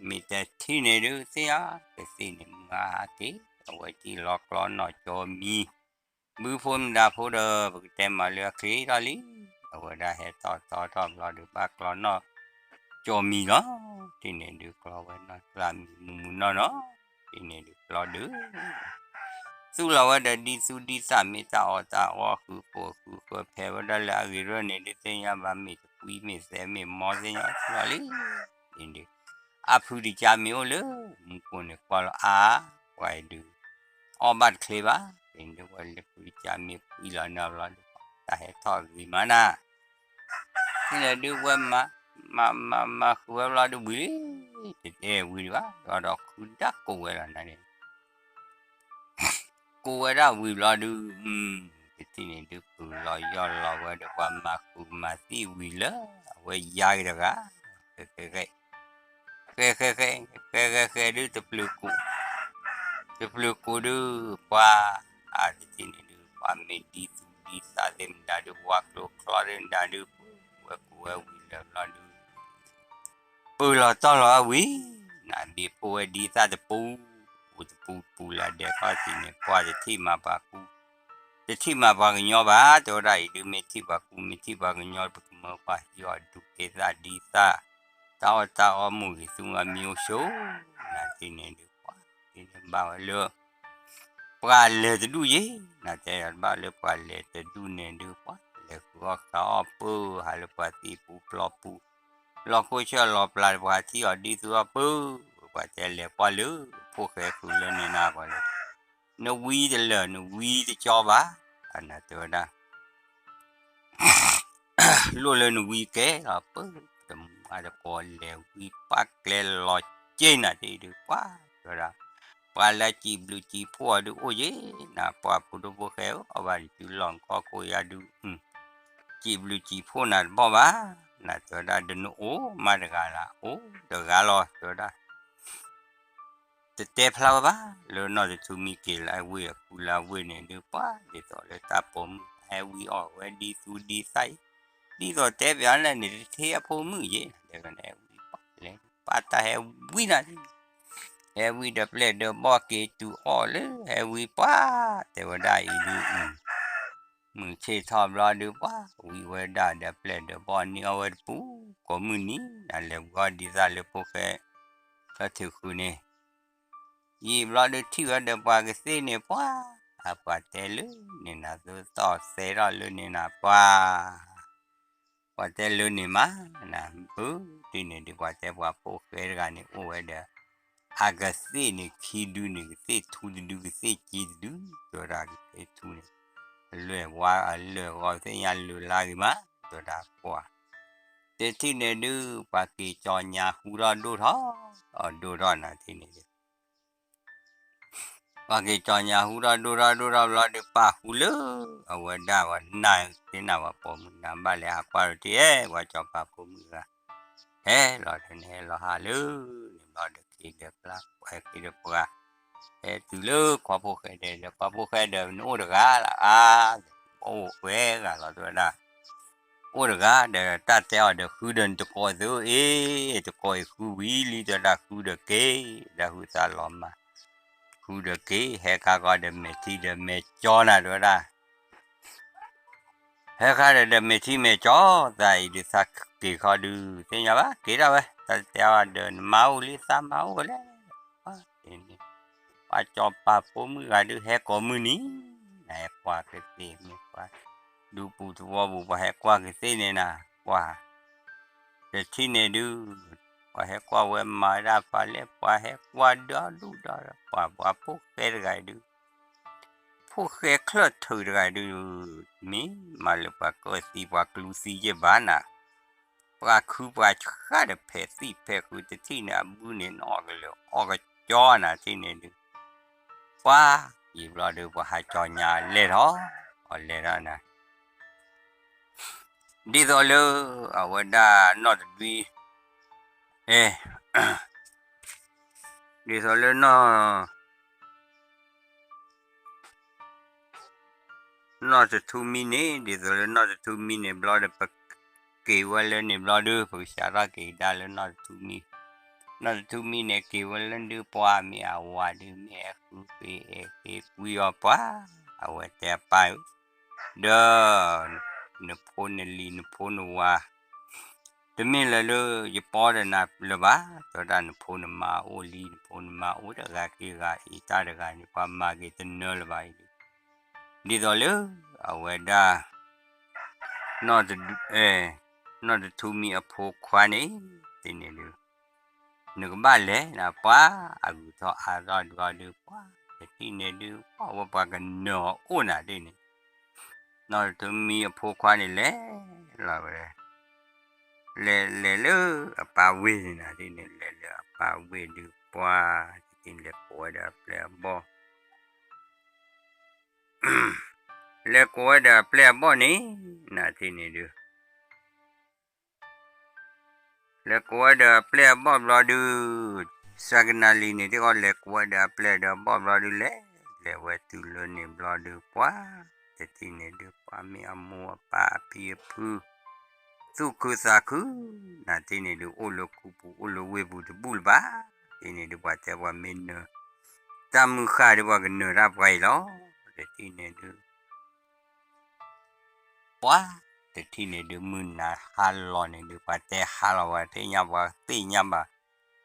မ့ၢ်တထံၣ်န့ၣ်ဒုးသ့ၣ်ဧါ ကသ့ၣ်န့ၣ်မုၢ်ဟါဟါက့ၤ အဝဲကံၣ်လီၤကျီနီၢ်ကၠီမံ ဘုဖိမတၤဖိဒီး ပကတဲမၤလၢအချ့ထီၣ်လံ အဝဲဒၣ်ဟဲထီၣ်ထီၣ်ထီၣ်ဘျီဒုးဘၣ်ကျီနီၢ် ကၠီမံၤလီၤ. တထံၣ်န့ၣ်ဒုးကျီဝဲနီၢ်သၣ်မံၤမုၢ်မုၢ်နီၢ်နီၢ်, တထံၣ်န့ၣ်ဒုးကျီဒုး သူၣ်လီၤဝဲဒီးဒ်သူၣ်ဒ်သၣ် မ့ၢ်တၢ်အီၣ်တၢ်အီဃုာ်ဃုာ်ဃုာ်ဖဲးဝဲဒၣ်လၢအဂ့ၤရၢၢ်န့ၣ် ဒုးသ့ၣ်ညါဘၣ် မ့ၢ်တကွံမ့ၢ်သဲမ့ၢ်မီသ့ၣ်ညါလီၤလံ. ဒ်န့ၣ်ဒုး အဖုတကါမ့ၢ်အိၣ်လၢမူခိၣ်န့ၣ်ကွၢ်လီၤအါ ပှၤအံၤဒုး အီၣ်ဘၣ်တချ့ဘၣ်. ဒ်န့ၣ်ဒုးဝဲလၢဖုတကါမ့ၢ်ဖှံလီၤန့ၢ်ဘျီဒုး တၢ်ဟဲထီၣ်ဂ့ၤမးနၤ ဒ်န့ၣ်ဒုးဝဲ မၤမၤမၤဃုာ်ဝဲဘျီဒုးဝံၤလံ, တတဲဝံၤဒံးဘၣ် ဒီးဒီးဃုဒၣ်ကိးဝဲလီၤနၤန့ၣ် ကိးဝဲဒၣ်ဝံၤဘျီဒုး တထံၣ်န့ၣ်ဒုးကုၢ်လီၤယီၢ်လီၤဝဲဒီးပှၤမၤဃုာ်မၤသံဝံၤလၢ အဝဲယါက့ၤတဂၤ ဃဲဃဲဃဲ ဃဲဃဲဃဲဒုးတပျုၤကိး တပျုၤကိးဒုး ပှၤ အတထံၣ်န့ၣ်ဒုး ပှၤမ့ၢ်ဒ်သူၣ်ဒ်သၣ်သ့ၣ်မတၤဒုး ဝါကျိချီသ့ၣ်မတၤဒုး ဝဲကိးဝဲဝံၤလၢဘျီဒုး ပၢၢ်လီၤတီၢ်လီၤအဝံၤ နဘ့ၣ်ဖိဝဲဒ်သၣ်တပူၤ အိၣ်တပူၤတပူၤလၢဒဲးခီၣ်ထံးန့ၣ် ပှၤတထံၣ်မၤပှၤကူ တထံၣ်မၤပှၤကညီဘၣ် တဲဝဲဒၣ်အံၤဒုး မ့ၢ်ထံၣ်ပှၤကူ မ့ၢ်ထံၣ်ပှၤကညီ ပကမၢပှၤဟံးအီၣ်ဒူးက့သၣ်ဒ်သၣ် တၢ်အီၣ်တၢ်အီမူဂ့ၤသူမီၤမံအိၣ်ဆိ နတထံၣ်န့ၣ်ဒုး ပှၤတထံၣ်န့ၣ်ဘၣ်ဝဲလၢ ပှၤလဲၤတဒူၣ်ယ့ၣ် နတဲဒီးတဘၣ်လၢပှၤလဲၤတဒူၣ်န့ၣ်ဒုး ပှၤလဲၤဃုအီၣ်ဃုအီၣ်ပၢ ဟးလၢပှၤသံၣ်ပူၤပျီပူၤ လီၤခိၣ်ဆၢၣ်လီၤပျၢ် ပှၤထံၣ်အီၤဒ်သူအီၣ်ပၢ ပှၤတဲလဲၤကွၢ်လၢ ဖိၣ်ဃဲဃုာ်လၢန့ၣ်နၤပှၤလဲၤ နဝံတလၢာ် နဝံတကၠီဘၣ် အနတဲဝဲဒၣ် လိၣ်လၢနဝံကဲလီၤပၢ တမူအတကိးလဲၤဝံပှၢ်ကျဲလီၤက့နၤတဒုး ပှၤတဲဝဲဒၣ် ပှၤလၢစံးဘျုးစံးဖှိၣ်အီၤဒုးအိၣ်ယ့ၣ် နပှၤဖိဒိၣ်ဖိၣ်ဃဲဧၢ အီၣ်ဘၣ်နစုလီၢ်နခီၣ်ခိၣ်ယါဒုး စံးဘျုးစံးဖှိၣ်နၤတဘီၣ်ဘၣ် နတဲဝဲဒၣ် ဒီးနအိၣ်မးတဂၤလၢ အိၣ်တဂၤလီၤ တဲဝဲဒၣ် တတဲဖျါဝဲဘၣ် လၢနီၢ်တထူမံက့ၤလၢအဝ့ၢ်အဃုလၢအဝ့ၢ်န့ၣ်ဒုး ပှၤဒ်သိးလၢတၢ်ပိာ်မုၣ် ဟဲဝံအီၣ်ဝဲဒ်သူဒ်သၣ်အံၤ ဒ်သိးတဲပၠးန့ၣ် တထ့အဖိမုၣ်ယ့ၣ် တဲကန့ၣ် ဟဲဝံပှၤလဲၤ ပှၤတၢ်ဟဲဝံနၤ ဟဲဝံဒီးပျဲၢ်ဒီးဘီၣ်က့ၤတုၤအီၣ်လၢ ဟဲဝံပှၤ တဲဝဲဒၣ်အံၤဒုး မုၢ်ဆ့ၣ်ထီၣ်ဘျီဒုး ပှၤဝံဝဲဒၣ်ဒီးပျဲၢ်ဒီးဘီၣ်န့ၢ်အီၣ်ဝဲတပူၤ ကိးမုၢ်နံၤ နလဲၤဝံအီၣ်ဒ်သၣ်လၢဖိၣ်ဃဲ ဖဲထုးဃုာ်န့ၣ် ယံာ်ဘျီဒုးထံၣ်ဝဲဒီးပှၤကသ့ၣ်န့ၣ် ပှၤ အပှၤတဲလၢန့ၣ်နၤ သုသီၣ်သဲထီၣ်လၢန့ၣ်နၤ ပှၤ ပှၤတဲလၢန့ၣ်မး နၤ ဘု တုၤန့ၣ်ဒုး ပှၤတဲပှၤဖိၣ်ဃဲတဂၤန့ၣ် အိၣ်ဝဲဒီး အကသ့ၣ်န့ၣ်ခံဒုန့ၣ် ကသ့ၣ်ထူတဒု ကသ့ၣ်က့တဒု တဲဝဲဒၣ်ကသ့ၣ်ထူန့ၣ် အလွဲၢ်ဝါအလွဲၢ်ဂီၤသ့ၣ်ညါလၢာ်လါဂ့ၤမး တဲဝဲဒၣ်ပှၤ တထံၣ်န့ၣ်ဒုး ပှၤက့ၤကၠီညါဟူထီၣ်ဒိၣ်ထီၣ် အဒိၣ်ထီၣ်နၤထံၣ်န့ၣ်ဒုး ပှၤက့ၤကၠီညါဟူထီၣ်ဒိၣ်ထီၣ်ဒိၣ်ထီၣ်ဘျီဒုး ပာ်ဃူလၢ အဝဲဒၣ်ဝဲနၢ်သ့ၣ်နၤ ပှၤပိာ်မုၣ်နၤဘၣ်လဲၤဟးကွၢ်ဒီးတ့ၢ် ပှၤကၠီပာ်ဖိမုၣ်ဂၤ ဟဲလီၤဒီးန့ၣ် ဟဲလီၤဟးလၢ န့ၣ်ဘျီဒီးခ့ဒီးပှၤ ပှၤခ့ဒီးပှၤ ဟဲတုၤလၢခီဖိၣ်ဃဲဒီး ပှၤဖိၣ်ဃဲဒီး နအိၣ်တဂၤလၢအါ အိၣ်ဝဲဂၤလီၤတဲဝဲဒၣ် အိၣ်တဂၤဒီး တၢ်တဲအီၤဒီးဃုဒီးနတကိးသုအ့ၣ် တကိးအံၤဃုဝံၤလံတဲဝဲဒၣ် ဃုဒီးက့ၤ ဒီးဟုသးလီၤမၢ် ဃုဒီးက့ၤ ဟဲခါကီဒီးမဲာ်ထံဒီးမဲာ်ကၠီနၤတဲဝဲဒၣ် ဟဲခါဒီးဒီးမဲာ်ထံမဲာ်ကၠီ သးအံၤဒုးသးက့ၤခီဒုး သ့ၣ်ညါဘၣ် က့ၤဒၣ်ဝဲ တၢ်တဲအီၤဒီးနမါအိၣ်လံ သးမါအိၣ်ဝဲလဲၣ် ပှၤကၠီပာ်ဖိမုၣ်ဂၤဒုး ဟဲကိးမုၢ်နံၤ နဟဲကွၢ်ကသ့ၣ်မ့ၢ်ပှၤ ဒူပူၤသဝီပူၤ ပှၤဟဲကွၢ်ကသ့ၣ်န့ၣ်နၤ ကွၢ် တထံၣ်န့ၣ်ဒုး ပှၤဟဲကွၢ်ဝဲမၤဝဲဒၣ်ပှၤလဲၣ် ပှၤဟဲကွၢ်ဒီဒူၣ်ဒီး ပှၤပှၤဖိၣ်ဃဲတဂၤအံၤဒုး ဖိၣ်ဃဲချၢၣ်ထုးတဂၤအံၤဒုး မ့ၢ်မၤလၢပှၤကၢၢ်သံပှၤကျူသံယဲၢ်ဘၣ်နၤ ပှၤခုပှၤဃၢ်ဒီးဖဲးသံၣ်ဖဲးဃုာ် တထံၣ်န့ၣ်အဘုန့ၣ် နအီၣ်ကလၢာ်အီၣ်ကကၠီနၤထံၣ်န့ၣ်ဒုး ပှၤ ယံာ်ဘျီဒုး ပှၤဟးကၠီညါလဲၤထီၣ် အီၤလဲၤထီၣ်နၤ ဒ်သိးလၢ အဝဲဒၣ်နီၢ်တဒွံ အဲ ဒ်သိးလၢနီၢ် နီၢ်တထူမံန့ၣ် ဒ်သိးလၢနီၢ်တထူမံန့ၣ်ဘျီဒီး ပက့ၤဝဲလၢန့ၣ်ဘျီဒုး ပကစးထီၣ်က့ၤကဒါလၢနီၢ်တထူမံ နီၢ်တထူမံန့ၣ် က့ၤဝဲလၢဒုး ပှၤမ့ၢ်အဝၤဒုး မ့ၢ်အဲၣ်ဃုပ့ၤအဲၣ်ဃ့ကွံအီၤပှၤ အဝဲတဲအပၢ်ဧၢ ဒီး နဖိနလံၤနဖိနဝၤ တ တမ့ၢ်လၢၤလၢယပီဒီးနၤလၢၤဘၣ်, တဲဝဲဒၣ် နဖိနမါအိၣ်လံ, နဖိနမါအိၣ်တဂၤခံဂၤအံၤ တၢ်တဂၤန့ၣ် ပှၤမၤက့ၤတနၢလၢၤဘၣ်အံၤ, ဒ်သိးလၢအဝဲဒၣ် နီၢ်တထူမံအဖိခွါန့ၣ် သ့ၣ်န့ၣ်ဒုး နကဘၣ်လဲၤနၤ ပှၤအဂုၤထီၣ်အါထီၣ်ဒုးအီၤဒုး ပှၤတထံၣ်န့ၣ်ဒုး ပှၤဝဲပှၤကနၢၤအီၤအိၣ်နၤဒ်န့ၣ်, နီၢ်တထူမံအဖိခွါန့ၣ်လဲၤလီၤဝဲ လဲၤလဲၤလၢအပၢ်ဝ့ၢ်န့ၣ်နၤဒ်န့ၣ် လဲၤလၢအပၢ်ဝ့ၢ်ဒုး ပှၤတထံၣ်န့ၣ်လဲၤကိးဝဲဒီးအပျဲၢ်အဘီၣ် လဲၤကိးဝဲဒီးအပျဲၢ်အဘီၣ်န့ၣ် နၤတထံၣ်န့ၣ်ဒုး လဲၤကိးဝဲဒီးအပျဲၢ်အဘီၣ်ဘျီဒုး, စၤကနၣ်လံၤန့ၣ် တဂီၢ်လဲၤကိးဝဲဒီးအပျဲၢ်ဒီးအဘီၣ်ဘျီဒုး လဲၤလဲၤဝဲတုၤလၢန့ၣ်ဘျီဒုး ပှၤတထံၣ်န့ၣ်ဒုး ပှၤမ့ၢ်အမိၢ်အပၢ်အဖံအဖု သူၣ်ခုသးခု နၤတထံၣ်န့ၣ်ဒုး အိၣ်လၢခူပူၤအိၣ်လၢဝ့ၢ်ပူၤတဘူၣ်လၢၤဘၣ်, တထံၣ်န့ၣ်ဒုး ပှၤတဲပှၤမ့ၢ်နၢၤ တၢ်မုၢ်ဃၢ်ဒုး ပှၤကနၢၤတၢ်ပှၤအံၤလီၤ, တထံၣ်န့ၣ်ဒုး ပှၤတထံၣ်န့ၣ်ဒုး မုၢ်နၤဟါလီၤန့ၣ်ဒုး ပှၤတဲဟါလီၤ ပှၤသ့ၣ်ညါ ပှၤသ့ၣ်ညါဘၣ်,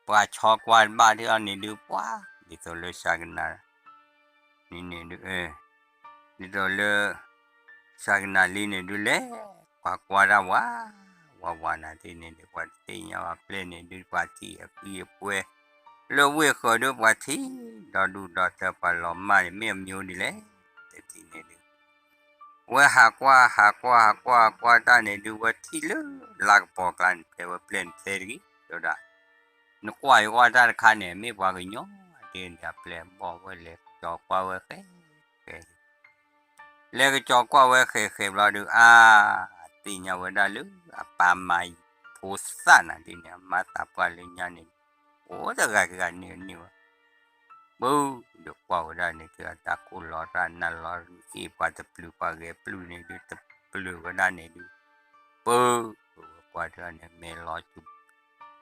ပှၤဆီကွၢ်တဘၣ်ထံၣ်အီၤန့ၣ်ဒုး ပှၤ ဒ်သိးလၢစၤကနၣ်လံၤန့ၣ်ဒုး ဒ်သိးလၢ စၤကနၣ်လံၤန့ၣ်ဒုး လဲၤကွၢ်ကွၢ်တၢ်ဝဲ ဝဲဝဲနၤတထံၣ်န့ၣ်ဒုး ပှၤတသ့ၣ်ညါဘၣ်ပျဲၢ်န့ၣ်ဒုး ပှၤထံၣ်အဖံအပှဲၤ လၢဝ့ၢ်ဃၢၤဒုး ပှၤထံၣ်ဒီဒူၣ်ဒီထၢ ပှၤလီၤမၢ်န့ၣ် မ့ၢ်အမံၤဒ်လဲၣ် တထံၣ်န့ၣ်ဒုး ဝဲဟးကွၢ် ဟးကွၢ် ဟးကွၢ် ဟးကွၢ်တၢ်န့ၣ်ဒုး ဝဲထံၣ်လၢလါကပီၤကျါန့ၣ် တဲဝဲပျဲၢ်န့ၣ်သဲတဂ့ၤ တဲဝဲဒၣ်, နကွၢ်ယကွၢ်တၢ်တခါန့ၣ် မ့ၢ်ပှၤကညီ ဒ်န့ၣ် အပျဲၢ်အဘီၣ်ဝဲလဲၤကၠီၤကွၢ်ဝဲဃဲဃဲ လဲၤကၠီၤကွၢ်ဝဲဃဲဃဲဘျီဒုး အါ သ့ၣ်ညါဝဲဒၣ်လၢ အပၢ်မၤဖိသၣ်နၤဒ်န့ၣ် အမါသးပှၢ်လၢညါန့ၣ် အိၣ်တဂၤကဂၤန့ၣ်န့ၣ်ဝဲ ပၢၢ်ဒီးကွၢ်ဝဲဒၣ်န့ၣ် တုၤအတၢ်ကိၢ်လီၤတၢ်နါလီၤ အ့ၣ်ပှၤတပျုၤပှၤဂဲၤပျုၤန့ၣ်ဒုး တပျုၤဝဲဒၣ်န့ၣ်ဒုး ပၢၢ်ဝဲကွၢ်တၢ်န့ၣ် မဲာ်လီၤစူၤ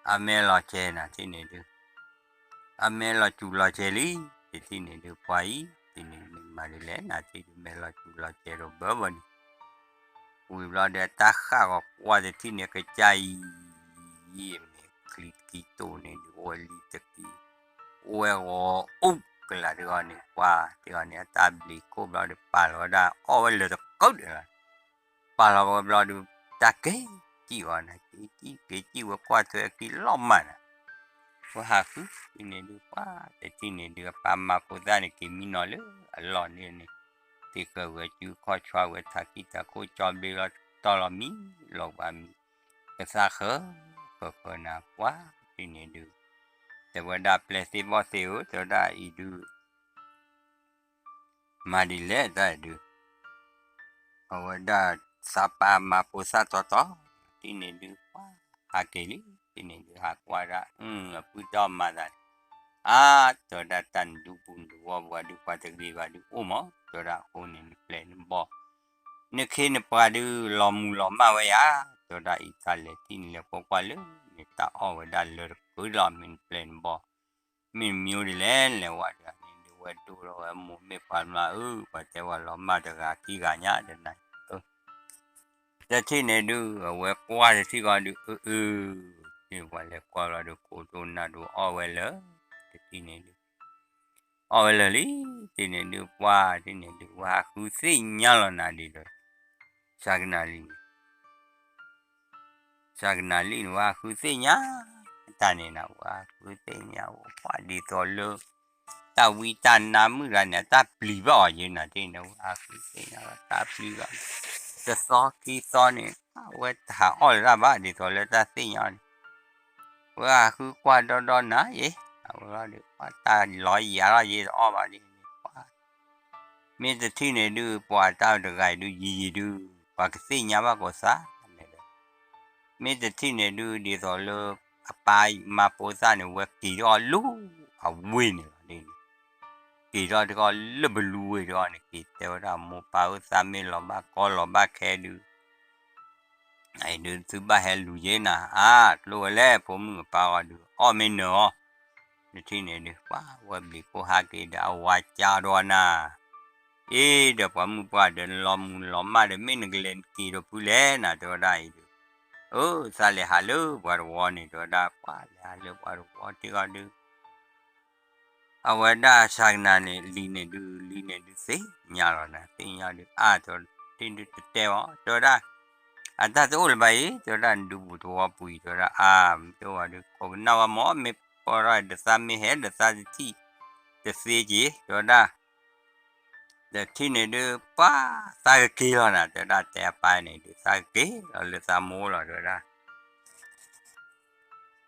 အမဲာ်လီၤစဲၤနၤတထံၣ်န့ၣ်ဒုး အမဲာ်လီၤစူၤလီၤစဲၤလံ တထံၣ်န့ၣ်ဒုး ပှၤအံၤ တထံၣ်န့ၣ်မ့ၢ်မၤဒ်လဲၣ် နၤတထံၣ်ဒုး မဲာ်လီၤစူၤလီၤစဲၤဒီးဘၢဘၢန့ၣ် ဝံၤဘျီဒီး တၢ်ဃၣ်ဂီၤကွၢ်တထံၣ်န့ၣ် ကစၢ်အံၤ မ့ၢ်ချံကံတိၢ်န့ၣ်ဒုး အိၣ်ဝဲလံတကံၢ် အိၣ်ဝဲဂီၤအူကလးတဂီၢ်န့ၣ် ပှၤတဂီၢ်န့ၣ် အတၢ်ဘျံးခိၣ်ဘျီဒီး ပာ်လီၤဝဲဒၣ် အီၣ်ဝဲလၢာ်တကူာ်ဒၣ်လီၤ ပာ်လီၤဝဲဘျီဒုး တၢ်က့ၤစံၣ်အီၤနၤ က့ၤစံၣ်က့ၤစံၣ်ဝဲကွၢ်ထွဲအခံလီၤမၢ်နၤ ဝဲဟးဃုန့ၣ်ဒုး ပှၤတထံၣ်န့ၣ်ဒုး အပၢ်မၤဖိသၣ်န့ၣ် က့ၤမံနီၤလၢအလီၢ်န့ၣ်န့ၣ် သ့ၣ်ဃၢၤဝဲစုခီၣ်ဆွါဝဲထးခံတၢ်ခိၣ်ကၠီဘျ့လီၤတီၢ်လီၤမံလီၤပှၤမံ ကသါဃၢၤဃၢၤဃၢၤနၤ ပှၤတထံၣ်န့ၣ်ဒုး တဲဝဲဒၣ်ပျဲၢ်သ့ၣ်ဘီၣ်သ့ၣ်ဧၢ တဲဝဲဒၣ်အံၤဒုး မၤဒ်လဲၣ်တၢ်ဒုး အဝဲဒၣ်သးပၢ်မၤဖိသၣ်တီတီ တထံၣ်န့ၣ်ဒုး ပှၤဟးက့ၤလံ တထံၣ်န့ၣ်ဒုး ဟးကွၢ်ဒၣ် အပုၢ်တီမၤသးန့ၣ် အါ တဲဝဲဒၣ်တၢ်နဒူပူၤနဒူဝီပူၤဒုး ပှၤတဂ့ၤဘၣ်ဒုးအိၣ်မး တဲဝဲဒၣ်အဃိန့ၣ် နပျဲၢ်နဘီၣ် နခ့နပှၤဒုး လီၤမုၢ်လီၤမၢ်ဝဲယါ တဲဝဲဒၣ်အံၤတၢ်လဲၤထံၣ်န့ၣ်လဲၤကွၢ်ကွၢ်လၢ နတၢ်အီၣ်ဝဲဒၣ်လၢတကုလီၤ မ့ၢ်နပျဲၢ်နဘီၣ် မ့ၢ်နမံၤအိၣ်ဒ်လဲၣ် လဲၤဝဲဒၣ်န့ၣ်ဒုး ဝဲဒိၣ်ထီၣ်ဝဲမိၢ်မ့ၢ်ပှၤမါအၢ ပှၤတဲဝဲလီၤမၢ်တဂၤခံဂၤညါ တနၤအၢ တထံၣ်န့ၣ်ဒုး အဝဲကွၢ်တထံၣ်ဃီဒုး အၢ အၢ ပှၤလဲၤကွၢ်လီၤဒုး ကိတိၢ်နၢ်ဒိၣ်အီၣ်ဝဲလၢာ် တထံၣ်န့ၣ်ဒုး အီၣ်ဝဲလၢာ်လံ တထံၣ်န့ၣ်ဒုး ပှၤတထံၣ်န့ၣ်ဒုး ဝဲဟးဃုသ့ၣ်ညါလီၤနၤဒ်ဒီး စၤကနၣ်လံၤန့ၣ် စၤကနၣ်လံၤန့ၣ် ဝဲဟးဃုသ့ၣ်ညါ တၢ်န့ၣ်နၤ ဝဲဟးဃုသ့ၣ်ညါ ဝဲကွၢ်ဒ်သိးလၢ တၢ်ဝံတၢ်နါမုၣ်တဂၤန့ၣ် အတၢ်ပျံၤဘၣ်အီၤယဲနၤတထံၣ်န့ၣ် ဝဲဟးဃုသ့ၣ်ညါလီၤ တၢ်ပျံၤဘၣ် တသီခံသီန့ၣ် အဝဲတဟးအီၣ်လၢၤတၢ်ဘၣ် ဒ်သိးလၢတၢ်သ့ၣ်ညါန့ၣ် ဝဲဟးဃုကွၢ်ဒီဒီနၤယဲ အဝဲလီၤဒုး တၢ်လီၤယၤလီၤယဲတအီၣ်ဘၣ်ဒ်န့ၣ် ပှၤ မ့ၢ်တထံၣ်န့ၣ်ဒုး ပှၤတၢ်တဂၤအံၤဒုး ယံာ်ယံာ်ဒုး ပှၤကသ့ၣ်ညါဘၣ်ကိးသး မ့ၢ်ဒီး မ့ၢ်တထံၣ်န့ၣ်ဒုး ဒ်သိးလၢ အပၢ်မၤဖိသၣ်န့ၣ် ဝဲက့ၤထီၣ်လၢအဝ့ၢ်န့ၣ်လီၤန့ၣ် က့ၤထီၣ်တခီလၢပလူဝ့ၢ်တခီန့ၣ် က့ၤတဲဝဲဒၣ် မိၢ်ပၢ်ဧၢ သးမ့ၢ်လီၤဘၣ်ကီလီၤဘၣ်ခဲဒုး အံၤဒုး သုဘၣ်ဟဲလူၤယဲနၤ အါ ကျိဝဲလဲၣ် ဖိမုၣ်အပၢ်ဂီၢ်ဒုး အီၣ်မ့ၢ်နၢၤအီၤ နထံၣ်န့ၣ်ဒုး ပှၤဝဲဘျံးခိၣ်ဟးက့ၤဒီး အဝၤကၠါဒီးနၤ အ့ ဒီးပှၤမုၣ်ပှၢ်ဒီး နလီၤမုၢ်လီၤမၢ်ဒီး မ့ၢ်နကလဲၤနက့ၤဒီးဖုလဲၣ်နၤ တဲဝဲဒၣ်အံၤဒုး အၢ သးလဲၤဟးလၢပှၤတဝီန့ၣ် တဲဝဲဒၣ် ပှၤလဲၤဟးလၢပှၤတဝီတ့ၢ်အီၤဒုး အဝဲဒၣ်ဆၢကနၤန့ၣ် လံၤန့ၣ်ဒုး လံၤန့ၣ်ဒုးသ့ၣ်ညါလီၤနၤ သ့ၣ်ညါဒုး အါ တဲဝဲဒၣ် တတဲဘၣ် တဲဝဲဒၣ် အတၢ်တအိၣ်လၢၤဘၣ်အံၤ တဲဝဲဒၣ် နဒုးဘူးတဝီပူၤအံၤ တဲဝဲဒၣ် အါ မ့ၢ်တအိၣ်ဘၣ်ဒုး ခိးကနၣ်ဝဲမ့ၢ် မ့ၢ်ပၢထီၣ်ဒီးသးမ့ၢ်ဟဲဒီးသးတထံၣ်တသ့က့ၤ တဲဝဲဒၣ် တထံၣ်န့ၣ်ဒုး ပှၤသးကက့ၤလီၤနၤ တဲဝဲဒၣ် တဲအပၢ်န့ၣ်ဒုး သးကက့ၤလီၤလၢသးမိၢ်လီၤ တဲဝဲဒၣ်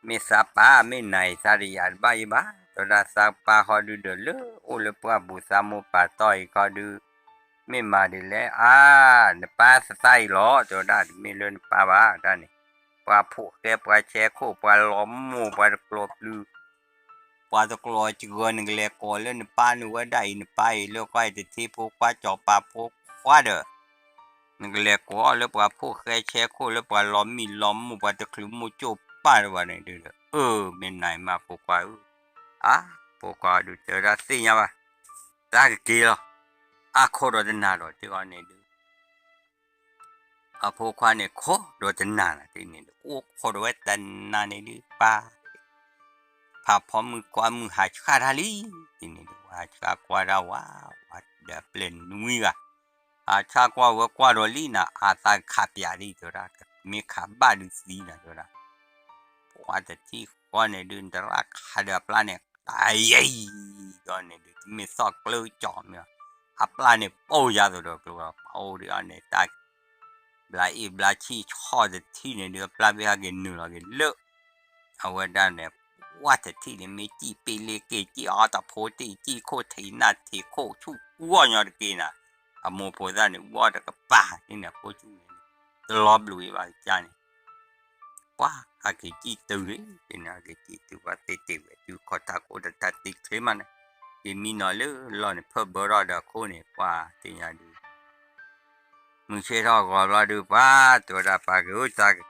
မ့ၢ်သးပၢ် မ့ၢ်နၤအံၤ သးတယာ်တဘၣ်ယံၤဘၣ် တဲဝဲဒၣ် သးပၢ်ဃီဒုးဒီးလၢအိၣ်လၢပှၢ်ပူၤ သးမိၢ်ပာ်တီၢ်အံၤခီဒုး မ့ၢ်မၤဒ်လဲၣ် အါ နပၢ်သးအံၤလီၤ တဲဝဲဒၣ် တမ့ၢ်လၢနပၢ်ဘၣ် တၢ်န့ၣ် ပှၤဖိၣ်ဃဲ ပှၤဆဲခိၣ် ပှၤလီၤမိၢ် ပှၤတကျိၤပျုၤ ပှၤတကျိၤစှၤ နကလဲၤကိးလၢနပၢ်န့ၣ်ဝဲဒၣ်အံၤ နပၢ်အံၤလၢကီၢ်အံၤ တထံဖိခွါ စီၤပၤဖိခွါဒီး နကလဲၤကိးအီၤလၢပှၤဖိၣ်ဃဲဆဲခိၣ် လၢပှၤလီၤမံလီၤမိၢ် ပှၤတချုးမိၢ်ကၠိၣ်ပၢ်တဝဲန့ၣ်ဒုး အၢ မ့ၢ်နၤအံၤမးဖိခွါဧၢ, အါ ဖိခွါဒုးတဲဝဲဒၣ်သ့ၣ်ညါဘၣ်, သးကက့ၤလီၤ, အါခိးဒီးတနၤဒီးတ့ၢ်အီၤန့ၣ်ဒုး အဖိခွါန့ၣ်ခိးဒီးတနၤနၤတ့ၢ်န့ၣ်ဒုး အိၣ်ခိးဒီးဝဲတနၤန့ၣ်ဒုး ပၢ် ဖးဖီမုၢ်ကွၢ်မုၢ်ဟးဆှၣ်တၢ်လံ, တ့ၢ်န့ၣ်ဒုး ဟးဆှၣ်ကွၢ်တၢ်ဝဲ, ဝဲဒီးအပျဲၢ်နွံဂၤ, ဟးဆှၣ်ကွၢ်ဝဲကွၢ်ဒီးလံနၤ အသးကခးပၠးလံတဲဝဲဒၣ်, မ့ၢ်ခးဘၣ်ဒုးသံနၤတဲဝဲဒၣ်, ပှၤတထံၣ်ဃီန့ၣ်ဒုး နတရၣ်ခးဒီးအပျၢ်န့ၣ် တယံၤ, ဒီးန့ၣ်ဒုး တမ့ၢ်သီၣ်ကျၢကၠီမ့ၢ်, အပျၢ်န့ၣ်ပိၢ်ယါသိးဒီးကျိၤ ပအိၣ်ဒံးအီၤန့ၣ် တၢ် ဘျါအ့ၣ်ဘျါဆံၣ်ဆီၣ်တထံၣ်န့ၣ်ဒုး အပျၢ်ဘ့ၣ်ဟဲက့ၤနုာ်လီၤက့ၤလၢ အဝဲဒၣ်န့ၣ် ပှၢ်တထံၣ်န့ၣ် မ့ၢ်စံၣ်ပ့ၣ်လ့က့ၤ စံၣ်အီတဖိတ့ၢ် စံၣ်ခိၣ်ထံးနၢ်ထံးခိၣ်ဆူၣ်အူအီၣ်ညီတက့ၢ်နၤ, အမိၢ်ဖိသၣ်န့ၣ် အူအီၣ်တကပၤန့ၣ် အခိၣ်ဆူၣ်န့ၣ် တလီၤဘျုးအံၤဘၣ်ကစၢ်န့ၣ် ပှၤဟးက့ၤစံၣ်တုၤလံ, တ့ၢ်န့ၣ် ဟဲက့ၤစံၣ်တုၤ ပှၤသ့တ့ၢ်ဝဲတုၤခီၣ်ထးခိၣ်တထါတ့ချ့မးန့ၣ်, က့ၤမံနီၤလၢလီၢ်န့ၣ် ဖၢၣ်ဘၢထီၣ်ဒီးအခိၣ်န့ၣ် ပှၤသ့ၣ်ညါဒုး မုၢ်ဆ့ၣ်ထီၣ်ဂီၤဘျီဒုး ပှၤတဲဝဲဒၣ် ပၢ်က့ၤဧၢ သး ကိး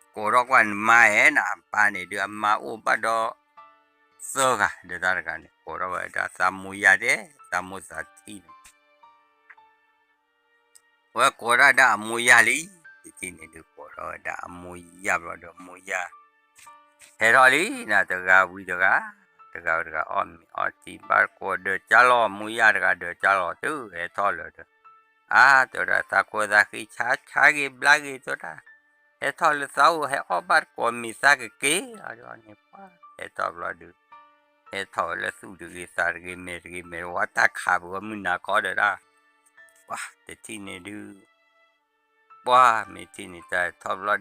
ထီၣ်ကွၢ်နမါဧဲနၤ အပၢ်န့ၣ်ဒုး အမါအိၣ်ဘၣ်ဒီးသၢဂၤ ဒီးတၢ်တဂၤန့ၣ် ကိးထီၣ်ဝဲဒၣ်သးမိၢ်ယၢ်ဒဲး သးမိၢ်သးထံၣ်န့ၣ် ဝဲကိးထီၣ်ဒၣ်အမိၢ်ယၢ်လံ, တထံၣ်န့ၣ်ဒုး ကိးထီၣ်ဝဲဒၣ်အမိၢ်ယၢ်ဘျီဒီး မိၢ်ယၢ် ဟဲထီၣ်လံနၤ တဂၤဝံၤတဂၤ, တဂၤဝံၤတဂၤ အီၣ်မ့ၤအီထံ ဘၣ်တကိးဒၢးကၢ်လီၤ မိၢ်ယၢ်တဂၤဒၢးကၢ်လီၤ တုၤဟဲထီၣ်လၢၤဒီး အါ တဲဝဲဒၣ် သးခိၣ်သးဃံဆါဆါဂ့ၤဘျါဂ့ၤ တဲဝဲဒၣ်, ဟဲထီၣ်လၢသးအိၣ် ဟဲအီၣ်ဘၣ်တကိးမ့ၤသးကက့ၤလီၤန့ၣ် ပှၤဟဲထီၣ်ဘျီဒုး ဟဲထီၣ်ဝဲလၢသူၣ်တဂ့ၤသးတဂ့ၤ မဲာ်တဂ့ၤမဲာ်တဝါ တၢ်ခးပဝဲမုၢ်နၤခီဒီးဒၣ်, ပှၤတထံၣ်န့ၣ်ဒုး ပှၤမ့ၢ်ထံၣ်န့ၣ်တၢ်ထီၣ်ဘျီဒီး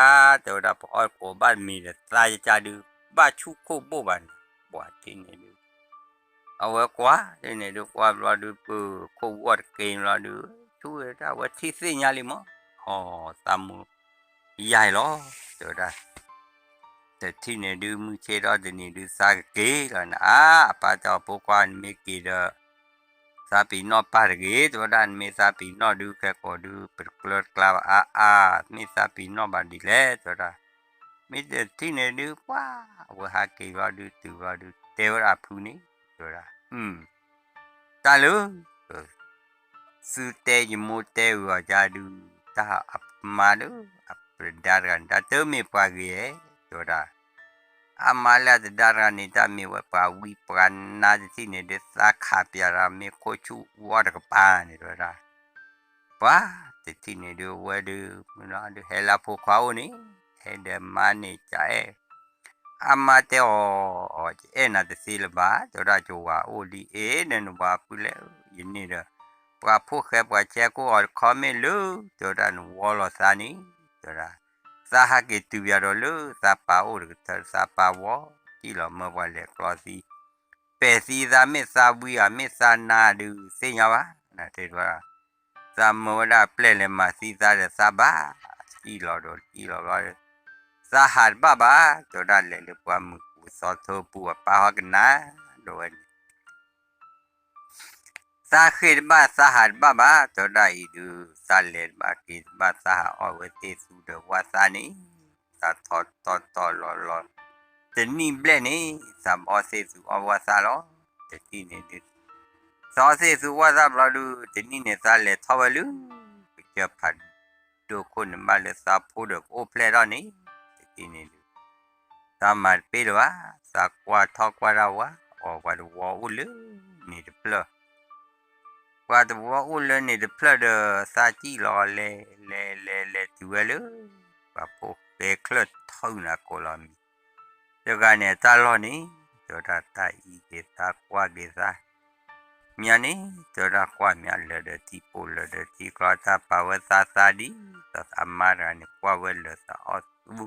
အါ တဲဝဲဒၣ် ပအီၣ်ကိးဘၣ်မ့ၤဒီးသးယကၢ်ဒုး ဘၣ်ဆူၣ်ခိၣ်ဘိၣ်ဘၣ်န့ၣ်, ပှၤထံၣ်န့ၣ်ဒုး အဝဲကွၢ်တ့ၢ်န့ၣ်ဒုး ကွၢ်ဘျီဒုး ပခိၣ်ဝီၣ်တက့ၢ်ဘျီဒုး ဆူၣ်ဝဲဒၣ် အဝဲထံၣ်သ့ၣ်ညါလံမး, အီ သးမိၢ်ယၢ်အံၤလီၤ တဲဝဲဒၣ် တထံၣ်န့ၣ်ဒုး မုၢ်ဆ့ၣ်ထီၣ်တနံၤဒုး သးကက့ၤလီၤနၤ အါ အပၢ်တဲအီၤ ဖိခွါ နမ့ၢ်က့ၤဒီး သးပ့ၤနီၣ်ပၢ်တဂ့ၤ တဲဝဲဒၣ် နမ့ၢ်သးပ့ၤနီၣ်ဒုး ခဲကိာ်ဒုး ပတကျၢတကျါဘၣ် အါအါ မ့ၢ်သးပ့ၤနီၣ်ဘၣ်ဒ်လဲၣ် တဲဝဲဒၣ်, မ့ၢ်တထံၣ်န့ၣ်ဒုး ပှၤ အဝဲဟးက့ၤဘျီဒုး တုၤဘျီဒုး တဲဝဲဒၣ်အဖုန့ၣ် တဲဝဲဒၣ် တၢ်လၢ သုတဲယမိၢ်တဲအီၤကဒုး တၢ်အမါလၢ အပဒါတဂၤန့ၣ် တၢ်တမ့ၢ်ပှၤဂ့ၤဧါ တဲဝဲဒၣ်, အမါလၢအတဒါတဂၤန့ၣ် တၢ်မ့ၢ်ဝဲပှၤဝံပှၤနါတထံၣ်န့ၣ်ဒုး သးခးပၠးတၢ်မ့ၢ်ခိၣ်ဆူၣ်ဝီတကပၤန့ၣ် တဲဝဲဒၣ်, ပှၤတထံၣ်န့ၣ်ဒုး အဝဲဒုး မုၢ်လီၤဒုး ဟဲလၢအဖိခွါအိၣ်န့ၣ် ဟဲဒီးမါန့ၣ်ကအဲၣ် အမါတဲအီၤ ယအဲၣ်နၤတသ့လၢၤဘၣ် တဲဝဲဒၣ် ယဝၤအိၣ်ဒ်အံၤ နနဝၤဖုလဲၣ် ယန့ၢ်ဒီး ပှၤဖိၣ်ဃဲပှၤဆဲခိၣ်အီၤတခီမ့ၢ်လၢ တဲဝဲဒၣ် နဝီလီၤသးန့ၣ် တဲဝဲဒၣ် သးဟးက့ၤတုၤပၠးဒီးလၢသးပၢ်အိၣ်တကထၢ သးပၢ်ဝီ စံၣ်လီၤမၢပှၤလဲၤကျီသံ ပဲာ်သံသး မ့ၢ်သးဝံဧါ မ့ၢ်သးနါဒုး သ့ၣ်ညါဘၣ် နတဲဒၣ် သးမၢဝဲဒၣ်အပျဲၢ်လဲၤမၤသံသးဒီးသးဘၣ် စံၣ်လီၤဒီးစံၣ်လီၤဘျီ သးဟးတဘၣ်ဘၣ် တဲဝဲဒၣ် လဲၤလၢပှၢ်မုၢ်ပူၤသီထၢပူၤ အပၢ်ဟီကနၣ် ဒီးဝဲန့ၣ် သးဃ့ၢ်တဘၣ် သးဟးတဘၣ်ဘၣ် တဲဝဲဒၣ်အံၤဒုး သးလဲၤတဘၣ်က့ၤတဘၣ် သးဟးအီၣ်ဝဲသ့ၣ်သူဒီးဝၣ်သၣ်န့ၣ် သးထီၣ်ထီၣ်ထီၣ်လီၤလီၤ တနံၣ်ဘျဲၣ်န့ၣ် သးဘၣ်အီၣ်သ့ၣ်သူအီၣ်ဝၣ်သၣ်လီၤ တထံၣ်န့ၣ်ဒုး သးအီၣ်သ့ၣ်သူဝၣ်သၣ်ဘျီဒုး တနံၣ်န့ၣ် သးလဲၤထီၣ်ဝဲလၢ ကစၢၢ်ဖးဒိၣ် ဒိၣ်ခိၣ်န့ၣ်ဘၣ်လၢသးဖိဒီးကအိၣ်ဖျဲၣ်ထီၣ်န့ၣ်, တထံၣ်န့ၣ်ဒုး သးမၤတပ့ၢ်လၢၤဘၣ်, သးကွၢ်ထီၣ်ကွၢ်တၢ်ဝဲ, အီၤပှၤတဝီအိၣ်လၢန့ၣ်တဖျၢၣ် ပှၤတဝီအိၣ်လၢန့ၣ်တဖျၢၣ်ဒီး သးစံၣ်လီၤလဲၤလဲၤလဲၤလဲၤတုၤဝဲလၢ ပှၤဖိဃဲချၢၣ်ထီၣ်နၤကိးလီၤမံၤ, တဂၤန့ၣ်အတၢ်လီၢ်န့ၣ် တဲဝဲဒၣ်တၢ်အံၤက့ၤသးကွၢ်က့ၤသး မၠါန့ၣ် တဲဝဲဒၣ်ကွၢ်မၠါလၢာ်ဒီးထံပိာ်လၢာ်ဒီးထံကျီ တၢ်ပာ်ဝဲသးသးဒ်သိးအမါတဂၤန့ၣ် ကွၢ်ဝဲလၢာ်သးအီၣ်သူ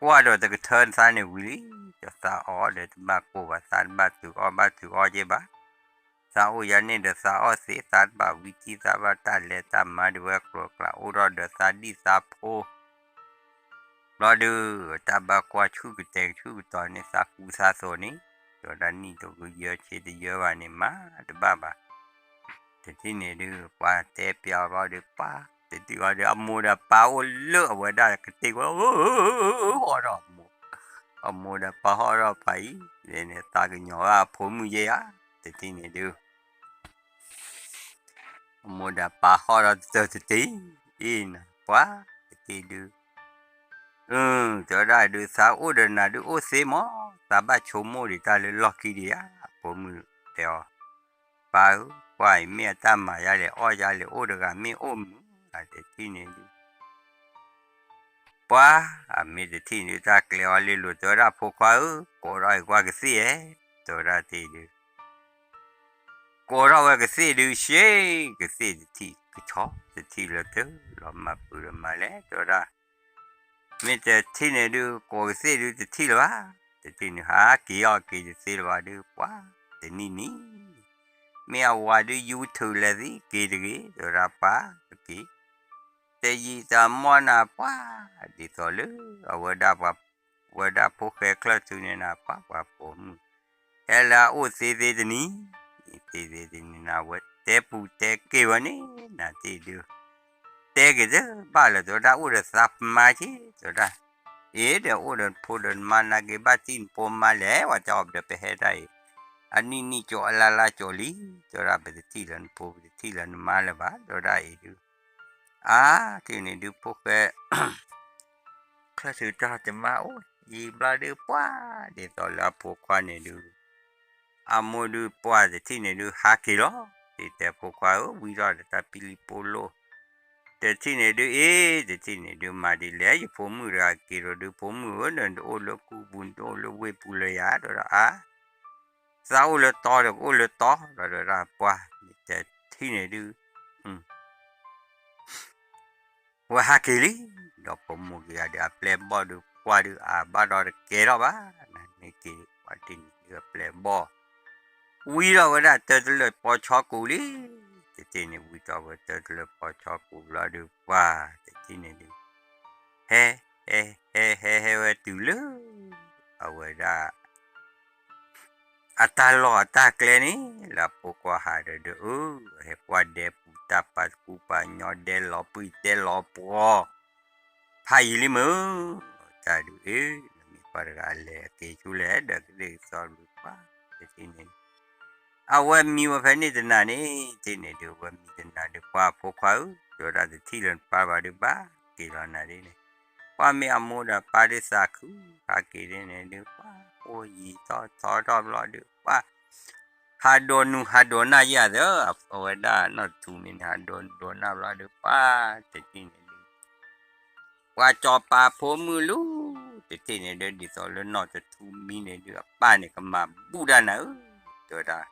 ကွၢ်ဒီးတကထၢသးန့ၣ်ဝံၤလံ, ဒီးသးအီၣ်ဒီးတဘၣ်ကိၢ်ဘၣ် သးတဘၣ်ထုးအီၣ်ဘၣ်ထုးအီၣ်က့ဘၣ်, သးအိၣ်ယါန့ၣ်ဒီးသးအီၣ်သ့ သးတဘၣ်ဝံထံ သးဘၣ်တၢ်လဲၤတၢ်မၤဒံးဝဲကျိၤကျါ အိၣ်ထီၣ်ဒီးသးဒံၣ်သးဖိ ဘျီဒုး တၢ်ဘၣ်ကွၢ်ဆူၣ်ကတဲာ်ဆူၣ်ကတီၤန့ၣ် သးကူသးသိးန့ၣ်, တဲဝဲဒၣ်နံၣ်တဂုာ်ယဲၢ်ဆံတယၢဘၣ်န့ၣ် မၤတဘၣ်ဘၣ်, တထံၣ်န့ၣ်ဒုး ပှၤတဲပျးဘျီဒုး ပှၤ တထံၣ်ဘျီဒုး အမိၢ်ဒီးပၢ်အိၣ်လၢအဝဲဒၣ်ကတ့ၢ်ဝဲ ဟီၣ်ဒီးအမိၢ်, အမိၢ်ဒီးပၢ်ဟီၣ်ဒီးပၢ်အံၤ န့ၣ်သးကညီၤဝဲအဖိမုၣ်ယဲၢ်ဧါ, တထံၣ်န့ၣ်ဒုး အမိၢ်ဒီးပၢ်ဟီၣ်ဒီးတတၢၢ်တတ့ၢ်, အ့ၣ်နၤ ပှၤတထံၣ်ဒုး အၢ တဲဝဲဒၣ်ဒုးသးအိၣ်ဒီးနၤဒုးအိၣ်သ့မး, သးဘၣ်ဆိကမိၣ်ဒံးတၢ်လၢလီၢ်ခံဒံးဧါ, အဖိမုၣ်တဲအီၤ, ပၢ်ဧၢ, ပှၤအံၤမ့ၢ်အတၢ်မၤယါလဲၣ် အီၣ်ယါလဲၣ် အိၣ်တဂၤမ့ၢ်အိၣ်မုာ်, တထံၣ်န့ၣ်ဒုး ပှၤ အမ့ၢ်တထံၣ်န့ၣ်ဒုး တၢ်ကျဲအီၤလ့လိာ် တဲဝဲဒၣ်ဖိခွါဧၢ, ကိးထီၣ်အံၤကွၢ်ကသ့ၣ်ဧါ, တဲဝဲဒၣ်တ့ၢ်ဒုး ကိးထီၣ်ဝဲကသ့ၣ်ဒုး ရှ့, ကသ့ၣ်တထံၣ်ကဆီ တထံၣ်လၢတၢ်လီၤမၢ်ပုၢ်ဒီးမၤလဲၣ် တဲဝဲဒၣ်, မ့ၢ်တထံၣ်န့ၣ်ဒုး ကိးကသ့ၣ်ဒုးတထံၣ်လၢၤဘၣ်, တထံၣ်န့ၣ် ဟးက့ၤအီၤက့ၤတသ့လၢၤဘၣ်ဒုး ပှၤ တနံၣ်နံၣ် မ့ၢ်အဝၤဒုး ယူၤထုးလဲၤသံက့ၤတဂ့ၤ တဲဝဲဒၣ်ပှၤက့ၤ တယံာ်တမီၢ်နၤပှၤ ဒ်သိးလၢ အဝဲဒၣ်ပှၤ ဝဲဒၣ်ဖိဃဲချၢၣ်ထူန့ၣ်နၤ ပှၤပှၤပိာ်မုၣ် ဟဲလၢအအိၣ်သ့သ့တနံၤ သ့သ့တနံၤနၤ အဝဲတဲပူၤတဲက့ၤဝဲန့ၣ် နၤတ့ၢ်ဒုး တဲက့ၤတဘၣ်လၢၤ တဲဝဲဒၣ်အိၣ်ဒီးသးမါက့ၤ တဲဝဲဒၣ် အ့ၣ် ဒီးအိၣ်ဒီးနဖိဒီးနမါနာ်က့ၤ ဘၣ်တံၢ်နဖိမါလဲၣ် ဝဲတၢ်အီၣ်ဒီးပဟဲတၢ်အံၤ အနံၣ်နံၣ်ကၠိအလါလါကၠိလံ တဲဝဲဒၣ် ပတထံၣ်လၢနဖိ ပတထံၣ်လၢနမါလၢၤဘၣ် တဲဝဲဒၣ်အံၤဒုး အါ ထံၣ်န့ၣ်ဒုး ဖိဃဲ ချၢၣ်ထူတၢ်တမါအိၣ် ယံာ်ဘျီဒုး ပှၤ ဒ်သိးလၢအဖိခွါန့ၣ်ဒုး အမိၢ်ဒုးပှၤတထံၣ်န့ၣ်ဒုး ဟးက့ၤလီၤ ဒ်တဲဖိခွါဧၢ ဝံထီၣ်ဒီးတၢ်ပံလံၤပိလိၣ် တထံၣ်န့ၣ်ဒုး အ့ၣ် တထံၣ်န့ၣ်ဒုး မၤဒ်လဲၣ် ယဖိမုၣ်တဂၤက့ၤဒီးဒုး ဖိမုၣ်ဧၢ နတအိၣ်လၢကူပူၤ နတအိၣ်လၢဝ့ၢ်ပူၤလၢၤယၤ တဲဝဲဒၣ် အါ သးအိၣ်လၢတီဒီးကအိၣ်လၢတီ ဒီးတဲဝဲဒၣ်ပှၤ တထံၣ်န့ၣ်ဒုး ဝဲဟးက့ၤလံ ဒီးဖိမုၣ်က့ၤဂၤဒီး အပျဲၢ်ဘီၣ်ဒုး ပှၤဒုးအါဘၣ်ဒီးတကဲထီၣ်ဘၣ် နမ့ၢ်က့ၤ ပှၤတထံၣ်န့ၣ်ဒုး အပျဲၢ်ဘီၣ် ဝံထီၣ်ဝဲဒၣ်တၢတလၢာ်ပီဆီကူးလံ တထံၣ်န့ၣ် ဝံထီၣ်ဝဲတၢတလၢာ်ပီဆီကူးလီၤဒုး ပှၤ တထံၣ်န့ၣ်ဒုး ဟဲ ဟဲ ဟဲ ဟဲဝဲတုၤလၢ အဝဲဒၣ် အတၢ်လီၢ်အတၢ်ကျဲန့ၣ် လၢအဖိခွါဟးဒီးဒုး အၢ ဟဲကွၢ်ဒဲပူၤ တၢ်ပာ်ကူပာ်ညီ ဒဲလီၤပှံၢ်ဒဲလီၤပှီၤ ဖးယံာ်လံမုၢ် တၢ်ဒုးအ့ၣ် နမ့ၢ်ပှၤတဂၤလဲၤက့ၤဆူလဲၣ် ဒီးကသ့ၣ်ကသီဘျုးပှၤ တထံၣ်န့ၣ် အဝဲမံဝဲဖဲန့ၣ်တနၤန့ၣ် တထံၣ်န့ၣ်ဒုး အဝဲမံတနၤဒုး ပှၤဖိခွါဧၢ တဲဝဲဒၣ်တထံၣ်လၢနပၢ်ဘၣ်ဒုး ဘၣ်က့ၤလီၤနၤဒ်န့ၣ် ပှၤမ့ၢ်အမိၢ်ဒီးပၢ်ဒုးသးခု ဟးက့ၤဒ်န့ၣ်ဒုး ပှၤအိၣ်ယံာ်ထီၣ်ထီထီၣ်ဘျီဒုး ပှၤ ဟးဒိးနူဟးဒိးနၢ်ယၤသၢ အဝဲဒၣ်နီၢ်တထူမံၤန့ၣ် ဟးဒိးနူဒိးနၢ်ဘျီဒုး ပှၤ တထံၣ်န့ၣ်ဒုး ပှၤစီၤပၤဖိမုၣ်လူၤ တထံၣ်န့ၣ်ဒုး ဒ်သိးလၢနီၢ်တထူမံၤန့ၣ်ဒုး အပၢ်န့ၣ်ကမၤဘူၣ်တၢ်နၤဧၢ တဲဝဲဒၣ်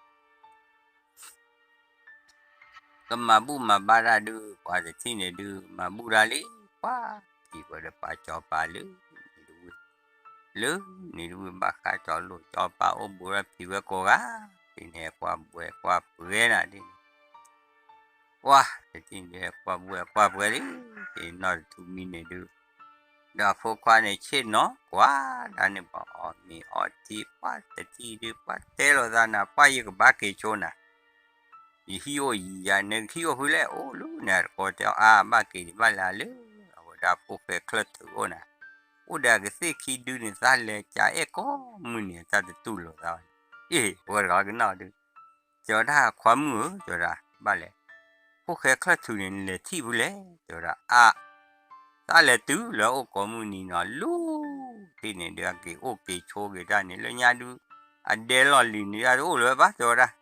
ကမၤဘူၣ်မၤဘါတၢ်ဒုး ပှၤတထံၣ်န့ၣ်ဒုး မၤဘူၣ်တၢ်လံ ပှၤ ထံၣ်ဝဲဒီးပှၤစီၤပၤလၢ နံၤတဝ့ၢ် လၢနံၤတဝ့ၢ်ဘၣ်ဃးစီၤလိာ်စီၤပၤအိၣ်ဘူးဒီးဖံးဝဲကိးဂၤ တထံၣ်န့ၣ် ကွၢ်ဘှဲကွၢ်ပှဲၤနၤဒ်န့ၣ် ပှၤ တထံၣ်န့ၣ် ကွၢ်ဘှဲကွၢ်ပှဲၤလံ တထံၣ်နီၢ်တထူမံၤန့ၣ်ဒုး ဒီးအဖိခွါန့ၣ် ဆ့ၣ်နီၤကွၢ်ဒၣ်န့ၣ် ပှၤအီၣ်မ့ၤအီထံ ပှၤတထံၣ်ဒုး ပှၤတဲလိာ်သးနၤ ပှၤယကဘၣ်က့ၤဆိနၤ ယဟံၣ်အိၣ်ယံၤယၤ နကဟံၣ်အိၣ်ဖုလဲၣ် အိၣ်လၢန့ၣ် တကိးတဲအီၤ အါ ဘၣ်က့ၤဒံးဘၣ်လၢအလၢ အဝဲဒၣ်ဖိၣ်ဃဲချၢၣ်ထုးအိၣ်နၤ အိၣ်ဒီးကသ့ၣ်ခံဒုန့ၣ် သးလဲၤကးအဲၣ်ကိးမုၢ်နံၤ တၢ်တတူၢ်လိာ်သးဘၣ်န့ၣ် အ့ၣ် ဝဲတဂၤကနၣ်ဒုး တဲဝဲဒၣ်ခွါမုၣ်ဧၢ တဲဝဲဒၣ် ဘၣ်လဲၣ် ဖိၣ်ဃဲချၢၣ်ထူၣ်န့ၣ် နလဲၤထံၣ်ဖုလဲၣ် တဲဝဲဒၣ်. အါ, သးလဲၤတုၤလၢအအိၣ်ကိးမုၢ်နံၤနီၤ လူၤတထံၣ်န့ၣ်ဒုး အက့ၤအိၣ်က့ၤဆိက့ၤတၢ်န့ၣ် လၢညါဒုး အဒဲလီၢ်လံၤန့ၣ် တအိၣ်လၢၤဘၣ် တဲဝဲဒၣ်.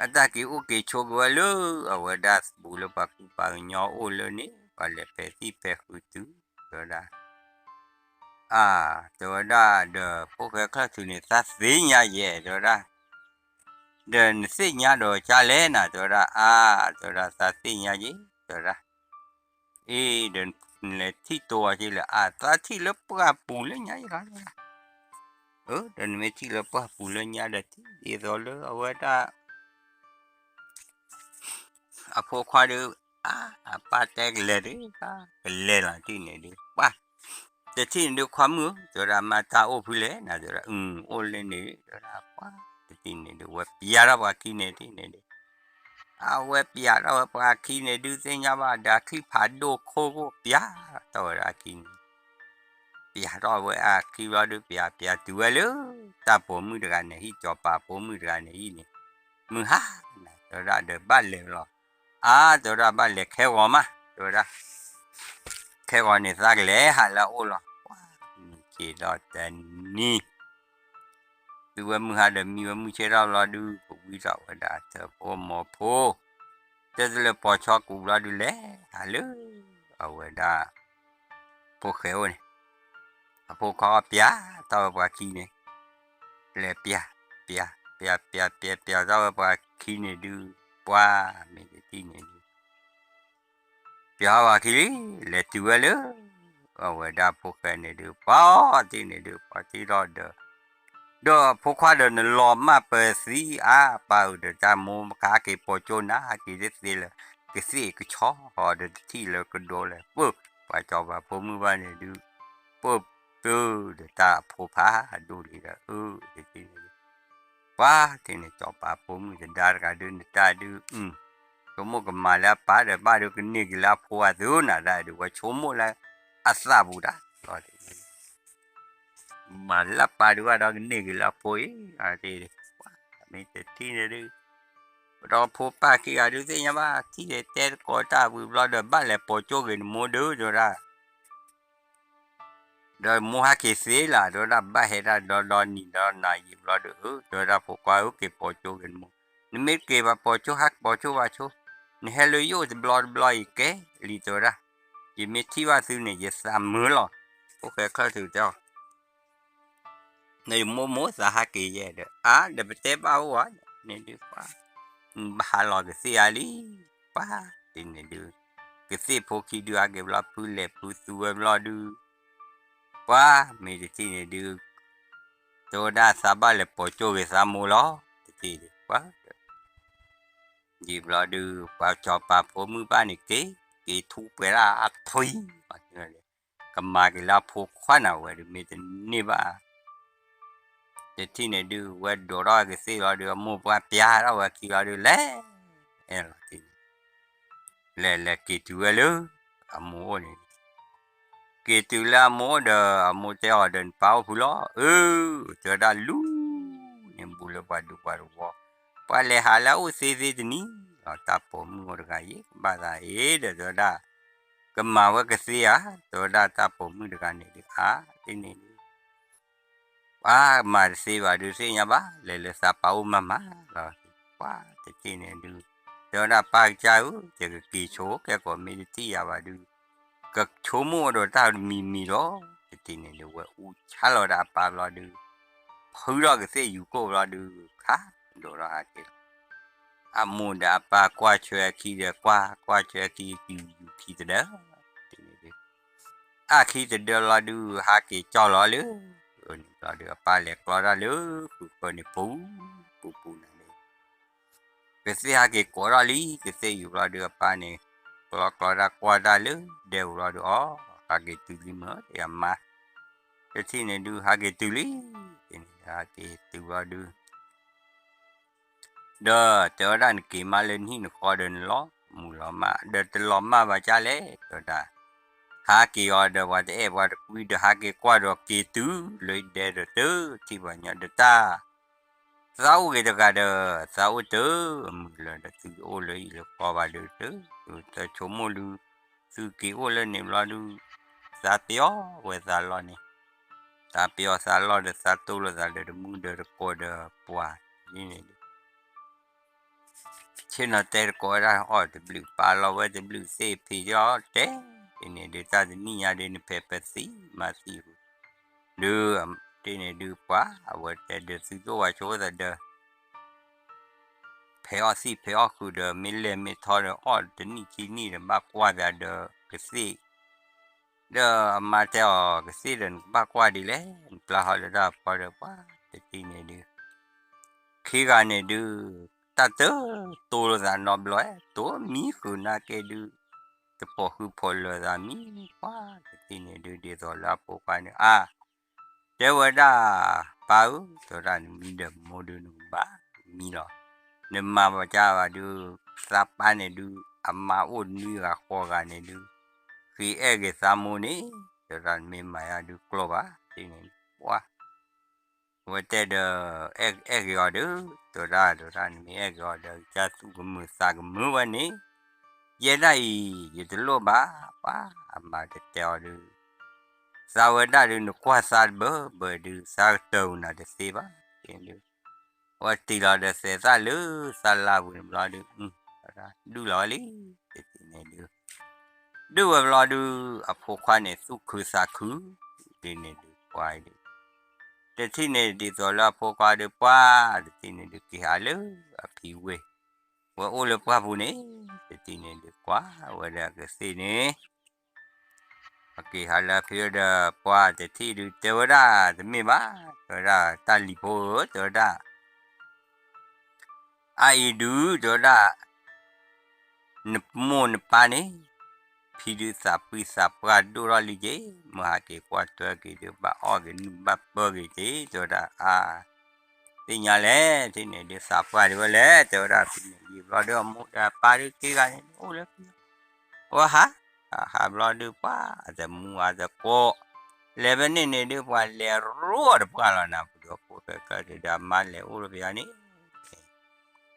အတၢ်က့ၤအိၣ်က့ၤဆိက့ၤဝဲလၢ အဝဲဒၣ်ဘူးလၢပှၤကူပှၤကညီအိၣ်လၢန့ၣ် ပှၤလဲၤဖဲသံၣ်ဖဲဃုတုၤ တဲဝဲဒၣ်. အါ, တဲဝဲဒၣ်ဒီး ဖိၣ်ဃဲချၢၣ်ထူၣ်န့ၣ် သးသ့ၣ်ညါယဲၢ် တဲဝဲဒၣ်. ဒီးနသ့ၣ်ညါဒီးကလဲၣ်နၤ တဲဝဲဒၣ်. အါ, တဲဝဲဒၣ် သးသ့ၣ်ညါယဲၢ် တဲဝဲဒၣ်. အ့ ဒီးနလဲၤထံၣ်တိၤအီၤက့ၤလဲၣ်. အါ, သးထံၣ်လၢပှၢ်ပူၤလၢညါယဲၢ်လီၤ တဲဝဲဒၣ်. အၢ ဒီးနမ့ၢ်ထံၣ်လၢပှၢ်ပူၤလၢညါဒီး ထံၣ်ဒ်သိးလၢအဝဲဒၣ် အဖိခွါဒုး အါ အပၢ်တဲကလဲၤဒုး ကလဲၤလီၤတထံၣ်န့ၣ်ဒုး ပှၢ် တထံၣ်န့ၣ်ဒုး ခွါမုၣ်ဧၢ တဲဝဲဒၣ် မါတၢ်အိၣ်ဖုလဲၣ်နၤ တဲဝဲဒၣ်. အု အိၣ်လၢန့ၣ် တဲဝဲဒၣ်. ပှၢ် တထံၣ်န့ၣ်ဒုး ဝဲပျးထီၣ်ပှၤခံန့ၣ်တထံၣ်န့ၣ်ဒုး အဝဲပျးထီၣ်ဝဲပှၤခံန့ၣ်ဒုး သ့ၣ်ညါဘၣ်ဒီး အချံဖးဒိၣ်ခိၣ်ကိၣ် ပျးထီၣ်ဝဲဒၣ်အခံန့ၣ် ပျးထီၣ်ဝဲအခံဘျီဒုး ပျး ပျးတုၤဝဲလၢ တၢ်ပိာ်မုၣ်တဂၤန့ၣ်ဟံၣ် စီၤပၤဖိမုၣ်တဂၤန့ၣ်ဟံၣ်န့ၣ် မုၢ်ဟါနၤ တဲဝဲဒၣ် ဒီးဘၣ်လဲၤလီၤ. အါ တဲဝဲဒၣ် ဘၣ်လဲၤခဲဂီၤမး တဲဝဲဒၣ်. ခဲဂီၤန့ၣ် သးကလဲၤဟးလၢအအိၣ်လီၤ. ပှၢ် မုၢ်ဆ့ၣ်ထီၣ်တနံၤ တုၤဝဲမုၢ်ဟါဒီး မံဝဲမုၢ်ဆ့ၣ်ထီၣ်ဘျီဒုး ကဝံထီၣ်ဝဲဒၣ်ထၢဖိမိၢ်ဖိ တၢ်တလၢပိာ်ဆီကူးဘျီဒုး လဲၤဟးလၢ အဝဲဒၣ် ဖိၣ်ဃဲအိၣ်န့ၣ် အဖိခွါအီၤ ပျးထီၣ်ဝဲပှၤခံန့ၣ် လဲၤပျး ပျး ပျး ပျး ပျး ပျးထီၣ်ဝဲပှၤခံန့ၣ်ဒုး ပှၢ် မ့ၢ်တထံၣ်န့ၣ်ဒုး ပျးထီၣ်ပှၤခံလံ လဲၤတုၤဝဲလၢ အဝဲဒၣ်ဖိၣ်ဃဲန့ၣ်ဒုး ပှၢ်တထံၣ်န့ၣ်ဒုး ပှၢ်ထံၣ်ထီၣ်ဒီး ဒီးဖိခွါဒီး နလီၤမၢ်ပၢၤသံအါ ပၢ်ဧၢ ဒီးတၢ်မိၢ်မခါဟဲက့ၤပိာ်ကၠိနၤ ဟဲက့ၤတသ့လၢၤ ကသ့ၣ်ကဆီဒီး တထံၣ်လၢကဒိးလဲၣ် ပၢ် ပှၤစီၤပၤဖိမုၣ်ဘၣ်န့ၣ်ဒုး ပၢ် ပၢ် ဒီးတၢ်အဖိဖးဒိၣ်လံဒီး အၢ တထံၣ်န့ၣ်ဒုး ပှၢ်တထံၣ်န့ၣ် စီၤပၤဖိမုၣ်တဒါတဂၤဒုး နတၢ်ဒုး ဆိကမိၣ်ကမၤလၢအပၢ်ဒီး ဘၣ်ဒုးကန့ၢ်က့ၤလၢအဖိအသုနၤ တၢ်ဒုး ဝဲဆိကမိၣ်လၢအသးပူၤတၢ်လီၤ မၤလၢပၢ်ဒုးဘၣ်ဒီးကန့ၢ်က့ၤလၢအဖိအံၤ ပှၢ် မ့ၢ်တထံၣ်န့ၣ်ဒုး ဒီးဖိပၢ်ခံဂၤဒုးသ့ၣ်ညါဘၣ် ထံၣ်တဲတကိးတၢ်ဝံၤဘျီဒီး ဘၣ်လဲၤပိာ်ကၠိက့ၤနမိၢ်ဒုး တဲဝဲဒၣ် ဒီးမိၢ်ဟဲက့ၤသ့လီၤ တဲဝဲဒၣ် ဘၣ်ဟဲတၢ်ဒီဒီနံၤဒီနၤယံာ်ဘျီဒီး အၢ တဲဝဲဒၣ် ဖိခွါဧၢ က့ၤပိာ်ကၠိက့ၤနမိၢ် နမ့ၢ်က့ၤဘၣ်ပိာ်ကၠိ ဟဲပိာ်ကၠိဘၣ်ဆိ နဟဲလၢယအိၣ်တဘျီတဘျီအံၤကဲလံ တဲဝဲဒၣ် ယမ့ၢ်ထံၣ်ဘၣ်သုန့ၣ် ယသးမုာ်လီၤ ဖိၣ်ဃဲချၢၣ်ထူၣ်တဲအီၤ နမိၢ်မိၢ်သးဟးက့ၤယဲဒီး အါ ဒီးပတဲဘၣ်အိၣ်ဧါန့ၣ်ဒုး ပှၢ် ဘၣ်ဟးလီၤကသ့ၣ်အါလံ ပှၢ်တထံၣ်န့ၣ်ဒုး ကသ့ၣ်ဖိခံဒုးဟဲက့ၤဘျီ ဖုလဲၤဖုသူဝဲဘျီဒုး ပှၢ်မ့ၢ်တထံၣ်န့ၣ်ဒုး တဲဝဲဒၣ်သးဘၣ်လဲၤပိာ်ကၠိက့ၤသးမိၢ်လီၤ တထံၣ်ဒုး ပှၢ် ယံာ်ဘျီဒုး ပှၤစီၤပၤဖိမုၣ်ဘၣ်န့ၣ်က့ၤ က့ၤထူပှဲၤဒၣ်အထွံၣ် ကမၤက့ၤလၢအဖိခွါနၤဝဲဒုး မ့ၢ်တန့ၢ်ဘၣ် တထံၣ်န့ၣ်ဒုး ဝဲဒိးထီၣ်ကသ့ၣ်လီၤဒုး အမိၢ်ပှၢ်ပျးထီၣ်ဝဲခံလီၤဒုး လဲၤ အဲၣ်လီၤတံၢ်န့ၣ် လဲၤလဲၤက့ၤတုၤဝဲလၢ အမိၢ်အိၣ်န့ၣ် က့ၤတုၤလၢအမိၢ်အိၣ်ဒီး အမိၢ်တဲအီၤဒီး နပၢ်အိၣ်ဖုလီၤ အၢ တဲဝဲဒၣ်လူၤ န့ၣ်ဘူးလၢပှၤဒူပှၤတဝီ ပှၤလဲၤဟးလၢအအိၣ်သ့သ့တနံၤလီၤ တၢ်ပိာ်မုၣ်အိၣ်တဂၤယဲ ဘၣ်သးအ့ၣ်ဒီး တဲဝဲဒၣ် ကမၤဝဲကသ့ဧါ တဲဝဲဒၣ်တၢ်ပိာ်မုၣ်တဂၤန့ၣ်ဒုး အါ တထံၣ်န့ၣ်ဒုး ပှၤမၤတသ့ဘၣ်ဒုးသ့ၣ်ညါဘၣ် လဲၤလၢသးပၢ်အိၣ်မၤမၤလီၤ ပှၤတထံၣ်န့ၣ်ဒုး တဲဝဲဒၣ်ပၢ်ကစၢ်ဧၢ ယကက့ၤဆိကဲကီးမ့ၢ်တထံၣ်ယၤဘၣ်ဒုး ကဆိကမိၣ်ဒီးတၢ်တမံၤမံၤဒီး တထံၣ်န့ၣ်ဒုး ဝဲအူဆါလီၤဒၣ်အပၢ်ဘျီဒုး ဖုထီၣ်ကသ့ၣ်ယူၤကိၣ်ဘျီဒုး ခးဒိးထီၣ်ဟးက့ၤလီၤ အမိၢ်ဒီးအပၢ်ကွၢ်ဆွဲအခံဒီး ကွၢ်ကွၢ်ဆွဲအခံ ယူၤယူၤခံတဒၢ တထံၣ်န့ၣ်ဒုး အခံတဒၢလီၤဒုး ဟးက့ၤကၠီလီၤလၢ န့ၣ်ဘျီဒုး အပၢ်လဲၤကျီတၢ်လၢဃုာ်ဃၢၤန့ၣ် ပူၤပူၤပူၤနၤန့ၣ် ကသ့ၣ်ဟးက့ၤကိးထီၣ်လံ ကသ့ၣ်ယူၤဘျီဒုး အပၢ်န့ၣ် ကျီကျီတၢ်ကွၢ်တၢ်လၢဒဲအိၣ်ဘျီဒုး အီ ဟးက့ၤတုၤလံမ့ၢ်ယမါ တထံၣ်န့ၣ်ဒုး ဟးက့ၤတုၤလံ ဟးက့ၤတုၤဘျီဒုး ဒီးတဲဝဲဒၣ်နက့ၤမးလၢနဟံၣ်နဃီဒီးနလီၤမုၢ်လီၤမၢ် ဒီးတလီၤမၢ်ဘၣ်ကၢ်လဲၣ် တဲဝဲဒၣ် ဟးက့ၤအီၤဒီးပှၤတအဲၣ်ပှၤတကွံဒီး ဟးက့ၤကွၢ်ဒီးက့ၤတုၤလၢဒဲဒီး တထံၣ်ပှၤညီဒီးတၢ် သးအိၣ်ဂ့ၤတဂၤဒီး သးအိၣ်တမုာ်လၢၤဒီး သုတအိၣ်လၢအံၤလၢကီဘၣ်ဒုးတ, တဆိကမိၣ်ဒုး, သုက့ၤအိၣ်လၢန့ၣ်ဘျီဒုး, သးပယီၤဝဲသးလီၢ်န့ၣ်, သးပယီၤသးလီၢ်ဒီး သးတိၢ်လိာ်သးဒီးတမုၢ်ဒီးတကိးဒီးပှၤန့ၣ်ဒုး ဆ့ၣ်နီၤတဲတကိးဝဲဒၣ်အီၤတဘျုး ပာ်လီၤဝဲတဘျုးသ့ၣ်ဖံးထီၣ်တဲ, တန့ၣ်ဒုး တၢ်တနံၣ်ညါဒုး နဖဲပသံမၤသံပူၤ, ဒုး, တန့ၣ်ဒုးပှၤ, အဝဲတဲဒီးသုသိၣ်ဝါဆိသးဒီး ဖဲးအီၣ်သံၣ်ဖဲးအီၣ်ဃုာ်ဒီး မ့ၢ်လဲၤမ့ၢ်ထီဒီး အီၣ်တနံၣ်ခံနံၣ်ဒီး ဘၣ်ကွၢ်ပၠးဒီးကသ့ၣ်, ဒီးအမါတဲအီၤ ကသ့ၣ်ဒီးနကဘၣ်ကွၢ်ဒ်လဲၣ်, နပျၢ်ဟီလၢတၢ်ဖီဒီးပှၤ, တထံၣ်န့ၣ်ဒုး ခံဂၤန့ၣ်ဒုး, တၢ်တတိၢ်လိာ်သးနီတဘျီ, တိၢ်မံဃုာ်နာ်က့ဒုး, တပိာ်ဃုာ်ဖိးလၢာ်သးမံပှၤ, တထံၣ်န့ၣ်ဒုး ဒ်သိးလၢအဖိခွါန့ၣ် အါ, တဲဝဲဒၣ်, ပၢ်ဧၢ, တဲဝဲဒၣ်ပၢ်ဧၢတဲဝဲဒၣ်နမံဒီးမိၢ်ဒုးနကဘၣ်မံလီၤ, နမၤဘၣ်ကဘၣ်ဒုး, သးပၢ်န့ၣ်ဒုး အမါအိၣ်နွံဂၤဃိးဂၤန့ၣ်ဒုး, ဃ့အဲၣ်ဂ့ၤသးမိၢ်န့ၣ်, တဲဝဲဒၣ်နမ့ၢ်မၤယၤဒုးကျိဘၣ်, တထံၣ်န့ၣ်ဒုး, ပှၤ အဝဲတဲဒီး, အဲၣ်ဂ့ၤအီၤဒီး, တဲဝဲဒၣ်, တဲဝဲဒၣ်နမ့ၢ်အဲၣ်ဂ့ၤအီၤဒီး ကသူၣ်ကမုာ်သးကမုာ်ဝဲန့ၣ်, ယဲဒၣ်အံၤ, ယတလိၣ်ဘၣ်, ပှၤအမါတတဲအီၤဒုး, သးဝဲဒၣ်ဒုး နကွၢ်သးတဘၢဘၢဒုး သးကတၢၢ်နၤတသ့ဘၣ်, ဒုး, အဝဲတ့ၢ်လီၤဒီးသဲးသၣ်လၢသးလၢ်ပူၤန့ၣ်ဘျီဒုး, ဒုးလီၤဝဲလံ, တထံၣ်န့ၣ်ဒုး ဒုးဝဲဘျီဒုး, အဖိခွါန့ၣ် သူၣ်ခုသးခု, ဒ်န့ၣ်ဒုးပှၤဒုး, တထံၣ်န့ၣ်ဒ်သိးလၢအဖိခွါဒုးပှၤ, တထံၣ်န့ၣ်ဒုးက့ၤဟးလၢအဖံဝ့ၢ်, ဝဲအိၣ်လၢပှၢ်ပူၤန့ၣ်, တထံၣ်န့ၣ်ဒုးကွၢ်ဝဲဒီးကသ့ၣ်န့ၣ် အက့ၤဟးလၢအဖံဝ့ၢ်ဒီးပှၤတထံၣ်ဒုး တဲဝဲဒၣ်တမ့ၢ်ဘၣ်, တဲဝဲဒၣ်တၢ်လံၤဖိဧၢ, တဲဝဲဒၣ် အအံၤဒုး တဲဝဲဒၣ် နမိၢ်နပၢ်န့ၣ် ဖံဒုးသးပှံသးပှၢ်ဒိၣ်ထီၣ်လံက့ၤ, မ့ၢ်ဟးက့ၤကွၢ်ထွဲက့ၤဒုး ဘၣ်အီၣ်က့ၤနုၢ်ဘၣ်ပၢက့ၤက့ၤ တဲဝဲဒၣ် အါ, သ့ၣ်ညါလဲၣ်, တထံၣ်န့ၣ်ဒုးသးပှၢ်ဒုးဝဲလဲၣ်, တဲဝဲဒၣ်ဖံန့ၣ် ယံာ်ဘျီဒုးအမိၢ်ဒီးအပၢ်ဒုးက့ၤဂၤန့ၣ်အိၣ်လၢဖံ, အဝဲဟး, ဟးဘျီဒုးပှၤ အတမူအတကိး, လဲၤဖဲန့ၣ်န့ၣ်ဒုး ပှၤလဲၤရိအီၤတပှၢ်လီၤနၤ, ပဒိးဖိၣ်ဃဲကျၢၢ်ဒုး အမါလဲၤအိၣ်လၢပယီၤန့ၣ်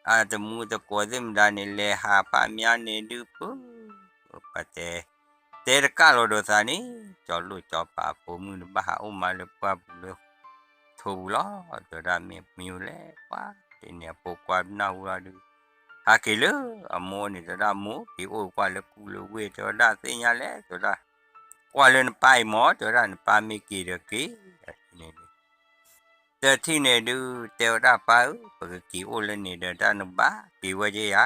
အတမူတကိးသ့ၣ်မတၤန့ၣ် လဲၤဟးဖးမးန့ၣ်ဒုး ပၢ်, ပှၤတဲ, တဲတကၣ်လီၤဒီးသးန့ၣ်, ကၠီၤလိၣ်ကၠီၤပၤအဖိမုၣ်န့ၣ် ဘၣ်ဟးအိၣ်မးလၢပှၢ်ပူၤလၢထိပူၤလီၤ, တဲဝဲဒၣ်မ့ၢ်မံၤလဲၣ်, ပှၤ, တထံၣ်န့ၣ်အဖိခွါနၢ်ဟူလီၤဒုး, ဟးက့ၤလၢအမိၢ်န့ၣ် တဲဝဲဒၣ် မိၢ်က့ၤအိၣ်ကွၢ်လၢကူလၢဝ့ၢ် တဲဝဲဒၣ် သ့ၣ်ညါလဲၣ်, တဲဝဲဒၣ်, ကွၢ်လၢနပၢ်အံၤမး တဲဝဲဒၣ် နပၢ်မ့ၢ်က့ၤဒီးက့ၤ, တထံၣ်န့ၣ်ဒုး တထံၣ်န့ၣ်ဒုး တဲဝဲဒၣ်ပၢ်ဧၢ ပကက့ၤအိၣ်လၢန့ၣ်ဒီး တၢ်နဘၣ်က့ၤဝဲက့ယၤ,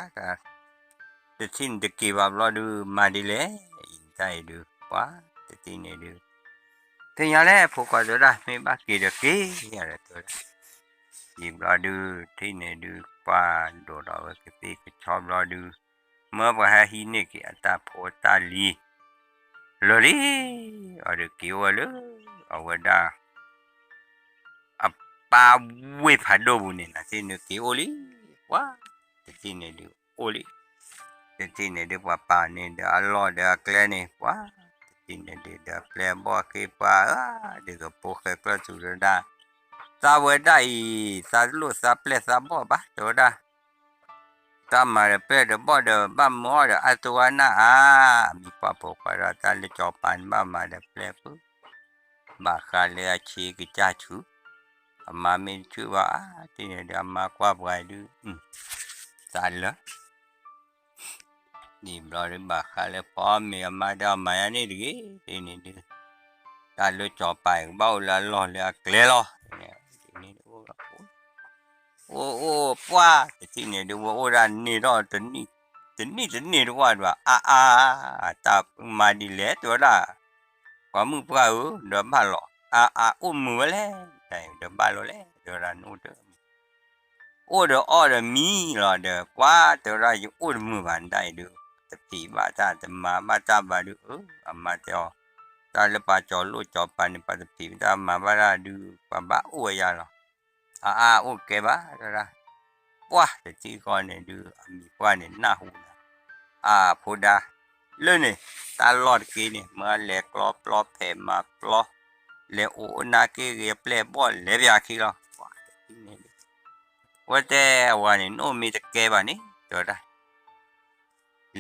တထံၣ်န့ၣ်တက့ၤဘၣ်ဘျီဒုး မၤဒ်လဲၣ်, အံၤတၢ်အံၤဒုး ပှၤ, တထံၣ်န့ၣ်ဒုး သ့ၣ်ညါလဲၣ် ဖိခွါတဲဝဲဒၣ် မ့ၢ်ဘၣ်က့ၤဒီးက့ၤယၤဒီးတဲဝဲဒၣ်, ယံာ်ဘျီဒုး တထံၣ်န့ၣ်ဒုး ပှၤဒိးဒီးဝဲကသ့ၣ်ကဆီဘျီဒုး, မၢပှၤဟဲဟံးန့ၢ်က့ၤအတၢ်ဖိတၢ်လံၤ, လၢာ်လံ, အီၤဒုးက့ၤအိၣ်ဝဲလၢ အဝဲဒၣ် အပၢ်ဝ့ၢ်ဖးဒိၣ်ပူၤန့ၣ် နၤသ့ၣ်နုာ်က့ၤအိၣ်လံ, ပှၤ, တထံၣ်န့ၣ်ဒုးအိၣ်လံ, တထံၣ်န့ၣ်ဒုးပှၤပာ်န့ၢ်ဒီးအလီၢ်ဒီးအကျဲန့ၣ် ပှၤ, တထံၣ်န့ၣ်ဒုးဒီးပျဲၢ်ဘီၣ်က့ၤပှၤဧၢ, ဒ်သိးဖိဃဲကျၢၢ်သူၣ်တဲဝဲဒၣ်, သးဝဲဒၣ်အံၤ သးလိၣ်သးပျဲၢ်သးဘီၣ်ဘၣ် တဲဝဲဒၣ် တၢ်မၤဒီးပျဲၢ်ဒီးဘီၣ်ဒီး ဘၣ်မၢအီၣ်ဒီးအါတဝါနၢ်ဧါ, မံၤပှၢ်ဖိခွါဒီးတၢ်လၢကၠီၤပၤန့ၣ် ဘၣ်မၤဒီးပျဲၢ်ပုၢ်, ဘၣ်ဃးလၢအဆံးကစၢ်ဆူၣ်, အမါမ့ၢ်တဆူၣ်ဘၣ်ဧါ, တထံၣ်န့ၣ်ဒုးအမါကွၢ်ပှၤဒုး, သးလၢ ဒ်ဘျီဒုးဘၣ်ဃးလၢပှၤမ့ၢ်အမါဒီးအမၤယါန့ၣ်တဂ့ၤ, တထံၣ်န့ၣ်ဒုး, တၢ်လၢကၠီၤပၤအံၤကဘၣ်အိၣ်လၢအလီၢ်လၢအကျဲလီၤ, တထံၣ်န့ၣ်ဒုး အိၣ်အိၣ်ပှၢ်, တထံၣ်န့ၣ်ဒုး ဝဲအိၣ်ဒၣ်န့ၣ်ထီၣ်, တနံၣ်တနံၣ်တဝၢ်ဒွး အါအါ, တၢ်မၤဒ်လဲၣ် တဲဝဲဒၣ်, ပှၤမုၣ်ပှၢ်ဧၢ, ဒီးဘၣ်လီၤ, အါအါ အိၣ်မုာ်ဝဲလဲၣ်, တၢ်အံၤဒီးဘၣ်လီၤလဲၣ်, တဲဝဲဒၣ် နအိၣ်တ အိၣ်ဒီးအီၣ်ဒီးမံလီၤဒီး ပှၤတဲဝဲဒၣ် ယအိၣ်တမုာ်ဘၣ် နတၢ်အံၤဒုး, တဖံးဘၣ်တၢ် တမၤဘၣ်တၢ်ဘၣ်ဒုး, အၢ အမါတဲအီၤ, တၢ်လၢပှၤကၠီၤလိၣ်ကၠီၤပၤန့ၣ် ပှၤတဖံးတၢ်မၤဘၣ်တၢ်ဒုး ပှၤဘၣ်အိၣ်ဝဲယၤလီၤ, အါအါ အိၣ်ကဲဘၣ် တဲဝဲဒၣ်, ပှၤတထံၣ်ဃီန့ၣ်ဒုး အမံၤပှၢ်န့ၣ်နၢ်ဟူနၤ, အါ ဖိဒါ လၢန့ၣ် တၢ်လီၢ်တက့ၢ်န့ၣ် မၢလဲၤကျီပျီဖဲးမၤပျီ, လဲၤအိၣ်အိၣ်နာ်က့ဂ့ၤ ပျဲၢ်ဘီၣ်လဲၤပၠးခံလီၤ, ပှၤတထံၣ်န့ၣ်ဒုး အဝဲတဲအဝၤန့ၣ် နအိၣ်မ့ၢ်တကဲဘၣ်န့ၣ် တဲဝဲဒၣ်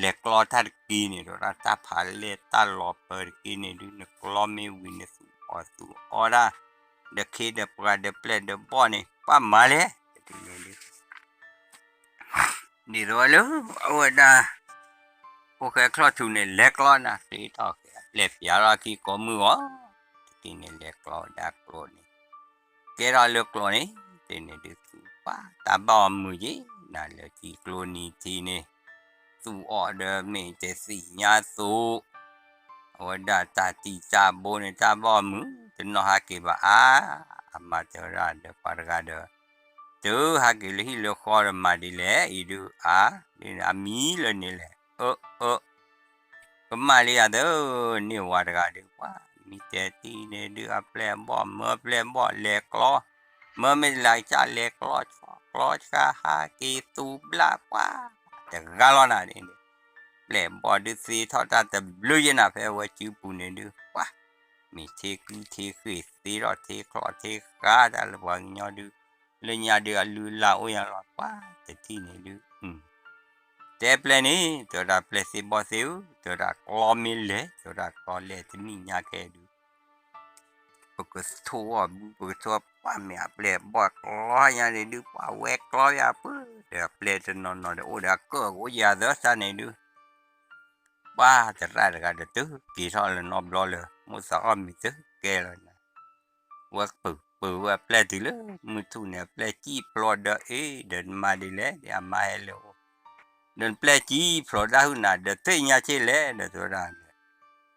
လဲၤကျီတၢ်တက့ၢ်န့ၣ် တဲဝဲဒၣ် တၢ်ဖးလဲၢ်တၢ်လီၤပၢတက့ၢ်န့ၣ်ဒုး နကျီမ့ၢ်ဝံၤနသူၣ်အီၣ်သူၣ်အီတၢ် ဒီးခ့ဒီးပှၤဒီးပျဲၢ်ဒီးဘီၣ်န့ၣ် ပှၤမၤလဲၣ် တထံၣ်န့ၣ်ဒုး ဒ်သိးလၢ အဝဲဒၣ် ဖိၣ်ဃဲချီၣ်ထူန့ၣ် လဲၤကျီနၤ ဃ့ထီၣ်ဃ့အပျဲၢ်ပၠးလီၤခံကိးမုၢ်အီၤ တထံၣ်န့ၣ်လဲၤကျီဝဲဒၣ်ကျိန့ၣ် ကဲထီၣ်လၢကျိန့ၣ် တထံၣ်န့ၣ်ဒုး သူၣ်ပှၢ်တၢ်ဘၣ်အီၤမုာ်က့ၤ နၤလၢခံကျိနံၤထံန့ၣ် သူၣ်အီၣ်ဒီးမ့ၢ်တသ့ၣ်ညါသိး အဝဲဒၣ်တၢ်တံၢ်တၢ်ဘိန့ၣ် တၢ်ဘၣ်အီၤမုာ် တနီၤဟးက့ၤဘၣ်အါ အမါတဲဝဲဒၣ်ဒီးပှၤတဂၤဒီး တုၤဟးက့ၤလၢဟံၣ်လၢဃီဒီးမၤဒ်လဲၣ်အံၤဒုးအါ ဒ်န့ၣ်အမံၤလၢန့ၣ်လဲၣ် အၢ အၢ ကမၣ်လံယၤသၢ န့ၢ်ဝၤတဂၤဒုး ပှၤမံၤတဲတံၢ်န့ၣ်ဒုး အပျဲၢ်အဘီၣ် မၢပျဲၢ်ဘီၣ်လဲၤကျီ မၢမ့ၢ်တလၢကစၢ်လဲၤကျီ ဆီၣ်ကျီဆှါဟးက့ၤသူဘျၣ်ပှၤ တဂၤလီၤနၤန့ၣ် ပျဲၢ်ဘီၣ်ဒုးသ့ထီၣ်တၢ်တဘျုးယဲနၤ ဖဲအဝဲစုပူၤန့ၣ်ဒုး ပှၤ မ့ၢ်ထ့ကူထ့ဃ့ၢ်သ့ထီၣ်ထ့ချီၣ်ထ့ဃါတၢ်လၢပှၤကညီဒုး လၢညါဒုးအလုၢ်အလၢ်အိၣ်ယါလီၤ ပှၤတထံၣ်န့ၣ်ဒုး တဲပျဲၢ်န့ၣ် တဲဝဲဒၣ်ပျဲၢ်သ့ဘီၣ်သ့ဧၢ တဲဝဲဒၣ်ကျီမ့ၢ်လဲၤ တဲဝဲဒၣ်ကျီလဲၤတနံၣ်ညါကဲဒုး ပကထိအီၤဘု ပကထိအီၤ ပှၤမ့ၢ်အပျဲၢ်ဘီၣ်ကျီညါန့ၣ်ဒုး ပှၤဝဲကျီယၤပၢၢ် ဒီးအပျဲၢ်တနီၤနီၤဒီးအိၣ်ဒီးအကၢၣ်ကအိၣ်ယၤသၢသၢန့ၣ်ဒုး ပှၤသရၣ်တဂၤဒီးတုၤက့ၤထီၣ်လၢနီတဘျီလၢ မိၣ်သးအီၣ်မ့ၤတကဲလီၤနၤ ဝဲပၢၢ်ပၢၢ်ဝဲအပျဲၢ်တုၤလၢ မုၢ်ထူၣ်န့ၣ် အပျဲၢ်စံၣ်ဖျိးဒီးအ့ၣ် ဒီးနမၤဒ်လဲၣ် ဒ်အမါဟဲလၢအအိၣ် ဒီးနပျဲၢ်စံၣ်ဖျိးတၢ်ဟုၣ်နၤ ဒီးသ့ၣ်ညါဆ့လဲၣ် ဒီးတဲဝဲဒၣ်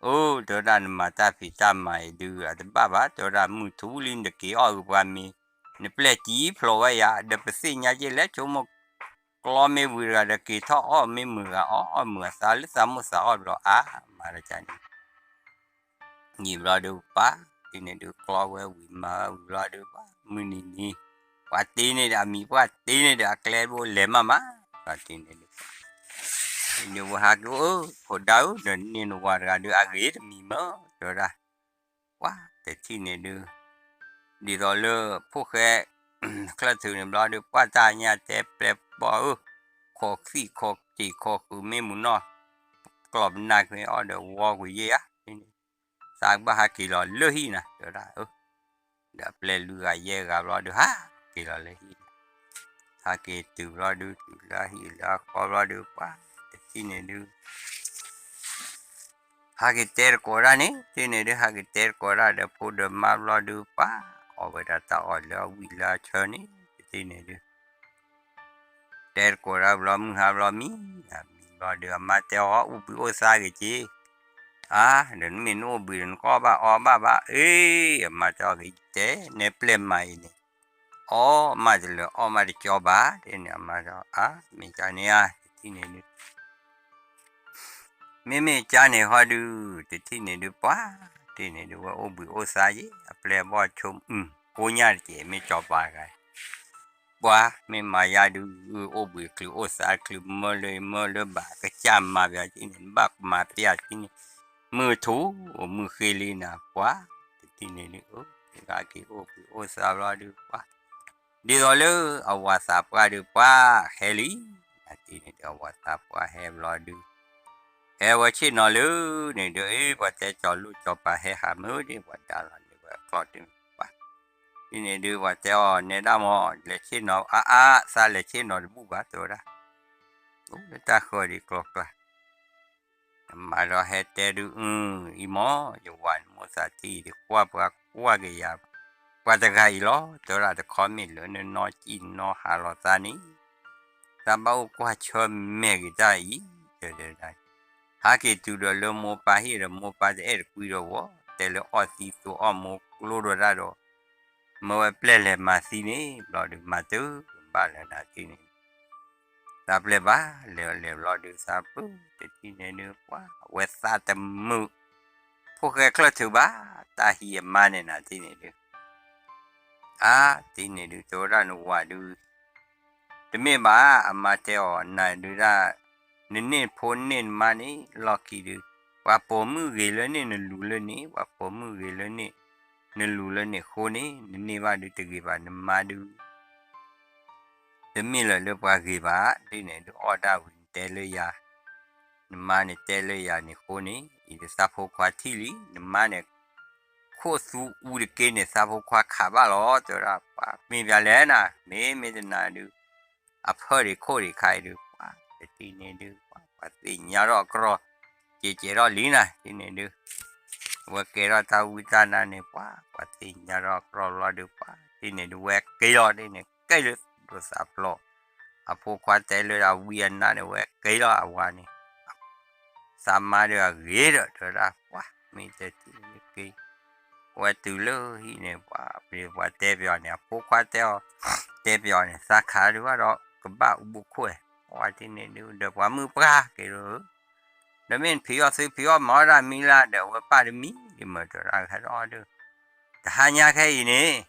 အိၣ် တဲဝဲဒၣ်နမၤတၢ်ဖံးတၢ်မၤအံၤဒုး အတဘၣ်ဘၣ် တဲဝဲဒၣ်မုၢ်ထူၣ်လံနတက့ၤအီၣ်ဂ့ၤပှၤမ့ၤ နပျဲၢ်စံၣ်ဖျိးဝဲယၤ ဒီးပသ့ၣ်ညါဆ့လဲၣ် ဆိကမိၣ် ကျီမ့ၢ်ဝံၤတဂၤဒီးက့ၤထီၣ်အီၣ်မ့ၢ်မုာ်ဂၤအီၣ် အီၣ်မုာ်အသးလၢသးမိၣ်သးအီၣ်ဘျီအါ မၤတၢ်န့ၣ် ယံာ်ဘျီဒုးပှၤ တထံၣ်န့ၣ်ဒုးကျီဝဲဝံၤမၤဝဲဝံၤဘျီဒုးပှၤ မုၢ်နံၤနံၤ ပှၤတ့န့ၢ်ဒီးအမံၤ ပှၤတ့န့ၢ်ဒီးအကျဲဘိလဲၤမးမး ပှၤတထံၣ်န့ၣ်ဒုး ဒုးဝဲဟးက့ၤအိၣ် ဖိဒါဧၢ ဒီးန့ၢ်နဝၤတဂၤဒုး အဂ့ၤတမံၤမး တဲဝဲဒၣ် ပှၤတထံၣ်န့ၣ်ဒုး ဒ်သိးလၢ ဖိၣ်ဃဲ ချၢၣ်ထုးန့ၣ်ဘျီဒုး ပှၤတၢ်ညါတဲပျဲၢ်ဘီၣ်ဧၢ ခိးသံၣ်ခိးစ့ၢ်ခိးဃုာ်မ့ၢ်မုၢ်နီၢ် ကျီၢ်ပနၢ်ကွ့အီၣ်ဒီးဝီကွံာ်ယဲၢ်ဧါ သးကဘၣ်ဟးက့ၤလီၤလၢဟံၣ်နၤ တဲဝဲဒၣ် ဒီးအပျဲၢ်လွံၢ်ဂၤယဲၢ်ဂၤဘျီဒုး ဟးက့ၤလီၤလၢဟံၣ် ဟးက့ၤတုၤဘျီဒုး တုၤလၢဟံၣ်လၢအဃီဘျီဒုး ပှၤတထံၣ်န့ၣ်ဒုး ဟးက့ၤတဲတကိးဒၣ်န့ၣ် တထံၣ်န့ၣ်ဒုး ဟးက့ၤတဲတကိးဒၣ်ဒီးဖိဒီးမါဘျီဒုး ပှၤအီၣ်ဝဲဒၣ်တၢ်အီၣ်လၢအဝံၣ်လၢအဆၢန့ၣ် တထံၣ်န့ၣ်ဒုး တဲတကိးဒၣ်ဘျီမုၢ်ဟါဘျီမံ မံဘျီဒုး အမါတဲအီၤ အိၣ်ဘှံးအိၣ်သါဂ့ၤက့ၤ အါ ဒီးနမ့ၢ်နအိၣ်ဘှံးဒီးနကအီၣ်ဘၣ်အီဘၣ်ဘၣ် အ့ အမါတဲအီၤဂ့ၤတဲ နဲပျဲၢ်မၤအံၤန့ၣ် အီၣ်မးတလၢာ်အီၣ်မးတကၠီဘၣ် တဲန့ၣ် အမါတဲအီၤ အါ မ့ၢ်ကန့ၣ်ဧါ တထံၣ်န့ၣ်ဒုး မ့မ့ၢ်ကန့ၣ်ဟီဒုး တထံၣ်န့ၣ်ဒုးပှၤ တထံၣ်န့ၣ်ဒုးဝဲအိၣ်ဘှံးအိၣ်သါယ့ၣ် အပျဲၢ်ဘီၣ်ဆိ ကိညၣ်တက့ၢ် မ့ၢ်ကၠီပၤတဂၤ ပှၤမ့ၢ်မၤယါဒုး အိၣ်ဘှံးချုးအိၣ်သါချုး မၢလၢမၢလၢဘၣ်ကစၢ်မၤပျးကန့ၣ် ဘၣ်မၤပျးကန့ၣ် မုၢ်ထူၣ်မုၢ်ဃ့လံနၤ ပှၤ တထံၣ်န့ၣ်ဒုး အၢ တဂၤက့ၤအိၣ်ဘှံးအိၣ်သါဘျီဒုးပှၤ ဒ်သိးလၢအဝၤသးပှၢ်ဒုးပှၤဟဲလံ တထံၣ်န့ၣ်ဒုး အဝၤသးပှၢ်ဟဲဘျီဒုး ဟဲဝဲဆ့ၣ်နီၤလၢန့ၣ်ဒုး အ့ ပှၤတဲကၠီၤလိၣ်ကၠီၤပၤဟဲဟးမုၢ်ဒ် ပှၤဒါလီၤန့ၣ်ဝဲအကျီၢ်တမုာ်ပှၤ ဒ်န့ၣ်ဒုး ပှၤတဲအီၤနဲဒၣ်မး လဲၤဆ့ၣ်နီၤအါအါ သးလဲၤဆ့ၣ်နီၤတဘူၣ်ဘၣ် တဲဝဲဒၣ် အိၣ်လၢတၢ်ဃၢၤဒံးကျီကျါ မၤဒီးဟဲတဲဒုး အံၤမး ယဝၤန့ၣ်မိၣ်သးထံၣ်ဒံး ကွၢ်ပှၤကွၢ်က့ၤယၤ ပှၤတဂၤအံၤလီၤ တဲဝဲဒၣ် တခီမ့ၢ်လၢနနီၢ်စံၣ်နီၢ်ဟးလီၤသးန့ၣ် သးဘၣ်အိၣ်ကွၢ်ဆၢၣ်မဲာ်က့ၤတၢ်အံၤ တဲဝဲဒၣ် ဟးက့ၤတုၤဒီးလၢမိၢ်ပၢ်ဟံၣ်ဒီး မိၢ်ပၢ်တအဲၣ်တကွံဒီးဝဲ တဲလၢအီၣ်သံသိးအီၣ်မိၢ်ကျိဒီးတၢ်ဒီး မၢဝဲပျဲၢ်လဲၤမၤသံန့ၣ် ဘျီဒုးမၤတဘၣ်လၢနၤထံၣ်န့ၣ် သးပျဲၢ်ဘၣ် လဲၤလဲၤဘျီဒုးသးပၢၢ် တထံၣ်န့ၣ်ဒုး ပှၤဝဲသးတမုာ် ဖိၣ်ဃဲချၢၣ်ထုးဘၣ် တၢ်ဟံးအမါန့ၣ်နၤထံၣ်န့ၣ်ဒုး အါ တထံၣ်န့ၣ်ဒုး တဲဝဲဒၣ်နဝၤဒုး တမ့ၢ်ဘၣ် အမါတဲအီၤ နၤဒုးဒၣ် နန့ၢ်ဖိန့ၢ်နမါန့ၣ် လီၢ်ခံဒုး ပှၤပိာ်မုၣ်ဂ့ၤလၢန့ၣ် နလူၤလၢန့ၣ် ပှၤပိာ်မုၣ်ဂ့ၤလၢန့ၣ် နလူၤလၢန့ၣ်အဃိန့ၣ် နန့ၢ်ဘၣ်ဒုးတဂ့ၤဘၣ် နမါဒုး တမ့ၢ်လၢၤလၢပှၤဂ့ၤဘၣ်, ဒ်န့ၣ်ဒုးအီၣ်ဒၣ်ဝံၤနတဲလၢယၤ, နမါန့ၣ်တဲလၢယၤန့ၣ်အဃိန့ၣ်, အံၤဒုးသးဖိခွါထံၣ်လံ, နမါန့ၣ် ခိၣ်သူအူတက့န့ၣ် သးဖိခွါခးဘၣ်လီၤ, တဲဝဲဒၣ်, ပှၤမ့ၢ်ပၠးလဲၣ်နၤ, မ့ၢ်မ့ၢ်တနၤဒုး အဖၢၣ်ဒံးခိၣ်ဒံးခါအံၤဒုး ပှၤတထံၣ်န့ၣ်ဒုး ပှၤသ့ၣ်ညါထီၣ်အကြၢး, ကဲးကဲးထီၣ်လံနၤ, တထံၣ်န့ၣ်ဒုး ဝဲကဲထီၣ်တၢ်ဝံတၢ်နါန့ၣ် ပှၤ ပှၤသ့ၣ်ညါထီၣ်အကြၢးလီၤဒုး ပှၤတထံၣ်န့ၣ်ဒုး ဝဲက့ၤလီၤဒ်န့ၣ် က့ၤလၢဒိးသးဖျိ, အဖိခွါတဲလၢအဝံအနါန့ၣ် ဝဲက့ၤလီၤအဝၤန့ၣ် သးမါဒုးအဂ့ၤဒီး တဲဝဲဒၣ် ပှၤမ့ၢ်တထံၣ်န့ၣ်က့ၤ, ဝဲတုၤလၢဟံၣ်န့ၣ် ပှၤပှၤတဲပယီၤန့ၣ် အဖိခွါတဲအီၤ, တဲပယီၤန့ၣ် သးခးဒုးဘၣ်ဒီး ကဘၣ်အူဘိခိၣ်ဝဲ, ပှၤတထံၣ်န့ၣ်ဒုး ဒီးပှၤမုၣ်ပှၢ်က့ၤလီၤ, ဒီးမ့ၢ်နဖံးအီၣ်သုဖံးအီၣ်မၤအီၣ်ဒၣ်မံလၢဒီး အဝဲပၢ်တမံၤဒ်မၤ တဲဝဲဒၣ် ဟဲဒီးအီၣ်ဒုး တဟါညါခဲအံၤန့ၣ်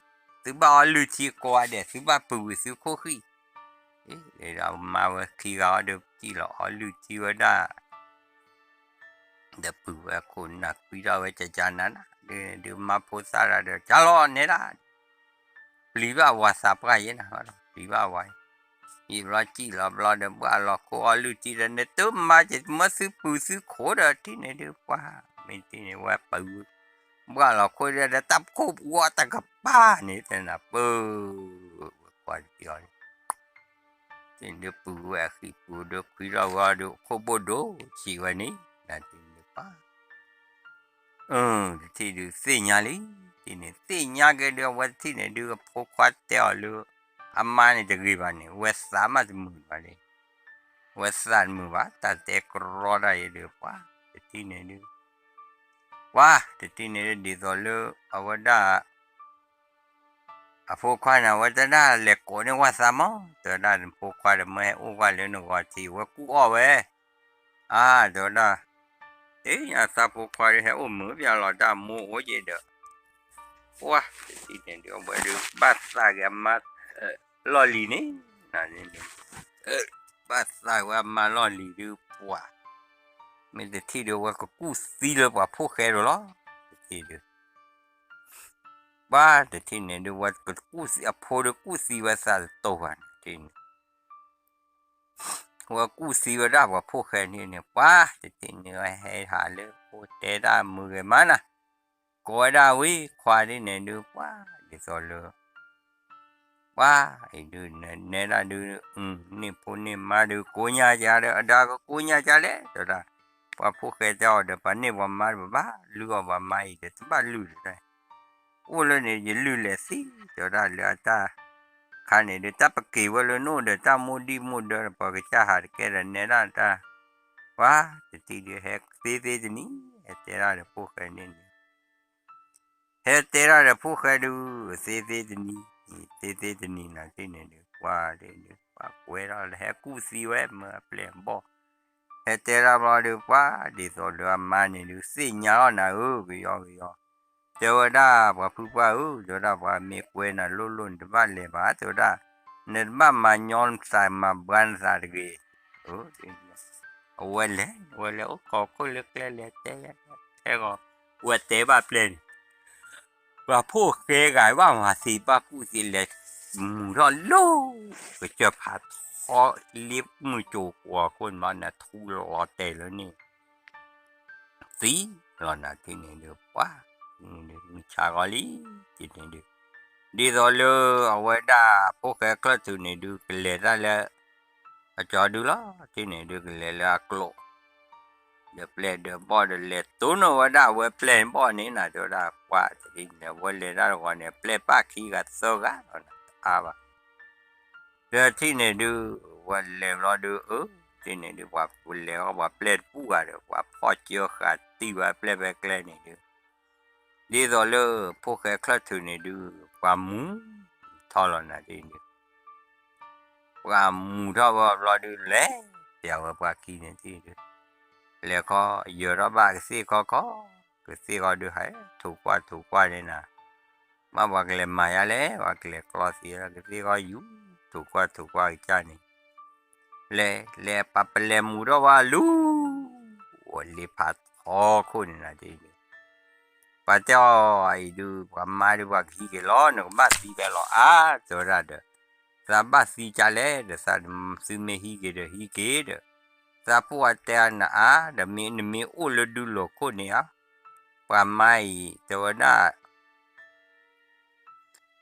သုဘၣ်အီၣ်လုၢ်ထံကိးဂၤဒဲး သုဘၣ်ပုၢ်ဝံၤသုခိၣ်ဃံၣ်, ဒီးမါဝဲခံဂၤအီၤဒုး ပစံၣ်လီၤအီၣ်လုၢ်ထံဝဲဒၣ် ဒီးပုၢ်ဝဲၢ်ခိၣ်နၢ်ကွံထီၣ်ဝဲကကနၤနၤ ဒုးမါဖိသၣ်တဂၤဒီး ကၢ်လီၤနဲဒၣ် ပျံၤဘၣ်ဝၤသးပှၢ်ယဲနၤ, ပျံၤဘၣ်ဝၤ, ယံာ်ဘျီစံၣ်လီၤဘျီဒီး ဘၣ်လီၤခိၣ်အီၣ်လုၢ်ထံဒီး နတမါကမၢသုပုၢ်သုခိၣ်ဒီး တထံၣ်န့ၣ်ဒုး ပှၤ မ့ၢ်တထံၣ်န့ၣ် ဝဲပုၢ် ဘၣ်လီၤခိၣ်ဒီး တၢ်ပခိၣ်ပူၤအီၣ်တကပၤန့ၣ် တဲနၤပၢ် ဝဲကွၢ်တပျီၤန့ၣ် တထံၣ်န့ၣ်ဒုးပုၢ်ဝဲၢ်အဃံၢ်ပူၤဒီး ကွံထီၣ်ဝဲအီၤဒီး ခိၣ်ဘိၣ်ဒိၣ်ဆံးဝဲန့ၣ် နၤတထံၣ်န့ၣ်ပှၤ တထံၣ်ဒုးသ့ၣ်ညါလံ, တထံၣ်န့ၣ်သ့ၣ်ညါက့ၤဒုး အဝဲတထံၣ်န့ၣ်ဒုး အဖိခွါတဲအီၤလၢ အမါန့ၣ်တဂ့ၤဘၣ်န့ၣ် ဝဲသးမးတမုာ်ဘၣ်လံ, ဝဲသးတမုာ်ဘၣ် တၢ်တဲကြီဒၣ်အံၤဒုး ပှၤ တထံၣ်န့ၣ်ဒုး ပှၤ တထံၣ်န့ၣ်ဒုး ဒ်သိးလၢ အဝဲဒၣ် အဖိခွါန့ၣ် အဝဲတဲဒၣ်လဲၤကိးန့ၢ်ဝၤသးမး တဲဝဲဒၣ် နဖိခွါဒီးမ့ၢ်ဟဲအိၣ်ကွၢ်လၢနဂီၤထံး ဝဲကူၣ်အီၣ်ဝဲ, အါ တဲဝဲဒၣ်, အ့ အသးဖိခွါဒီးဟဲအိၣ်မုာ်ပျီလီၤတၢ်မိၢ်အိၣ်က့ၤဒီး, ပှၤ တထံၣ်န့ၣ်ဒုး အဝဲဒုး ဘၣ်သးက့ၤအမါ လီၢ်လံၤန့ၣ်, ဘၣ်သးဝဲအမါလီၢ်လံၤဒုး ပှၤ မ့ၢ်တထံၣ်ဒုး အဝဲကကူၣ်သံလၢပှၤဖိၣ်ဃဲဒီးလီၤ, တထံၣ်ဒုး ပှၤတထံၣ်န့ၣ်ဒုး ဝဲကကူၣ်သံ အဖိဒုးကူၣ်သံဝဲသးတတိၤဘၣ်န့ၣ် တထံၣ်န့ၣ် ဝဲကူၣ်သံဝဲဒၣ်ပှၤဖိၣ်ဃဲန့ၣ်န့ၣ် ပှၤတထံၣ်န့ၣ် ဝဲဟဲဟးလၢအိၣ်တဲဒၣ်မုာ်ဂ့ၤမးနၤ, ကိးဝဲဒၣ်ဝံၤခွါဒ်န့ၣ်ဒုး ပှၤဒ်သိးလၢ ပှၤအံၤဒုး နဲဒၣ်ဒုး န့ၢ်ဖိန့ၢ်မါဒုး ကိးညါကဒီး အဒါကကိးညါကလဲၣ် တဲဝဲဒၣ်, ပှၤဖိၣ်ဃဲတဲအီၤဒီး ပှၤန့ၢ်ပှၤမါဒီး ပဘၣ်လုၢ်အီၣ်ပှၤမါအံၤဒီး တဘၣ်လုၢ်လၢၤ အိၣ်လၢန့ၣ် ယလုၢ်လဲၤသံ တဲဝဲဒၣ်လၢအတၢ်ခါန့ၣ်ဒုး တၢ်ပက့ၤဝဲလၢနအိၣ်ဒီး တၢ်မိၢ်ဒံၣ်မိၢ်ဒၢဒီး ပှၤကစၢ်ဟးတကဲဒီး နဲဒၣ်တၢ်, ပှၤတထံၣ်ဒုး ဟဲသ့သ့တနံၤ ဟဲတဲဒၣ်ဒီးဖိၣ်ဃဲန့ၣ်န့ၣ် ဟဲတဲဒၣ်ဒီးဖိၣ်ဃဲဒုး သ့သ့တနံၤ, သ့သ့တနံၤနၤတထံၣ်န့ၣ်ဒုး ပှၤဒုး ပှၤကွဲထီၣ်လၢဟဲကူၣ်သံဝဲမ့ၢ်အပျဲၢ်အဘီၣ်, ဟဲတဲဒၣ်ဘျီဒုး ပှၤဒ်သိးလၢအမါန့ၣ်ဒုး သ့ၣ်ညါလီၤနၤဧၢ ကယီကယီ, တဲဝဲဒၣ်ပှၤဖုပှၢ်ဧၢ တဲဝဲဒၣ် ပှၤမ့ၢ်ကွဲနၤလိၣ်လိၣ် နတဘၣ်လဲၤဘၣ် တဲဝဲဒၣ်, နတဘၣ်မၤညီနသး မၤဘှါနသးတဂ့ၤ, အဝဲလဲၤ အဝဲလဲၤအိၣ်ခိးခိၣ်လၢကျဲလဲၤတဲ ထဲဂီၤ ဝဲတဲဘၣ်ပျဲၢ်န့ၣ် ပှၤဖိၣ်ဃဲဂၤဘၣ်မၤသံဘၣ်ကူၣ်သံလဲၤ မုာ်ထီၣ်လၢ ကစၢၢ်ဖးထီ လ့မုၢ်ကၠိၤကွီၤခိၣ်န့ၣ် နထူလီၤတဲာ်လၢန့ၣ် သံလီၤနၤတထံၣ်န့ၣ်ဒုး ပှၤ မုၢ်ဆါဂီၤလံ တထံၣ်န့ၣ်ဒုး ဒ်သိးလၢအဝဲဒၣ်ဖိၣ်ဃဲချၢၣ်ထူၣ်န့ၣ်ဒုး ကလဲၤတၢ်လၢ အကၠီဒုလီၤ တထံၣ်န့ၣ်ဒုး ကလဲၤလၢအကျိၤ ဒီးပျဲၢ်ဒီးဘီၣ်ဒီး လဲၤတိၢ်နီၣ်ဝဲဒၣ်အဝဲပျဲၢ်ဘီၣ်န့ၣ်နၤ တဲဝဲဒၣ် ပှၤတထံၣ်န့ၣ် အဝဲလဲၤတၢ်တဂီၤန့ၣ် ပျဲၢ်ပၣ်ခံဂၤသၢဂၤလီၤနၤ တအါဘၣ် ဒီးတထံၣ်န့ၣ်ဒုး ဝဲလဲၤဘျီဒုး အၢ တထံၣ်န့ၣ်ဒုး ပှၤလဲၤအီၣ်ပှၤပျဲၢ်တပူၤဂၤဒီး ပှၤဖီၣ်ကၢဃာ်တံၢ်ဝဲပျဲၢ်ဖဲကျဲန့ၣ်ဒုး ဒ်သိးလၢဖိၣ်ဃဲချၢၣ်ထူၣ်န့ၣ်ဒုး ပှၤမုာ်ထီၣ်လီၤနၤတထံၣ်န့ၣ် ပှၤမုာ်ထီၣ်ဝဲဘျီဒုး လဲၤပျးဝဲပှၤခံန့ၣ်တထံၣ်ဒုး လဲၤခီ ယၢၤထီၣ်ဘၣ်ကသ့ၣ်ခီခီ ကသ့ၣ်ခီဒုး ဟဲထူးကွၢ်ထူးကွၢ်န့ၣ်နၤ ဘၣ်ပှၤကလဲၤမၤယါလဲၣ် ပှၤကလဲၤကျီသံလၢကသ့ၣ်ခီယူၤ ထူးကွၢ်ထူးကွၢ်ကစၢ်န့ၣ် လဲၤ လဲၤပှၤပလဲၤမုာ်ထီၣ်ဝဲလူၤ အိၣ်လ့ဖးထီခိၣ်န့ၣ်နၤတထံၣ်ဒုး ပှၤတဲအီၤအံၤဒုး ပှၤမါဒုး ပှၤကဟံးက့ၤလီၤ နကဘၣ်သံဖဲလီၤအါ တဲဝဲဒၣ်ဒီး သးဘၣ်သံကလဲၣ်ဒီး သးသုမ့ၢ်ဟံးက့ၤဒီးဟံးက့ၤဒီး, သးပှၢ်တဲအနၤအါဒီး မ့ၢ်နမ့ၢ်အိၣ်လၢဒူလိာ်ခိၣ်န့ၣ်ဧါ, ပှၤမါအံၤ တဲဝဲဒၣ်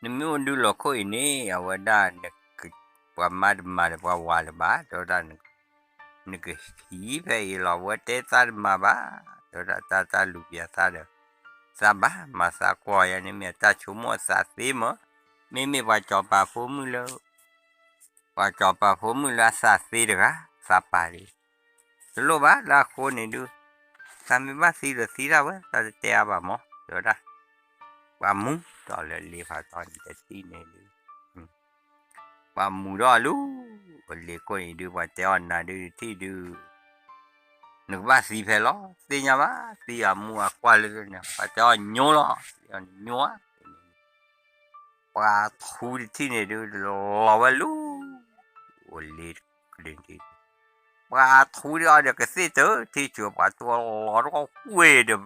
နမ့ၢ်အိၣ်ဒူလိာ်ခိၣ်အံၤန့ၣ် အဝဲဒၣ် ပှၤမါတမၤဒီးပှၤဝၤလၢၤဘၣ် တဲဝဲဒၣ်, နကဟံးဖဲအံၤလီၤ ဝဲတဲသးတမၤဘၣ်, တဲဝဲဒၣ် တၢ်တၢ်လူၤပိာ်သးဒီး သးဘၣ်မၤသးကွၢ်ယၤန့ၣ် မ့ၢ်အတၢ်ဆိကမိၣ်အသးသ့မး, မ့မ့ၢ်ပှၤစီၤပၤဖိမုၣ်လၢ ပှၤစီၤပၤဖိမုၣ်လၢအသးသ့တဂၤ သးပာ်လံ, တလိၣ်ဘၣ်လၢအဃိန့ၣ်ဒုး, သးမ့ၢ်ဘၣ်သံဒီးသံဒၣ်ဝဲ သးတတဲအါဘၣ်မး တဲဝဲဒၣ်, ပှၤမူဒီးလၢလ့ဖးထီန့ၣ်တထံၣ်န့ၣ်ဒုး ပှၤမူဒီးလူၤ, ပလ့ၤခိၣ်န့ၣ်ဒုး ပှၤတဲအီၤနၤဒုးတထံၣ်ဒုး, နကဘၣ်သံဖဲလီၤ, သ့ၣ်ညါဘၣ် သံအမူအကွၢ်လၢန့ၣ် ပှၤတဲအီၤညိလီၤ, သံအီၤနညိဧါ, ပှၤထူတထံၣ်န့ၣ်ဒုး လီၤဝဲလူၤ, အိၣ်လ့ၤတထံၣ်, ပှၤထူဒုးအီၤဒီးကသ့ၣ်တထံၣ်ဆူ ပှၤထူလီၤတဝီကွ့ၢ်ဒီး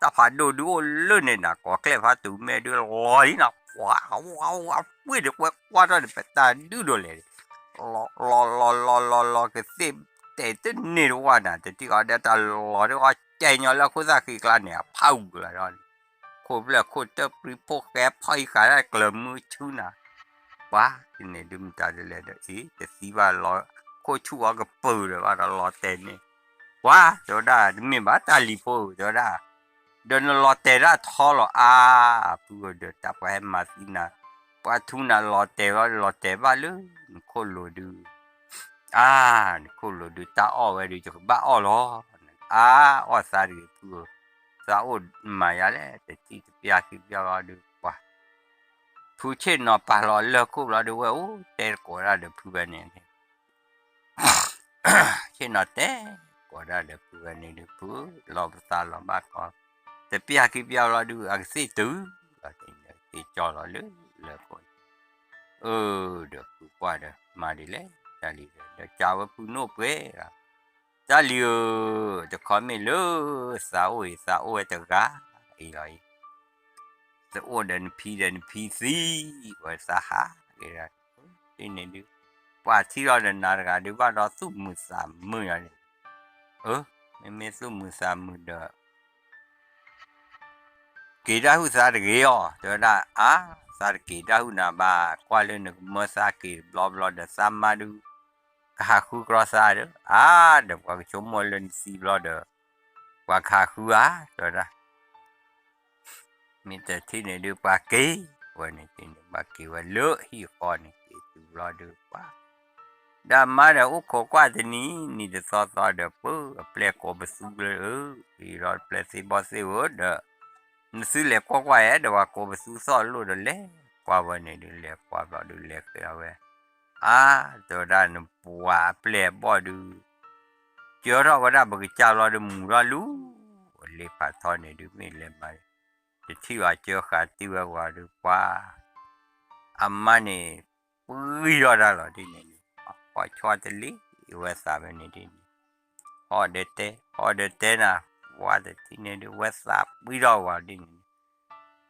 တၢ်ဖးဒိၣ်ဒုးအိၣ်လၢန့ၣ်နၤ ကိးကျဲၣ်ဖးတူၤမဲာ်ဒုးလီၤလံနၤ ပှၤဝါဝါကွ့ၢ်ဒီးကွဲကွၢ်ထီၣ်ဒီးပတၢ်ဒုၣ်ဒိးလဲၣ်, လီၤလီၤလီၤလီၤလီၤလီၤ ကသ့ၣ်တဲာ်တန့ၢ်တဝၢ်နၤ တထံၣ်ဃီဒဲတၢ်လီၤဒုးအီၤကဲညီလၢခိၣ်သၣ်ဃံကျါန့ၣ် အဖးဝံၤလီၤဒီး ခိၣ်ဖျၢၣ်ခိၣ်တၢၢ်ပြံဖိၣ်ဃဲဖီၣ်အံၤဃာ်ဒၣ်ကျၢၤမုဆူနၤ, ပှၤတန့ၣ်ဒုးမတၤဒ်လဲၣ်ဒီး အ့ တသံဘၣ်လီၤ, ခိၣ်ဆူၣ်အီၤကပၢၤဒီးဘၣ်ဒီးလီၤတဲာ်န့ၣ်, ပှၤ တဲဝဲဒၣ် တမ့ၢ်ဘၣ်တၢ်လံၤဖိ တဲဝဲဒၣ်, ဒီးနလီၤတဲာ်ဒၣ်ထီလီၤအါ, ဖုဧၢ ဒီးတၢ်ပှၤဟဲမၤသံနၤ, ပှၤထူနၤလီၤတဲာ်လီၤ လီၤတဲာ်ဘၣ်လၢ နခိၣ်လိၤဒုး အါ, နခိၣ်လိၤဒုး တၢ်အီၣ်ဝဲဒုး ယကဘၣ်အီၣ်လီၤ, အါ, အီၣ်သးတဂ့ၤဖုဧၢ, သးအိၣ်မၤယၤလဲၣ် တထံၣ်တပျၢ်ခံပျၢ်လီၤဒုး ပှၤ ဖုဆ့ၣ်နီၤပာ်လီၤလၢခိၣ်ဘျီဒုး ဝဲအိၣ်တဲတကိးဒၣ်ဒီးဖုဝဲန့ၣ် ဆ့ၣ်နီၤတဲကိးဒၣ်ဒီးဖုဝဲန့ၣ်ဒုး ဖုလီၤပသးလီၤဘၣ်ကီ, တပျၢ်ခံပျၢ်ဘျီဒုး အကသ့ၣ်တုၤ, သ့ၣ်ကၠီလီၤလၢလၢခိၣ်, အၢ ဒီးဖုကွၢ်ဒီး မၤဒ်လဲၣ် တၢ်လံၤဒီး ဒီးကးဝဲဖုနိၣ်ပှဲၤ, တၢ်လံၤဧၢ, တခီမ့ၢ်လၢ သးအိၣ်အံၤ သးအိၣ်ဝဲတဂၤအံၤလီၤအံၤ သးအိၣ်ဒီးနဖံဒီးနဖံသံ, ဝဲသးဟးဂ့ၤဒၣ်, ဒ်န့ၣ်ဒုး, ပှၤထံၣ်လီၤဒီးနၤတဂၤဒုးဘၣ်ဒီးသူၣ်မုာ်သးမုာ်ယၤန့ၣ်, အၢ, မ့မ့ၢ်သူၣ်မုာ်သးမုာ်ဒီး က့ၤတၢ်ဟုၣ်သးတဂ့ၤအီၤ, တဲဝဲဒၣ်, အါ, သးတက့ၤတၢ်ဟုၣ်နၤဘၣ်, ကွၢ်လၢနကမၢသးက့ၤတဘျီဘျီဒီး သးမါဒုး ကဟးဃုကြီသးဒီး, အါ, ဒီးပှၤကဆိကမိၣ်လၢနသံဘျီဒီး ပှၤကဟးဃုဧါ, တဲဝဲဒၣ် မ့ၢ်တထံၣ်န့ၣ်ဒုး ပှၤက့ၤဝဲန့ၣ်န့ၣ် ပှၤက့ၤဝဲလၢဟံၣ်ဃီန့ၣ် က့ၤတုၤဘျီဒုး ပှၤ ဒီးမါဒီးအိၣ်ခိးကွၢ်တနံၤနံၤတသီသီဒီး ပၢအပျဲၢ်ကိးပသူလၢ အၢ, အံၤဒီးပျဲၢ်သ့ၣ်ဘီၣ်သ့ၣ်ဧၢဒီး နသုလဲၤကွၢ်ကွၢ်ဧဲဒီး ပှၤကိးပသူသီၣ်လိၣ်ဒီးလဲၤကွၢ်ဝဲန့ၣ်ဒုး လဲၤကွၢ်ဘျီဒုး လဲၤဃ့အီၤဝဲ, အါ, တဲဝဲဒၣ်နပှၤအပျဲၢ်အဘီၣ်ဒုး ကၢထီၣ်ဝဲဒၣ်ပကစၢ်ဘျီဒုး မူၤထီၣ်လူၤ, အလ့ဖးထီန့ၣ်ဒုး မ့ၢ်လဲၤမၤ တထံၣ်ဘၣ်ကၢဃာ်တံၢ်ဝဲဝၤဒုး ပှၤ အမါန့ၣ် ပှံထီၣ်တၢ်လီၤဒ်န့ၣ်ဒုး ပှၤဆီတလ့ဝဲသးဝဲန့ၣ်ဒ်န့ၣ်, ဟီၣ်ဒီးတဲ ဟီၣ်ဒီးတဲနၤ, ပှၤတထံၣ်န့ၣ်ဒုး ဝဲသးပှံထီၣ်ဝဲဒ်န့ၣ်,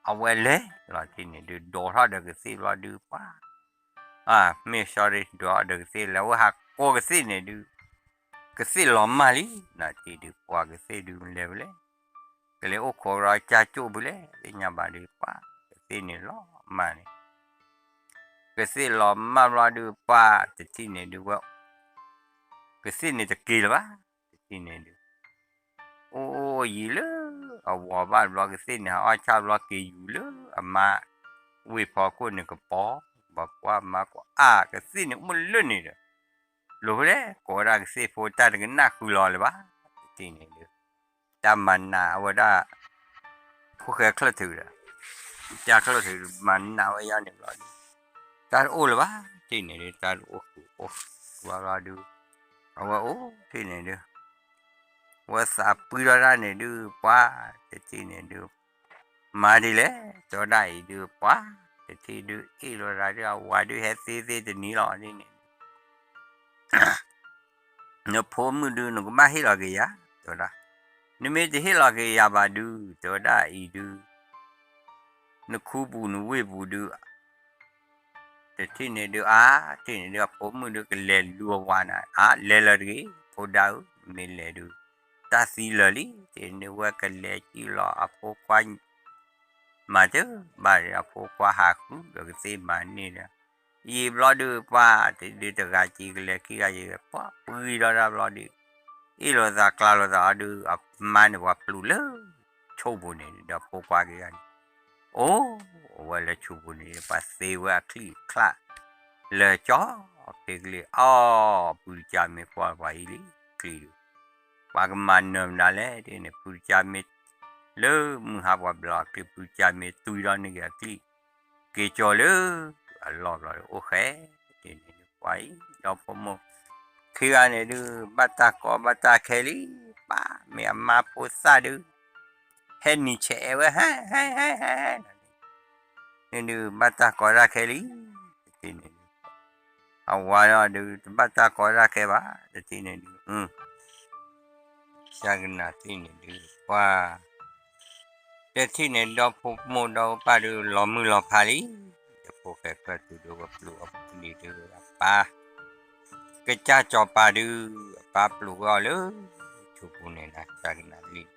အဝဲလဲၤလီၤဒ်န့ၣ်ဒုး ဒိးထီၣ်ဒီးကသ့ၣ်ဘျီဒုး ပှၤ မ့ၢ် sorry ဒိးထီၣ်ဒီးကသ့ၣ် လဲၤဝဲဟးကိးကသ့ၣ်န့ၣ်ဒုး ကသ့ၣ်လီၤမၢ်လံ, နၤတထံၣ်ဒုး ပှၤကသ့ၣ်ဒုးလဲၤဝဲလဲၣ်, ကလဲၤအိၣ်ခိးဒီးကၢ်ကၠိၣ်ဖဲလဲၣ် သ့ၣ်ညါဘၣ်ဒုး ပှၤကသ့ၣ်န့ၣ်လီၤမၢ်န့ၣ် ကသ့ၣ်လီၤမၢ်ဘျီဒုး ပှၤတထံၣ်န့ၣ်ဒုးဝဲ ကသ့ၣ်န့ၣ်တက့ၤလၢၤဘၣ်, တထံၣ်န့ၣ်ဒုး အိၣ်ယံၤလၢအဝီၤဘၣ်ဘျီ ကသ့ၣ်န့ၣ် ဟးအီၣ်ဆၣ်ဘျီ က့ၤယူၤလၢအမါ ဝ့ၢ်ဖီခိၣ်န့ၣ်ကပီၤ, ဘၣ်ကွၢ်မါကွၢ် အါ ကသ့ၣ်န့ၣ်အိၣ်လၢန့ၣ်ဒီး လိၤဖဲလဲၣ် ကိးဝဲဒၣ်ကသ့ၣ်ဖိ တၢ်တကနၣ်ဃုာ်လီၤလၢၤဘၣ်, တထံၣ်န့ၣ်ဒုး တၢ်မၤနးအဝဲဒၣ် ဖိၣ်ဃဲချၢၣ်ထုးဒီး ကၢ်ချၢၣ်ထုး မၤနးဝဲယါန့ၣ်ဘျီဒုး တၢ်တအိၣ်လၢၤဘၣ်, တထံၣ်န့ၣ်ဒုး တၢ်တအိၣ်ဃုာ်အိၣ်ဃုာ်ဘျီဒုး အဝဲအိၣ်တထံၣ်န့ၣ်ဒုး ဝဲသးပှံထီၣ်တၢ်န့ၣ်ဒုး ပှၤတထံၣ်န့ၣ်ဒုး မၤဒ်လဲၣ် တဲဝဲဒၣ်အံၤဒုး ပှၤတထံၣ်ဒုး အ့ၣ်လိာ်သးဒုး အဝၤဒုး ဟဲသ့သ့တနံၤလီၤဒ်န့ၣ် နဖိမုၣ်ဒုး နကဘၣ်ဟ့ၣ်လီၤက့ၤယၤ တဲဝဲဒၣ်, နမ့ၢ်တဟ့ၣ်လီၤက့ၤယၤဘၣ်ဒုး တဲဝဲဒၣ်အံၤဒုး နခူပူၤနဝ့ၢ်ပူၤဒုး တထံၣ်န့ၣ်ဒုး အါ, ထံၣ်န့ၣ်ဒုး အဖိမုၣ်ဒုးကလဲၤလူၤအဝၤနၤ, အါ, လဲၤလၢၤတဂ့ၤ, ဖိဒါဧၢ, မ့ၢ်လဲၤဒုး တၢ်သံလၢာ်လံ, တထံၣ်န့ၣ်ဝဲကလဲၤစံၣ်လီၤအဖိခွါ မၤတဘၣ်ဒီး အဖိခွါဟးဃုာ်ဒီးကသ့ၣ်မၤန့ၢ်ဒီး ယံာ်ဘျီဒုး ပှၤတဒုးတဂၤက့ၤကလဲၤခံဂၤယံာ် ပှၤပှံၤဒီးတၢ်ဘျီဒုး အ့ၣ်လိာ်သးကျါလိာ်သးအီၤဒုး အမါန့ၣ်ပှၤပျုၤလၢ ဆူးပူၤန့ၣ်ဒီး ဖိခွါက့ၤဂၤန့ၣ် အိၣ်ဝဲလၢဆူးပူၤန့ၣ် ပှၤသ့ဝဲအချံၣ်အချၣ် လၢကၠီဖဲကလံၤ အီၣ် ပုၢ်တကၢ်မ့ၢ်ကွၢ်ပှၤအံၤလံ ချံၣ်ဒုး ပှၤကမၤနၢၤမနုၤလဲၣ် တထံၣ်န့ၣ် ပုၢ်တကၢ်မ့ၢ် လၢမုၢ်ဟါပှၤဘျီအချံၣ် ပုၢ်တကၢ်မ့ၢ်တွံဒီးန့ၢ်က့ၤအချံၣ် က့ၤကၠီလၢ အလီၢ်ဘျီဒုး အိၣ်ဃဲ တထံၣ်န့ၣ်ဒုး ပှၤအံၤ ဒီဖိမိၢ် ခံဂၤန့ၣ်ဒုး ဘၣ်တၢ်ကီဘၣ်တၢ်ခဲလံ, ပၢ်မ့ၢ်အမါဖိသၣ်ဒုး ဟဲနံၤဆဲးအဲၣ်ဝဲ ဟဲ ဟဲ ဟဲ ဟဲ န့ၣ်ဒုး ဘၣ်တၢ်ကီတၢ်ခဲလံ, တထံၣ်န့ၣ်ဒုး အဝၤဒီးဒုး တဘၣ်တၢ်ကီတၢ်ခဲဘၣ်, တထံၣ်န့ၣ်ဒုး ကနၤတထံၣ်န့ၣ်ဒုး ပှၤ တထံၣ်န့ၣ် ဒီဖိမိၢ်ဒီပၢ်ဒုး လီၤမုၢ်လီၤဖးလံ, ဒီဖိၣ်ဃဲချၢၣ်ထူးဒုး ကပျိာ်အပူၤန့ၣ်ဒုး အပၢ် ကစၢ်စီၤပၤဒုး အပၢ်ပျိာ်ဝဲအီၤလၢ ဆူးပူၤန့ၣ် ကနၤလံၣ်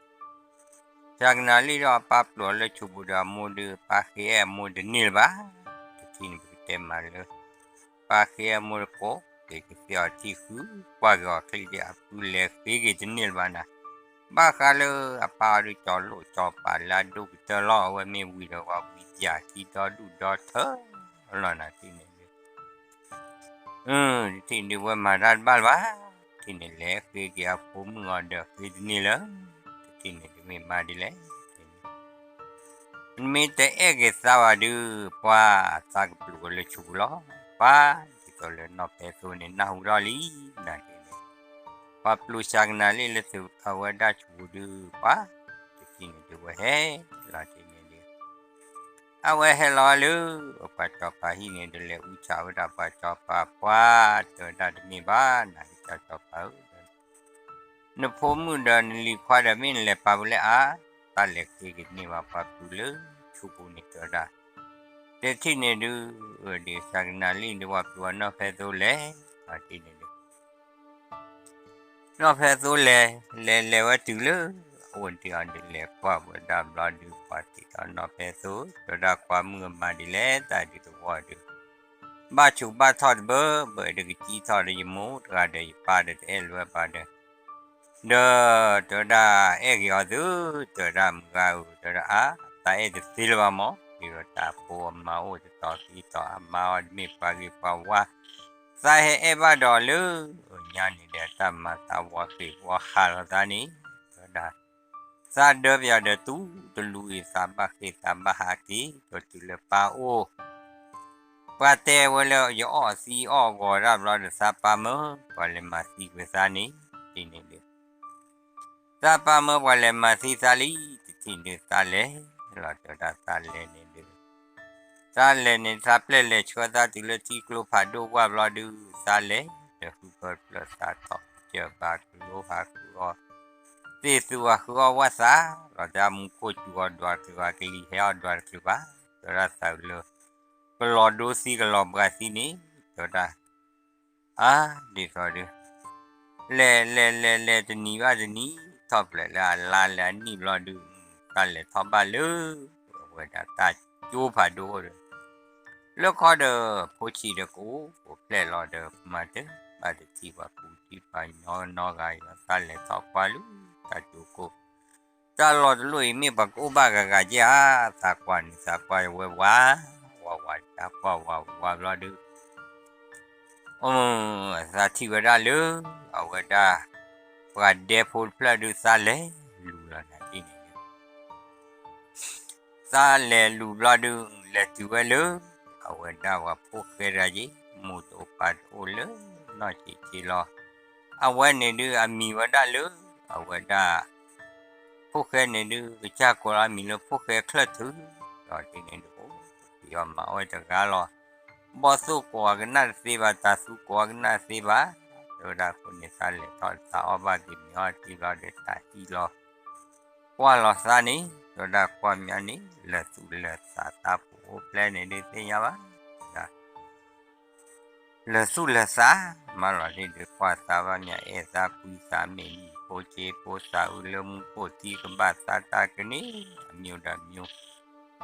ကနၤလံၣ်ဒီး အပၢ်ပျိာ်အီၤလၢဆူးပူၤဒီး အမိၢ်ဒုး ပၢ်ဃ့အဲၣ်အမိၢ်တန့ၢ်လၢၤဘၣ်, တထံၣ်န့ၣ် ပကတဲမးလၢ ပၢ်ဃ့အဲၣ်အမိၢ်တကိး က့ၤကသ့အီၤထံၣ်ဃု ကွၢ်က့ၤအီၤချံၣ်ဒုး အပုၢ်လဲၤဃ့က့ၤတန့ၢ်လၢၤဘၣ်နၤ, ဘၣ်ဃးလၢအပၢ်အီၤဒုး ကၠီလိၣ်ကၠီပာ်လၢအဒိၣ်ကတၢၢ်လီၤ, အဝဲမ့ၢ်ဝံၤဒီးဝဲဝံပၠးခံဒီဒူၣ်ဒီထၢလီၤနၤ တထံၣ်န့ၣ်ဒုး တထံၣ်ဒုးဝဲမၤတၢ်တဘၣ်လၢၤဘၣ်, တထံၣ်န့ၣ်လဲၤဃ့က့ၤအဖိမုၣ်အီၤဒီးဃ့တန့ၢ်လၢၤ, တထံၣ်န့ၣ်ဒုးမ့ၢ်မၤဒ်လဲၣ်, မ့ၢ်တအဲၣ်က့ၤသးဘၣ်ဒုး ပှၤသးကပျိာ်ဝဲလၢဆူးပူၤလီၤ, ပှၤဒ်သိးလၢနီၢ်ဖဲသိန့ၣ် နၢ်ဟူထီၣ်လံ, နၤတထံၣ်န့ၣ် ပှၤပျိာ်စှၤကနၤလံၣ်လၢအဝဲဒၣ်ဆူးပူၤဒုး ပှၤ တထံၣ်န့ၣ်ဒုးဝဲဟဲလီၤတထံၣ်န့ၣ်ဒုး အဝဲဟဲလီၤလၢ ပှၤစီၤပၤဟံၣ်န့ၣ် ဒုးလဲၤအူဆးဝဲဒၣ်ပှၤစီၤပၤ ပှၤတဲဝဲဒၣ်တမ့ၢ်ဘၣ် နၤကစၢ်စီၤပၤဧၢ, နဖိမုၣ်ဒီးနလံၤခွါဒီးမ့ၢ်နလဲၤပာ်ဖဲလဲၣ်အါ, သးလဲၤဃ့က့ၤန့ၢ်ဘၣ်ပှၤပျိာ်လၢဆူးပူၤန့ၣ်တဲဝဲဒၣ်, တထံၣ်န့ၣ်ဒုး ဒုးစှၤကနၤလံၣ်ဒုး ပှၤပျိာ်အနီၢ်ဖဲသိလဲၣ်, တထံၣ်န့ၣ်ဒုး နီၢ်ဖဲသိလဲၣ်, လဲၤလဲၤဝဲတုၤလၢ အအိၣ်ဒံးအီၤဒုးလဲၤကွၢ်ဝဲဒၣ်ဘျီဒုး ပှၤစံးဒီးနီၢ်ဖဲသိ တဲဝဲဒၣ် ကွၢ်မုၢ်အမါဒ်လဲၣ် တၢ်ဒုးတဝီဒုး ဘၣ်ဆူးဘၣ်ထီၣ်တဘၢဘၢဒီး ကစံၣ်ထီၣ်ဒီးယမိၢ်တဂၤဒီး ယပၢ်ဒီးတအဲၣ်လၢၤဘၣ်ဒီး ဒီးတဲဝဲဒၣ် အဲၣ်က့ၤအီၤသု, တဲဝဲဒၣ်မုၢ်ဂၤဧၢ, တဲဝဲဒၣ်အါ, သးအဲၣ်တသ့လၢၤဘၣ်မး, ဒ်သိးတၢ်ဖိအမါအိၣ်တတီၤသံတီၤ အမါအီၤတမ့ၢ်ပှၤဂ့ၤပှၤဝါ, သးဟဲအဲၣ်ဘၣ်ဒီးလၢ ညါန့ၣ်ဒီး တၢ်မၤသးဝီဃ့ၢ်ဝီဟးလီၤသးန့ၣ်, တဲဝဲဒၣ် သးဒၢပယီၤဒီးတူၢ်တလူအံၤ သးဘၣ်ဃ့ၢ်သးဘၣ်ဟးက့ၤ ဒီးတုၤလၢပၢ်အိၣ် ပှၤတဲဝဲလၢ ယအီၣ်သံအီၣ်ဂီၤဒၣ်ဘျီဒီး သးပၢ်မၢ ပှၤလဲၤမၤသံကွံာ်သးန့ၣ် တထံၣ်န့ၣ်ဒုး သးပၢ်မၢပှၤလဲၤမၤသံသးလံ တထံၣ်န့ၣ် သးလဲၤလီၤတဲာ်ဝဲဒၣ်သးလဲၤန့ၣ်ဒုး သးလဲၤန့ၣ် သးပျဲၢ်လဲၤဆှၢသးတုၤလၢထံကျိဖးဒိၣ်ဝၣ်ဘျီဒုး သးလဲၤဒီးဃုဖၢတဖျၢၣ်သးထီၣ် ကၢၢ်ဘါကလိဟးဃုအီၣ် သ့ၣ်သူအဃုအီၣ်ဝၣ်သး လီၤတဲာ်မူခိၣ်စူၤအီၤဒွးတချုးဘၣ် ကလံၤဟဲအီၣ်ဒွးတချုးဘၣ် တဲဝဲဒၣ်သးလၢ ကလီၤဒိသံကလီၤဘှါသံန့ၣ် တဲဝဲဒၣ် အါ ဒ်သိးဒုး လဲၤလဲၤလဲၤလဲၤတနံၤဘၣ်တနံၤ ထီၣ်ဖျဲးလၢအလါလၢအနံၣ်ဘျီဒုး သးလဲၤထီၣ်ဘၣ်လၢ အဝဲဒၣ်တၢ်ကၠိဖးဒိၣ်ဒီး လၢခီဒီး ဖိဆံးဒီးကအိၣ်ဖျဲၣ်လီၤဒီး မၤတဘၣ်တထံၣ်ပှၤကူထံၣ်ပှၤညီနီတဂၤအံၤ သးလဲၤထီၣ်ကွၢ်လၢ တၢ်ကၠိခိၣ် တၢ်လီၤတလိၣ်အံၤမ့ၢ်ပှၤကအိၣ်ဘၣ်ဂၤဂၤကဲဧါ, သးကွၢ်န့ၣ် သးကွၢ်ဝဲဝး ဝးဝး တၢ်ကွၢ်ဝးဝးဘျီဒုး အိ သးထံၣ်ဝဲဒၣ်လၢ အဝဲဒၣ် ပှၤဒဲဖိတဖျၢၣ်ဒုး သးလဲၤလူၤလီၤနၤဒ်န့ၣ်ဒုး သးလဲၤလူၤဘျီဒုး လဲၤတုၤဝဲလၢ အဝဲဒၣ်ပှၤဖိၣ်ဃဲတဂၤက့ၤ မိၢ်တအိၣ်ပၢ်တအိၣ်လၢနီၢ်ဆံးဆံးလီၤ. အဝဲန့ၣ်ဒုး အမံၤဝဲဒၣ်လၢ အဝဲဒၣ် ဖိၣ်ဃဲန့ၣ်ဒုး ကစၢ်ကိးလီၤအမံၤလၢဖိၣ်ဃဲချၢၣ်ထူး ဒီးဒ်န့ၣ်ဒုး အိၣ်က့ၤအီၤမၤအီၣ်ဝဲတဂၤလီၤ. ဘီၣ်သိၣ်ကိးအကနၣ်တသ့ဘၣ်, တၤသူကိးအကနၣ်တသ့ဘၣ်, တဲဝဲဒၣ်အဃိန့ၣ် သးလဲၤထီၣ်သးအီၣ်ဘၣ်က့ၤမ့ၤအီထံဘျီဒီး တၢ်ဟံၣ်လီၤ ကွၢ်လီၤသးန့ၣ် တဲဝဲဒၣ်ကွၢ်မးန့ၣ် လၢာ်သူၣ်လၢာ်သးသးပူၤအိၣ်ဖျဲၣ်န့ၣ်ဒုးသ့ၣ်ညါဘၣ် တဲဝဲဒၣ် လၢာ်သူၣ်လၢာ်သး မၤလီၤတ့ၢ်ဒုး ကွၢ်သးဘၣ်မၠး အဲၣ်သးကွံသး မ့ၢ်မုၢ်ဖိစ့ဖိသး အုလၢမူခိၣ်ထံ ကဘၣ်သးတၢ်ကန့ၢ် အမျိုးဒီးမျိုး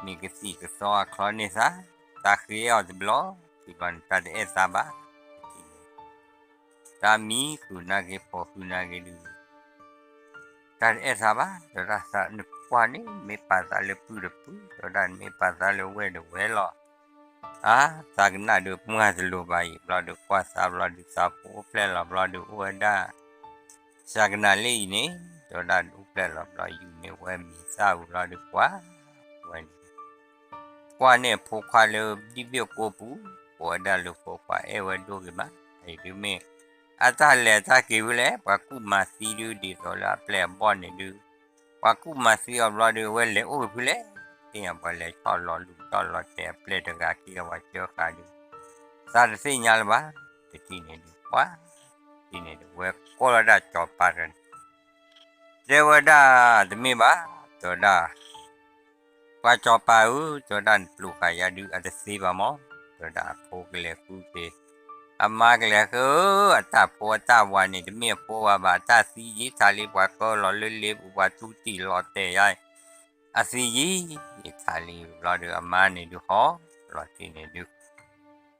မ့ၢ်ကသံၣ်ကသီအချီန့ၢ်သး သးဃ့အီၤတဘျီ ထံဘျီန့ၣ် တၢ်တအဲၣ်သးဘၣ် တထံၣ်န့ၣ် တၢ်မံဃုာ်နာ်က့ ဖိဃုာ်နာ်က့ဒုး တၢ်တအဲၣ်သးဘၣ် တဲဝဲဒၣ် သးနကွၢ်န့ၣ် မ့ၢ်ပာ်သးလၢပုၢ်တပုၢ် တဲဝဲဒၣ် မ့ၢ်ပာ်သးလၢဝဲၢ်တဝဲၢ်လီၤ. အါ သးကနၣ်ဒုးပှၢ်တလိၤဘၣ်အံၤ ဘျီဒုးကွၢ်သးဘျီဒုး သးဖိအိၣ်ဖျဲၣ်လီၤဘျီဒုး အိၣ်ဝဲဒၣ် သးကနၣ်လၢအံၤန့ၣ် တဲဝဲဒၣ် အိၣ်ဖျဲၣ်လီၤဘျီ ယူၢ်န့ၢ်ဝဲမံၤသၣ်ဝံၤဘျီဒုး ကွၢ် ဝဲန့ၣ် ကွၢ်န့ၢ်အဖိခွါလၢဒံၣ်ဘ့ၣ်ကိပူၤ ကိးဝဲဒၣ်လၢဖိခွါ အဲၣ်ဝဲဒိၣ်ဂ့ၤမး အံၤဒုးမ့ၢ် အတၢ်လဲၤတၢ်က့ၤဝဲလဲၣ် ပှၤကူၣ်မၤသံဒုး ဒ်သိးလၢအပျဲၢ်အဘီၣ်န့ၣ်ဒုး ပှၤကူၣ်မၤသံအီၤဘျီဒုး အဝဲလဲၤအိၣ်ဖဲလဲၣ် သ့ၣ်ညါပှၤလဲၤဆီၣ်လီၤလူၤဆီၣ်လီၤတဲာ် အပျဲၢ်တဂၤခံဂၤ ပှၤစၢဃာ်ဒုး သးတသ့ၣ်ညါလၢၤဘၣ် တထံၣ်န့ၣ်ဒုး ပှၤ တထံၣ်န့ၣ်ဒုး ဝဲကိးလီၤဒၣ်စီၤပၤတဂၤန့ၣ် တဲဝဲဒၣ် တမ့ၢ်ဘၣ် တဲဝဲဒၣ် ပှၤစီၤပၤဧၢ တဲဝဲဒၣ် နပျိာ်ဃာ်ယၤဒုး အတသ့ဘၣ်မး တဲဝဲဒၣ် အဖိကလဲၤဃုသ့ အမါကလဲၤဃု အတၢ်ဖိအတၢ်ဝၤန့ၣ် တမ့ၢ်အဖိဝၤဘၣ် အတၢ်သံယံာ်ထးလံ ပှၤကၢလီၤလၢလ့ပူၤ ပှၤထူတံၢ်လီၤတဲာ်ယါ အသံယံာ်ထးလံ ဘျီဒုး အမါန့ၣ်ဒုးဟီ လီၤတ့ၢ်န့ၣ်ဒုး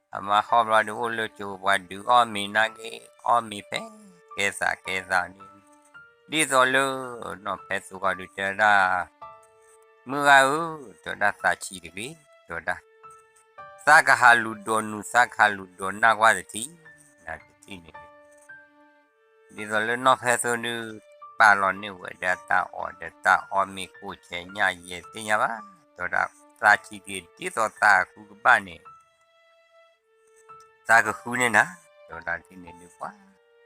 အမါဟီဘျီဒုး အိၣ်လၢကၠိပှၤဒုးအီၣ်မ့ၤနာ်က့ အီၣ်မ့ၤဖဲ ကဲသးကဲသးန့ၣ် ဒ်သိးလၢ နီၢ်ဖဲသိဂီၤဒုးတဲဝဲဒၣ် မုၢ်ဂၤဧၢ တဲဝဲဒၣ် သးဆံးတဂ့ၤ တဲဝဲဒၣ် သးကဟးလူၤဒိးနုာ် သးကဟးလူၤဒိးနၢ်ကွၢ်တထံၣ် နတထံၣ်န့ၣ်ဒုး ဒ်သိးလၢနီၢ်ဖဲသိဒုး ပာ်လီၤန့ၢ်ဝဲဒၣ်တၢ်အီၣ်ဒီးတၢ်အီၣ်မ့ၢ်ကိၣ်ဆဲးညၣ်ယဲသ့ၣ်ညါဘၣ် တဲဝဲဒၣ် သးဆံးတဂ့ၤ ဒ်သိးသးဃုကဘၣ်န့ၣ် သးကဃုန့ၢ်နၤ တဲဝဲဒၣ်ထံၣ်န့ၣ်ဒုးပှၤ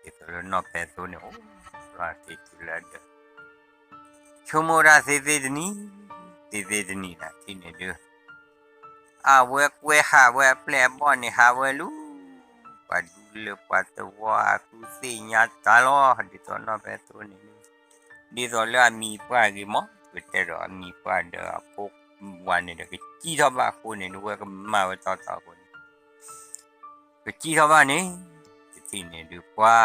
ဒ်သိးလၢနီၢ်ဖဲသိန့ၣ် အိၣ်လီၤသ့တုၤလၢဒီး ဆိကမိၣ်ဒၣ်သ့သ့တနံၤ သ့သ့တနံၤနၤထံၣ်န့ၣ်ဒုး အဝဲကွဲဟးဝဲအပျဲၢ်အဘီၣ်န့ၣ် ဟးဝဲလူၤ ပှၤဒူလၢပှၤသဝီ အဃုသ့ၣ်ညါတၢ်လီၤ ဒ်သိးနီၢ်ဖဲသိန့ၣ်ဒုး ဒ်သိးလၢအမံၤပှၢ်ဂ့ၤမး ကတဲဒီးအမံၤပှၢ်ဒီးအဖိဝၤန့ၣ်ဒီး ကစံၣ်ထီၣ်ဘၣ်အဃိန့ၣ်ဒုး ဝဲကမၤဝဲတီတီအဃိန့ၣ် ကစံၣ်ထီၣ်ဘၣ်န့ၣ် တထံၣ်န့ၣ်ဒုးပှၤ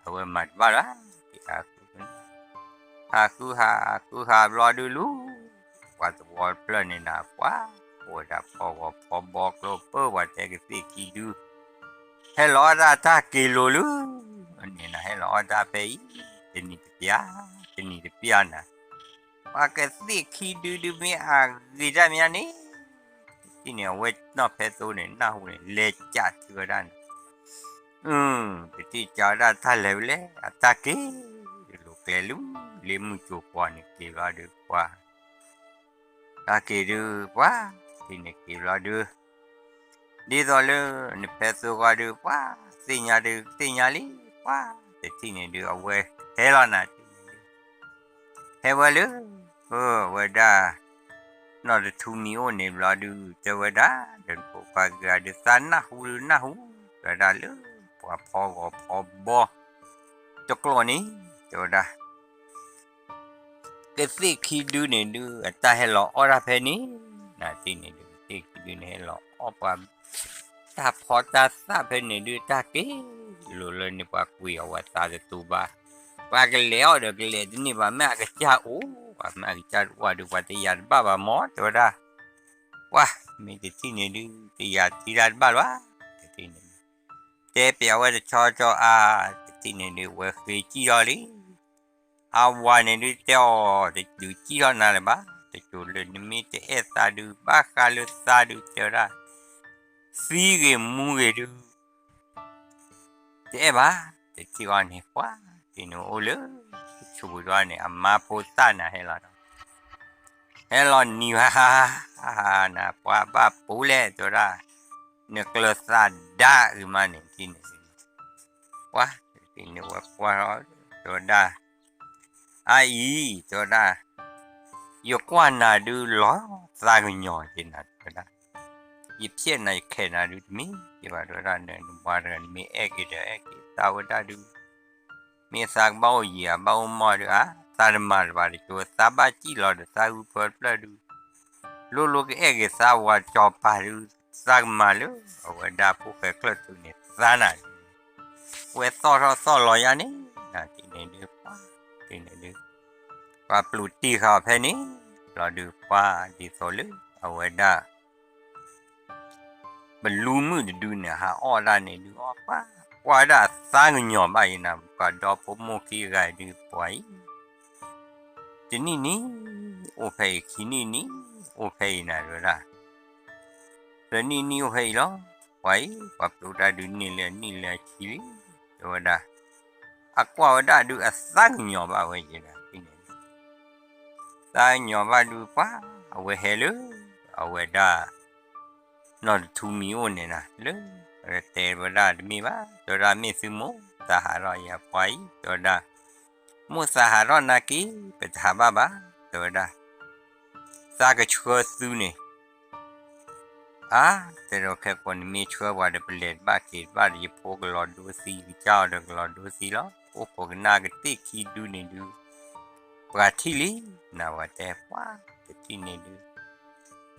အဝဲမၤတဘၣ်လၢၤ ဟးဃုဟး ဟးဃုဟးဘျီဒုးလူၤ ပှၤသဝီတဖျၢၣ်န့ၣ်နၤ ပှၤ အိၣ်ဝဲဒၣ်ဖီဂီၤဖီဘီကျိၣ်ပၢၢ် ပှၤတဲကသ့ၣ်ခံဒု ဟဲလီၤအီၣ်တၢ်တၢ်က့ၤလိၤလၢ န့ၣ်နၤ ဟဲလီၤအီၣ်တၢ်ဖဲအံၤ တနံၤတပျၢ် တနံၤတပျၢ်နၤ ပှၤကသ့ၣ်ခံဒုဒုးမ့ၢ်အဂ့ၤတၢ်မးန့ၣ် တထံၣ်န့ၣ် အဝဲနီၢ်ဖဲသိန့ၣ် နၢ်ဟူန့ၣ် လဲၤကးထုဝဲဒၣ်န့ၣ် တထံၣ်ကးဝဲဒၣ်တၢ်လဲၤဝဲလဲၣ် အတၢ်က့ၤ လိၤကျဲလၢ လ့မုၢ်ကၠိၤပှၤန့ၣ် က့ၤဘျီဒုးပှၤ တၢ်က့ၤဒုးပှၤ တထံၣ်န့ၣ်က့ၤဘျီဒုး ဒ်သိးလၢ နဖဲသိဂီၤဒုးပှၤ သ့ၣ်ညါဒုး သ့ၣ်ညါလံ ပှၤ တထံၣ်န့ၣ်ဒုး အဝဲဟဲလီၤနၤထံၣ်န့ၣ်ဒုး ဟဲဝဲလၢ အဝဲဒၣ် နီၢ်တထူမံၤအိၣ်န့ၣ်ဘျီဒုး တဲဝဲဒၣ် ဒီးနဖိခွါက့ၤဂၤဒုး သးနၢ်ဟူဒုးနၢ်ဟူ တဲဝဲဒၣ်လၢ ပှၤဖီဂီၤဖီဘီ တကျိာ်န့ၣ် တဲဝဲဒၣ် ကသ့ၣ်ခံဒုန့ၣ်ဒုး အတၢ်ဟဲလီၤအီၣ်တၢ်ဖဲန့ၣ် နၤတထံၣ်န့ၣ်ဒုး ကသ့ၣ်ခံဒုန့ၣ်ဟဲလီၤအီၣ်ပှၤ တၢ်ဖီတၢ်သၣ်ဖဲန့ၣ်ဒုး တၢ်က့ၤလိၤလၢန့ၣ် ပှၤကွံာ်အီၤဝဲသးတတူၢ်ဘၣ် ပှၤကလဲၤအီၣ်ဒီးကလဲၤတန့ၢ်ဘၣ် မ့ၢ်အကစၢ်အိၣ် မ့ၢ်အကစၢ်တအိၣ်ဒုး ပှၤတယာ်တဘၣ်ဘၣ်မး တဲဝဲဒၣ် ပှၤ မ့ၢ်တထံၣ်န့ၣ်ဒုး တယာ်ထံတၢ်တဘၣ်လၢၤဘၣ် တထံၣ်န့ၣ် တဲပျးဝဲတဆီဆီအါ တထံၣ်န့ၣ်ဒုး ဝဲဃ့စံၣ်ထီၣ်လံ အဝၤန့ၣ်ဒုးတဲအီၤ တဒုးစံၣ်ထီၣ်နၤလၢၤဘၣ် တစိၤလၢနမ့ၢ်တအဲၣ်သးဒုး ဘၣ်ဃးလၢသးဒုးတဲဝဲဒၣ် သံဂ့ၤမူဂ့ၤဒုး တအဲၣ်ဘၣ် တထံၣ်အီၤန့ၣ် ပှၤ တထံၣ်န့ၣ်အိၣ်လၢ ဆူးပူၤဒွါန့ၣ် အမါဖိသၣ်နၤဟဲလီၤဒီး ဟဲလီၤနံၤဟါဟါ နၤပှၤဘၣ်ပူၤလဲၣ် တဲဝဲဒၣ် နကျၢၤသးဒၣ်ဂ့ၤမးန့ၣ် တထံၣ်န့ၣ် ပှၤ တထံၣ်န့ၣ်ဝဲကွၢ်လီၤ တဲဝဲဒၣ် အအံၤ တဲဝဲဒၣ် ယကွၢ်နၤဒုးလီၤသးကညီၤက့ၤနၤ တဲဝဲဒၣ် ယဖျဲၣ်နၤယခဲးနၤဒုးတမ့ၢ်က့ၤဘၣ် တဲဝဲဒၣ် နနဘှါတဂၤ နမ့ၢ်အဲၣ်က့ၤဒီးအဲၣ်က့ၤသးဝဲဒၣ်ဒုး မ့ၢ်သးကဘၣ်အိၣ်ယံာ်အဘၣ်အိၣ်မီၢ်ဒုး အါ သးတမၤလၢၤဘၣ်တကၠိ သးဘၣ်စံၣ်လီၤဒီးသးဂုၢ်ဖၢတဖျၢၣ်ဒုး လိၤလိၤကအဲၣ်က့ၤသးဝၤစီၤပၤဒုး သးကမၤလၢ အဝဲဒၣ်ဖိၣ်ဃဲချၢၣ်ထူန့ၣ် ပှၤကသါနၤ, ဝဲသီၣ်ထီၣ်သီၣ်လီၤယါန့ၣ် နၤတထံၣ်န့ၣ်ဒုး ပှၤတထံၣ်န့ၣ်ဒုး ပှၤပျိးတ့ၢ်ဃာ်အီၤဖဲန့ၣ် လီၤဒုးပှၤဒ်သိးလၢအဝဲဒၣ် ပလူမုၣ်တဒုန့ၣ် ဟးအီၣ်ဒၣ်န့ၣ်ဒုး အီၣ်ပှၤ ကွၢ်ဒၣ်အသးကညီၤဘၣ်အံၤနၤ ပှၤဒီဖိမိၢ်ခံဂၤဒုးပှၤအံၤ တနံၣ်နံၣ် အိၣ်ဖဲအံၤ ခံနံၣ်နံၣ် အိၣ်ဖဲအံၤနၤ တဲဝဲဒၣ် သၢနံၣ်နံၣ်အိၣ်ဖဲအံၤလီၤ. ပှၤအံၤ ပှၤပျိးတၢ်ဒုးနံၣ်လဲၤနံၣ်လဲၤဆံလံ တဲဝဲဒၣ် အကွၢ်ဝဲဒၣ်ဒုးအသးကညီၤဘၣ်ဝဲယဲဒၣ် သးကညီၤဘၣ်ဒုးပှၤ အဝဲဟဲလၢ အဝဲဒၣ် နီၢ်တထူမံၤအိၣ်န့ၣ်နၤ လၢ တဲဝဲဒၣ်တမ့ၢ်ဘၣ် တဲဝဲဒၣ်မ့ၢ်သုမိၢ်သးဟးထီၣ်ယၤပှၤအံၤ တဲဝဲဒၣ် မိၢ်သးဟးထီၣ်နာ်က့ ပတဟးဘၣ်ဘၣ် တဲဝဲဒၣ် သးကဆှၢသုန့ၣ် အါ တဲဒီးခဲကိာ်နမ့ၢ်ဆှၢပှၤဒီး ပလဲၤတဘၣ်က့ၤတဘၣ်ဒီး ယဖိကလီၤဒိသံ ယကစၢ်အီၤဒီးကလီၤဒိသံလီၤ. အိၣ်ခိးကနၣ်ကသ့ၣ်ခံဒုန့ၣ်ဒုး ပှၤထံၣ်လံ နဝဲတဲပှၤတထံၣ်န့ၣ်ဒုး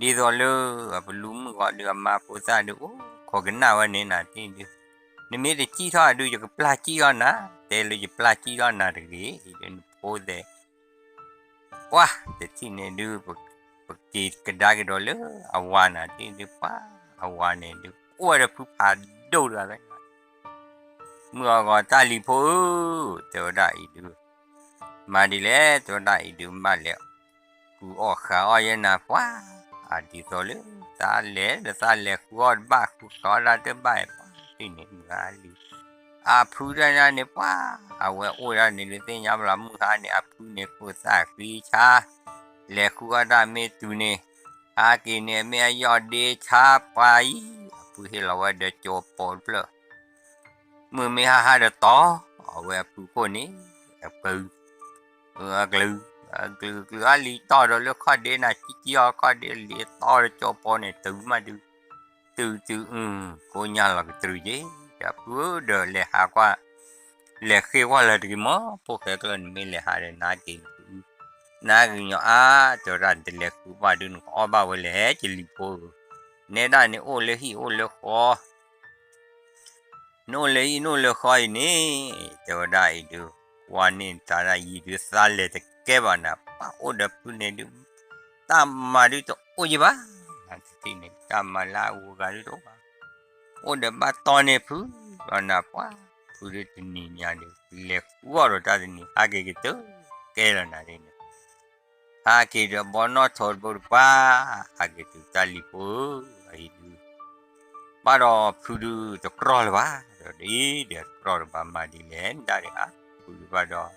ဒ်သိးလၢအပလူမုၣ်ဂီၤဒုး အမါဖိသၣ်ဒုး အိၣ်ခိးကနၣ်ဝဲန့ၣ်နၤတထံၣ်ဒုး နမ့ၢ်တစံၣ်ထီၣ်အဒုး ယကပျၢ်စံၣ်ထီၣ်နၤ တဲလၢယပျၢ်စံၣ်ထီၣ်နၤတဂ့ၤ ဒ်နဖိသဲး ပှၤတထံၣ်န့ၣ်ဒုး ပက့ၤကဒါက့ၤဒီးလၢအဝၤနၤတထံၣ်ဒုး ပှၤအဝၤန့ၣ်ဒုး အိၣ်ဝဲဒီးဖုဖးဒိၣ်တဂၤဖဲန့ၣ် မုၢ်အဂီၤတၢ်လံၤဖိဧၢ တဲဝဲဒၣ်အံၤဒုး မၤဒ်လဲၣ် တဲဝဲဒၣ်အံၤဒုး ဘၣ်လဲၤဃုအီၣ်ဃုအီၣ်ယဲနၤပှၤ အဒ်သိးလၢ သးလဲၤဒီးသးလဲၤဃုအီၣ်တဘၣ် ဃုဃုအီၣ်ဒၣ်တဘၣ်ပှၤ တထံၣ်န့ၣ်မုၢ်အါလံ အဖုတၢ်န့ၣ်ပှၤ အဝဲအိၣ်ဒၣ်န့ၣ်ဒုးသ့ၣ်ညါဘၣ်လီၤ မုၢ်ဟါန့ၣ် အဖုန့ၣ်ခိၣ်သၣ်ဃံဆါ လဲၤဃုအီၣ်တၢ်မ့ၢ်တုၤန့ၣ် ဟးက့ၤန့ၣ် အမ့ၢ်အယီၢ်ဒ့ဆါပှၤအံၤ အဖုဟ့ၣ်လီၤဝဲဒီးကၠိပိတဖျၢၣ် မုၢ်မ့ၢ်ဟါဟါဒီးတီၤ အဝဲအဖုခိၣ်န့ၣ် အကလုာ် အကလုာ် အကလုာ်အါလံၤတီၤဒီးလၢခီၣ်ဒ့နၤ ကံကံအီၤခီၣ်ဒ့လံၤတီၤဒီးကၠိပိန့ၣ် တုၤမးဒုး တုၤတုၤအု ကိးညါလီၤကတြူာ်က့ၤ ဒီးဖုဧၢဒီးလဲၤဟးကွၢ် လဲၤဃ့ၢ်ကွၢ်လၢၤတဂ့ၤမး ဖိၣ်ဃဲကျၢၢ်နမ့ၢ်လဲၤဟးဒီးနက့ၤနကအု နကညီၤအါ တဲဝဲဒၣ် နတလဲၤဃုဘၣ်ဒုး နကအီၣ်ဘၣ်ဝဲလဲၣ် ကလံၤဖိဧၢ နဲဒၣ်န့ၣ်အိၣ်လၢဟံၣ်အိၣ်လၢဃီ နအိၣ်လၢဟံၣ်နအိၣ်လၢဃီအံၤန့ၣ် တဲဝဲဒၣ်အံၤဒုး ကွၢ်န့ၢ်တၢ်ဒၣ်ယံၤဒုး သးလဲၤတကဲဘၣ်နၤ ပၢ်အိၣ်ဒီးဖုန့ၣ်ဒုး တၢ်မၤဒုးတအိၣ်ယဘၣ် နတထံၣ်န့ၣ် တၢ်မၤလၢအဂုၤအဂၤဒုးတအိၣ်ဘၣ် အိၣ်ဒီးဘၣ်တီန့ၢ်ဖုလီၤနၤပှၤ ဖုဒုးတနံၤညါဒုး လဲၤဃုအီၣ်ဒီးတၢ်တနံၤ ဟးက့ၤကတၢၢ်ကဲလီၤနၤန့ၣ် ဟးက့ၤဒီးဘီနီၣ်ထိးတဘိတပှၢ် ဟးက့ၤတုၤတၢ်လံၤဖိဧၢ အအံၤဒုး ဘၣ်ဒီးဖုဒုးတကြီလၢၤဘၣ် ဒီးဒ်ဒီးတကြီလၢၤဘၣ်မၤဒ်လဲၣ် နဒၣ်ဒံးဧါ ဖုဒုးဘၣ်ဒီး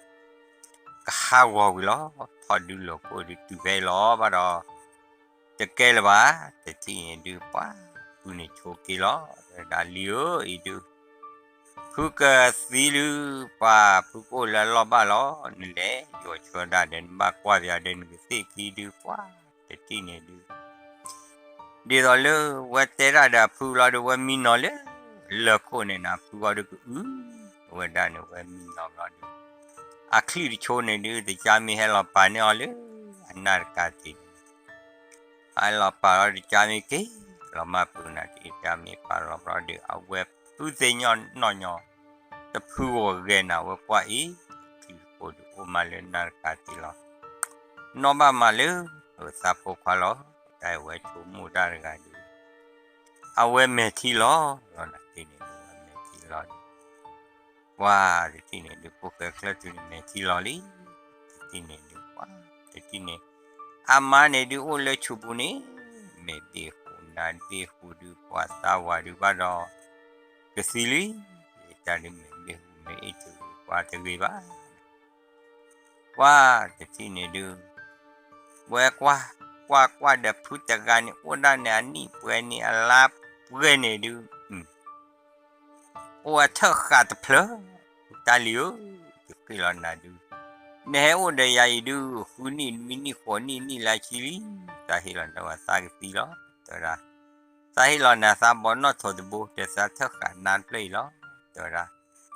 ကဟးဂီၤဝံၤလီၤ ထီၣ်ဒုးလီၤခိၣ်ဒုးတုၤဖဲအံၤလီၤ ဘၣ်ဒီး တကဲလၢၤဘၣ် တထံၣ်န့ၣ်ဒုးပှၤ ဖုန့ၣ်ဆိးက့ၤလီၤ ဒၣ်လံဧၢ အံၤဒုး ဖုကသံလံ ပှၤဖုကအိၣ်လၢအလီၢ်ဘၣ်လီၤ နလဲၤယိးဆှၢဒၣ်ဒီး နဘၣ်ကွၢ်ပၠးဒီးနကသ့ၣ်ခံဒုးပှၤ တထံၣ်န့ၣ်ဒုး ဒ်သိးလၢဝဲတဲဒၣ်ဒီးအဖုလီၤဒီး ဝဲမံနီၤလၢ လၢၢ်ခိၣ်န့ၣ်နၤ ဖုဂီၢ်ဒုးကအု ဝဲဒၣ်န့ၣ် ဝဲမံနီၤဘျီဒုး အချံၣ်တဆိန့ၣ်ဒုး တကါမ့ၢ်ဟဲလီၤပာ်န့ၢ်အီၤလၢ အနၢ်တကးတ့ၢ်န့ၣ် ဟဲလီၤပာ်လီၤတကါမ့ၢ်က့ၤ လီၤမၢ်ဖုနၤတအံၤ တကါမ့ၢ်ပာ်လီၤဘျီဒီး အဝဲဖုသ့ၣ်ညါနီၣ်ညီ တဖုဂီၢ်ဂဲၤနၤ ဝဲကွၢ်အံၤ အချံၣ်တခိၣ်ဒုးအိၣ်မးလၢနၢ်တကးတ့ၢ်လီၤ နီၢ်ဘၣ်မးလၢ အသးဖိခွါလီၤ တၢ်အဝဲဆိကမိၣ်တၢ်တဂၤဒုး အဝဲမဲာ်ထံလီၤ လီၤနၤတထံၣ်န့ၣ် အဝဲမဲာ်ထံလီၤဒုး ပှၤတထံၣ်န့ၣ်ဒုး ဖိၣ်ဃဲကျၢၢ်တုၤန့ၣ်မဲာ်ထံလီၤလံ တထံၣ်န့ၣ်ဒုးပှၤ တထံၣ်န့ၣ် အမါန့ၣ်ဒုးအိၣ်လၢဆူးပူၤန့ၣ် မဲာ်ဘ့ၣ်ဟူးနါဘ့ၣ်ဟူးဒုး ပှၤသးဝးဒုးဘၣ်ဒီး ကသံလံ တၢ်ဒုးမဲာ်ဘ့ၣ်ဟူးမဲာ်အ့ၣ်ထုးပှၤတဂ့ၤဘၣ် ပှၤတထံၣ်န့ၣ်ဒုး ဝဲကွၢ် ကွၢ်ကွၢ်ဒီးဖုတဂၤန့ၣ် အိၣ်ဒၣ်န့ၣ် အနံၣ်ပှဲၤန့ၣ် အလါပှဲၤန့ၣ်ဒုး အိၣ်အထၢၣ်ဃာ်တဖျၢၣ် တၢ်လံၤဧၢ ယဃ့ၢ်လီၤနၤဒုး နဟဲအိၣ်ဒီးယၤအံၤဒုး ဃုနံၣ်နွံနံၣ်ဃိးနံၣ်နံၣ်လါဆံလံ သးဟ့ၣ်လီၤနၤဝဲသးကသံလီၤ တဲဝဲဒၣ် သးဟ့ၣ်လီၤနၤသးဘီနီၣ်ထိးတဘိ ဒီးသးထၢၣ်ဃာ်နါတဖျၢၣ်အံၤလီၤ တဲဝဲဒၣ်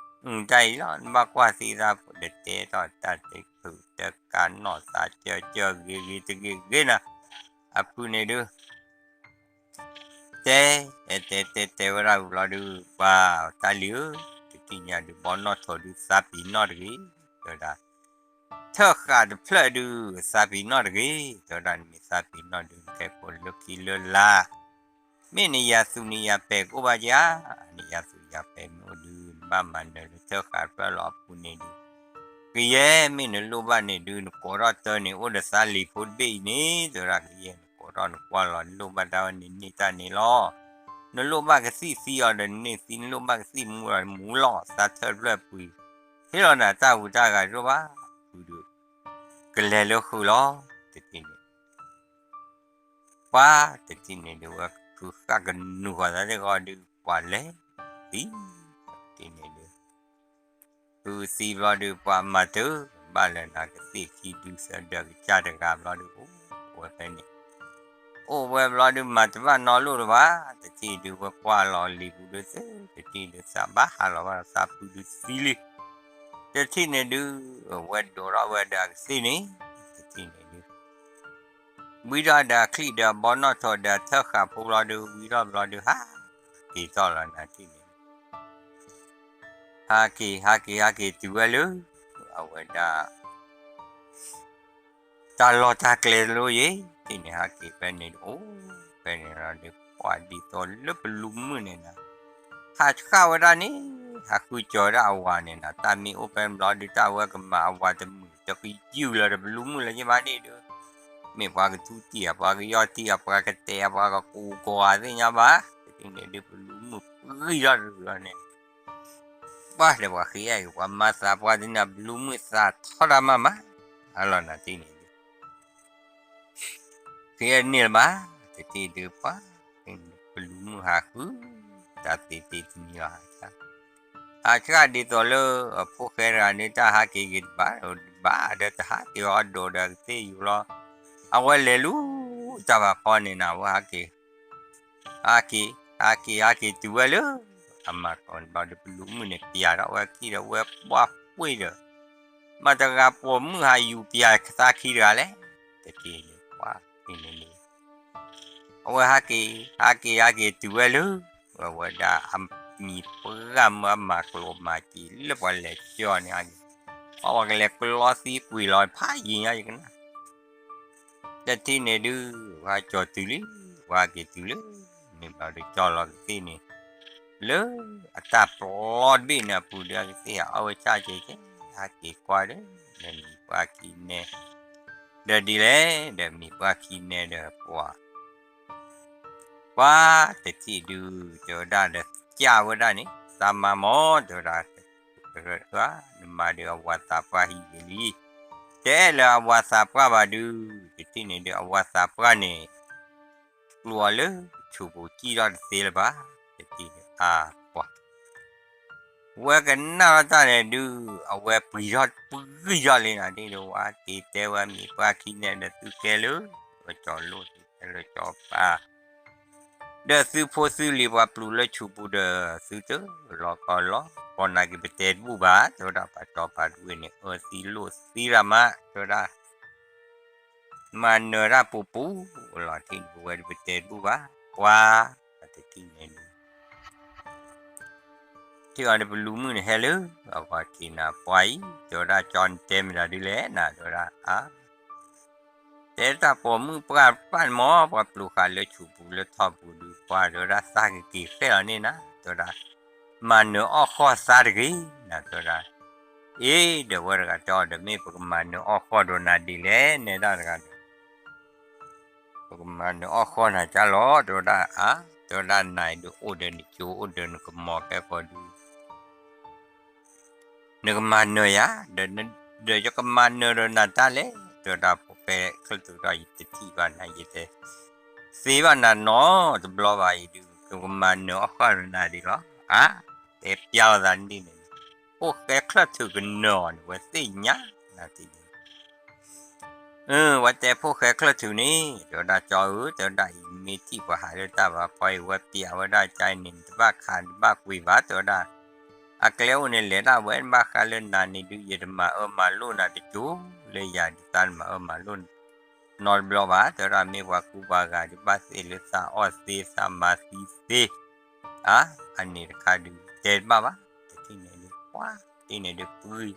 အုၣ်တၢ်အံၤလီၤ နဘၣ်ကွၢ်သံသးဖိဒီးတဲထီၣ်တၢ်တဖုတကးနီၢ်သးကၢကၢဂ့ၤဂ့ၤတဂ့ၤဂ့ၤနၤ အဖုန့ၣ်ဒုး တ တဲ, တဲတဲတဲတဲဝဲဒၣ်ဘျီဒုး ပှၤတၢ်လံၤဧၢ, တထံၣ်ညါဒုး ဘီနီၣ်ထိးဒုး သးပ့ၤနီၣ်တဂ့ၤ, တဲဝဲဒၣ် ထၢၣ်ဃာ်တဖျၢၣ်ဒုး သးပ့ၤနီၣ်တဂ့ၤ, တဲဝဲဒၣ် နမ့ၢ်သးပ့ၤနီၣ်ဒုး နကဲကိးလၢခံလၢလာ်, မ့ၢ်နယၤသူၣ်နယၤပဲာ်ကအိၣ်ဘၣ်ဧါ, နယၤသူၣ်ယၤပဲာ်မ့ၢ်အိၣ်ဒုး နဘၣ်မၤနၢၤလၢထၢၣ်ဃာ်တဖျၢၣ်လီၤအပူၤန့ၣ်ဒုး, ကယဲၢ်မ့ၢ်နလိၣ်ဘၣ်န့ၣ်ဒုး နကိးထီၣ်တၢ်န့ၣ် အိၣ်ဒီးသးလံၤဖိတဘ့ၣ်အံၤန့ၣ်, တဲဝဲဒၣ် ကယဲၢ်နကိးထီၣ်နကွၢ်လီၤ နလိၣ်ဘၣ်တၢ်ဝဲန့ၣ်န့ၢ်တၢ်န့ၣ်လီၤ. နလိၣ်ဘၣ်ကသံၣ်သံအီၤဒီးန့ၢ်သံ, နလိၣ်ဘၣ်ကသံၣ်မူအီၤမူလီၤ, သးထၢၣ်တဖျၢၣ်ပှ့ၤ, ဟ့ၣ်လီၤနၤတၢ်ဟူးတၢ်ဂဲၤတအိၣ်ဘၣ်, ဖုဒုး ကလဲၤလၢဃုာ်လီၤ, တထံၣ်န့ၣ် ပှၤတထံၣ်န့ၣ်ဒုး ဝဲခုဃၣ်ကနူၤဃီၤသးသ့ၣ်ဃီဒုး ပှၤလဲၤသံ, တထံၣ်န့ၣ်ဒုး ဖုသံဘျီဒုး ပှၤမၤတၢ်ဘၣ်လၢနၤ ကသ့ၣ်ခံဒုးသၢဒၢးကစၢ်တဂၤဘျီဒုး အိၣ်ဝဲဖဲန့ၣ်, အိၣ်ဝဲဘျီဒုး မၤတဘၣ်နီတလိၣ်တဘၣ်, တထံၣ်ဒုး ဝဲကွၢ်လီၤလံၤပူၤဒုးသ့, တထံၣ်ဒုး သးဘၣ်ဟးလီၤဘၣ်ဒီးသးဖုဒုးသံလံ, တထံၣ်န့ၣ်ဒုး ဝဲဒိးထီၣ်ဝဲဒီးအကသ့ၣ်န့ၣ်, တထံၣ်န့ၣ်ဒုး ဝံထီၣ်ဒီးအချံၣ်ဒီးအဘီနီၣ်ထိးဒီးအထၢၣ်ဃာ်ဖိဘျီဒုး ဝံထီၣ်ဘျီဒုး ဟးက့ၤထီၣ်လီၤနၤထံၣ်န့ၣ်, ဟးက့ၤ ဟးက့ၤ ဟးက့ၤတုၤဝဲလၢ အဝဲဒၣ် တၢ်လီၢ်တၢ်ကျဲတလိၣ်ယဲ, တထံၣ်န့ၣ် ဟးက့ၤဖဲန့ၣ်ဒုး အိၣ်ဖဲန့ၣ်လီၤဒုး ပှၤဒ်သိးလၢပလူၤမုၣ်န့ၣ်နၤ, ဟးဆှၣ်ဝဲဒၣ်န့ၣ်, ဟးဃုကၠီၤဝဲဒၣ်အဝၤန့ၣ်နၤ, တၢ်မ့ၢ်အိၣ်ဖဲဘျီဒုး တၢ်ဝဲကမၤအဝၤတမုာ်တကယုၢ်လီၤဒီး ပလူၤမုၣ်လၢယဘၣ်ဒ့ၣ်ဒုး မ့ၢ်ပှၤကထူတံၢ်ဧါ, ပှၤကယီၢ်တံၢ်ဧါ, ပှၤကတဲဧါ, ပှၤကကူကီၤဧါသ့ၣ်ညါဘၣ်, တထံၣ်န့ၣ်ဒုး ပလူၤမုၣ်ပှံထီၣ်တဂ့ၤလီၤန့ၣ်, ပှၤဒီးပှၤဃ့အဲၣ်ဂ့ၤ ပှၤမၤသးပှၢ်သ့ၣ်န့ၣ် ပလူၤမုၣ်သးထီၣ်တၢ်မးမး, အလီၤနၤထံၣ်န့ၣ်ဒုး ဃ့အဲၣ်န့ၢ်လၢၤဘၣ်, တထံၣ်ဒုးပှၤ, ပလူၤမုၣ်ဟးဃု, တၢ်သ့သ့တနံၤလီၤဟးဆှၣ်, ဟးဆှၣ်ဒ်သိးလၢ အဖိၣ်ဃဲတဂၤန့ၣ် တၢ်ဟးက့ၤက့ၤတဘၣ်, တဘၣ်ဒီးတဟးက့ၤအီၤဒိးဒီးကသ့ၣ်ယူၤလီၤ, အဝဲလဲၤလူၤတၢ်ဘၣ်ဖီန့ၣ်နၤ အဝဲဟးက့ၤ ဟးက့ၤ, ဟးက့ၤ ဟးက့ၤတုၤဝဲလၢ အမၤကီၢ်န့ၣ်ဘျီဒီး ပလူၤမုၣ်န့ၣ်ပျးထီၣ်ဝဲခံဒီး ဝဲပှၢ်ပှ့ၤဒီး မၤတဂၤပိာ်မုၣ်ဟးယူၤပျးသးခံတဂၤလဲၣ်, တထံၣ်န့ၣ် ပှၤန့ၣ်န့ၣ် အဝဲဟးက့ၤ ဟးက့ၤ ဟးက့ၤတုၤဝဲလၢ အဝဲဒၣ်အမံၤပှၢ်မၢအမၤကျိၤမၤစ့လၢပှၤလဲၤကၠီန့ၣ်, ပှၤကလဲၤကျီသံကွံာ်လီၤဖးယံၤညါယကနၣ် တထံၣ်န့ၣ်ဒုး ပှၤကၠီၤတုၤလံ, ပှၤဟးက့ၤတုၤလၢ န့ၣ်ဘျီဒီးကၠီလီၤကသ့ၣ်န့ၣ် လၢအတၢ်ပျီတဘ့ၣ်န့ၣ်အပူၤဒီးကသ့ၣ် အီၣ်ဝဲဆၣ်က့ၤကဲ ဟးက့ၤကွၢ်ဒီး ဒီးမံၤပှၢ်ခံနဲ ဒီးဒ်လဲၣ် ဒီးမံၤပှၢ်ခံနဲဒီးပှၤ ပှၤတထံၣ်ဒုး တဲဝဲဒၣ်ဒီး ကၢ်ဝဲဒၣ်န့ၣ် သးမၤမၢ် တဲဝဲဒၣ်, နမၤဒီးအဝၤသးပှၢ်ဟံးဂ့ၤလံ, တအဲၣ်လၢအဝၤသးပှၢ်ဘၣ်ဒုး, တထံၣ်န့ၣ်ဒုး အဝၤသးပှၢ်န့ၣ် ကျိၤအီၤလၢဆူးပူၤကံၣ်ထီၣ်တသ့လၢၤဘၣ်, တထံၣ်ဒုး အါပှၤ ဝဲကနၣ်ထီၣ်တၢ်န့ၣ်ဒုး အဝဲပှံၤထီၣ်ပှံၤထီၣ်လံနၤဒ်ဒီး ဝဲက့ၤတဲဝဲမံၤပှၢ်ခံနဲဒီး သုကဲလၢ ကၠီလိၣ်သုကဲလၢကၠီပၢ် ဒီးသုဖိသုလံၤပှၤပျုၤလၢဆူးပူၤဒီး သုတလီၤကီလီၤ ကိးနၤက့ၤပတဲတဘူၣ်ဘၣ် တဲဝဲဒၣ် ပှၤတီပှၤတဝ့ၢ်န့ၣ် အၢသံလိၣ်သံရၣ်မး တဲဝဲဒၣ် မၤနၢၤတၢ်ပူၤပူၤလီၤ ထံၣ်န့ၣ် ပဝဲဒၣ်ပတဲတဘူၣ်ဘၣ် ပှၤ အတထံၣ်န့ၣ်ဒုး ထံၣ်အီၤဒီးပလူၤမုၣ်န့ၣ်ဟဲလၢ အဝၤက့ၤနၤပှၤအံၤ တဲဝဲဒၣ် ကၠီနတဲမတၤဒုးလဲၣ်နၤ တဲဝဲဒၣ် အါ တဲတၢ်ပိာ်မုၣ်ပှၢ်ပၢ်န့ၣ်မ့ၢ် ပှၤပျုၤဃာ်လၢဆူးပူၤလၢထီၣ်ပူၤဒုး ပှၤတဲဝဲဒၣ် သးကက့ၤဃဲၣ်လီၤန့ၣ်နၤ တဲဝဲဒၣ် မၤနၢၤအီၣ်ဃီၢ်သးတဂ့ၤနၤ တဲဝဲဒၣ် အ့ ဒီးဝဲတဂၤတဲအီၤဒီး မ့ၢ်ပကမၤနၢၤအီၣ်ဃီၢ်ဒီးနၤဒ်လဲၣ် နဲဒၣ်တဂၤဒီး ပကမၤနၢၤအီၣ်ဃီၢ်နၤကၢ်လီၤ တဲဝဲဒၣ် အါ တဲဝဲဒၣ် နၤအံၤဒုးအိၣ်ဒီးနကၠိအိၣ်ဒီးနကမီၤကဲဃီဒုး နကမၤနၢၤယၤ ဒီးယကမၤနၢၤဒီးနၤတၢ်လဲၣ် တဲဝဲဒၣ် ဖိၣ်ဃဲချၢၣ်ထူးဒီး ယတထံၣ်ဘၣ်နၤ ယတသ့ဘၣ်နၤနီတဘျီဘၣ်အံၤဒုး ကမၤနၢၤအီၣ်ဃီၢ်ဒီးနၤဒ်လီၤ အါ တဲပျါလီၤသးဒ်န့ၣ် ဖိၣ်ဃဲချၢၣ်ထူးကနၢၤအီၤန့ၣ် ဝဲသ့ၣ်ညါနၤတထံၣ်န့ၣ် အၢ ဝဲတဲဖိၣ်ဃဲချၢၣ်ထူးန့ၣ် တဲဝဲဒၣ် ကၠီဧၢ တဲဝဲဒၣ် ယမ့ၢ်ထံၣ်ပှၤဟးလၢတၢ်ဘါဖီအံၤ ဝဲပျးဝဲဒၣ်ကၠီန့ၣ် နတဘၣ်ခးတဘၣ်ကွံာ်ဘၣ် တဲဝဲဒၣ် အကျဲအိၣ်န့ၣ်လဲၤဒၣ်ဝဲ နဘၣ်ဃးလၢနၤန့ၣ်ဒုး ယတမၤအၢမၤလိၣ်နၤတကၠိ လၢယၤဒုး သးနမၤအၢမၤလိၣ်နၤ နီတဘျီဘၣ်, တဲဝဲဒၣ်မ့ၢ်ပှၤကူပှၤဂၤဒုး ဘၣ်သ့ၣ်လၢသးအီၣ်သ့သးမၤသံသ့, အါ, အန့ၣ်တခါဒုး တဲတဘၣ်ဘၣ်, တထံၣ်န့ၣ်ဒုး ပှၤတထံၣ်န့ၣ်ဒုး ပှၤ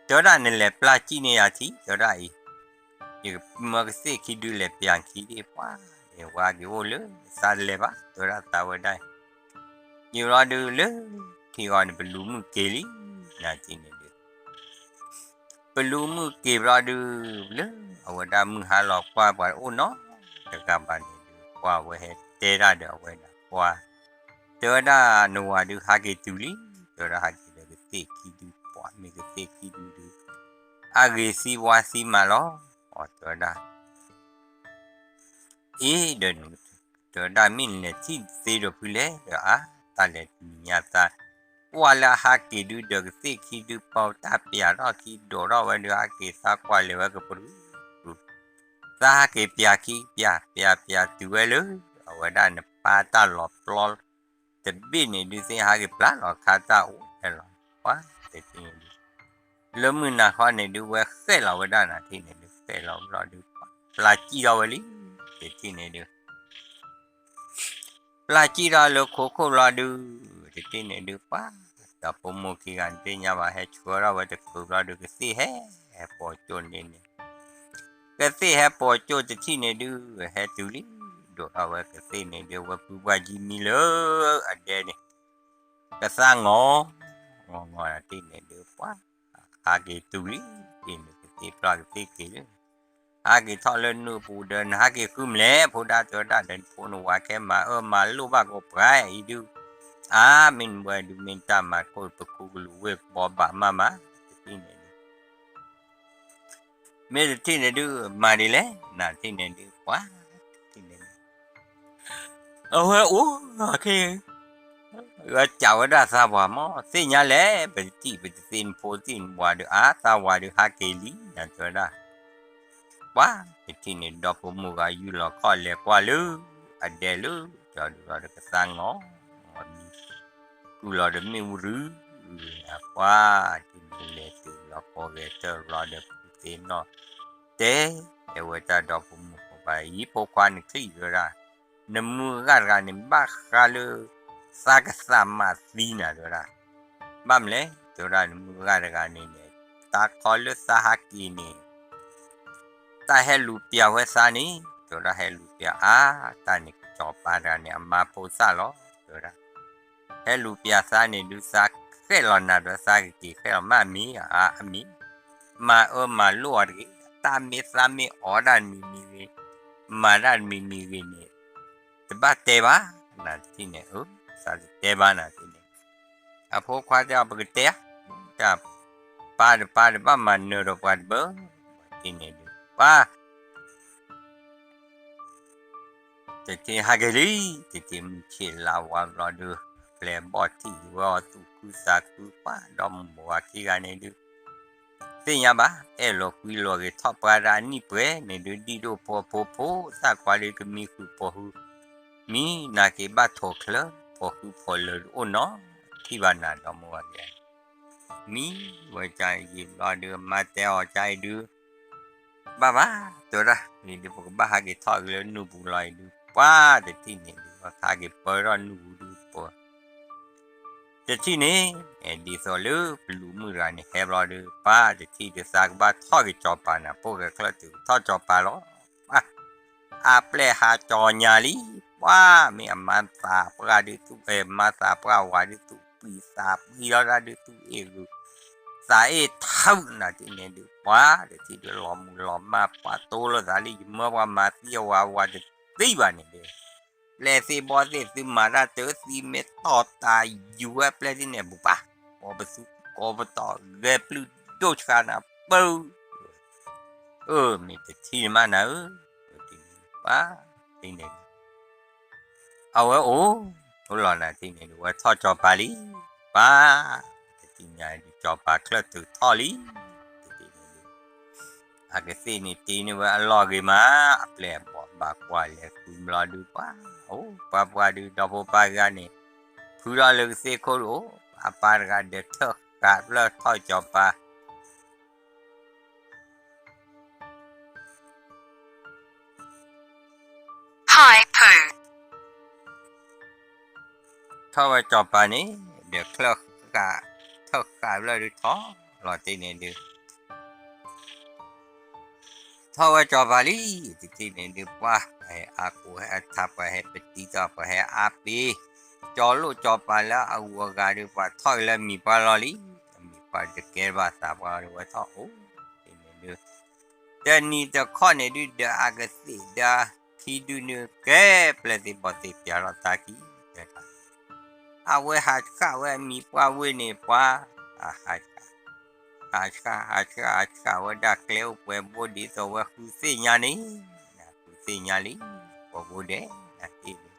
တဲဝဲဒၣ်နလဲၤပျၢ်စံၣ်န့ၢ်ယၤထံ, တဲဝဲဒၣ်အံၤ, ယကမၢကသ့ၣ်ခံဒုးလဲၤပျၢ်ခံဒံး ပှၤ, ဝဲက့ၤအိၣ်လၢ သးလဲၤဘၣ်, တဲဝဲဒၣ်သးဝဲဒၣ်, ယံာ်ဘျီဒုးလၢ ထံဂီၤန့ၣ် ပလူၤမုၢ်က့ၤလံ, နထံၣ်န့ၣ်ဒုး ပလူၤမုၢ်က့ၤဘျီဒုး လၢအဝဲဒၣ်မုၢ်ဟါလီၤကွၢ်ပှၤအိၣ်နီတဂၤဘၣ်န့ၣ်ဒုး ပှၤဝဲဟဲတဲဒၣ်ဒီးအဝဲဒၣ်ပှၤ, တဲဝဲဒၣ်နဝၤဒုးဟးက့ၤတုၤလံ, တဲဝဲဒၣ်ဟးက့ၤဒီးကသ့ၣ်ခံဒုး ပှၤမ့ၢ်ကသ့ၣ်ခံဒုးဒုး, အဂ့ၤသံဝါသံမးလီၤ, အတဲဝဲဒၣ် အ့ဒီး တဲဝဲဒၣ်မ့ၢ်နလဲၤထံၣ်သ့ဒီးဖုလဲၣ်ဒီး အါ, တၢ်လဲၤတနံၤညါသး, ကွၢ်လၢအဟးက့ၤဒုးဒီးကသ့ၣ်ခံဒုး ပီတၢ်ပျးထီၣ်ခံဒိးထီၣ်ဝဲဒုး ဟးက့ၤသးကွၢ်လဲၤဝဲကပြုၢ်, သးဟးက့ၤပျးခံပျး ပျးပျးတုၤဝဲလၢ အဝဲဒၣ်နပၢ်တၢ်လီၤပျီ တဘ့ၣ်န့ၣ်ဒုးသ့ၣ်ဟးက့ၤပျၢ်လီၤခါတၢ်အိၣ်ဖဲလီၤ, ပှၤတထံၣ်န့ၣ်ဒုး လၢမုၢ်နၤခီန့ၣ်ဒုး ဝဲဃဲၣ်လီၤဝဲဒၣ်နၤထံၣ်န့ၣ်ဒုး ဃဲၣ်လီၤဘျီဒုး ပျၢ်စံၣ်ထီၣ်ဝဲလံ, တထံၣ်န့ၣ်ဒုး ပျၢ်စံၣ်ထီၣ်လၢခိခိၣ်ဘျီဒုး, တထံၣ်န့ၣ်ဒုး ပှၤ ဒီဖိမိၢ်ခံဂၤန့ၣ်သ့ၣ်ညါဘၣ် ဟဲဆှၢထီၣ်ဝဲတချုးဘျီဒုး ကသ့ၣ်ဟဲပိာ်ကၠိန့ၣ်န့ၣ်, ကသ့ၣ်ဟဲပိာ်ကၠိတထံၣ်န့ၣ်ဒုး ဟဲတုၤလံ, ဒိးထီၣ်ဝဲကသ့ၣ်န့ၣ်ဒုး ဝဲပုၢ်ပှၢ်ယံမံလၢအဒဲန့ၣ် ကသါငီၤ, ငီၤငီၤနၤထံၣ်န့ၣ်ဒုး ပှၤ ဟးက့ၤတုၤလံ, တထံၣ်န့ၣ် ကသ့ၣ်ပျၢ်ကသ့ၣ်က့ၤလံ, ဟးက့ၤထီၣ်လၢနူၢ်ပူၤဒီး နဟးက့ၤဃုမလဲၣ် ဖိဒၣ်တဲဝဲဒၣ်ဒီး နဖိနဝၤခဲမၤအၢမၤလိၣ်ဘၣ်ကီးပှၤအံၤဒုး, အါ မ့ၢ်နဝဲဒုး မ့ၢ်တၢ်မၤခိၣ်ပခူကလူးဝ့ၢ်ကဘီဘၣ်မးမး, တထံၣ်န့ၣ်ဒုး မ့ၢ်တထံၣ်န့ၣ်ဒုး မၤဒ်လဲၣ် နၤထံၣ်န့ၣ်ဒုး ပှၤ တထံၣ်န့ၣ်ဒုး အဝဲအိၣ်ခဲ ဝဲစံးဝဲဒၣ်သးပှၢ်မး သ့ၣ်ညါလဲၣ် ပတထံၣ် ပတသ့ၣ်နဖိသ့ၣ်နဝၤဒီး အါ သးဝၤဒီးဟးက့ၤလံ နတဲဝဲဒၣ် ပှၤ တထံၣ်န့ၣ် ဒီဖိမိၢ်ဂၤယူၢ်လီၤခီၣ်လဲၤကွၢ်လၢ အဒဲလၢ ကၠီဒုးလီၤဒီးကသါငီၤ မံ ကုၢ်လီၤဒီးမ့ၣ်အူရူၤ ပှၤ တထံၣ်န့ၣ်လဲၤတုၤလီၤကိးဂဲၤထၢၣ်လီၤဒီး ဖုသ့ၣ်နီၣ် တဲ တဲဝဲတၢ်ဒီဖိမိၢ်ဖိခွါ ယံၤဖိခွါန့ၣ်ချံၣ်တဲဝဲဒၣ် နမုၢ်ဂၤတဂၤန့ၣ် ဘၣ်ဃးလၢ သးကသးမၤသံနၤတဲဝဲဒၣ် ဘၣ်မနုၤလဲၣ် တဲဝဲဒၣ် နမုၢ်ဂၤတဂၤန့ၣ်န့ၣ် တၢ်ခီလၢသးဟးက့ၤန့ၣ် တၢ်ဟဲလူၤပျးဝဲသးန့ၣ် တဲဝဲဒၣ်ဟဲလူၤပျးအါ တၢ်န့ၣ်ကစီၤပၤတဂၤန့ၣ် အမါဖိသၣ်လီၤ တဲဝဲဒၣ် ဟဲလူၤပျးသးန့ၣ်ဒုး သးဃဲၣ်လီၤနၤဒီးသးကက့ၤဃဲၣ်လီၤမးအမံၤ အမံၤ မၤအၢမၤလိၣ်အီၤတဂ့ၤ တၢ်မ့ၢ်သးမ့ၢ်အီၤဒၣ်တမံၤမံၤဂ့ၤ မၤဒၣ်တမံၤမံၤဂ့ၤန့ၣ် တဘၣ်တဲဘၣ် နၤတထံၣ်န့ၣ် အၢ သးတတဲဘၣ်နၤတထံၣ်န့ၣ် အဖိခွါတဲအီၤ ပကတဲ တၢ် ပၢ်တပၢ်တဘၣ်မၤနၢၤဒီးပှၤတဘၣ် တထံၣ်န့ၣ်ဒုး ပၢ် တထံၣ်ဟးက့ၤလံ တထံၣ်မုၢ်ဆ့ၣ်လါဝါဘျီဒုး ပျဲၢ်ဘီၣ်ထံၣ်ဝဲအီၤသူၣ်ခုသးခု ပှၤဒီမိၢ်ဝၤခံဂၤန့ၣ်ဒုး သ့ၣ်ညါဘၣ် အဲၣ်လိာ်ကွံလိာ်ဂ့ၤထီၣ်ပှၤဒၣ်အနံၣ်ပှဲၤန့ၣ်ဒုး ဒံၣ်ဒိၣ်ဖိဖိ သၣ်ခွါဒုးကမံဃုာ်ပိာ်ဃုာ် မံနာ်က့ၤဘၣ်ထိၣ်ချၢ ပိာ်ဃုာ်ဖိးလၢာ်အိၣ်နီၤ ထံၣ်ဘၣ်နၤဒီမိၢ်ဝၤခံဂၤ မံဝဲကါအံၤဘျီဒုး မါတဲအီၤကါအံၤဒုး ဘၣ်ဘၣ် တဲဝဲဒၣ် အံၤဒုး ပကဘၣ်ဟးက့ၤထီၣ်က့ၤလၢနူၢ်ပူၤလီၤအံၤဒုး ပှၤတထံၣ်န့ၣ်ဒုး ဟးက့ၤပၢထီၣ်နူၢ်ပူၤဒုး ပှၤ တထံၣ်န့ၣ် ဒ်သိးလၢပလူၤမုၢ်တဂၤန့ၣ်ဟဲဘျီဒုး ပှၤတထံၣ်ဒုး သးကဘၣ်ထီၣ်က့ၤစီၤပၤနၤ ဖိၣ်ဂဲၤချၢၣ်တုၤထီၣ်စီၤပၤလီၤ ပှၤ အပျဲၢ်ဟးကၠီညါလံ ပှၤ မ့ၢ်အမါသးပှၢ်ဒုးသူၣ်အဲၣ် မါသးပှၢ်ဝၤဒုးသူၣ်ပှံၤသးပှံၤလီၤဒၣ်ဒုးသူၣ်အ့ၣ်ဂုၤ သးအ့ၣ်ထၢၣ်နၤတထံၣ်န့ၣ်ဒုး ပှၤတထံၣ်ဒုးလီၤမုၢ်လီၤမၢ် ပှၤတိလိာ်သးလံ ယမၢပှၤမၤသံအဝၤ အဝၤတသံဘၣ်န့ၣ်ဒုး ပျဲၢ်သ့ၣ်ဘီၣ်သ့ၣ်သုမၤတၢ်တသံ မ့ၢ်တီၢ်တၢ်ယူၤဝဲပျဲၢ်သ့ၣ်န့ၣ် ပူၤပာ် ကိးပသူကိးပတီၢ် ဂဲၤပျုၢ်ဒိၣ်ဆှးနၤပၢ အၢ မ့ၢ်တထံၣ်မးနၤဧၢ ပှၤ တထံၣ်န့ၣ် အဝဲအိၣ် အိၣ်လီၤနၤတထံၣ်န့ၣ်ဒုး ဝဲထီၣ်စီၤပၤလံ ပှၤ တထံၣ်ညါဒုးစီၤပၤချၢၣ်တုၤထီၣ်လံ တထံၣ်န့ၣ်ဒုး အကသ့ၣ်န့ၣ်တ့န့ၢ်ဝဲအလီၢ်ဂ့ၤမး အပျဲၢ်အဘီၣ်ဘၣ်ကွၢ်လဲၤဃုဘျီဒုး ပှၤ အိၣ် ပှၤပှၤဒုး ဒီဖိပၢ်ဂၤန့ၣ် ဖုထီၣ်လၢကသ့ၣ်ခိၣ်ဒုး အိၣ် အပၢ်တဂၤဒီးထၢၣ်ဃးဖျၢၣ်ထီၣ်စီၤပၤ ထီၣ်ဝဲစီၤပၤန့ၣ် ဒီးချၢၣ်ဃာ်, ထၢၣ်ဃာ်ဘျီဒုးထီၣ်လီၤတထံၣ်န့ၣ်ဒုး ထီၣ်ဝဲစီၤပၤလံ, တထံၣ်န့ၣ်ဒုး ပှၤဟဲအါကိးဟဲအထါ ပှၤဟဲပတံထီၣ် ပှၤဟဲအါပ့ၤ, စီၤလိၣ်စီၤပၤလၢအဂုၤအဂၤဒုး ပှၤထီၣ်က့ၤလၢအမံၤပှၢ်လီၤလံ, အမံၤပှၢ်တကဲဘၣ်သးပှၢ်ဒီးဝဲထီၣ်အိၣ်တထံၣ်န့ၣ်ဒုး တနံၤတခီန့ၣ်ဒုး ဒီးအကသ့ၣ်ဒီးခံဒုန့ၣ် ကဲပျဲၢ်သ့ၣ်ဘီၣ်သ့ၣ်ပၠးထီၣ်တၢ်ခံ တဲဒၣ် အဝဲဟးဆှၣ်ဝဲအမံၤပှၢ်ဝ့ၢ်န့ၣ် ပှၤ ဟးဆှၣ်, ဟးဆှၣ် ဟးဆှၣ် ဟးဆှၣ်ဝဲဒၣ်ကျဲအိၣ်ပှဲၤဘိဒ်သိးဝဲဃုသ့ၣ်ညါန့ၣ်, ဃုသ့ၣ်ညါလံ, ကိးဘိဒဲး နဟ့ၣ်လံ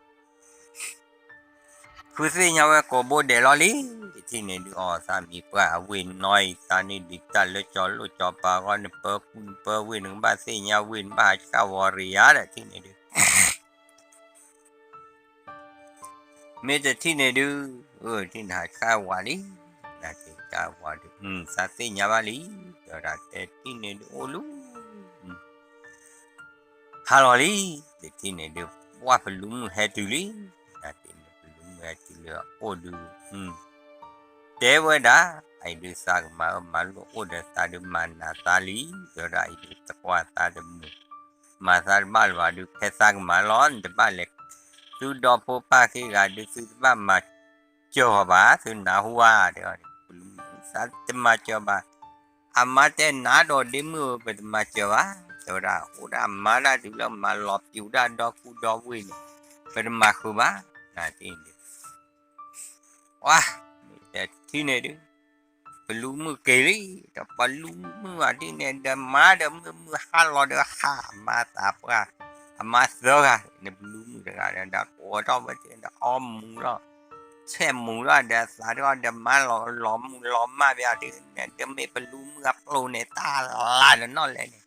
ဃုသ့ၣ်ညါဝဲကိးဘိဒဲးလီၤလံ, တထံၣ်န့ၣ်ဒုး အီၣ်သးမံၤပှၢ်အဝ့ၢ်နီၢ်အံၤ သးန့ၣ်ဒုးတၢ်လၢစီၤလိၣ်စီၤပၤအဂီၢ် နပၢပူၤနပၢဝ့ၢ် နကဘၣ်သ့ၣ်ညါဝ့ၢ် နဘၣ်ဟးဆှၣ်ဝီၤရံယါဒီး တထံၣ်န့ၣ်ဒုး မ့ၢ်တထံၣ်န့ၣ်ဒုး, အၢ ထံၣ်န့ၣ်ဟးဆှၣ်ဝီၤလံ, နက့ၤဆှၣ်ဝီၤဒုး သးသ့ၣ်ညါဘၣ်လံ, တဲဝဲဒၣ် တထံၣ်န့ၣ်ဒုးအိၣ်လံ ဟါလီၤလံ, တထံၣ်န့ၣ်ဒုး ပှၢ်ပလူမုၣ်ဟဲတုၤလံ, နက့ၤန့ၣ် ပလူမုၣ်ဟဲတုၤလၢအအိၣ်ဒုး တဲဝဲဒၣ် အံၤဒုး သးကမၤအၢမၤလိအိၣ်ဒီးသးဒုး မၤနးသးလံ, တဲဝဲဒၣ် အံၤဒုး သကွၢ်သးတမုာ် မၤသးတဘၣ်လၢၤဘၣ်ဒုး ဖဲသးကမၤလီၤ နတဘၣ်လဲၤ သုဒီဖိပၢ်ခံဂၤဒုး သုတဘၣ်မၤစၢၤအီၤဘၣ် သုနၢ်ဟူဧါ တဲဝဲဒၣ် ပလူမုၣ် သးတမၤစၢၤဘၣ်, အမါတဲနၤဒီးဒ့မုၣ်ဧၢ ပတမၤစၢၤဘၣ်, တဲဝဲဒၣ် အိၣ်ဒၣ်မါဒၣ်တုၤလၢမၤလီၤပျံၤဒၣ်ဒီကူဒီဝ့ၢ်န့ၣ် ပတမၤဃုာ်ဘၣ်, နက့ၤန့ၣ် ပှၤ မ့ၢ်တထံၣ်န့ၣ်ဒုး ပလူမုၣ်က့ၤလံ, ဒီးပလူမုၣ်အီၤဒ်န့ၣ် ဒီးမါဒီးမုၢ်မုၢ်ဟါလီၤဒီးဟးမၤသးပှၢ်, အမါသၢဂၤန့ၣ် ပလူမုၣ်တဂၤဒီး ကိးထီၣ်ဝဲဒီးအီမူၤလီၤ, ဆဲးမူၤလီၤဒီးသးဒီးအီၤဒီးမါလီၤလီၤမုၢ်လီၤမၢ်ဘၣ်ဒ်န့ၣ် ဒီးမ့ၢ်ပလူမုၣ်အပျိၢ်န့ၣ် တၢ်လၢ်ဒီးနီၢ်လဲၣ်န့ၣ်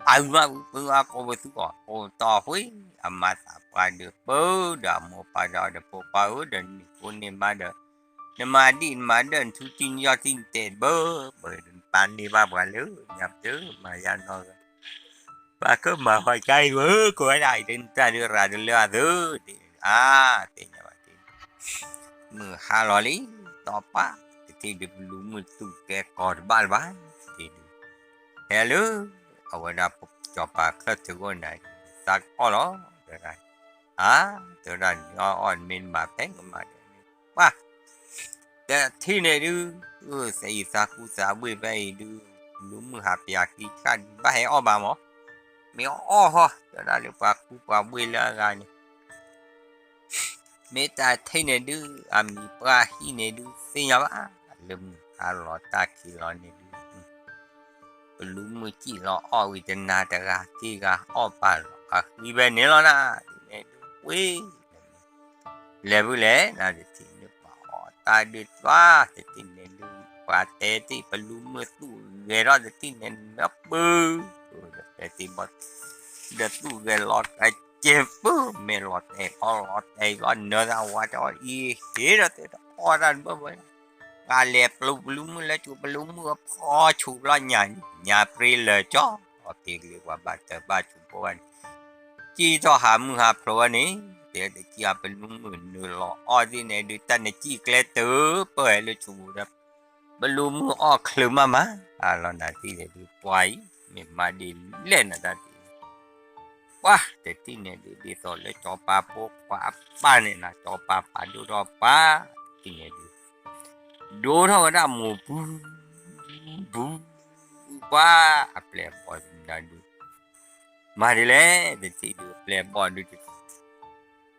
အုၣ်မးပှၤကိးပသူအီၤ ကိးတီၢ်ဖှံ, အမၤသးပှၢ်ဒီးပၢဒီးအမိၢ်ပၢ်ဒီးဒီးဖိပၢ်ဧၢ ဒီးန့ၢ်ကိးန့ၢ်မါဒီး နမၤဒ်နမၤဒၢၣ် နထူတံၢ်နယီၢ်တံၢ်နတဲာ်ဘၢ, ပှၤနပာ်န့ၢ်ဘၣ်ပှၤလၢညါပတမၤယါနီၢ်ဂၤ, ပှၤကမၤဝဲကါအံၤဧၢ ကိးဝဲဒၣ်အံၤ တၢ်ဒုးရၤတလၢအသၢ, အါ သ့ၣ်ညါဘၣ်တ့ၢ် မုၢ်ဟါလီၤလံ, တီၢ်ပၢ် တထံၣ်ဒုး ပလူမုၣ်သူၣ်ကဲကီၤတဘၣ်လၢၤဘၣ်, တထံၣ်ဒုး ဟဲလၢ အဝဲဒၣ်စီၤပၤချၢၣ်ထုးအိၣ်န့ၣ် သးကအီၣ်လီၤ, တဲဒၣ် အါ တဲဝဲဒၣ် နအီၣ်အီၣ်နမ့ၢ်နမၤဖဲနကမၤဒီး ပှၤ တထံၣ်န့ၣ်ဒုး သယံၤသးကူသးဝ့ၢ်ဖဲအံၤဒုး ပလူမုၣ်ဟးပၠးခံခါဒုး ဘၣ်ဟဲအီၣ်ဘၣ်မး, မ့ၢ်အီၣ်ဟီ တဲဒၣ်လၢပှၤကူပှၤဝ့ၢ်လၢအဂၤန့ၣ် မ့ၢ်တၢ်ထံၣ်န့ၣ်ဒုး အမံၤပှၢ်ဟံၣ်န့ၣ်ဒုး သ့ၣ်ညါဘၣ်, လၢမုၢ်ဟါလီၤတၢ်ခံးလီၤန့ၣ်ဒုး ပလူမုၣ်စံၣ်လီၤအီၣ်ဝံၤတနၤတဂၤခံဂၤ အီၣ်ပာ်လီၤအဃံဖဲန့ၣ်လီၤနၤ, န့ၣ်ဒုးဝ့ၢ် လဲၤဖုလဲၣ် နတထံၣ်န့ၣ် ပှၤအီၣ်တၢ်ဒုးသွါ တထံၣ်န့ၣ်ဒုး ပှၤတဲတ့ၢ် ပလူမုၣ်သူၣ်ဂဲၤထီၣ်တထံၣ်န့ၣ် နၢပၢၢ် ဒီးတဲတ့ၢ်ဘီ ဒီးသူၣ်ဂဲၤလီၤကဲပုၢ် မ့ၢ်လီၤတဲာ်ခီလီၤတဲာ်ဘီ နၢသးဝါတအီၣ်အံၤ ဟ့ၣ်ဒီးတဲတအီၣ်တၢ်တဘၢဘၢ ဂၤလဲၤပျူၤပလူမုၣ်လၢကၠိ ပလူမုၣ်အဖီဆူၣ်ဘျီညါ ညါပြ့လၢာ်ကၠီ အီၣ်က့ၤကလံၤပှၤဘၣ်တၢ်ဘၣ်ဆူၣ်ဖိဝဲန့ၣ် စံၣ်ထီၣ်ဟးမုၢ်ဟးဖျိးဝဲန့ၣ် တဲတကံၢ်အပလူမုၣ်နုာ်လီၤအီၣ်သ့ၣ်န့ၣ်ဒုး တၢ်နစံၣ်ကျဲတၢၢ်ပၢၢ်ဟဲလၢဆူၣ်ပူၤဒီး ပလူမုၣ်အီၣ်ချုးမးမး အလီၤနၤတထံၣ်န့ၣ်ဒုး ပှၤအံၤ မ့ၢ်မၤဒ်လဲၣ်နတၢ်တထံၣ်န့ၣ် ပှၤတထံၣ်န့ၣ်ဒုး ဒ်သိးလၢစီၤပၤဖိခွါအပၢ်န့ၣ်နၤ စီၤပၤပာ်ဒိၣ်ထီၣ်ပှၤ တထံၣ်န့ၣ်ဒုး ဒိထီၣ်ဝဲဒၣ်မိၢ်ပူၤ ပူၤ ပှၤအပျဲၢ်အဘီၣ်သ့ၣ်မတၤဒုး မၤဒ်လဲၣ် တထံၣ်ဒုး ပျဲၢ်ဘီၣ်ဒုး ပျံၤ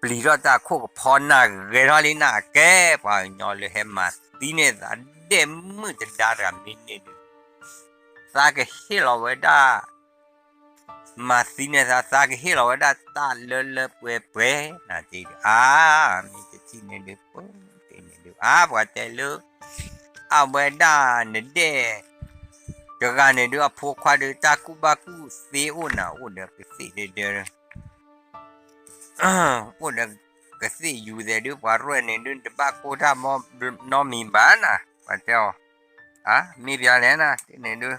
ထီၣ်တၢ်ခိၣ်ကဖီနၢ်ဂဲၤထီၣ်လံနၤကဲ ပှၤကညီလၢဟဲမၤသံန့ၢ်သးဒဲၣ်မုၣ်တဒါတဂၤမ့ၢ်န့ၢ်ဒုး သးကဟ့ၣ်လီၤဝဲဒၣ် မၤသံန့ၢ်သး သးကဟ့ၣ်လီၤဝဲဒၣ်တၢ်လၢလၢပှဲၤပှဲၤ နၤတထံၣ်ဒုး အါ မ့ၢ်တထံၣ်န့ၣ်ဒုး ပှၤတထံၣ်န့ၣ်ဒုး အါ ပှၤတဲလၢ အဝဲဒၣ်နဒဲၣ် တဂၤန့ၣ်ဒုး အဖိခွါဒုး တၢ်ကူၣ်ဘၣ်ကူၣ်သ့အိၣ်နၤ အိၣ်ဒီးကသ့ၣ်ဒဲဒဲ အိၣ်ဒီးကသ့ၣ်ယူၤသဲးဒုး ပှၤရဲၣ်န့ၣ်ဒုး တဘၣ်ကိၢ်တၢ်မီၢ်နီတမံၤဘၣ်နၤ ပှၤတဲအီၤ အါ မ့ၢ်ပျါလဲၣ်နၤ တထံၣ်န့ၣ်ဒုး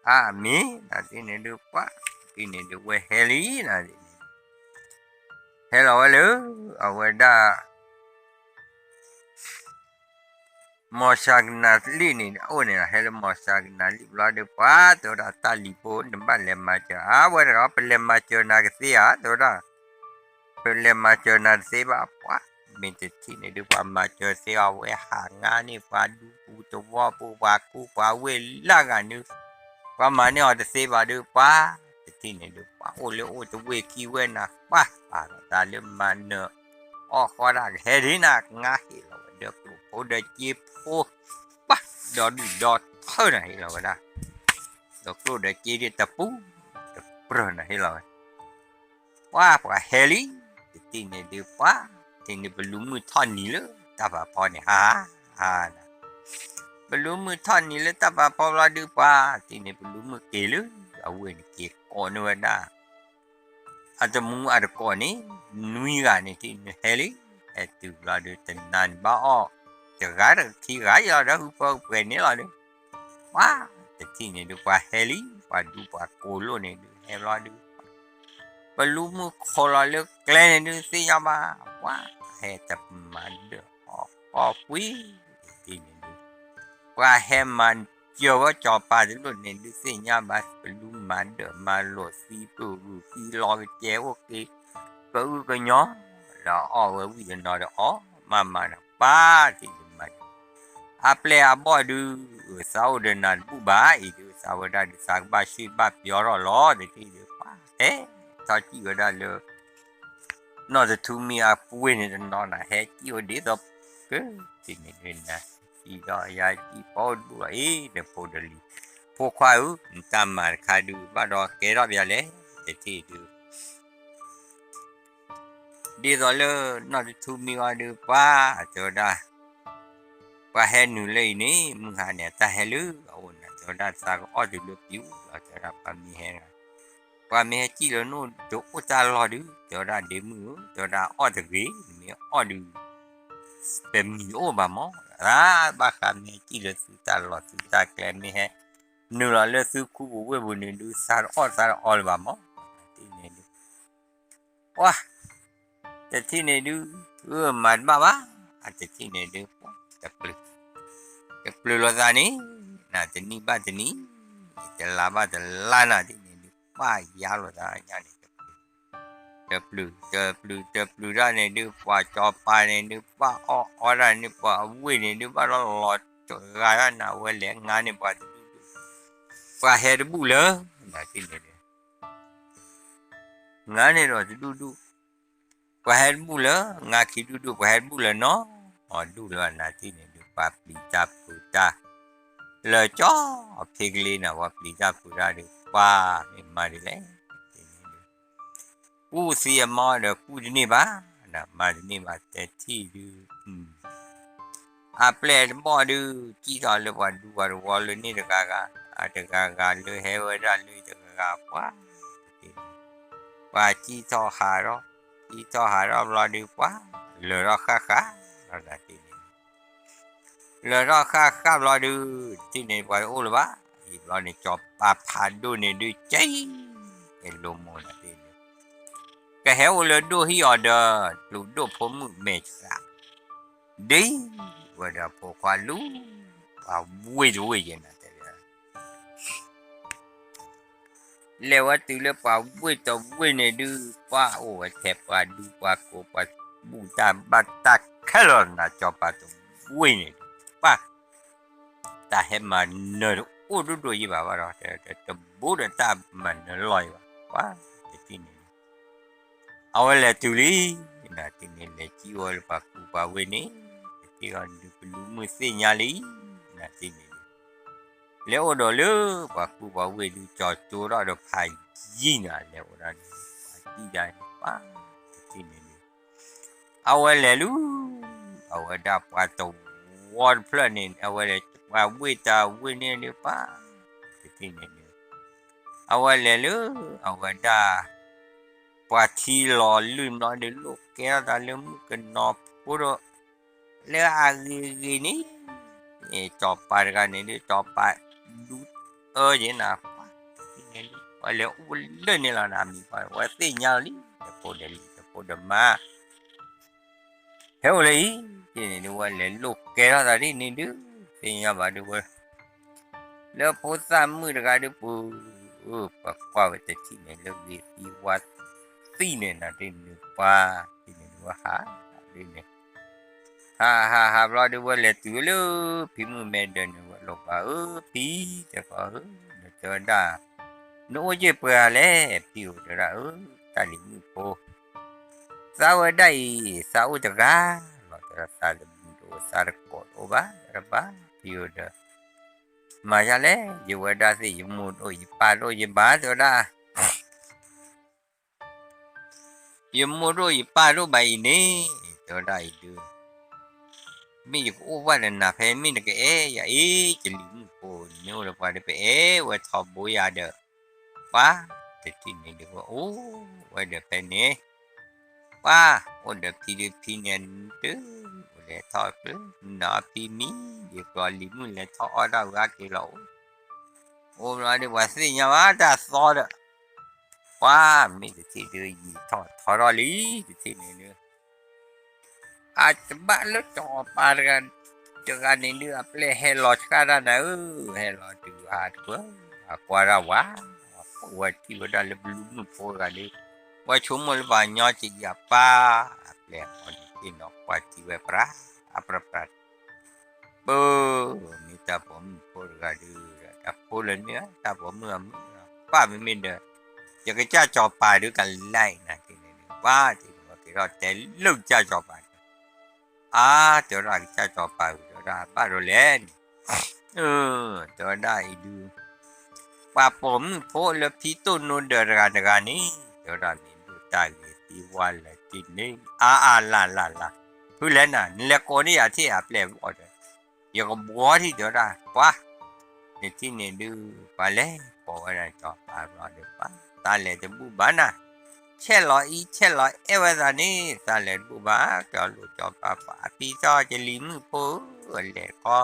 အါ အမ့ၢ် နၤတထံၣ်န့ၣ်ဒုး ပှၤ တထံၣ်န့ၣ်ဒုး ဝဲဟဲလံနၤ ဟဲလီၤဝဲလၢ အဝဲဒၣ် မီၤစၤကနၤလံၣ်န့ၣ် အိၣ်န့ၣ်လီၤ. ဟဲလၢမီၤစၤကနၤလံၣ်ဘျီဒီး ပှၤတဲဝဲဒၣ် တၢ်လံၤဖိ နဘၣ်လဲၤမၤစၢၤအဝဲတဂၤ ပလဲၤမၤစၢၤနၤကသ့ဧါ တဲဝဲဒၣ်. ပလဲၤမၤစၢၤနၤတသ့ဘၣ် ပှၤ မ့ၢ်တထံၣ်န့ၣ်ဒုး ပှၤမၤစၢၤသ့အီၤ ဝဲဟးငါန့ၢ်ပှၤဒူပူၤသဝီပူၤ ပှၤကူပှၤဝ့ၢ်လၢအဂၤနုၤ ပှၤမၤန့ၢ်အီၤတသ့ဘၣ်ဒုး ပှၤတထံၣ်န့ၣ်ဒုး ပှၤအိၣ်လၢအိၣ်တဝ့ၢ်ခံဝဲနၤ ပှၤပာ်လီၤသးလၢမၤနၢၤအီၣ်ဃီဒၣ်ကဟဲဒ်နၤ ကငါဟ့ၣ်လီၤဝဲဒီးကျိၣ်ဖိဒီးစ့ဖိ ပှၤဒီဒူၣ်ဒီထၢနၤဟ့ၣ်လီၤဝဲဒၣ် ဒီးကျိၣ်ဒီးစ့ဒ်တပူၤတပြၢၢ်နၤဟ့ၣ်လီၤဝဲ ပှၤပှၤဟဲလံ တထံၣ်န့ၣ်ဒုးပှၤ တထံၣ်န့ၣ်ပလူၤမုၢ်ထီၣ်နံၤလၢတၢ်ဖးဖီန့ၣ် ဟါ ဟါ ပလူၤမုၢ်ထီၣ်နံၤလၢတၢ်ဖးဖီဘျီဒုးပှၤ တထံၣ်န့ၣ်ပလူၤမုၢ်က့ၤလၢ အဝ့ၢ်န့ၣ်က့ၤကိးန့ၢ်ဝဲဒၣ် အတမူအတကိးန့ၣ် နွံဂၤန့ၣ် တထံၣ်န့ၣ်ဟဲလံ ဟဲတုၤဘျီဒုး တနၤန့ၣ်ဘၣ်အီၣ် တဂၤတခံဂၤယလီၤဒီး ဟုဖၢကပှဲၤန့ၣ်လီၤဒုး ပှၤ တထံၣ်န့ၣ်ဒုး ပှၤဟဲလံ ပှၤဒူပှၤကိးလိၣ်န့ၣ်ဒုး ဟဲဘျီဒုး ပလူၤမုၢ်ခိးလီၤလၢကျဲန့ၣ်ဒုး သ့ၣ်ညါဘၣ် ပှၤဟဲတမၤဒၢၣ်အီၣ်ကီၢ်ကွံ တထံၣ်န့ၣ်ဒုး ပှၤဟဲမၤစၢၤဝဲစီၤပၤတလိၣ်န့ၣ်ဒုး သ့ၣ်ညါဘၣ် ပလူၤမၤဒၢၣ်မၤလိာ်သံ ပုၢ်ဂုၢ်သံလီၤကစဲးအိၣ်က့ၤ ကအုကညီ လၢအအီၣ်ဝဲဝံၣ်တနီၤဒီးအီၣ်မးမးဒီး ပှၤတထံၣ်န့ၣ်မၤ အပျဲၢ်အဘီၣ်ဒုး သးအိၣ်ဒီးနၤတဘူၣ်ဘၣ် အံၤဒုး သးဝဲဒၣ်ဒုး သးကဘၣ်ဆှံဘၣ်ပျီထီၣ်လီၤ တထံၣ်ဒုး ပှၤဟဲထီၣ်စံၣ်ဝဲဒၣ်လၢ နီၢ်တထူမံၤအပှ့ၤန့ၣ်တနီၤနၤ ဟဲစံၣ်အိၣ်ဒ်သိး ကထံၣ်န့ၣ်ဒုးနၤ စံၣ်ဒီးယၤစံၣ်ပီၣ်အိၣ်တဘူၣ်လီၤ အံၤ ဒီးဖိဒီးလံၤ ဖိခွါဧၢ နတၢ်မၤတခါဒုး ဘၣ်ဒီးကဲထီၣ်ပယီၤလဲၣ် တထံၣ်ဒုး ဒ်သိးလၢနီၢ်တထူမံၤအီၤဒုး ပှၤတဲဝဲဒၣ် ပှၤဟဲနုာ်လၢအံၤန့ၣ် မုၢ်ဟါန့ၣ် တၢ်ဟဲလၢအအိၣ်န့ၣ် တဲဝဲဒၣ် သးကအီၣ်တုၤလၢပျံၤလီၤ တဲဝဲဒၣ် ပှၤမ့ၢ်ဟဲ ပှၤမ့ၢ်ဟဲစံၣ်လၢနအိၣ်တအိၣ်တၢ်လီၢ်ဒုး တဲဝဲဒၣ် ဒ့မုၣ်ဧၢ တဲဝဲဒၣ် အီၣ်တဂ့ၤ နမ့ၢ်အီၣ်ဒုး ပမံၤတအိၣ်ဘၣ်မး ဘၣ်ဃးမ့ၢ်ဟဲစံၣ်လၢသုတၢ်လီၢ်သုတၢ်ကျဲ မ့ၢ်ဟဲနုာ်လီၤလၢသုခူပူၤဝ့ၢ်ပူၤန့ၣ်ဒုး သးတအီၣ်သးတအီလၢၤဘၣ်မး တထံၣ်န့ၣ်ဒုး ပှၤ တထံၣ်န့ၣ်ဒုး မၤတဘၣ်ဘၣ် တထံၣ်န့ၣ်ဒုး တပျုၤ တပျုၤလိာ်သးန့ၣ် နတနံၣ်ဘၣ်တနံၣ် တလါဘၣ်တလါနၤ တထံၣ်န့ၣ်ဒုး ပှၤယါလိာ်သးညါန့ၣ် တပျုၤ တပျုၤ တပျုၤ တပျုၤတၢ်န့ၣ်ဒုး ပှၤစီၤပၤန့ၣ်ဒုး ပှၤအီၣ်အီတၢ်န့ၣ် ပှၤအဝ့ၢ်န့ၣ်ဒုး ဘၣ်လီၤလီၤတဂၤတၢ်နၤ အဝဲလဲၤငါန့ၢ်ပှၤတဒူၣ်ဒူၣ် ပှၤဟဲတဘူၣ်လၢ နတထံၣ်န့ၣ်ဒုး ငါန့ၢ်ဒီးတဒူၣ်ဒူၣ် ပှၤဟဲတဘူၣ်လၢ ငါခံဒူၣ်ဒူၣ် ပှၤဟဲတဘူၣ်လၢနီၢ် အီၤဒူၣ်လၢနတထံၣ်န့ၣ်ဒုး ပှၤပျံၤတၢ်ဖုးတၢ် လၢကၠီဖ့ကလ့နၤ ပှၤပျံၤတၢ်ဖုးတၢ်ဒုး ပှၤမ့ၢ်မၤဒ်လဲၣ် တထံၣ်န့ၣ်ဒုး ကူၣ်သံအမါဒီးကူၣ်တန့ၢ်ဘၣ် နမၤတန့ၢ်ဘၣ် တထံၣ်ဒုး အပျဲၢ်တဘီၣ်ဒုး စံၣ်ထီၣ်လၢပှၤဒူပှၤတဝီလၢန့ၣ်တဂၤဂၤ အတဂၤဂၤလၢဟဲဝဲဒၣ်လၢတဂၤဂၤ ပှၤ တထံၣ်န့ၣ် ပှၤစံၣ်ထီၣ်ဟးထီၣ် စံၣ်ထီၣ်ဟးထီၣ်ဘျီဒုး ပှၤလၢာ်ထီၣ်ဃၣ်ဃၣ်လီၤ နတထံၣ်န့ၣ် လၢာ်ထီၣ်ဃၣ်ဃၣ်ဘျီဒုး တထံၣ်န့ၣ် ပှၤတအိၣ်လၢၤဘၣ် အံၤဘျီန့ၣ် စီၤပၤဖးဒိၣ်န့ၣ်ဒုး ကဲ လိမိၢ်နတထံၣ်န့ၣ် ကဟဲအိၣ်လၢဒိၣ်ဟံၣ်အီၤဒီး ကျူးဒိၣ်ဖိမုၣ်မဲာ်ဆှး ဒ်ဝဲဒီးဖိခွါလူၤ ပှၤဝ့ၢ်တဝ့ၢ်ယဲနၤတဲ လဲၤဝဲတုၤလၢပှၤဝ့ၢ်တဝ့ၢ်န့ၣ်ဒုး ပှၤအိၣ်ဝဲထဲပှၤဒူပှၤကိးပှၤဘူၣ်တၢ်ဘၣ်တၢ်ခဲလၢာ်နၤ စီၤပၤတဝ့ၢ်န့ၣ် ပှၤ တၢ်ဟဲမၤနၢၤတအိၣ်ဒိၣ်ဒိၣ်ယံၤဘၣ်ဘၣ်ဒီး တဘူးဒီးတၢ်မၤနၢၤလီၢ်ယံၤဘၣ် ပှၤ တထံၣ်န့ၣ် အဝဲလဲၤတုၤလံ နတထံၣ်န့ၣ် လဲၤစံၣ်ဝဲလၢပှၤကူပှၤဝ့ၢ်န့ၣ် တထံၣ်အီၤဒုး ပလူၤမုၢ်သ့ၣ်ညါလံ နတထံၣ်န့ၣ်ဒုး လဲၤအိၣ်ဒီးလၢပှၤကူပှၤဝ့ၢ်ဒုး ကၠီၤကၠိထီၣ်ဒီးဖးယံၤနၤ လဲၤအိၣ်ဒၣ်န့ၣ် ပှၤစံၣ်ဒၣ်န့ၣ် ပှၤ တထံၣ်န့ၣ်ဒုး အဝဲလဲၤလူၤ အဝဲဒၣ်ပှၤတဝီတဖျၢၣ်န့ၣ် အဝဲလဲၤပှၤဝ့ၢ်တၢ်ဝ့ၢ်န့ၣ်ဒုး ပှၤ တထံၣ်န့ၣ်ဒုး အဝဲလဲၤလၢ အဝဲဒၣ် ပှၤထံလီၤလုၢ်ဘျီဒုး လိၣ်ကဲထီၣ်သးလၢမုၣ်ကနီၤဖိဒီး လၢအဂ့ၤဂ့ၤန့ၣ် စီၤပၤတဂၤန့ၣ်ဒုး စီၤပၤဒူအၢယဲနၤ ပှၤ တထံၣ်န့ၣ်ဒုး ပှၤလဲၤအိၣ်လၢန့ၣ်လီၤနၤ မံၤပှၤ ဝဲသ့ၣ်ညါလီၤလံ တဖိဒီးလံၤ တဖိဒီးမါ ဟဲအိၣ်လၢအံၤ တထံၣ်န့ၣ်ဒုး ဝဲလဲၤလိာ်ကဲထီၣ်သးဒ်န့ၣ်ဒုး သ့ၣ်ညါဘၣ်ဒုးဝဲ လၢဖိသၣ်မုၣ်တဂၤဒုးပူၤ ပကွၢ်ဝဲတထံၣ်န့ၣ်လၢဂ့ၤသံဝါသံန့ၣ်နၤဒ်န့ၣ်ပှၤ တထံၣ်န့ၣ်ဒုးဝဲဟးဒ်န့ၣ် ဟးဟးဟးဘျီဒုးဝဲလဲၤတုၤဝဲလၢဖံမုၣ်မဲဒၢးန့ၣ် ဝဲလိာ်ပှၤဧၢ ဖံတဲကီးဧၢ နတဲဝဲဒၣ် နအိၣ်ယ့ၢ်ပှဲၤဂၤလဲၣ် ဖံဧၢ တဲဝဲဒၣ်ဧၢ တၢ်လံၤမုၣ်ဖိ သးဝဲဒၣ်အံၤ သးအိၣ်တဂၤလီၤ တဲဝဲဒၣ်သးတမုာ်တအိၣ် သးတကိးတအိၣ်ဘၣ် တဲဝဲဒၣ်ဘၣ် ဖံဧၢဒီး မၤယၤလဲၣ် ယဝဲဒၣ်သ့ၣ် ယမိၢ်တအိၣ် ယပၢ်တအိၣ် ယဘၣ် တဲဝဲဒၣ် ယမိၢ်တအိၣ် ယပၢ်တအိၣ်ဘၣ်အံၤန့ၣ် တဲဝဲဒၣ်အံၤဒုး မ့ၢ်ယကအိၣ်ဘၣ်ဒီးနၤဖဲမ့ၢ်နကအဲၣ်ယၤအံၤ ယလံၤမုၣ်ဖိ နမ့ၢ်အိၣ်ဒီးပှၤဒီးပအဲၣ်ဝဲထီဘိယၤဒီး ပှၤ တထံၣ်န့ၣ်ဒုးဝဲအိၣ်ဝဲဒီးဖဲန့ၣ် ပှၤ အိၣ်ဒီးဖံဒုးဖံန့ၣ် တုၤ အိၣ်လဲၤထီၣ်ကျၢၤ နီၢ်ဖံမံ ယကျီၤလံၤမုၣ်လဲၤထီၣ်အီၣ်တၢ်ဝံၤအါက့ၤလီၤအိၣ် အိၣ်ဘျီဒုး ပှၤသ့ၣ်ညါဘၣ်တၢ်သီဒီး ပှၤ မ့ၢ်တထံၣ်ဒုး ယံာ်ထီၣ်ထီထီၣ်လံ တထံၣ်န့ၣ်ဒုး အတဘၣ်လၢစီၤပၤတဂၤ တဂၤန့ၣ်ဒုး အပျဲၢ်ဟဲလီၤဆှၣ်တၢ်နၤဧၢ ဟဲလီၤတုၤအတကွၢ် အကွၢ်ဒၣ်ဝဲ ဝဲထံၣ်ဝဲဒၣ်လၢပလူမုၣ်ဖိတဂၤဒုး ဝဲဆိကမိၣ်လၢပှၤညီကယၤပၢ် အပျဲၢ်အီၤန့ၣ်သ့ၣ်နီၣ် ကွၢ်ထံဝဲပြး အပြးပြး ပၢ မ့ၢ်တၢ်ပိာ်မုၣ်ဖိတဂၤဒုး တၢ်ဖိလၢာ်န့ၣ် တၢ်ပိာ်မုၣ်အမုၣ် ပၢ်မ့မ့ၢ်ဒီး ယကစၢ်စီၤပၤဒုးကလဲၤနၤက့ၤန့ၣ် ပၢ်တ့ၢ်က့ၤထီၣ်တဲလၢကစၢ်စီၤပၤန့ၣ် အါ တဲဝဲဒၣ်ကစၢ်စီၤပၤဧၢ တဲဝဲဒၣ်ဘၣ်ဒိးလဲၣ်န့ၣ် တဲဝဲဒၣ်အံၤဒုး ပှၤပိာ်မုၣ်ဖိလၢဖံတိၢ်နိဒၢးတဂၤတဂၤန့ၣ် တဲဝဲဒၣ်မ့ၢ်ဒိၣ်တၢ်ဂ့ၤသံဝါလၢာ်တ့ၢ်န့ၣ် အါအါလၢ်လၢ်လၢ် ဖုလဲၣ်နၤ နလဲၤကိးန့ၢ်ယၤထံၣ်အပျဲၢ်ဘီၣ်ဒီး ယကဘှီထံၣ်တဲဝဲဒၣ် ပှၤ နထံၣ်န့ၣ်ဒုး ပှၤလဲၤကိးဝဲဒၣ်စီၤပၤဘျီဒီး ပှၤ သးလဲၤတဘူၣ်ဘၣ်နၤ ဆဲးလီၤအံၤဆဲးလီၤအဲၣ်ဝဲသးန့ၣ် သးလဲၤတဘူၣ်ဘၣ် ကၠီလိာ်စီၤပၤပှၤ အဖံထီၣ်ယလံၤမုၣ်ဖိဧၢ လဲၤခီ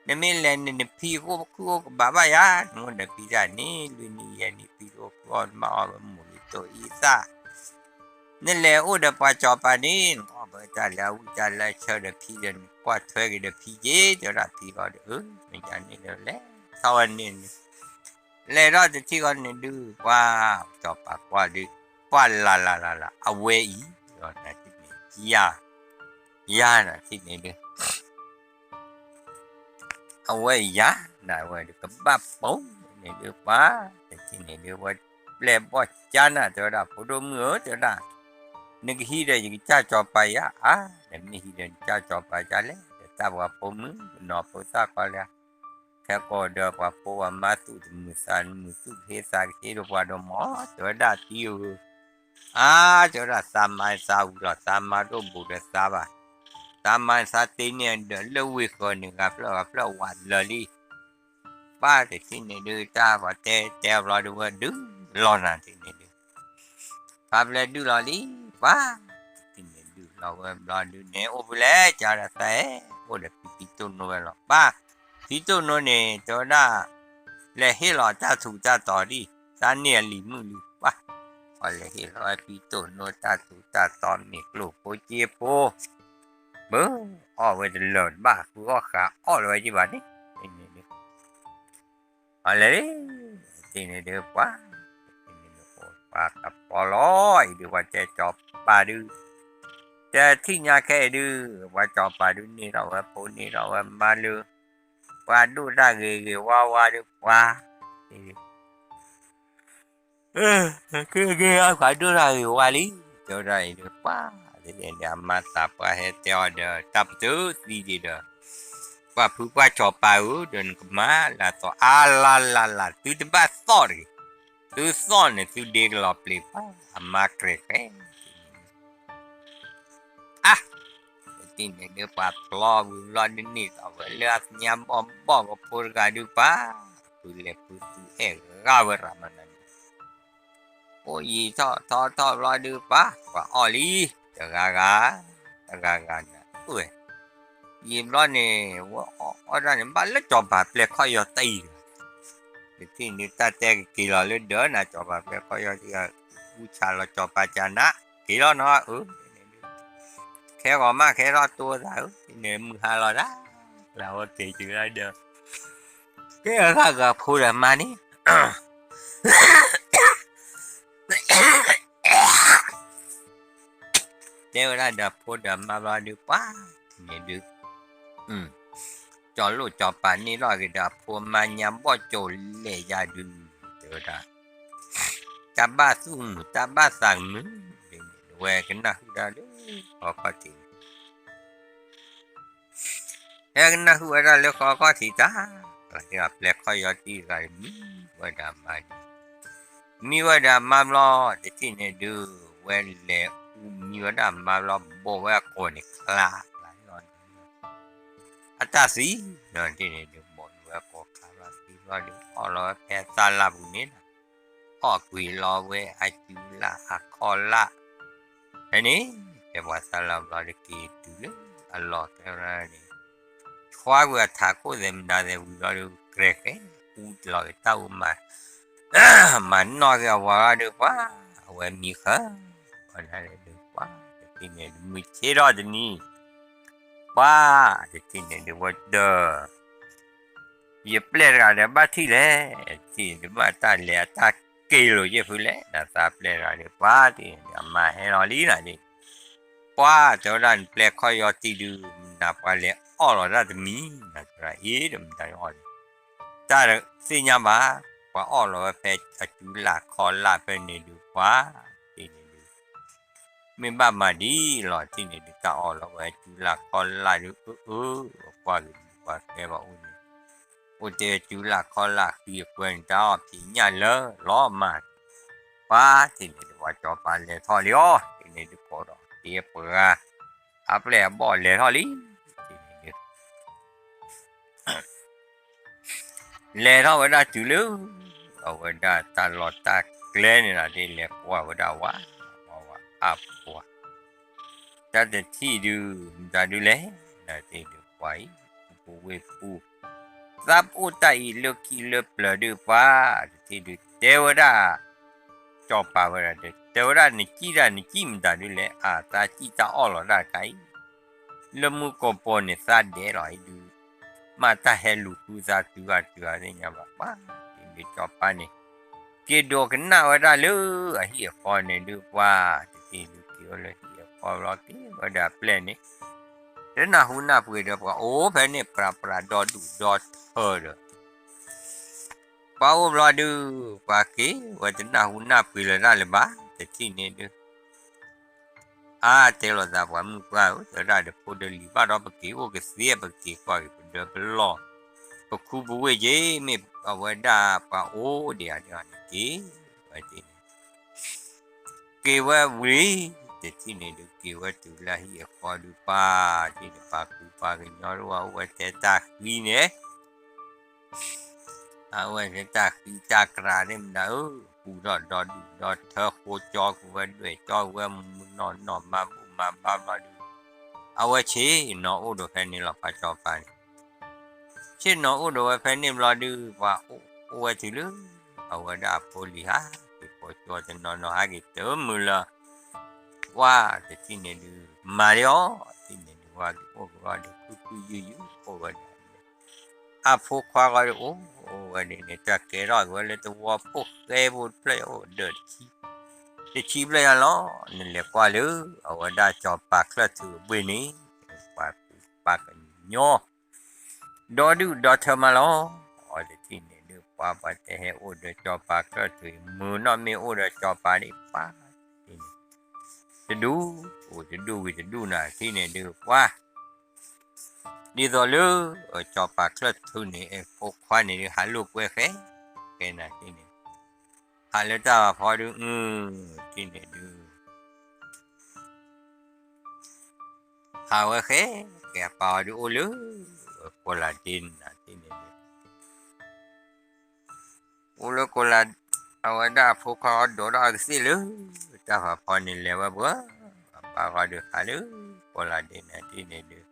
နမ့ၢ်လဲၤန့ၣ် နဖံကအိၣ်ခုအိၣ်ကဘၣ်ဘၣ်ယၤ နအိၣ်ဒီးဖံတၢ်န့ၣ် လွံၢ်နံၣ်ယဲၢ်နံၣ် ဖံတအိၣ်ခုအိၣ် နဘၣ်အီၣ်ဝဲမိၢ်လံၤတိၢ်အံသၣ် နလဲၤအိၣ်ဒီးပှၤစီၤပၤန့ၣ် နအီၣ်ဘၣ်တၢ်လၢအဆၢဒီးဖံဒီးနကွၢ်ထွဲက့ၤဒီးဖံက့ၤ တဲဝဲဒၣ်ဖံဃီဒီး အၢ မ့ၢ်ယၤန့ၣ်ဒီးလဲၤထီၣ်ဝဲန့ၣ်န့ၣ် လဲၤထီၣ်တထံၣ်ဃီန့ၣ်ဒုး ပှၤစီၤပၤကွၢ်ဒုး ပှၤလၢ်လၢ်လၢ်လၢ် အဝဲအံၤ နထံၣ်န့ၣ် ယၤ ယၤနထံၣ်န့ၣ်ဒုး အဝဲယၤ နဝဲဒုးကဘၣ်ပိာ်န့ၣ်ဒုးပှၤ တထံၣ်န့ၣ်ဒုး ဝဲပျဲၢ်ဘီၣ်ကၠါနၤ တဲဝဲဒၣ် ဖိဒိၣ်မုၣ်ဧၢ တဲဝဲဒၣ် နကဟံးဒီးယကစၢ်စီၤပၤယၤ အါ နမ့ၢ်ဟံးဒီးနကစၢ်စီၤပၤယၤလဲၣ် ဒီးတၢ်ပှၤဖိမုၣ် ကနီၤဖိသၣ်ခီလၢ ခဲကိးဒီးပှၤဖိပှၤမါသူၣ်တမုာ်သးတမုာ် သူၣ်ကဟ့သးကဟ့ဒီးပှၤဒီးမီၤ တဲဝဲဒၣ်သံဧၢ အါ တဲဝဲဒၣ်သးမါသးဝံၤလီၤ သးမါဒိၣ်ဘူးဒီးသးဘၣ် သးမါသးတ့န့ၢ်ဒီးလၢဝ့ၢ်ဃၢၤန့ၣ် ဂၤဖျၢၣ်ဂၤဖျၢၣ်ဝးလၢာ်လံ ပှၤတထံၣ်န့ၣ်ဒုး တၢ်ပှၤတဲတဲဘျီဒုးဝဲဒုးလီၤနၤထံၣ်န့ၣ်ဒုး ပှၤပျဲၢ်ဒုးလီၤလံ ပှၤ တထံၣ်န့ၣ်ဒုးလီၤဝဲဘျီဒုးန့ၣ် အိၣ်ဖဲလဲၣ် ကဒီးသးအဲၣ် အိၣ်ဒီးဖံဖံတိၢ်နိဝဲလီၤ ပှၤ ဖံတိၢ်နိန့ၣ် တဲဝဲဒၣ် လဲၤဟ့ၣ်လီၤတၢ်ထူးတၢ်တီၤဒံး သးန့ၢ်အလံၤမုၣ်လံ ပှၤ ပှၤလဲၤဟ့ၣ်လီၤဝဲဖံတိၢ်နိတၢ်ထူးတၢ်တီၤ မ့ၢ်ကျိၣ်ဖိစ့ဖိ ဘၢ အီၣ်ဝဲတလၢာ်တဘၣ် ဃုအီၣ်ဃာ်အီၣ်လၢၤဝဲက့ၤဘၣ်န့ၣ် အလဲၤ တထံၣ်န့ၣ်ဒုးပှၤ တထံၣ်န့ၣ်ဒုး ပှၤကပီၤလီၤ အံၤဒုး ပှၤတဲစီၤပၤဒုး တထံၣ်ညါခဲအံၤဒုး ပှၤစီၤပၤဒုးန့ၢ်ထီၣ်ဝဲဖိန့ၢ်ထီၣ်ဝဲမါလၢ ပှၤဒိၣ်တၢ်ဂ့ၤဂ့ၤဝါဝါဒုးပှၤ ကဲကဲ ပှၤဒိၣ်တၢ်ဂ့ၤဝါလံ တဲဝဲဒၣ်အံၤဒုး ပှၤ တထံၣ်န့ၣ်ဒုး အမါသးပှၢ်ဟဲတဲအီၤဒီး တၢ်ပတုာ်သံဒံးဒီး ပှၤဖုပှၢ်စီၤပၤဧၢ ဒီးနကမၤလၢ်လၢ်လၢ် သုတဘၣ်သီၣ်တဂ့ၤ, သုသီၣ်န့ၣ် သုဒ့ကလီၤပျံၤပှၤ အမါကြဲးကြဲး အါ တထံၣ်န့ၣ်ဒုး ပှၤဖျီဝံၤဘျီဒုးန့ၢ်သီၣ်ဝဲလၢအညါဘီၣ်ဘီၣ်ကဖိတဂၤဒုးပှၤ ဖုလဲၤဖုသူအဲၣ်ဂၤဝဲရၤမၤနၤန့ၣ် အိၣ်ယံာ်ထီၣ်ထီထီၣ်ဘျီဒုးပှၤ ပှၤအီၣ်လံ တဂၤဂၤ တဂၤဂၤနၤ အိၣ်ဝဲ ယံာ်ဘျီန့ၣ် ဝဲအီၣ်အီၣ်ဒၣ်န့ၣ် ဘၣ်လၢစီၤပၤပျဲၢ်ခီၣ်ယီၤတအံၤ တထံၣ်န့ၣ်တၢ်တဲကက့ၤလီၤလၢဒၢးနၤ စီၤပၤပျဲၢ်ခီၣ်ယီၤတအံၤ အူဆးလီၤစီၤပၤကနး က့ၤလီၤနီၤ အၢ ဟဲဂီၤမး ကဟဲထီၣ်တိသးဧၢ, န့ၣ်မုၢ်ဟါလီၤဒၣ်, လၢအဝဲသ့ၣ်တုၤဒၣ်ဒီး ကဲအဂၤဂၤဖိဒီးမါန့ၣ် တဲဝဲဒၣ်ဒီးဖိဒီးမါဘျီဒုး ပှၤန့ၣ်ဒုး ကၠီၤလိၣ်ကၠီၤပၤန့ၢ်လီၤက့ၤဒီးအဖိမါညါဘီၣ်ကၠိလဲၤယၤဒုး တဲဝဲဒၣ် တၢ်ဘၣ်သူၣ်မုာ်တၢ်ဘၣ်သးကမုာ်, ဝဲကနၣ်ဟုၣ်ဒၣ်လၢ ဃီခီၣ်ထံး ဟဲကနၣ်ဟုၣ်ဝဲဒၣ်လၢဃီခီၣ်ထံးတၢ်, ပျဲၢ်ခီၣ်ယီၤတံၢ်တဂၤမံဝဲဒၣ်မါဒုး, မံဝဲဒၣ်မါဘျီ တထံၣ်န့ၣ်ဒုး ဝဲလဲၤအူမံဝဲဒၣ်မါဘျီ ဘိးဝဲအကိာ်န့ၣ်ချါ, အတၢ်သံန့ၣ်ဒုး ဘိးန့ၢ်ဝဲအကိာ်ချါဘျီသံဘျီဒုး အီၣ်လီၤဝဲဖဲသၣ်လၣ်ပူၤန့ၣ်လီၤ. အီၣ်ကွံာ်လီၤဝဲအစုလၣ်အခီၣ်လၣ် ဖဲန့ၣ် ဖဲပှၤသၣ်လၣ်ဘျီတက့ၤတုၤလၢအလီၢ်ဖဲန့ၣ် ဆှါကွံာ်အထးခိၣ်သဲးမတၤသဲးဝံၤဘျီဒုး ကြဲးဃဲၤ အူလီၤက့ၤတၢ်အူမၤ မၤနီၣ်က့ၤအဝၤဘျီဒုး ပှၤ အဝဲမံဃၢၤ ပှၤဒၣ်လဲာ်ဒုး ပှၤတထံၣ်န့ၣ်ဒုး မုၢ်ဆ့ၣ်ထီၣ်တနံၤ ပှၤတထံၣ်န့ၣ်ဒုး ဝဲတ ယပျဲၢ်တဂၤဒီးဘၣ်ထံၣ်လဲၣ်, ထံၣ်ဒုးဘၣ်တၢ်လဲၤအတၢ်က့ၤလိာ်ယဲၢ်ဖုလဲၣ်, နသးပျဲၢ်တဂၤဒီး ပှၤတထံၣ်န့ၣ်ဒုး အမါဟဲလီၤလံနၤဒုး, ပှၤတဲဝဲဒၣ်နပျဲၢ်ခီၣ်ယီၤတံၢ်ဒုး မနုၤပှၤလဲၤအီၣ်လီၤတၢ်တမံၤ, နသရၣ်အံၤဒီးမတၤအီၣ်န့ၣ်, တၢ်သ့ၣ်ညါဘၣ်, ပှၤအီၣ်လီၤဝဲဖဲအစုလၣ်ခီၣ်လၣ်ဖဲန့ၣ်ဒုး ပှၤတထံၣ်န့ၣ်ဒုး မ့ၢ်ဘၣ်မၤဒ်လီၤတထံၣ်န့ၣ်ဒုး တၢ်အီၣ်လီၤဝဲအစုလၣ်ခီၣ်လၣ်ဒုး အၢ အၢ ပှၤကဒုးပှၤကဲဘၣ်အိၣ်န့ၣ်, အိၣ်တဲအစုလၣ်ခီၣ်လၣ်ဃံအကွဲန့ၣ် တၢ်အီၣ်ဖံးညၣ်လၢလီၤမၢ်, ပှၤတထံၣ်န့ၣ်ဒုး ပှၤစီၤပၤလဲၤထီၣ်လံအီၤ တထံၣ်န့ၣ်ဒုး ကိးဒီးတ့ပှၤ အပျဲၢ်အဘီၣ်လဲၤထီၣ်လံ, တထံၣ်န့ၣ်ဒုး လဲၤထီၣ်ဝဲဒၣ်တုၤလၢ အဝဲဒၣ်တၢ်လီၢ်တၢ်ကျဲန့ၣ်လီၤ, တလဲၤကွၢ်ဝဲဒၣ်ဝး ဝးဝးအါပှၤ, တၢ်တထံၣ်ဒုး မတၤဒုးလဲၣ်, နတထံၣ်ဒုးပှၤအံၤ ပူၤဝ့ၢ်ပူၤ သးပအိၣ်တၢ်အံၤလၢခံလၢပျၢၤဒုး ပှၤတထံၣ်ဒုး တဲဝဲဒၣ် စီၤပၤဝဲဒၣ်ဒီး တဲဝဲဒၣ်နစံၣ်တၢ် နစံၣ်မတၤဒုးလဲၣ်, အသးစံၣ်တၢ်အီၣ်လီၤတၢ်တခါအံၤ လၢမူကီၢ်ပီၤန့ၣ်သးဒဲးလီၤအံၤဒုး, မ့ၢ်တၢ်ဟဲလူၤဃုသးတုၤဂၤတုၤဂၤသ့ၣ်ညါဘၣ်, ပှၤတထံၣ်ဒုးစီၤပၤန့ၣ် က့ၤဒိးကနၣ်ဝဲဒၣ်လၢအဟံၣ်အဃီန့ၣ်ဒုး ပှၤတထံၣ်ဒုးက့ၤအိၣ်လၢဟံၣ်အဃီဘျီ က့ၤဝဲဒၣ်အပျဲၢ်န့ၣ် တနၢ်ဟူနၢ်ပှ့ၤဒီးပှၤအိၣ်ဖဲန့ၣ် ပြးပြးဒီဒူၣ်ဒီထၢဒီး ပှၤအိၣ်ဘျီဒုး ပှၤက့ၤဝဲတနၢ်ဟူနၢ်ပှ့ၤလၢၤတၢ်လၢၤဘၣ် တထံၣ်န့ၣ်ဒုး အါ တဲလိာ်သးပှၤမုၣ်ပှၢ်ဧၢ, တဲဝဲဒၣ်ဒီးဖိဒၢလံၤဘၣ်ဒီး ပက့ၤအိၣ်ကသ့ ပက့ၤကွၢ်က့ၤပဒၢပလီၢ် ပခူပဝ့ၢ်က့ၤ မ့ၢ်အဝဲဒၣ်ပှၤအိၣ်ဒံးဧါန့ၣ် က့ၤဝဲဒၣ် က့ၤဝဲဝံၤ တထံၣ်န့ၣ်ဒုး က့ၤဝဲတုၤလၢဟံၣ်အဃီဒုး ပှၤတထံၣ်န့ၣ် ပှၤကူပှၤကညီတအိၣ် အိၣ်ဝဲထဲတၢ်ဃံန့ၣ် အဝဲန့ၣ်တၢ်ဃံတၢ်ကြၤသ့ၣ်မတၤဧၢ, ပူထီၣ်ဒီဒူၣ်ဒီထၢ ဃိကၠီကွံာ်ဝဲ ဒွဲၣ်ကၠီကွံာ်ဝဲ မူနီၢ်နီၢ်မၤဘူၣ်မၤဘါဘျီဒုး အဝဲဆ့ၣ်နီၤအိၣ်ဒီးဖဲန့ၣ်လီၤ ပှၤစီၤပၤန့ၣ် ဆ့ၣ်နီၤအိၣ်ဒီးဝဲဖဲန့ၣ်ဘျီဒုး ပှၤအိၣ်ဝဲတုၤလၢ အဝဲဒၣ်အဖိလံၤဟါ က့ၤပိာ်ကၠီတနီၤနီၤ ဟဲက့ၤတမုာ်လၢ ပှၤတထံၣ်န့ၣ်ဒုး မၤလံအီၤ တထံၣ်န့ၣ်ဒုး ဝဲက့ၤအိၣ်ကဒီး ခုခုယုယုအိၣ်ဝဲဒၣ် အဖိခွါဂီၢ်ဒုး အိၣ်ဝဲဒၣ်န့ၣ် တၢ်ကဲထီၣ်က့ၤဝဲလၢသဝီဖိဃဲဖိတဖျၢၣ် အိၣ်ဒီးတဆံ တဆံဘျဲၣ်ညါလီၤ. နလဲၤကွၢ်လၢ အဝဲဒၣ်စီၤပၤချၢၣ်ထူးအဘ့ၣ်န့ၣ် ပှၤကူပှၤကညီ ဒီဒူၣ်ဒီထၢမးလီၤ. အဝဲတထံၣ်န့ၣ်ဒုး ပှၤပှၤတဲဟဲအိၣ်ဒီးစီၤပၤချၢၣ်ထူးအံၤ မုာ်နီၣ်မ့ၢ်အိၣ်ဒီးစီၤပၤဒံး ပှၤတထံၣ်န့ၣ် တဒူၣ်အိၣ်တဒူၣ်ဝံၤတဒူၣ်နၤ တထံၣ်န့ၣ်ဒုး ပှၤ ဒ်သိးလၢ စီၤပၤချၢၣ်ထူးန့ၣ် အဖိခွါန့ၣ်ဒုး ဟးလိာ်ကွဲဃဲ ကဲနၤတထံၣ်န့ၣ် ဟးလၢတၢ်ဖီဒုး အၢ တထံၣ်န့ၣ်ဒုး ဟးဝဲဃဲ ကဲအပၢ်အီၤဒုးအိၣ်လၢ ကိးလးဒ့နၤတထံၣ်န့ၣ်ဒုး အိၣ်လၢကိးလး အဝဲဒၣ်အဖိခွါအီၤဒိးထီၣ်ကသ့ၣ်လၢ တၢ်ဖးဖီန့ၣ်လဲၤဝဲပှၤ အပၢ်ဂီၢ်ဒုးဟးလၢ ကိးလးဒ့နၤတထံၣ်န့ၣ်ဒုး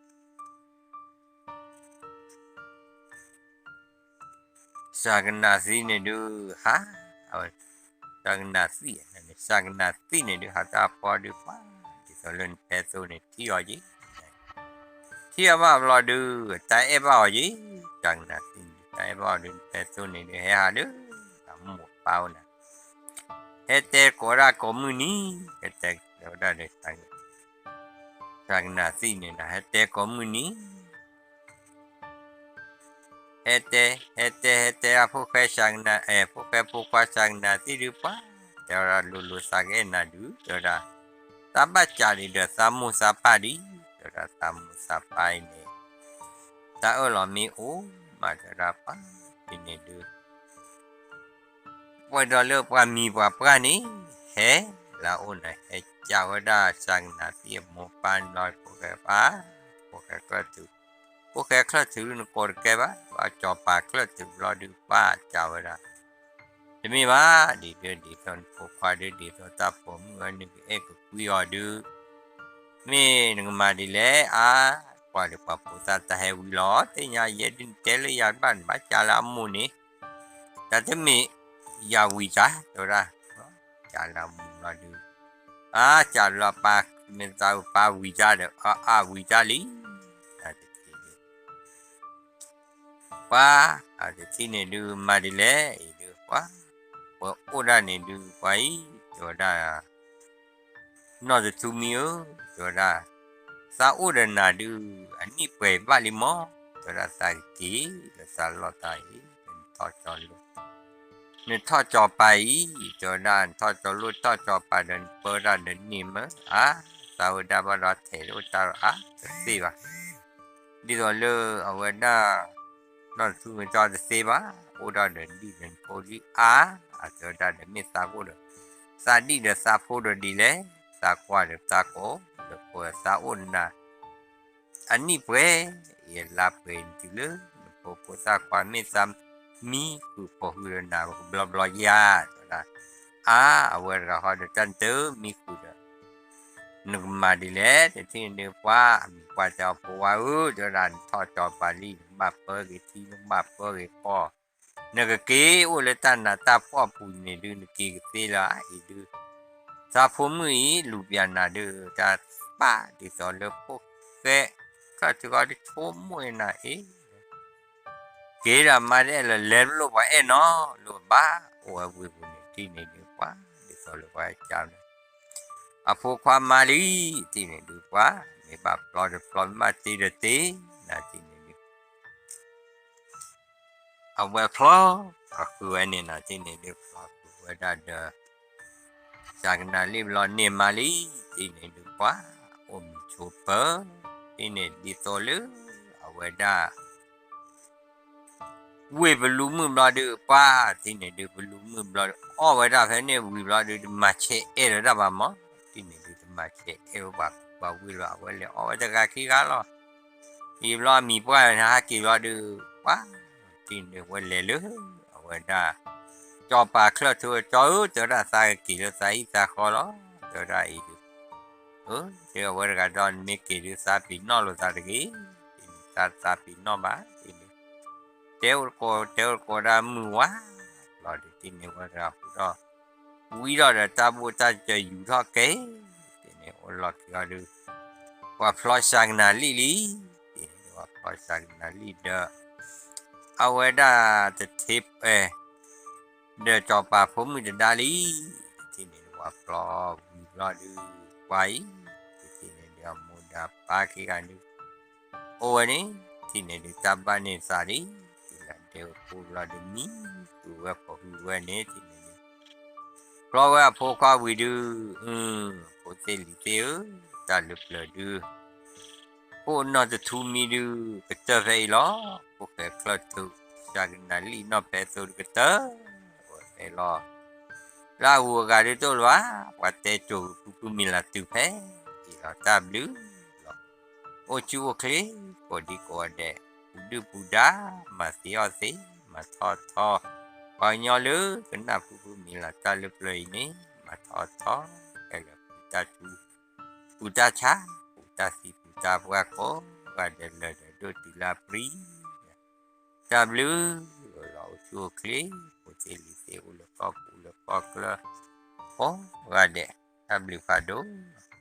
စၢ်ကနၣ်သံန့ၣ်ဒုး ဟး အဝဲ စၢ်ကနၣ်သံ စၢ်ကနၣ်သံန့ၣ်ဒုး ဟးတၢ်ဖီဒုးပှၤ ဒ် ဒ်သိးလၢနဖဲသိန့ၣ်ထံၣ်အီၤက့ၤ, ထံၣ်အီၤဘၣ်ဘျီဒုး တၢ်အဲၣ်ဘၣ်အီၤက့ၤ, စၤကနၣ်သံန့ၣ် တၢ်အဲၣ်ဘၣ်အီၤဒုး နဖဲသိန့ၣ်ဒုး ဟဲဟးလၢ အမိၢ်အပၢ်အိၣ်န့ၣ်, ဟဲတဲကိးဒၣ်ကိးမုၢ်နံၤ, ဟဲတဲကိးဒၣ်ဒီး စၤကနၣ်သံန့ၣ် ဟဲတဲကိးမုၢ်နံၤ ဟဲတဲ ဟဲတဲ ဟဲတဲအဖိၣ်ဃဲစၤကနၣ် အဲ ဖိၣ်ဃဲဖိခွါစၤကနၣ်သံဒုးပှၤ, တဲဝဲဒၣ်လိၤလိၤသးကအဲၣ်နၤဒုး တဲဝဲဒၣ်, သးဘၣ်စးဒံးဒီးသးမိၢ်သးပၢ်ဒံး, တဲဝဲဒၣ်သးမိၢ်သးပၢ်အံၤန့ၣ် တၢ်အၢၣ်လီၤမ့ၢ်အိၣ်မး တဲဝဲဒၣ်ပှၤ, ဒ်န့ၣ်ဒုး ပှဲၤဒီးလၢပှၤမံၤပှၤပှၢ်န့ၣ် ဟဲလၢအအိၣ်န့ၣ် ဟဲကးဝဲဒၣ်စၤကနၣ်သံအမိၢ်ပၢ်န့ၣ်လီၤ ဖိၣ်ဃဲပၢ်, ဖိၣ်ဃဲချၢၣ်ထုး, ဖိၣ်ဃဲချၢၣ်ထုးဒုးနကိးတကဲဘၣ်, ဘၣ်စီၤပၤချၢၣ်ထုးဘျီဒုးပှၤကးဝဲဒၣ်, တမ့ၢ်ဘၣ်, ဒ်ဒုးဒ်သိးနဖိခွါဒုး ဒ်သိးတၢ်ဖိမုၣ်ဝဲနကအဲၣ်ကကွံအီၤဒုး မ့ၢ်နကမၤဒ်လဲၣ်, အါ, ကွၢ်ဒီးပှၤဖိသၣ်တၢ်ဟဲဝံၤလီၤ, သ့ၣ်ညါယဲဒုးနတဲလၢယၤတဘၣ် နဘၣ်ကးလၢအမိၢ်န့ၣ်, တၢ်တမ့ၢ်ယၤဝံၤတၢ် တဲဝဲဒၣ်, ကးလၢအမိၢ်လီၤဒုး, အါ, ကးလၢအပၢ် မ့ၢ်သးပၢ်ဝံၤတၢ်ဒီး အါအါဝံၤတၢ်လံ, တၢ်တထံၣ်ဒုး ပှၤ, အတထံၣ်န့ၣ်ဒုး မၤဒ်လဲၣ်အံၤဒုး ပှၤ, ပှၤအိၣ်ဒၣ်န့ၣ်ဒုး ပှၤအံၤ, တဲဝဲဒၣ်, နီၢ်တထူမံဧၢ, တဲဝဲဒၣ်, သးအိၣ်ဒီးနၤဒုး အနံၣ်ပှဲၤဘၣ်လံမး, တဲဝဲဒၣ်သးကက့ၤလၢသးလီၢ်သးအံၤ, နထီၣ်ကၠီလိၤ, နထီၣ်ကၠီပၤအံၤ, တဲဝဲဒၣ် နထီၣ်ကၠီလိၤထီၣ်ကၠီပၤဒီး နပၢဒၣ်ဒီးန့ၢ်မၢ်, အါ, သးဝဲဒၣ်ဘၣ်ဒီးထဲးအိၣ်တၢ်ဒီးအါ, တသ့ဘၣ် ဒ်သိးလၢအဝဲဒၣ် နီၢ်တထူမံတၢ်တသ့ဘၣ်, အိၣ်ဒၣ်ဒီးဒံၣ်ဒီးဖိဒံၣ်အါ, အတဲဝဲဒၣ်ဒီးမ့ၢ်သးအိၣ်ဒီး သးဒံၣ်ဒီးသးဖိဒီးဒ်လဲၣ်, သးကွၢ်ဒီးသးကိးဒီးဖိသးအိၣ်နၤ, အနံၣ်ပှဲၤ, ယလါပှဲၤတုၤလၢ နဖိဖိသၣ်ခွါမ့ၢ်သးမံဃုာ်ပိာ်ဃုာ်ဒီးနၤကဘျီဘျီယၤ, တဲဝဲဒၣ်, အါ, အဝဲတဂၤဃီဒီးတၢ်နတမံဃုာ်ဒီး နကမၤဒ်လဲၣ်, တထံၣ်န့ၣ်ဒုးပှၤ, အမံၤပှၢ်တဲအီၤဖိဝါဧၢ, တဲဝဲဒၣ် နထီၣ်ကၠီပၤလံ, နကဘၣ်ပၢက့ၤထံ, နကဘၣ်ပၢက့ၤကီၢ်, နကက့ၤအိၣ်လၢတၢ်နးတၢ်ဖှီၣ်အပူၤန့ၣ်ဒုး နက့ၤကသ့လၢအအံၤဒုး, သးဖိမုၣ်အံၤ လူၤပျၢ်နၤဒုး တၢ်ပာ်ဒ်သိးလၢဖိၣ်ဃဲ, ချၢၣ်ထုးဃီဒုးဆိကမိၣ်နၤအံၤ က့ၤဒီးမါတအဲၣ်လၢၤ လဲၤလိၣ်ပှၤအဲၣ်နီၤလိၣ်ဘၣ်, အိၣ်ဝဲဝ့ၢ်ပူၤန့ၣ် ထံၣ်န့ၣ်ဒုးပှၤ, ဒ်သိးလၢပှၤကၢ်န့ၣ်, အဖိခွါမါလံ, ထံၣ်န့ၣ်ဒုးပှၤ, မ့ၢ်ဘၣ်ပျီတပျီ မ့ၢ်ဘၣ်တ့တတ့, နၤထံၣ်န့ၣ်ဒုး အဝဲဖျီ, အဃုဝဲန့ၣ်နၤထံၣ်န့ၣ်ဒုး ဖျီဃုဝဲဒၣ်ဒီး စၤကနၣ်လံဘျီန့ၢ်မါလံ, ထံၣ်န့ၣ်ဒုးပှၤ, အိၣ်မုာ်ဆိးပၢၤ, ထံၣ်န့ၣ်ဒ်သိးလၢ အဝဲဒၣ် ဝ့ၢ်ပလူမုၢ်ဘျီဒုးပှၤ, ထံၣ်န့ၣ်ဒုး ပလူမုၢ်ဘျီဒုး အီၣ်ဝဲဒၣ်ဖဲန့ၣ်ဝံၤဘျီဒုး တမၤဆဲးအဲၣ်လၢတၢ်ဘၣ်မး, ထံၣ်န့ၣ်ဒုး တမၤဆဲးအဲၣ်ဝဲပှၤဝ့ၢ်လီၤ, အဝဲလဲၤအီၣ်ဝဲတဂၤခံဂၤလီၤ. အံၤဘျီအမံၤပှၢ်န့ၣ် ဟးက့ၤဘျီဒုးပှၤ, ထံၣ်န့ၣ်ဝဲလဲၤလၢ အဝဲဒၣ် ကၠီပၤချၢၣ်ထူ ကၠီဧၢ, တဲဝဲဒၣ်သးကက့ၤလၢသးဟံၣ်သးဃီလီၤ, တဲဝဲဒၣ်အံၤဒုး, အၢ, တဲအဝဲတဂၤဒီး နမ့ၢ်က့ၤဒုးသးပ့ၤနီၣ်လိာ်သးတဂ့ၤ, သးသးပ့ၤနီၣ်ဘၣ်, တဲဒုး, တဲအိၣ်တကိး တဲအိၣ်တကိးဒၣ်မုၢ်ဝါ, လီၤဒုးထံၣ်န့ၣ်ဝဲတဂၤဃုာ်ဒီး ဝံထီၣ်ဒီးတၢ်ဘိၣ်တၢ်စၢၤယူၤထီၣ်ကဲ, ထံၣ်န့ၣ်အိၣ်လီၤခံဂီၤဒုး ပှၤဖျီစၤကနၣ်လံလံ, ထံၣ်န့ၣ်ပှၤဖျီစၤကနၣ်လံဒီး အဝဲဒၣ်တထ့ ဒီးစီၤပၤဖိမုၣ်တဒါလံ, ထံၣ်န့ၣ်ပှၤဖျီဝံၤဘျီဒုး ပှၤအံၤ, ထံၣ်န့ၣ်ဒုးအမိၢ်ဒီးအပၢ်ခံဂၤဒုး အိၣ်ဝဲန့ၣ်, ထံၣ်န့ၣ်ဒုးတၢ်ဘၣ်န့ၢ်သးလံ, ထံၣ်လၢဒဲအိၣ်ဖိဘျီဒုးမံဃုာ်ဝဲပိာ်ဃုာ်ဝဲန့ၣ်, ထံၣ်န့ၣ်ဒုး ဖျီဝဲအဖိခွါဝံၤဒုး, ဖိသ့ၣ်လံၤသ့ၣ်ဧၢ, တၢ်လၢပျၢၤဒုး ဖိနီၢ်တထူမံဒုး ကတၢၢ်ဖဲအံၤလီၤ, ဖိၣ်ဃဲချၢၣ်ထူ စၤကနၣ်လံနီၢ်ဖဲသိဒုးကတၢၢ်ဝဲဖဲလီၤ. လၢအဂုၤအဂၤဒုးတအိၣ်လၢၤဘၣ်, ပှၤတဲစိၤဖုဖုမံၤလၤတုၤဖဲ အံၤလီၤ, တၢ်ဘျုးလီၤ. အိၣ်ဆူၣ်အိၣ်ချ့ ကိးဒံကိးဂၤဒဲး, ပူၤဒုၣ်ပူၤဒါ, မၤသ့အီၣ်သ့, မၤထီၣ်ထီ, ပှၤကညီလၢကနၣ်ဖုဖုမံၤလၤတၢ်လၢပျၢၤအံၤန့ၣ် မၤထီၣ်ထီ, ဟဲလၢပူၤတၢ်ထူ ပူၤတၢ်ဆါ, ပူၤတၢ်သံပူၤတၢ်ပှၢ်ကိးဂၤဒဲး လၢာ်ဒီးဒိၣ်တုၤလၢအပြံၤ, တၢ်ဘျုးလီၤ. အိၣ်ဆူၣ်အိၣ်ချ့, ဖိသ့ၣ်လံၤသ့ၣ် အိၣ်လၢကီၢ်ပူၤလၢကီၢ်ချၢ ကိးဂၤဒဲး, တၢ်ဘျုးဖးဒိၣ်လီၤ.